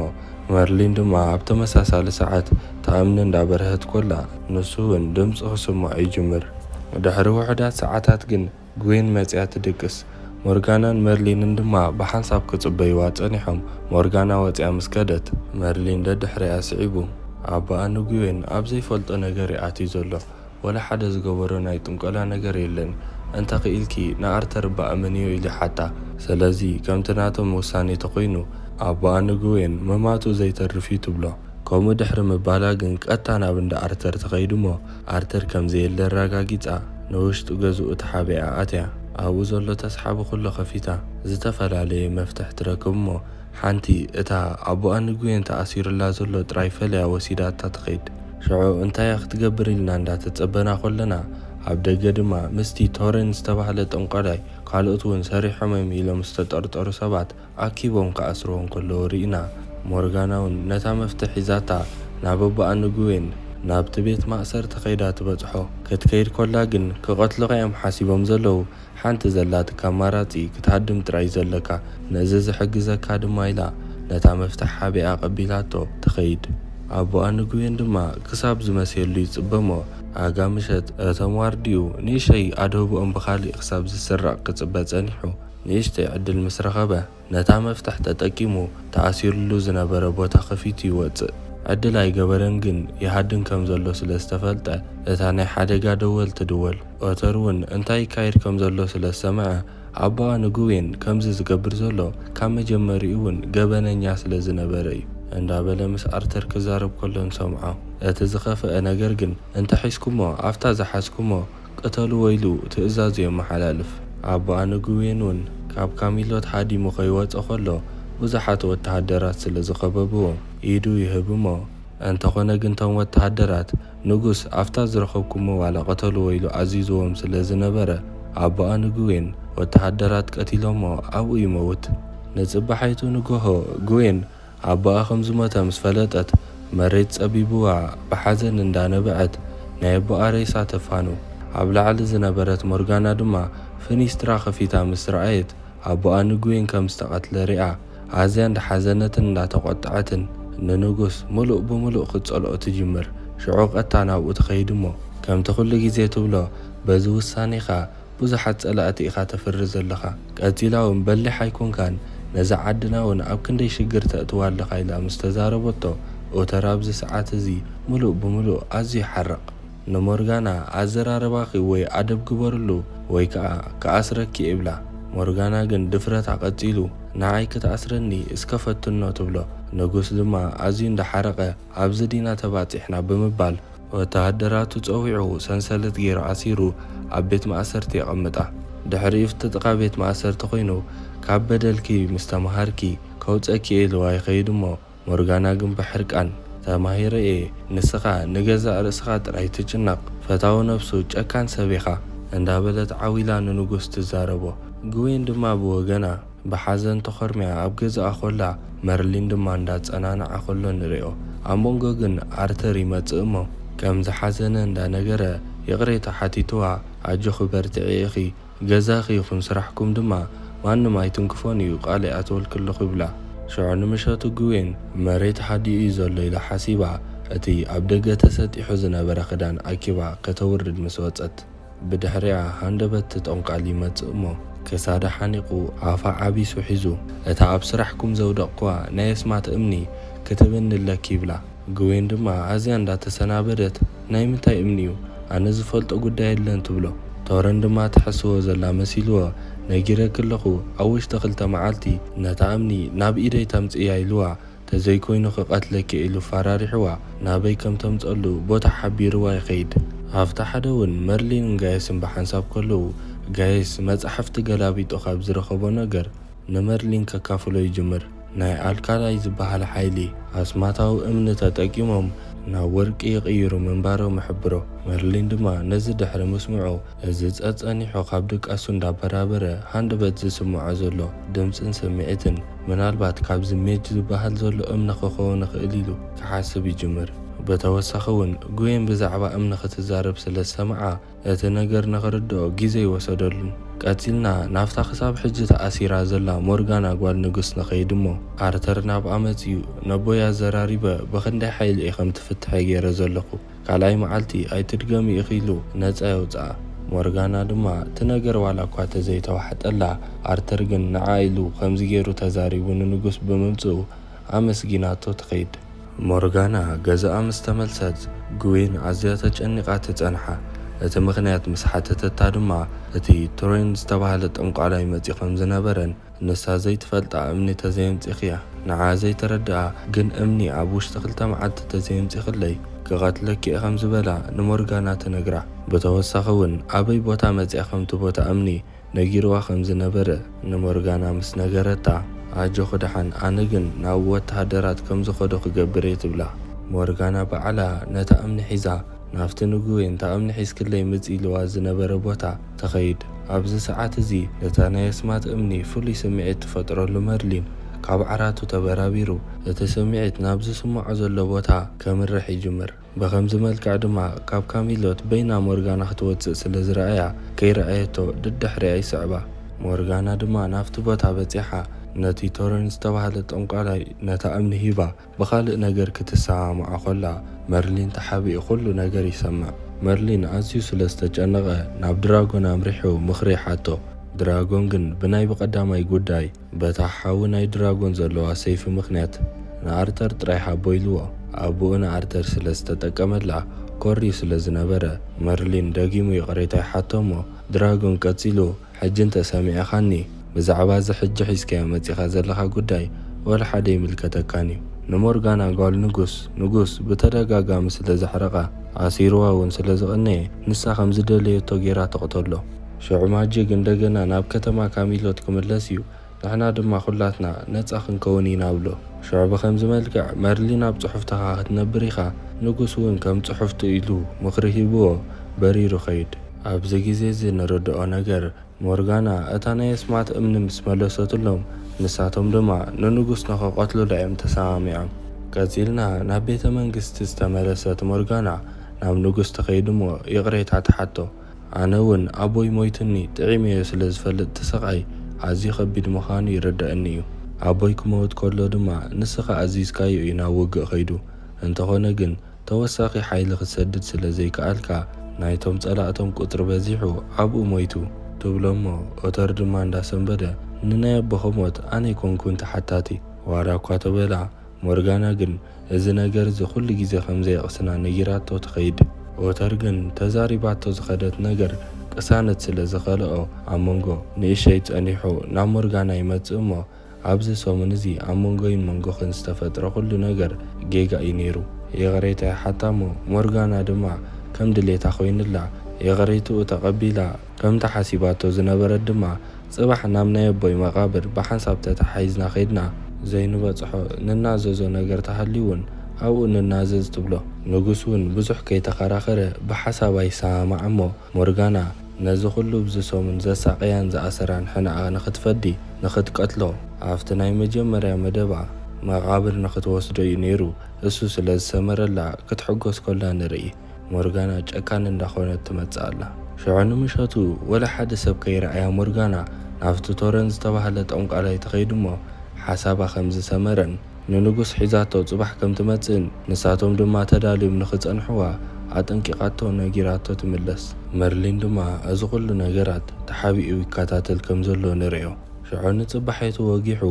መርሊን ድማ ኣብ ተመሳሳሊ ሰዓት እታ እምኒ እንዳበርሀት ኮላ ንሱ እውን ድምፂ ክስምዖ ይጅምር። ድሕሪ ውሑዳት ሰዓታት ግን ጉዌን መፅያ ትድቅስ። ሞርጋናን መርሊንን ድማ ብሓንሳብ ክፅበይዋ ፀኒሖም። ሞርጋና ወፅያ ምስ ከደት መርሊን ደድሕሪኣ ስዒቡ ኣቦኣ ንጉዌን ኣብ ዘይፈልጦ ነገር እዩ ኣትዩ ዘሎ። ወላ ሓደ ዝገበሮ ናይ ጥንቆላ ነገር የለን። እንተ ክኢልኪ ንኣርተር እባ እመንዮ ኢሉ ይሓታ። ስለዚ ከምቲ ናቶም ውሳኔ ተኾይኑ ኣቦኣ ንጉዌን ምማቱ ዘይተርፍ እዩ ትብሎ። ከምኡ ድሕሪ ምባላ ግን ቀጥታ ናብ እንዳ ኣርተር ትኸይድ እሞ ኣርተር ከም ዘየለ ኣረጋጊጻ ንውሽጢ ገዝኡ ተሓቢኣ ኣትያ። ኣብኡ ዘሎ ተስሓቢ ኩሎ ከፊታ ዝተፈላለየ መፍትሕ ትረክብ እሞ ሓንቲ እታ ኣቦኣ ንጉዌን ተኣሲሩላ ዘሎ ጥራይ ፈለያ ወሲዳታ ትኸይድ። ሽዑ እንታይ እያ ክትገብር ኢልና እንዳተጸበና ኮለና ኣብ ደገ ድማ ምስቲ ቶረን ዝተባህለ ጠንቋላይ ካልኦት እውን ሰሪሖም እዮም ኢሎም ዝተጠርጠሩ ሰባት ኣኪቦም ክኣስርዎ እንከለዉ ርኢና። ሞርጋና እውን ነታ መፍትሕ ሒዛታ ናብ ኣቦኣ ንጉዌን ናብቲ ቤት ማእሰርቲ ከይዳ ትበጽሖ። ክትከይድ ኮላ ግን ክቐትሉኻ እዮም ሓሲቦም ዘለዉ። ሓንቲ ዘላትካ ኣማራጺ ክትሃድም ጥራይ ዘለካ። ነዚ ዝሕግዘካ ድማ ኢላ ነታ መፍትሕ ሓቢኣ ቀቢላቶ ትኸይድ። ኣቦኣ ንጉዌን ድማ ክሳብ ዝመስየሉ ይጽበ እሞ ኣጋ ምሸት እቶም ዋርድዩ ንእሸይ ኣድህቦኦም ብኻሊእ ክሳብ ዝስረቕ ክጽበ ጸኒሑ። ንእሽተይ ዕድል ምስ ረኸበ ነታ መፍትሕ ተጠቂሙ ተኣሲሩሉ ዝነበረ ቦታ ከፊቱ ይወጽእ። ዕድል ኣይገበረን ግን ይሃድን ከም ዘሎ ስለ ዝተፈልጠ እታ ናይ ሓደጋ ደወል ትድወል። ኦተር እውን እንታይ ይካየድ ከም ዘሎ ስለ ዝሰምዐ ኣቦኣ ንጉዌን ከምዚ ዝገብር ዘሎ ካብ መጀመሪኡ እውን ገበነኛ ስለ ዝነበረ እዩ እንዳበለ ምስ ኣርተር ክዛረብ ከሎ ንሰምዖ። እቲ ዝኸፍአ ነገር ግን እንተሒዝኩሞ ኣብታ ዝሓዝኩሞ ቅተልዎ ኢሉ ትእዛዙ የመሓላልፍ። ኣቦኣ ንጉዌን እውን ካብ ካሚሎት ሃዲሙ ከይወጸ ከሎ ብዙሓት ወተሃደራት ስለ ዝኸበብዎ ኢዱ ይህብ እሞ እንተኾነ ግን እቶም ወተሃደራት ንጉስ ኣብታ ዝረኸብኩሞ ዋላ ቅተልዎ ኢሉ ኣዚዝዎም ስለ ዝነበረ ኣቦኣ ንጉዌን ወተሃደራት ቀቲሎሞ ኣብኡ ይመውት። ንጽባሓይቱ ንግሆ ጉዌን ኣቦኣ ከም ዝሞተ ምስ ፈለጠት መሬት ጸቢብዋ ብሓዘን እንዳነበዐት ናይ ኣቦኣ ሬሳ ተፋኑ። ኣብ ላዕሊ ዝነበረት ሞርጋና ድማ ፍኒስትራ ከፊታ ምስ ረኣየት ኣቦኣ ንጉዌን ከም ዝተቐትለ ሪኣ ኣዝያ እንዳሓዘነትን እንዳተቖጠዐትን ንንጉስ ምሉእ ብምሉእ ክትጸልኦ ትጅምር። ሽዑ ቀጥታ ናብኡ ትኸይድ እሞ ከምቲ ኩሉ ግዜ ትብሎ በዚ ውሳኔኻ ብዙሓት ጸላእቲ ኢኻ ተፍሪ ዘለኻ። ቀጺላ እውን በሊሕ ኣይኮንካን፣ ነዛ ዓድና እውን ኣብ ክንደይ ሽግር ተእትዋ ኣለኻ ኢላ ምስ ተዛረበቶ ኦተር ኣብዚ ሰዓት እዚ ምሉእ ብምሉእ ኣዝዩ ይሓርቕ። ንሞርጋና ኣዘራርባኺ ወይ ኣደብ ግበርሉ ወይ ከኣ ክኣስረኪ እየ ይብላ። ሞርጋና ግን ድፍረታ ቀጺሉ ንዓይ ክትኣስረኒ እስከ ፈትኖ ትብሎ። ንጉስ ድማ ኣዝዩ እንዳሓረቐ ኣብዚ ዲና ተባጺሕና ብምባል ወተሃደራቱ ጸዊዑ ሰንሰለት ገይሩ ኣሲሩ ኣብ ቤት ማእሰርቲ የቐምጣ። ድሕሪኡ ፍጥጥቓ ቤት ማእሰርቲ ኮይኑ ካብ በደልኪ ምስ ተመሃርኪ ከውጸኪ እየ ኢልዋ ይኸይድ እሞ ሞርጋና ግን ብሕርቃን ተማሂረ እየ ንስኻ ንገዛእ ርእስኻ ጥራይ ትጭነቕ ፈታዊ ነብሱ ጨካን ሰብ ኢኻ እንዳበለት ዓው ኢላ ንንጉስ ትዛረቦ። ግዌን ድማ ብወገና ብሓዘን ተኾርምያ ኣብ ገዛኣ ኮላ መርሊን ድማ እንዳጸናንዓ ኮሎ ንሪኦ። ኣብ መንጎ ግን ኣርተር ይመጽእ እሞ ከም ዝሓዘነ እንዳነገረ ይቕሬታ ሓቲትዋ። ኣጆኺ በርትዒ ኢኺ፣ ገዛኺ ይኹን ስራሕኩም ድማ ማንም ኣይትንክፎን እዩ ቃል ይኣትወልኪ ኣለኹ ይብላ። ሽዑ ንምሸቱ ግዌን መሬት ሃዲኡ እዩ ዘሎ ኢላ ሓሲባ እቲ ኣብ ደገ ተሰጢሑ ዝነበረ ክዳን ኣኪባ ከተውርድ ምስ ወጸት ብድሕሪኣ ሃንደበት ጠንቋል ይመጽእ እሞ ክሳዳ ሓኒቑ ኣፋ ዓቢሱ ሒዙ እታ ኣብ ስራሕኩም ዘውደቕኩዋ ናይ ኣስማት እምኒ ክትብኒ ኣለኪ ይብላ። ግዌን ድማ ኣዝያ እንዳተሰናበደት ናይ ምንታይ እምኒ እዩ ኣነ ዝፈልጦ ጉዳይ የለን ትብሎ። ቶረን ድማ ትሕስዎ ዘላ መሲልዎ ነጊረኪ ኣለኹ ኣብ ውሽጢ ክልተ መዓልቲ ነታ እምኒ ናብ ኢደይ ተምጽእያ ኢልዋ ተዘይኮይኑ ክቐትለኪ ኢሉ ፈራሪሕዋ ናበይ ከም ተምጸሉ ቦታ ሓቢርዋ ይኸይድ። ኣብቲ ሓደ እውን መርሊንን ጋየስን ብሓንሳብ ከለዉ ጋየስ መጻሕፍቲ ገላቢጡ ካብ ዝረኸቦ ነገር ንመርሊን ከካፍሎ ይጅምር። ናይ ኣልካላይ ዝበሃል ሓይሊ ኣስማታዊ እምኒ ተጠቂሞም ናብ ወርቂ ይቕይሩ ምንባሮም ይሕብሮ። መርሊን ድማ ነዚ ድሕሪ ምስምዑ እዚ ጸጸኒሑ ካብ ድቃሱ እንዳበራበረ ሃንደበት ዝስምዖ ዘሎ ድምጽን ስምዒትን ምናልባት ካብዚ ሜጅ ዝበሃል ዘሎ እምኒ ክኸውን ይኽእል ኢሉ ክሓስብ ይጅምር። ብተወሳኺ እውን ጉዌን ብዛዕባ እምኒ ክትዛረብ ስለ ዝሰምዓ እቲ ነገር ንኽርድኦ ግዜ ይወሰደሉን። ቀጺልና ናብታ ክሳብ ሕጂ ተኣሲራ ዘላ ሞርጋና ጓል ንጉስ ንኸይድ እሞ ኣርተር ናብኣ መጺኡ ነቦይ ኣዘራሪበ ብኽንደይ ሓይሊ እየ ከም ትፍትሐ ገይረ ዘለኹ። ካልኣይ መዓልቲ ኣይትድገሚ ኢኺ ኢሉ ነጻ የውጽኣ። ሞርጋና ድማ እቲ ነገር ዋላ እኳ ተዘይተዋሕጠላ ኣርተር ግን ንዓ ኢሉ ከምዚ ገይሩ ተዛሪቡ ንንጉስ ብምምጽኡ ኣመስጊናቶ ትኸይድ። ሞርጋና ገዛኣ ምስ ተመልሰት ግዌን ኣዝያ ተጨኒቓ ትጸንሓ። እቲ ምኽንያት ምስ ሓተተታ ድማ እቲ ቶሬን ዝተባህለ ጠንቋላይ መጺኡ ከም ዝነበረን ንሳ ዘይትፈልጣ እምኒ ተዘየምጺኽያ ንዓ ዘይተረድኣ ግን እምኒ ኣብ ውሽጢ ክልተ መዓልቲ ተዘየምጺኽለይ ክቐትለኪ እየ ከም ዝበላ ንሞርጋና ትነግራ። ብተወሳኺ እውን ኣበይ ቦታ መጺኣ ከምቲ ቦታ እምኒ ነጊርዋ ከም ዝነበረ ንሞርጋና ምስ ነገረታ ኣጆኺ ደሓን ኣነ ግን ናብ ወተሃደራት ከም ዝኸዶ ክገብር እየ ትብላ። ሞርጋና ባዕላ ነታ እምኒ ሒዛ ናብቲ ንጉዌን እታ እምኒ ሒዝክለይ ምጽ ኢልዋ ዝነበረ ቦታ ትኸይድ። ኣብዚ ሰዓት እዚ ነታ ናይ ኣስማት እምኒ ፍሉይ ስምዒት ትፈጥረሉ መርሊን ካብ ዓራቱ ተበራቢሩ እቲ ስምዒት ናብ ዝስምዖ ዘሎ ቦታ ከምርሕ ይጅምር። ብኸምዚ መልክዕ ድማ ካብ ካሚሎት በይና ሞርጋና ክትወጽእ ስለ ዝረኣያ ከይረኣየቶ ደድሕሪኣ ይስዕባ። ሞርጋና ድማ ናብቲ ቦታ በጺሓ ነቲ ቶረን ዝተባህለ ጠንቋላይ ነታ እምኒ ሂባ ብኻልእ ነገር ክትሰማማዖ ኮላ መርሊን ተሓቢኡ ኩሉ ነገር ይሰምዕ። መርሊን ኣዝዩ ስለ ዝተጨነቐ ናብ ድራጎን ኣምሪሑ ምኽሪ ይሓቶ። ድራጎን ግን ብናይ ብቐዳማይ ጉዳይ በታ ሓዊ ናይ ድራጎን ዘለዋ ሰይፊ ምኽንያት ንኣርተር ጥራይ ሃቦ ኢልዎ። ኣቦኡ ንኣርተር ስለ ዝተጠቀመላ ኮርዩ ስለ ዝነበረ መርሊን ደጊሙ ይቕሬታ ይሓቶ እሞ ድራጎን ቀጺሉ ሕጂ እንተ ሰሚዕኻኒ ብዛዕባ እዚ ሕጂ ሒዝካዮ መጺኻ ዘለኻ ጉዳይ ወላ ሓደ ይምልከተካን እዩ። ንሞርጋና ጓል ንጉስ ንጉስ ብተደጋጋሚ ስለ ዘሕረቓ ኣሲርዋ እውን ስለ ዝቐነየ ንሳ ከም ዝደለየቶ ጌራ ተቕተሎ። ሽዑ ማጂክ እንደገና ናብ ከተማ ካሚሎት ክምለስ እዩ። ንሕና ድማ ኩላትና ነጻ ክንከውን ኢና ብሎ። ሽዑ ብኸምዚ መልክዕ መርሊን ኣብ ጽሑፍትኻ ክትነብር ኢኻ። ንጉስ እውን ከም ጽሑፍቱ ኢሉ ምኽሪ ሂብዎ በሪሩ ኸይድ። ኣብዚ ግዜ እዚ ንርድኦ ነገር ሞርጋና እታ ናይ ኣስማት እምኒ ምስ መለሰትሎም ንሳቶም ድማ ንንጉስ ንኸቐትሉላ እዮም ተሰማሚዖም። ቀጺልና ናብ ቤተ መንግስቲ ዝተመለሰት ሞርጋና ናብ ንጉስ ትኸይድ እሞ ይቕሬታ ትሓቶ። ኣነ እውን ኣቦይ ሞይቱኒ ጥዒመዮ ስለ ዝፈልጥ እቲ ስቓይ ኣዝዩ ከቢድ ምዃኑ ይርደኣኒ እዩ። ኣቦይ ክመውት ከሎ ድማ ንስኻ ኣዚዝካዮ እዩ ናብ ውግእ ከይዱ። እንተኾነ ግን ተወሳኺ ሓይሊ ክትሰድድ ስለ ዘይከኣልካ ናይቶም ጸላእቶም ቁጽሪ በዚሑ ኣብኡ ሞይቱ ትብሎ እሞ ኦተር ድማ እንዳሰንበደ ንናይ ኣቦኺ ሞት ኣነ ኣይኮንኩን ተሓታቲ። ዋላ እኳ ተበላ ሞርጋና ግን እዚ ነገር እዚ ኩሉ ግዜ ከም ዘየቕስና ነጊራቶ ትኸይድ። ኦተር ግን ተዛሪባቶ ዝኸደት ነገር ቅሳነት ስለ ዝኸልኦ ኣብ መንጎ ንእሸይ ጸኒሑ ናብ ሞርጋና ይመጽእ እሞ ኣብዚ ሰሙን እዚ ኣብ መንጎይን መንጎኽን ዝተፈጥረ ኩሉ ነገር ጌጋ እዩ ነይሩ። ይቕሬታ ይሓታ እሞ ሞርጋና ድማ ከም ድሌታ ኮይንላ ይቕሬትኡ ተቐቢላ ከምቲ ሓሲባቶ ዝነበረት ድማ ጽባሕ ናብ ናይ ኣቦይ መቓብር ብሓንሳብ ተተሓሒዝና ከይድና ዘይንበጽሖ ንናዘዞ ነገር ተሃልዩ እውን ኣብኡ ንናዘዝ ትብሎ። ንጉስ እውን ብዙሕ ከይተኸራኸረ ብሓሳብ ኣይሰማማዕ እሞ ሞርጋና ነዚ ኩሉ ኣብዚ ሰሙን ዘሳቐያን ዝኣሰራን ሕነኣ ንኽትፈዲ ንኽትቀትሎ ኣብቲ ናይ መጀመርያ መደባ መቓብር ንኽትወስዶ እዩ ነይሩ። እሱ ስለ ዝሰመረላ ክትሕጎስ ከላ ንርኢ። ሞርጋና ጨካን እንዳኾነት ትመጽእ ኣላ። ሽዑ ንምሸቱ ወላ ሓደ ሰብ ከይረኣያ ሞርጋና ናብቲ ቶረን ዝተባህለ ጠንቋላይ ትኸይድ እሞ ሓሳባ ከም ዝሰመረን ንንጉስ ሒዛቶ ጽባሕ ከም ትመጽእን ንሳቶም ድማ ተዳልዮም ንኽጸንሕዋ ኣጠንቂቓቶ ነጊራቶ ትምለስ። መርሊን ድማ እዚ ኩሉ ነገራት ተሓቢኡ ይከታተል ከም ዘሎ ንርእዮ። ሽዑ ንጽባሕ የቱ ወጊሑ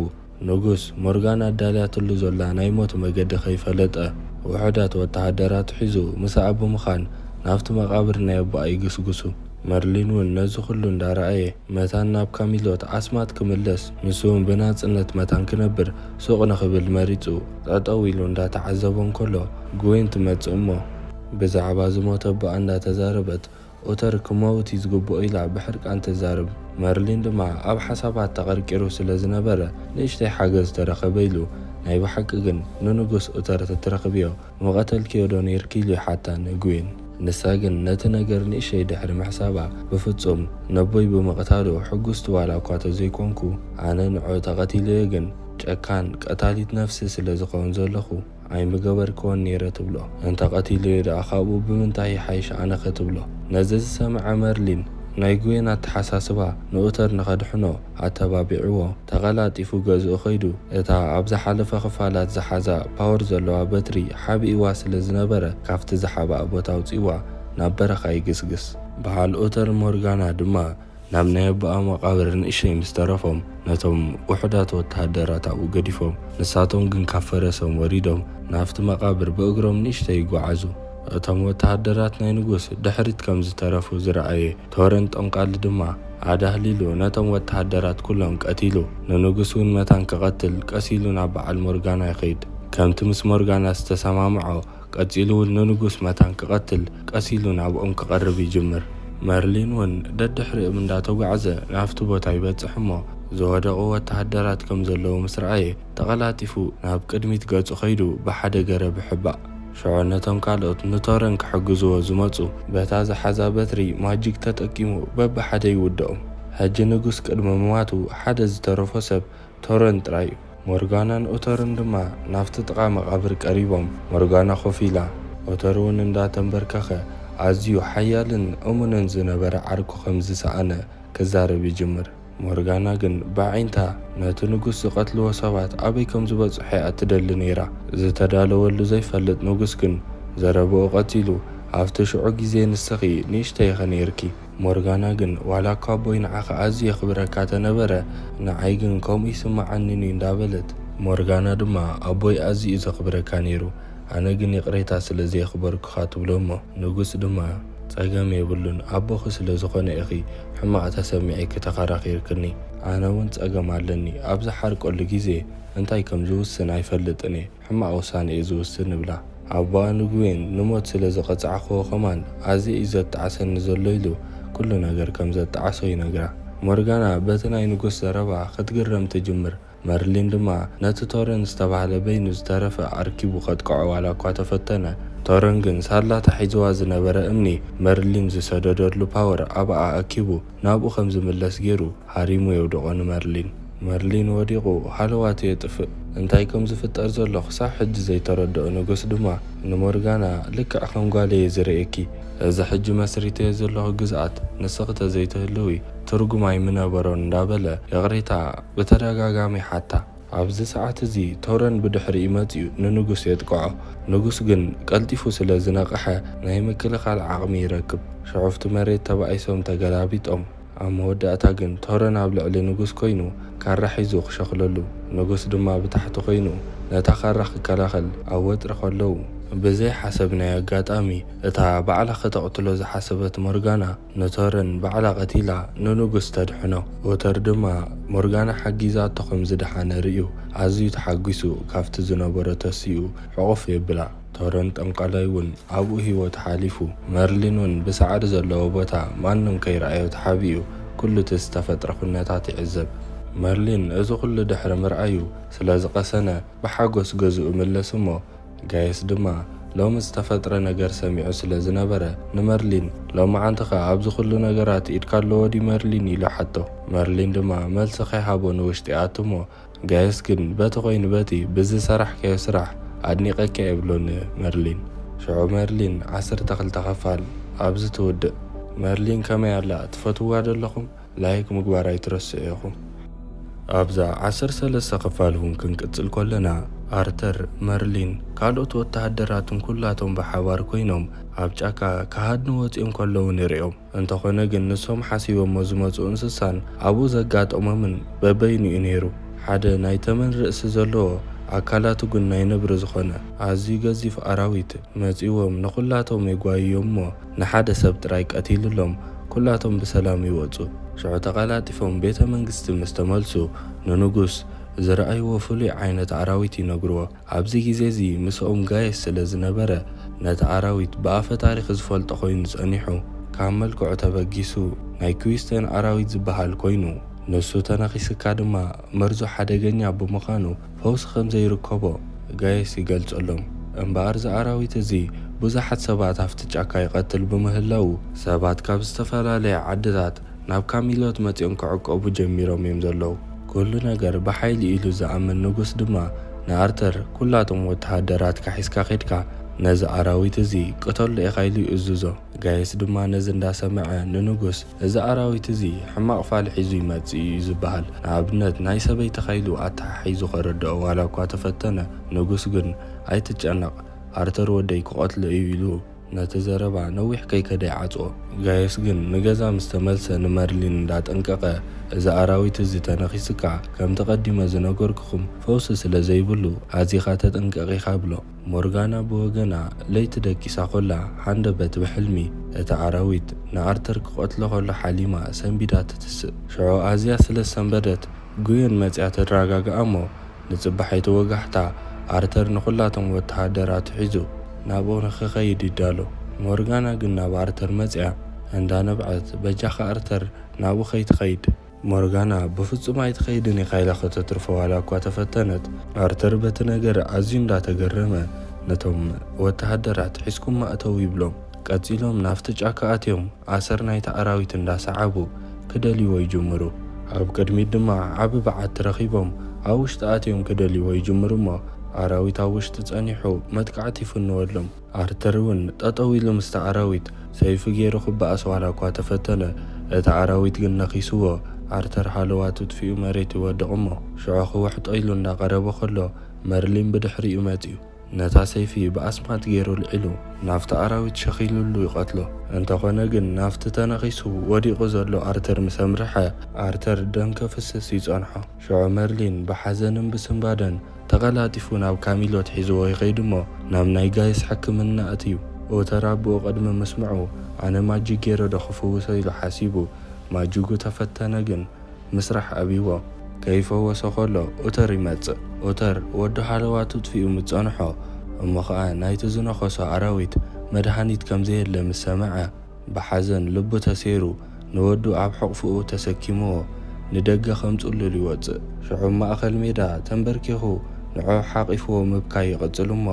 ንጉስ ሞርጋና ኣዳልያትሉ ዘላ ናይ ሞት መገዲ ከይፈለጠ ውሑዳት ወተሃደራት ሒዙ ምሳኣ ብምዃን ናብቲ መቓብር ናይ ኣቦኣ ይግስግሱ። መርሊን እውን ነዚ ኩሉ እንዳረኣየ መታን ናብ ካሚሎት ኣስማት ክምለስ ንሱ እውን ብናጽነት መታን ክነብር ሱቕ ንኽብል መሪጹ ጠጠው ኢሉ እንዳተዓዘቦ እንከሎ ግዌን ትመጽእ እሞ ብዛዕባ ዝሞተ ኣቦኣ እንዳተዛረበት ኦተር ክመውት እዩ ዝግብኦ ኢላ ብሕርቃን ትዛረብ። መርሊን ድማ ኣብ ሓሳባት ተቐርቂሩ ስለ ዝነበረ ንእሽተይ ሓገዝ ተረኸበ ኢሉ ናይ ብሓቂ ግን ንንጉስ ኦተር ተትረኽብዮ ምቐተልክዮ ዶ ነይርኪ ኢሉ ይሓታ ንግዌን። ንሳ ግን ነቲ ነገር ንእሽተይ ድሕሪ ምሕሳባ ብፍጹም ነቦይ ብምቕታሉ ሕጉስቲ ዋላ እኳ ተዘይኮንኩ ኣነ ንዑ ተቐቲለዮ ግን ጨካን ቀታሊት ነፍሲ ስለ ዝኸውን ዘለኹ ኣይምገበርክዎን ነይረ ትብሎ። እንተ ቀቲለዮ ደኣ ካብኡ ብምንታይ ይሓይሽ ኣነ ከትብሎ። ነዚ ዝሰምዐ መርሊን ናይ ጉዌን ኣተሓሳስባ ንኡተር ንኸድሕኖ ኣተባቢዕዎ ተቐላጢፉ ገዝኡ ኸይዱ እታ ኣብ ዝሓለፈ ክፋላት ዝሓዛ ፓወር ዘለዋ በትሪ ሓቢእዋ ስለ ዝነበረ ካብቲ ዝሓብኣ ቦታ ኣውጺእዋ ናብ በረኻ ይግስግስ። በዓል ኡተር ሞርጋና ድማ ናብ ናይ ኣቦኣ መቓብር ንእሽተይ ምስ ተረፎም ነቶም ውሑዳት ወተሃደራት ኣብኡ ገዲፎም ንሳቶም ግን ካብ ፈረሶም ወሪዶም ናብቲ መቓብር ብእግሮም ንእሽተይ ይጓዓዙ። እቶም ወተሃደራት ናይ ንጉስ ድሕሪት ከም ዝተረፉ ዝረኣየ ቶረን ጠንቋሊ ድማ ኣዳህሊሉ ነቶም ወተሃደራት ኩሎም ቀቲሉ ንንጉስ እውን መታን ክቐትል ቀሲሉ ናብ በዓል ሞርጋና ይኸይድ። ከምቲ ምስ ሞርጋና ዝተሰማምዖ ቀጺሉ እውን ንንጉስ መታን ክቐትል ቀሲሉ ናብኦም ክቐርብ ይጅምር። መርሊን እውን ደድሕሪኦም እንዳተጓዕዘ ናብቲ ቦታ ይበጽሕ እሞ ዝወደቑ ወተሃደራት ከም ዘለዉ ምስ ረኣየ ተቐላጢፉ ናብ ቅድሚት ገጹ ኸይዱ ብሓደ ገረብ ይሕባእ። ሽዑ ነቶም ካልኦት ንቶረን ክሕግዝዎ ዝመጹ በታ ዝሓዛ በትሪ ማጂክ ተጠቂሙ በብሓደ ይውድኦም። ሕጂ ንጉስ ቅድሚ ምማቱ ሓደ ዝተረፎ ሰብ ቶረን ጥራይ እዩ። ሞርጋናን ኦተርን ድማ ናብቲ ጥቓ መቓብር ቀሪቦም ሞርጋና ኮፍ ኢላ ኦተር እውን እንዳተንበርከኸ ኣዝዩ ሓያልን እሙንን ዝነበረ ዓርኩ ከም ዝሰኣነ ክዛረብ ይጅምር። ሞርጋና ግን ብዓይንታ ነቲ ንጉስ ዝቐትልዎ ሰባት ኣበይ ከም ዝበጽሑ እያ እትደሊ ነይራ። ዝተዳለወሉ ዘይፈልጥ ንጉስ ግን ዘረብኡ ቀጺሉ ኣብቲ ሽዑ ግዜ ንስኺ ንእሽተይ ኢኺ ነይርኪ። ሞርጋና ግን ዋላ እኳ ኣቦይ ንዓኻ ኣዝዩ የኽብረካ ተነበረ ንዓይ ግን ከምኡ ይስምዓኒን እዩ እንዳበለት ሞርጋና ድማ ኣቦይ ኣዝዩ እዩ ዘኽብረካ ነይሩ ኣነ ግን ይቕሬታ ስለ ዘየኽበርኩኻ ትብሎ እሞ ንጉስ ድማ ጸገም የብሉን ኣቦኺ ስለ ዝኾነ ኢኺ ሕማቕ ተሰሚዒኪ ተኸራኺርክኒ ኣነ እውን ጸገም ኣለኒ ኣብ ዝሓርቀሉ ግዜ እንታይ ከም ዝውስን ኣይፈልጥን እየ ሕማቕ ውሳነ እየ ዝውስን ይብላ። ኣቦኣ ንጉዌን ንሞት ስለ ዝቐጻዕክዎ ከማን ኣዝየ እዩ ዘጣዕሰኒ ዘሎ ኢሉ ኩሉ ነገር ከም ዘጣዕሶ ይነግራ። ሞርጋና በቲ ናይ ንጉስ ዘረባ ክትግረም ትጅምር። መርሊን ድማ ነቲ ቶረን ዝተባህለ በይኑ ዝተረፈ ኣርኪቡ ከጥቅዖ ዋላ እኳ ተፈተነ፣ ቶረን ግን ሳላ ተሒዝዋ ዝነበረ እምኒ መርሊን ዝሰደደሉ ፓወር ኣብኣ ኣኪቡ ናብኡ ከም ዝምለስ ገይሩ ሃሪሙ የውድቖ ንመርሊን። መርሊን ወዲቑ ሃለዋቱ የጥፍእ። እንታይ ከም ዝፍጠር ዘሎ ክሳብ ሕጂ ዘይተረድኦ ንጉስ ድማ ንሞርጋና ልክዕ ከም ጓለይ እየ ዝርእየኪ። እዚ ሕጂ መስሪተዮ ዘለኹ ግዝኣት ንስኺ ተዘይትህልዊ ትርጉም ኣይምነበሮን እንዳበለ ይቕሬታ ብተደጋጋሚ ይሓታ። ኣብዚ ሰዓት እዚ ቶረን ብድሕሪኡ መጺኡ ንንጉስ የጥቅዖ። ንጉስ ግን ቀልጢፉ ስለ ዝነቕሐ ናይ ምክልኻል ዓቕሚ ይረክብ። ሽዑ ኣብቲ መሬት ተባኢሶም ተገላቢጦም። ኣብ መወዳእታ ግን ቶረን ኣብ ልዕሊ ንጉስ ኮይኑ ካራ ሒዙ ክሸኽለሉ፣ ንጉስ ድማ ብታሕቲ ኮይኑ ነታ ካራ ክከላኸል ኣብ ወጥሪ ከለዉ፣ ብዘይ ሓሰብ ናይ ኣጋጣሚ እታ ባዕላ ከተቕትሎ ዝሓሰበት ሞርጋና ንቶረን ባዕላ ቀቲላ ንንጉስ ተድሕኖ። ኦተር ድማ ሞርጋና ሓጊዛቶ ከም ዝደሓነ ርእዩ ኣዝዩ ተሓጒሱ ካብቲ ዝነበሮ ተሲኡ ሕቑፍ የብላ። ቶረን ጠንቋላይ እውን ኣብኡ ህይወቱ ሓሊፉ። መርሊን እውን ብሳዕሪ ዘለዎ ቦታ ማንም ከይረኣዮ ተሓቢኡ ኩሉ እቲ ዝተፈጥረ ኩነታት ይዕዘብ። መርሊን እዚ ኩሉ ድሕሪ ምርኣዩ ስለ ዝቐሰነ ብሓጎስ ገዝኡ ምለስ እሞ ጋየስ ድማ ሎሚ ዝተፈጥረ ነገር ሰሚዑ ስለ ዝነበረ ንመርሊን ሎማዓንቲ ኸኣ ኣብዚ ኩሉ ነገራት ኢድካ ኣለዎ ድዩ መርሊን ኢሉ ሓቶ። መርሊን ድማ መልሲ ከይሃቦ ንውሽጢ ይኣቱ እሞ ጋየስ ግን በቲ ኮይኑ በቲ ብዝሰራሕካዮ ስራሕ ኣድኒቐካ እየ ይብሎ ንመርሊን። ሽዑ መርሊን ዓሰርተ ክልተ ክፋል ኣብዚ ትውድእ። መርሊን ከመይ ኣላ? ትፈትውዋ ዶ ኣለኹም? ላይክ ምግባር ኣይትረስዑ ኢኹም። ኣብዛ ዓሰርተ ሰለስተ ክፋል እውን ክንቅጽል ከለና፣ ኣርተር፣ መርሊን፣ ካልኦት ወተሃደራትን ኩላቶም ብሓባር ኮይኖም ኣብ ጫካ ክሃድኑ ወጺኦም ከለዉ ንርእዮም። እንተኾነ ግን ንሶም ሓሲቦሞ ዝመጹ እንስሳን ኣብኡ ዘጋጠሞምን በበይኑ እዩ ነይሩ። ሓደ ናይ ተመን ርእሲ ዘለዎ ኣካላቱ ግን ናይ ነብሪ ዝኾነ ኣዝዩ ገዚፍ ኣራዊት መጺዎም ንኹላቶም የጓይዮም እሞ ንሓደ ሰብ ጥራይ ቀቲሉሎም ኩላቶም ብሰላም ይወጹ። ሽዑ ተቐላጢፎም ቤተ መንግስቲ ምስ ተመልሱ ንንጉስ ዝረኣይዎ ፍሉይ ዓይነት ኣራዊት ይነግርዎ። ኣብዚ ግዜ እዚ ምስኦም ጋየስ ስለ ዝነበረ ነቲ ኣራዊት ብኣፈ ታሪኽ ዝፈልጦ ኮይኑ ጸኒሑ ካብ መልክዑ ተበጊሱ ናይ ክዊስተን ኣራዊት ዝበሃል ኮይኑ ንሱ ተነኺስካ ድማ መርዙ ሓደገኛ ብምዃኑ ፈውሲ ከም ዘይርከቦ ጋየስ ይገልጸሎም። እምበኣር እዚ ኣራዊት እዚ ብዙሓት ሰባት ኣብቲ ጫካ ይቐትል ብምህላዉ ሰባት ካብ ዝተፈላለያ ዓድታት ናብ ካሚሎት መጺኦም ክዕቀቡ ጀሚሮም እዮም ዘለዉ። ኩሉ ነገር ብሓይሊ ኢሉ ዝኣምን ንጉስ ድማ ንኣርተር፣ ኩላቶም ወተሃደራትካ ሒዝካ ኬድካ ነዚ ኣራዊት እዚ ቅተሎ ኢኻ ኢሉ ይእዝዞ። ጋየስ ድማ ነዚ እንዳሰምዐ ንንጉስ፣ እዚ ኣራዊት እዚ ሕማቕ ፋል ሒዙ ይመጽእ እዩ ዝበሃል ንኣብነት ናይ ሰበይትኻ ኢሉ ኣተሓሒዙ ከረድኦ ዋላ እኳ ተፈተነ፣ ንጉስ ግን ኣይትጨነቕ፣ ኣርተር ወደይ ክቐትሎ እዩ ኢሉ ነቲ ዘረባ ነዊሕ ከይከደ ይዓጽዎ። ጋየስ ግን ንገዛ ምስ ተመልሰ ንመርሊን እንዳጠንቀቐ፣ እዚ ኣራዊት እዚ ተነኺስካ ከምቲ ቀዲመ ዝነገርኩኹም ፈውሲ ስለ ዘይብሉ ኣዚኻ ተጠንቀቕ ኢኻ ይብሎ። ሞርጋና ብወገና ለይቲ ደቂሳ ኮላ ሃንደበት ብሕልሚ እቲ ኣራዊት ንኣርተር ክቐትሎ ከሎ ሓሊማ ሰንቢዳ ትትስእ። ሽዑ ኣዝያ ስለ ዝሰንበደት ጉዮን መጽያ ተረጋግኣ እሞ ንጽባሒቱ ወጋሕታ ኣርተር ንኹላቶም ወተሃደራቱ ሒዙ ናብኡ ንኽኸይድ ይዳሎ። ሞርጋና ግን ናብ ኣርተር መጽያ እንዳነብዐት በጃኻ ኣርተር ናብኡ ከይትኸይድ። ሞርጋና ብፍጹም ኣይትኸይድን ኢኻ ኢላ ከተትርፎ ዋላ እኳ ተፈተነት፣ ኣርተር በቲ ነገር ኣዝዩ እንዳተገረመ ነቶም ወተሃደራት ሒዝኩማ እተዉ ይብሎም። ቀጺሎም ናብቲ ጫካ ኣትዮም ኣሰር ናይቲ ኣራዊት እንዳሰዓቡ ክደልይዎ ይጅምሩ። ኣብ ቅድሚት ድማ ዓቢ በዓቲ ረኺቦም ኣብ ውሽጢ ኣትዮም ክደልይዎ ይጅምሩ እሞ ኣራዊት ኣብ ውሽጢ ጸኒሑ መጥቃዕቲ ይፍንወሎም። ኣርተር እውን ጠጠው ኢሉ ምስቲ ኣራዊት ሰይፊ ገይሩ ክበኣስ ዋላ እኳ ተፈተነ፣ እቲ ኣራዊት ግን ነኺስዎ ኣርተር ሃለዋቱ ጥፊኡ መሬት ይወድቕ እሞ ሽዑ ክውሕጦ ኢሉ እንዳቐረበ ከሎ መርሊን ብድሕሪኡ መጺኡ ነታ ሰይፊ ብኣስማት ገይሩ ልዒሉ ናብቲ ኣራዊት ሸኺሉሉ ይቐትሎ። እንተኾነ ግን ናብቲ ተነኺሱ ወዲቑ ዘሎ ኣርተር ምስ ኣምርሐ ኣርተር ደም ከፍስስ ይጸንሖ። ሽዑ መርሊን ብሓዘንን ብስንባደን ተቐላጢፉ ናብ ካሚሎት ሒዝዎ ይኸይድ እሞ ናብ ናይ ጋይስ ሕክምና ኣትዩ። ኡተር ኣቦኡ ቅድሚ ምስምዑ ኣነ ማጂክ ገይረ ዶ ክፍውሶ ኢሉ ሓሲቡ ማጂጉ ተፈተነ ግን ምስራሕ ኣብይዎ። ከይፈወሶ ከሎ ኡተር ይመጽእ። ኡተር ወዱ ሃለዋቱ ጥፊኡ ምስ ጸንሖ እሞ ኸኣ ናይቲ ዝነኸሶ ኣራዊት መድሃኒት ከም ዘየለ ምስ ሰምዐ ብሓዘን ልቡ ተሰይሩ ንወዱ ኣብ ሕቕፍኡ ተሰኪምዎ ንደገ ከም ጽሉል ይወጽእ። ሽዑ ኣብ ማእከል ሜዳ ተንበርኪኹ ንዕኡ ሓቒፍዎ ምብካይ ይቕጽል እሞ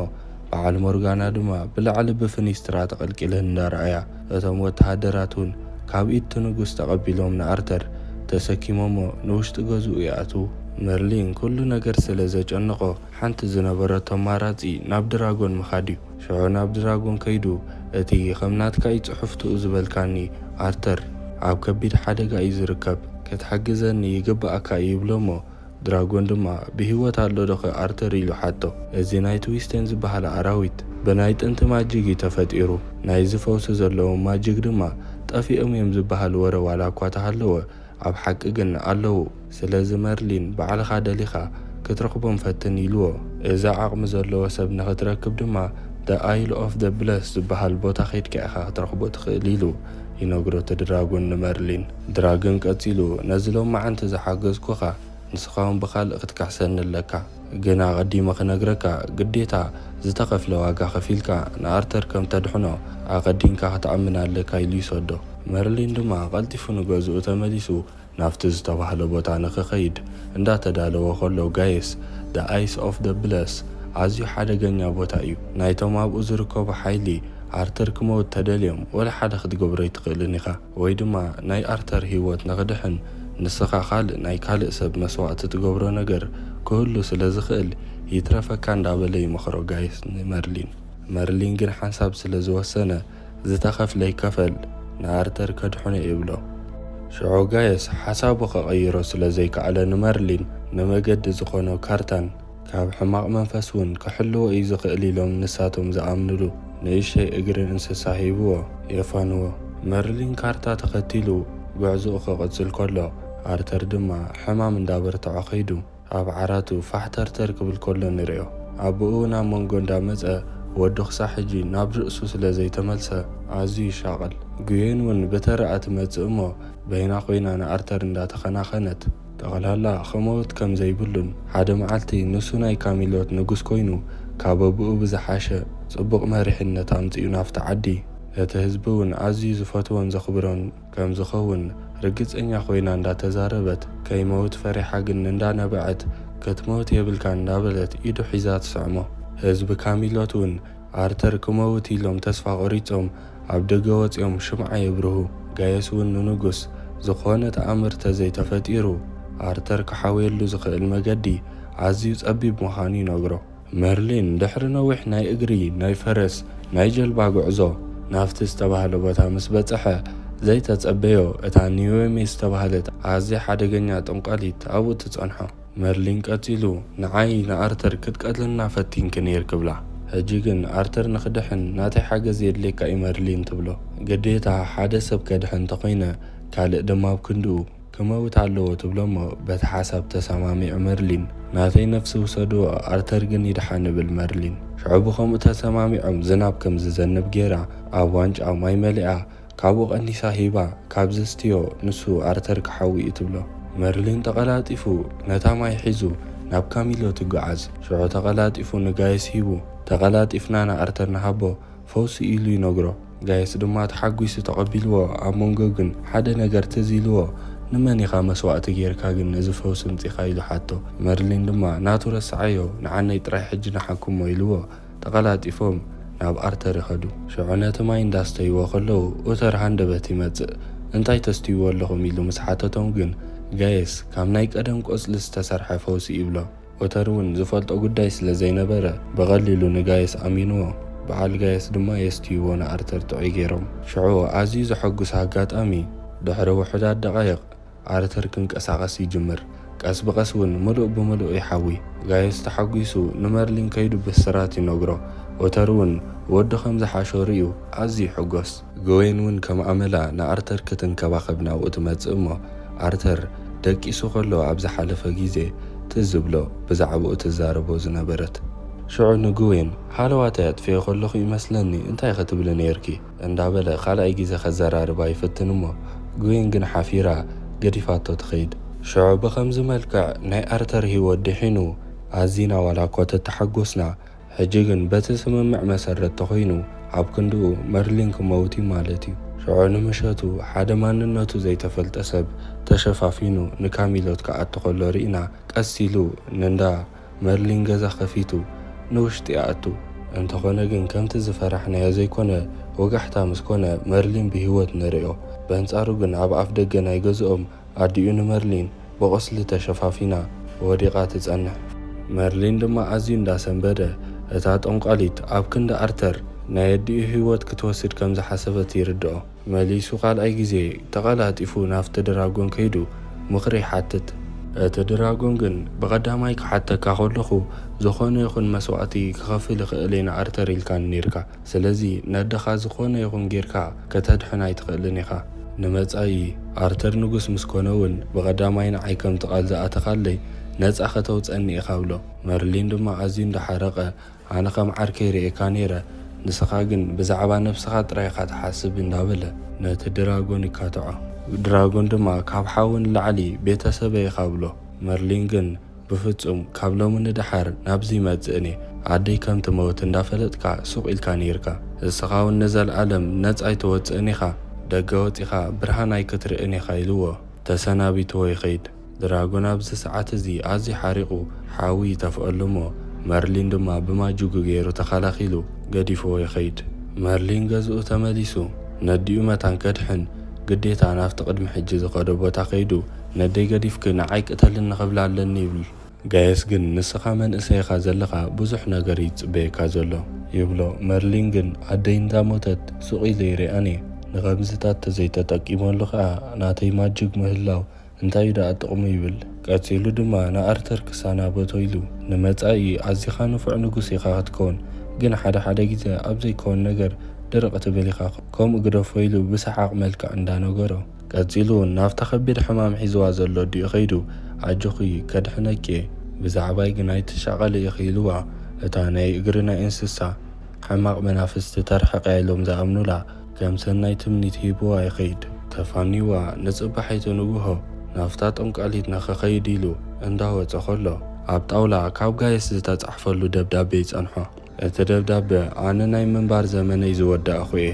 በዓል ሞርጋና ድማ ብላዕሊ ብፍኒስትራ ተቐልቂለን እንዳረኣያ እቶም ወተሃደራት እውን ካብ ኢድ እቲ ንጉስ ተቐቢሎም ንኣርተር ተሰኪሞሞ ንውሽጢ ገዝኡ ይኣትዉ። መርሊን ኩሉ ነገር ስለ ዘጨነቖ ሓንቲ ዝነበረቶ ኣማራጺ ናብ ድራጎን ምኻድ እዩ። ሽዑ ናብ ድራጎን ከይዱ እቲ ከም ናትካ እዩ ጽሑፍትኡ ዝበልካኒ ኣርተር ኣብ ከቢድ ሓደጋ እዩ ዝርከብ፣ ክትሕግዘኒ ይግብኣካ እዩ ይብሎ እሞ ድራጎን ድማ ብህይወት ኣሎ ዶኸ ኣርተር ኢሉ ሓቶ። እዚ ናይ ትዊስተን ዝበሃል ኣራዊት ብናይ ጥንቲ ማጂግ እዩ ተፈጢሩ። ናይዚ ፈውሲ ዘለዎም ማጂግ ድማ ጠፊኦም እዮም ዝበሃል ወረ ዋላ እኳ ተሃለወ ኣብ ሓቂ ግን ኣለዉ። ስለዚ መርሊን ባዕልኻ ደሊኻ ክትረኽቦም ፈትን ኢልዎ። እዚ ዓቕሚ ዘለዎ ሰብ ንኽትረክብ ድማ The Isle of the Blessed ዝበሃል ቦታ ኸይድካ ኢኻ ክትረኽቦ ትኽእል ኢሉ ይነግሮ እቲ ድራጎን ንመርሊን። ድራጎን ቀጺሉ ነዚ ሎማዓንቲ ዝሓገዝኩኻ ንስኻ እውን ብኻልእ ክትክሕሰኒ ኣለካ። ግን ኣቐዲመ ክነግረካ ግዴታ ዝተኸፍለ ዋጋ ከፊልካ ንኣርተር ከም ተድሕኖ ኣቐዲምካ ክትኣምን ኣለካ ኢሉ ይሰዶ። መርሊን ድማ ቀልጢፉ ንገዝኡ ተመሊሱ ናብቲ ዝተባህለ ቦታ ንኽኸይድ እንዳተዳለወ ከሎ ጋይስ The Ice of the Blessed ኣዝዩ ሓደገኛ ቦታ እዩ። ናይቶም ኣብኡ ዝርከቡ ሓይሊ ኣርተር ክመውት ተደልዮም ወላ ሓደ ክትገብሮ ኣይትኽእልን ኢኻ። ወይ ድማ ናይ ኣርተር ህይወት ንኽድሕን ንስኻ ካልእ ናይ ካልእ ሰብ መስዋእቲ ትገብሮ ነገር ክህሉ ስለ ዝኽእል ይትረፈካ እንዳበለ ይመኽሮ ጋይስ ንመርሊን። መርሊን ግን ሓንሳብ ስለ ዝወሰነ፣ ዝተኸፍለ ይከፈል፣ ንኣርተር ከድሕኖ ይብሎ። ሽዑ ጋየስ ሓሳቡ ከቐይሮ ስለ ዘይከኣለ፣ ንመርሊን ንመገዲ ዝኾኖ ካርታን ካብ ሕማቕ መንፈስ እውን ክሕልዎ እዩ ዝኽእል ኢሎም ንሳቶም ዝኣምንሉ ንእሽተይ እግሪ እንስሳ ሂብዎ የፋንዎ። መርሊን ካርታ ተኸቲሉ ጉዕዞኡ ክቕጽል ከሎ፣ ኣርተር ድማ ሕማም እንዳበርትዖ ከይዱ ኣብ ዓራቱ ፋሕተርተር ክብል ከሎ ንርእዮ። ኣቦኡ ናብ መንጎ እንዳመጸ፣ ወዱ ክሳዕ ሕጂ ናብ ርእሱ ስለ ዘይተመልሰ ኣዝዩ ይሻቐል። ጉየን እውን ብተራኣ ትመጽእ እሞ፣ በይና ኮይና ንኣርተር እንዳተኸናኸነት፣ ጠቕላላ ክመውት ከም ዘይብሉን ሓደ መዓልቲ ንሱ ናይ ካሚሎት ንጉስ ኮይኑ ካብ ኣቦኡ ብዝሓሸ ጽቡቕ መሪሕነት ኣምጺኡ ናብቲ ዓዲ፣ እቲ ህዝቢ እውን ኣዝዩ ዝፈትዎን ዘኽብሮን ከም ዝኸውን ርግጸኛ ኮይና እንዳተዛረበት፣ ከይመውት ፈሪሓ ግን እንዳነበዐት፣ "ክትመውት የብልካን" እንዳበለት ኢዱ ሒዛ ትስዕሞ። ህዝቢ ካሚሎት እውን ኣርተር ክመውት ኢሎም ተስፋ ቆሪጾም ኣብ ደገ ወጺኦም ሽምዓ የብርሁ። ጋየስ እውን ንንጉስ፣ "ዝኾነ ተኣምር ተዘይተፈጢሩ ኣርተር ክሓውየሉ ዝኽእል መገዲ ኣዝዩ ጸቢብ" ምዃኑ ይነግሮ። መርሊን ድሕሪ ነዊሕ ናይ እግሪ፣ ናይ ፈረስ፣ ናይ ጀልባ ጉዕዞ ናብቲ ዝተባህለ ቦታ ምስ በጽሐ፣ ዘይተጸበዮ እታ ኒዮሚ ዝተባህለት ኣዝያ ሓደገኛ ጠንቋሊት ኣብኡ ትጸንሖ። መርሊን ቀጺሉ፣ "ንዓይ ንኣርተር ክትቀትልና ፈቲንኪ ነይርኪ" ብላ። ሕጂ ግን ኣርተር ንኽድሕን ናተይ ሓገዝ የድልየካ እዩ መርሊን ትብሎ። ግዴታ ሓደ ሰብ ከድሕን እንተኾይነ፣ ካልእ ድማ ኣብ ክንድኡ ክመውት ኣለዎ ትብሎ እሞ፣ በቲ ሓሳብ ተሰማሚዑ መርሊን፣ "ናተይ ነፍሲ ውሰድዎ፣ ኣርተር ግን ይድሓን" ይብል መርሊን። ሽዑ ብኸምኡ ተሰማሚዖም ዝናብ ከም ዝዘንብ ገይራ ኣብ ዋንጫ ማይ መሊኣ ካብኡ ቀኒሳ ሂባ፣ "ካብ ዘስትዮ ንሱ ኣርተር ክሓዊ እዩ" ትብሎ። መርሊን ተቐላጢፉ ነታ ማይ ሒዙ ናብ ካሚሎት ይጓዓዝ። ሽዑ ተቐላጢፉ ንጋየስ ሂቡ፣ "ተቐላጢፍና ንኣርተር ንሃቦ፣ ፈውሲ" ኢሉ ይነግሮ። ጋየስ ድማ ተሓጒሱ ተቐቢልዎ፣ ኣብ መንጎ ግን ሓደ ነገር ትዝ ኢልዎ፣ "ንመን ኢኻ መስዋእቲ ጌርካ ግን ነዚ ፈውሲ ምጺኻ?" ኢሉ ሓቶ። መርሊን ድማ፣ "ናቱ ረስዓዮ፣ ንዓነይ ጥራይ ሕጂ ንሓክሞ" ኢልዎ፣ ተቐላጢፎም ናብ ኣርተር ይኸዱ። ሽዑ ነቲ ማይ እንዳስተይዎ ከለዉ፣ ኡተር ሃንደበት ይመጽእ። "እንታይ ተስትይዎ ኣለኹም?" ኢሉ ምስ ሓተቶም ግን፣ ጋየስ ካብ ናይ ቀደም ቆጽሊ ዝተሰርሐ ፈውሲ ይብሎ። ኡተር እውን ዝፈልጦ ጉዳይ ስለ ዘይነበረ፣ ብቐሊሉ ንጋየስ ኣሚንዎ። በዓል ጋየስ ድማ የስትይዎ ንኣርተር ጥዑይ ገይሮም። ሽዑ ኣዝዩ ዘሐጉስ ኣጋጣሚ፣ ድሕሪ ውሑዳት ደቓይቕ ኣርተር ክንቀሳቐስ ይጅምር። ቀስ ብቐስ እውን ምሉእ ብምሉእ ይሓዊ። ጋየስ ተሓጒሱ ንመርሊን ከይዱ ብስራት ይነግሮ። ኡተር እውን ወዱ ከም ዝሓሾ ርእዩ ኣዝዩ ይሕጎስ። ግዌን እውን ከም ኣመላ ንኣርተር ክትንከባኸብ ናብኡ ትመጽእ እሞ፣ ኣርተር ደቂሱ ከሎ ኣብ ዝሓለፈ ግዜ ትዝ ዝብሎ ብዛዕባኡ ትዛረቦ ዝነበረት። ሽዑ ንግዌን፣ "ሃለዋተይ ኣጥፍኤ ከለኹ ይመስለኒ፣ እንታይ ክትብሊ ነይርኪ?" እንዳበለ ካልኣይ ግዜ ከዘራርባ ይፍትን እሞ፣ ግዌን ግን ሓፊራ ገዲፋቶ ትኸይድ። ሽዑ ብኸምዚ መልክዕ ናይ ኣርተር ህይወት ድሒኑ፣ ኣዚና ዋላ እኳ ተተሓጎስና፣ ሕጂ ግን በቲ ስምምዕ መሰረት ተኾይኑ፣ ኣብ ክንድኡ መርሊን ክመውት እዩ ማለት እዩ። ሽዑ ንምሸቱ ሓደ ማንነቱ ዘይተፈልጠ ሰብ ተሸፋፊኑ ንካሚሎት ክኣቱ ከሎ ርኢና፣ ቀስ ኢሉ ንእንዳ መርሊን ገዛ ከፊቱ ንውሽጢ ይኣቱ። እንተኾነ ግን ከምቲ ዝፈራሕናዮ ዘይኮነ፣ ወጋሕታ ምስ ኮነ መርሊን ብህይወት ንርእዮ። በንጻሩ ግን ኣብ ኣፍ ደገ ናይ ገዝኦም ኣዲኡ ንመርሊን ብቑስሊ ተሸፋፊና ወዲቓ ትጸንሕ። መርሊን ድማ ኣዝዩ እንዳሰንበደ፣ እታ ጠንቋሊት ኣብ ክንዲ ኣርተር ናይ ኣዲኡ ህይወት ክትወስድ ከም ዝሓሰበት ይርድኦ። መሊሱ ካልኣይ ግዜ ተቐላጢፉ ናብቲ ድራጎን ከይዱ ምኽሪ ይሓትት። እቲ ድራጎን ግን፣ "ብቐዳማይ ክሓተካ ከለኹ፣ ዝኾነ ይኹን መስዋእቲ ክኸፍል ይኽእል እየ ንኣርተር ኢልካኒ ነይርካ። ስለዚ ነደኻ ዝኾነ ይኹን ጌርካ ከተድሕና ኣይትኽእልን ኢኻ። ንመጻኢ ኣርተር ንጉስ ምስ ኮነ እውን ብቐዳማይ ንዓይ ከምቲ ቃል ዝኣተኻለይ ነጻ ከተውጸኒ ኢኻ" ብሎ። መርሊን ድማ ኣዝዩ እንዳሓረቐ፣ "ኣነ ከም ዓርከይ ርእየካ ነይረ፣ ንስኻ ግን ብዛዕባ ነብስኻ ጥራይ ኢኻ ትሓስብ" እንዳበለ ነቲ ድራጎን ይካትዖ። ድራጎን ድማ፣ "ካብ ሓው ንላዕሊ ቤተሰበይ ኢኻ" ብሎ። መርሊን ግን፣ "ብፍጹም፣ ካብ ሎሚ ንደሓር ናብዚ ይመጽእን እየ። ኣደይ ከም ትመውት እንዳፈለጥካ ሱቕ ኢልካ ነይርካ። እስኻ እውን ንዘለኣለም ነጻ ኣይትወጽእን ኢኻ። ደገ ወጺኻ ብርሃን ኣይክትርእን ኢኻ" ኢልዎ ተሰናቢትዎ ይኸይድ። ድራጎን ኣብዚ ሰዓት እዚ ኣዝዩ ሓሪቑ ሓዊ ይተፍኣሉ እሞ፣ መርሊን ድማ ብማጅጉ ገይሩ ተኸላኺሉ ገዲፍዎ ይኸይድ። መርሊን ገዝኡ ተመሊሱ ነዲኡ መታን ከድሕን ግዴታ ናብቲ ቅድሚ ሕጂ ዝኸዶ ቦታ ከይዱ፣ "ነደይ ገዲፍኪ ንዓይ ቅተልኒ ክብላ ኣለኒ" ይብል። ጋየስ ግን ንስኻ መንእሰይ ኢኻ ዘለኻ፣ ብዙሕ ነገር ይጽበየካ ዘሎ ይብሎ። መርሊን ግን ኣደይ እንዳ ሞተት ሱቕ ኢለ ይሪኣን እየ፣ ንኸምዝታት ተዘይተጠቂመሉ ኸኣ ናተይ ማጅግ ምህላው እንታይ እዩ ደኣ ጥቕሙ ይብል። ቀጺሉ ድማ ንኣርተር ክሳናበቶ ኢሉ፣ ንመጻኢ ኣዚኻ ንፉዕ ንጉስ ኢኻ ክትከውን፣ ግን ሓደ ሓደ ግዜ ኣብ ዘይከውን ነገር ድርቕ ትብል ኢኻ፣ ከምኡ ግደፎ ኢሉ ብሰሓቕ መልክዕ እንዳነገሮ። ቀጺሉ እውን ናብታ ከቢድ ሕማም ሒዝዋ ዘሎ ኣዲኡ ከይዱ፣ ኣጆኺ ከድሕነኪ እየ፣ ብዛዕባይ ግን ኣይትሻቐሊ ኢኺ ኢልዋ። እታ ናይ እግሪ ናይ እንስሳ ሕማቕ መናፍስቲ ተርሕቕያ ኢሎም ዝኣምኑላ ከም ሰናይ ትምኒት ሂብዋ ይኸይድ። ተፋኒዋ ንጽባሒቱ ንግሆ ናብታ ጠንቋሊት ንኽኸይድ ኢሉ እንዳወጸ ከሎ፣ ኣብ ጣውላ ካብ ጋየስ ዝተጻሕፈሉ ደብዳቤ ይጸንሖ። እቲ ደብዳበ ኣነ ናይ ምንባር ዘመነይ ዝወዳእኹ እየ።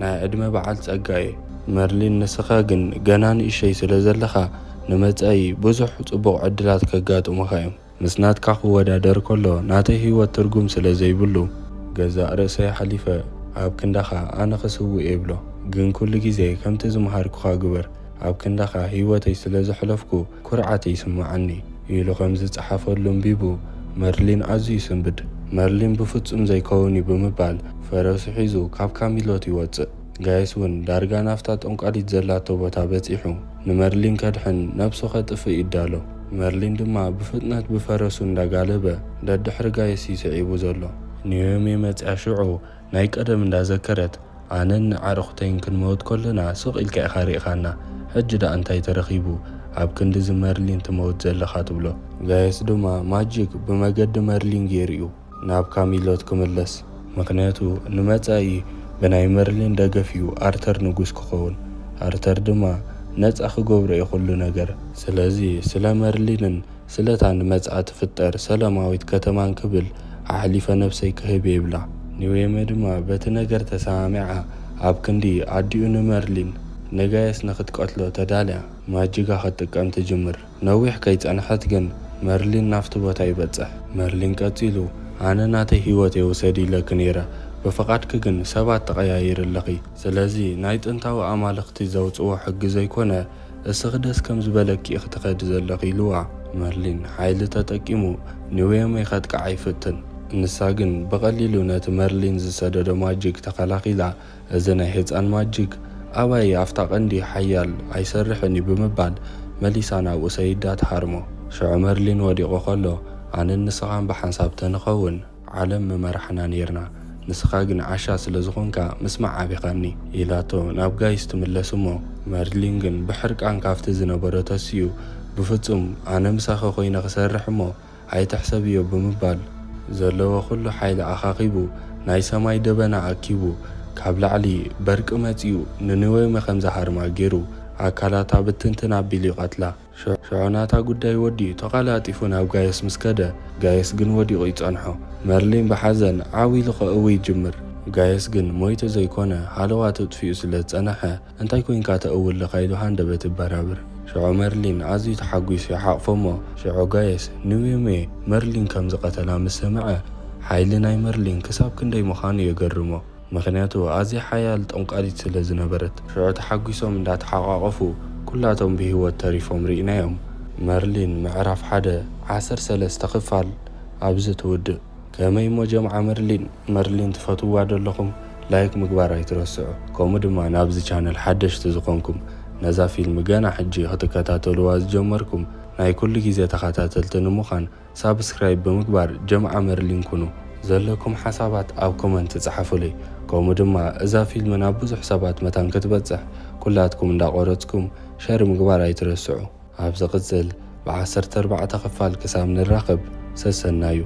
ናይ ዕድመ በዓል ጸጋ እየ። መርሊን ንስኻ ግን ገና ንእሸይ ስለ ዘለኻ ንመጻኢ ብዙሕ ጽቡቕ ዕድላት ከጋጥሙኻ እዮም። ምስ ናትካ ክወዳደር ከሎ ናተይ ህይወት ትርጉም ስለ ዘይብሉ ገዛእ ርእሰይ ሓሊፈ ኣብ ክንዳኻ ኣነ ክስውእ እየ ብሎ። ግን ኩሉ ግዜ ከምቲ ዝመሃርኩኻ ግበር። ኣብ ክንዳኻ ህይወተይ ስለ ዘሕለፍኩ ኩርዓት ይስምዓኒ ኢሉ ከም ዝጸሓፈሉ ኣንቢቡ መርሊን ኣዝዩ ይስንብድ። መርሊን ብፍጹም ዘይከውን እዩ ብምባል ፈረሱ ሒዙ ካብ ካሚሎት ይወጽእ። ጋየስ እውን ዳርጋ ናብታ ጠንቋሊት ዘላቶ ቦታ በጺሑ ንመርሊን ከድሕን ነብሱ ከጥፍእ ይዳሎ። መርሊን ድማ ብፍጥነት ብፈረሱ እንዳጋለበ ደድሕሪ ጋየስ እዩ ስዒቡ ዘሎ። ኒዮሜ መጽያ ሽዑ ናይ ቀደም እንዳዘከረት ኣነን ኣዕሩኽተይን ክንመውት ከለና ስቕ ኢልካ ኢኻ ርኢኻና፣ ሕጂ ደኣ እንታይ ተረኺቡ ኣብ ክንዲ እዚ መርሊን ትመውት ዘለኻ ትብሎ። ጋየስ ድማ ማጂክ ብመገዲ መርሊን ገይሩ እዩ ናብ ካሚሎት ክምለስ። ምኽንያቱ ንመጻኢ ብናይ መርሊን ደገፍ እዩ ኣርተር ንጉስ ክኸውን። ኣርተር ድማ ነጻ ክገብሮ እዩ ኩሉ ነገር። ስለዚ ስለ መርሊንን ስለታ ንመጻኢ ትፍጠር ሰላማዊት ከተማን ክብል ኣሕሊፈ ነብሰይ ክህብ ይብላ። ኒዌመ ድማ በቲ ነገር ተሰማሚዓ ኣብ ክንዲ ኣዲኡ ንመርሊን ንጋየስ ንኽትቀትሎ ተዳልያ ማጅጋ ክትጥቀም ትጅምር። ነዊሕ ከይጸንሐት ግን መርሊን ናብቲ ቦታ ይበጽሕ። መርሊን ቀጺሉ ኣነ ናተይ ህይወት የውሰድ ኢለክ ነይረ፣ ብፍቓድኪ ግን ሰባት ተቐያይር ኣለኺ። ስለዚ ናይ ጥንታዊ ኣማልኽቲ ዘውጽዎ ሕጊ ዘይኮነ እስኺ ደስ ከም ዝበለኪ ኢኺ ትኸዲ ዘለኺ ኢልዋ። መርሊን ሓይሊ ተጠቂሙ ንዌሜ ከጥቅዓ ይፍትን። ንሳ ግን ብቐሊሉ ነቲ መርሊን ዝሰደዶ ማጂክ ተኸላኺላ። እዚ ናይ ህጻን ማጂክ ኣባይ ኣብታ ቀንዲ ሓያል ኣይሰርሕን እዩ ብምባል መሊሳ ናብኡ ሰይዳ ትሃርሞ። ሽዑ መርሊን ወዲቑ ከሎ ኣነን ንስኻን ብሓንሳብ ተንኸውን ዓለም ምመራሕና ኔርና፣ ንስኻ ግን ዓሻ ስለ ዝኾንካ ምስማዕ ኣቢኻኒ ኢላቶ ናብ ጋይስ ትምለስ እሞ መርሊን ግን ብሕርቃን ካብቲ ዝነበሮ ተሲኡ ብፍጹም ኣነ ምሳኺ ኮይነ ክሰርሕ እሞ ኣይትሕሰብዮ ብምባል ዘለዎ ኩሉ ሓይሊ ኣኻኺቡ ናይ ሰማይ ደበና ኣኪቡ ካብ ላዕሊ በርቂ መጺኡ ንኒዌመ ከም ዝሃርማ ገይሩ ኣካላታ ብትንትን ኣቢሉ ይቐትላ። ሽዑ ናታ ጉዳይ ወዲኡ ተቐላጢፉ ናብ ጋየስ ምስ ከደ፣ ጋየስ ግን ወዲቑ ይጸንሖ። መርሊን ብሓዘን ዓው ኢሉ ከእዊ ይጅምር። ጋየስ ግን ሞይቱ ዘይኮነ ሃለዋቱ ኣጥፊኡ ስለ ዝጸንሐ፣ እንታይ ኮይንካ ተእዊ ኣለኻ ኢሉ ሃንደበት ይበራብር። ሽዑ መርሊን ኣዝዩ ተሓጒሱ ይሓቕፎ እሞ፣ ሽዑ ጋየስ ንዌሜ መርሊን ከም ዝቐተላ ምስ ሰምዐ፣ ሓይሊ ናይ መርሊን ክሳብ ክንደይ ምዃኑ የገርሞ። ምኽንያቱ ኣዝያ ሓያል ጠንቋሊት ስለ ዝነበረት። ሽዑ ተሓጒሶም እንዳተሓቋቐፉ ኩላቶም ብህይወት ተሪፎም ርኢናዮም። መርሊን ምዕራፍ ሓደ ዓሰርተ ሰለስተ ክፋል ኣብዚ ትውድእ። ከመይ እሞ ጀምዓ መርሊን፣ መርሊን ትፈትውዋ ደለኹም ላይክ ምግባር ኣይትረስዑ። ከምኡ ድማ ናብዚ ቻነል ሓደሽቲ ዝኾንኩም ነዛ ፊልም ገና ሕጂ ክትከታተልዋ ዝጀመርኩም ናይ ኩሉ ግዜ ተኸታተልቲ ንምዃን ሳብስክራይብ ብምግባር ጀምዓ መርሊን ኩኑ። ዘለኩም ሓሳባት ኣብ ኮመንት ጸሓፉለይ። ከምኡ ድማ እዛ ፊልም ናብ ብዙሕ ሰባት መታን ክትበጽሕ ኩላትኩም እንዳቆረጽኩም ሸር ምግባር ኣይትረስዑ። ኣብ ዝቕጽል ብዓሰርተ ኣርባዕተ ክፋል ክሳብ ንራኸብ ሰሰናዩ።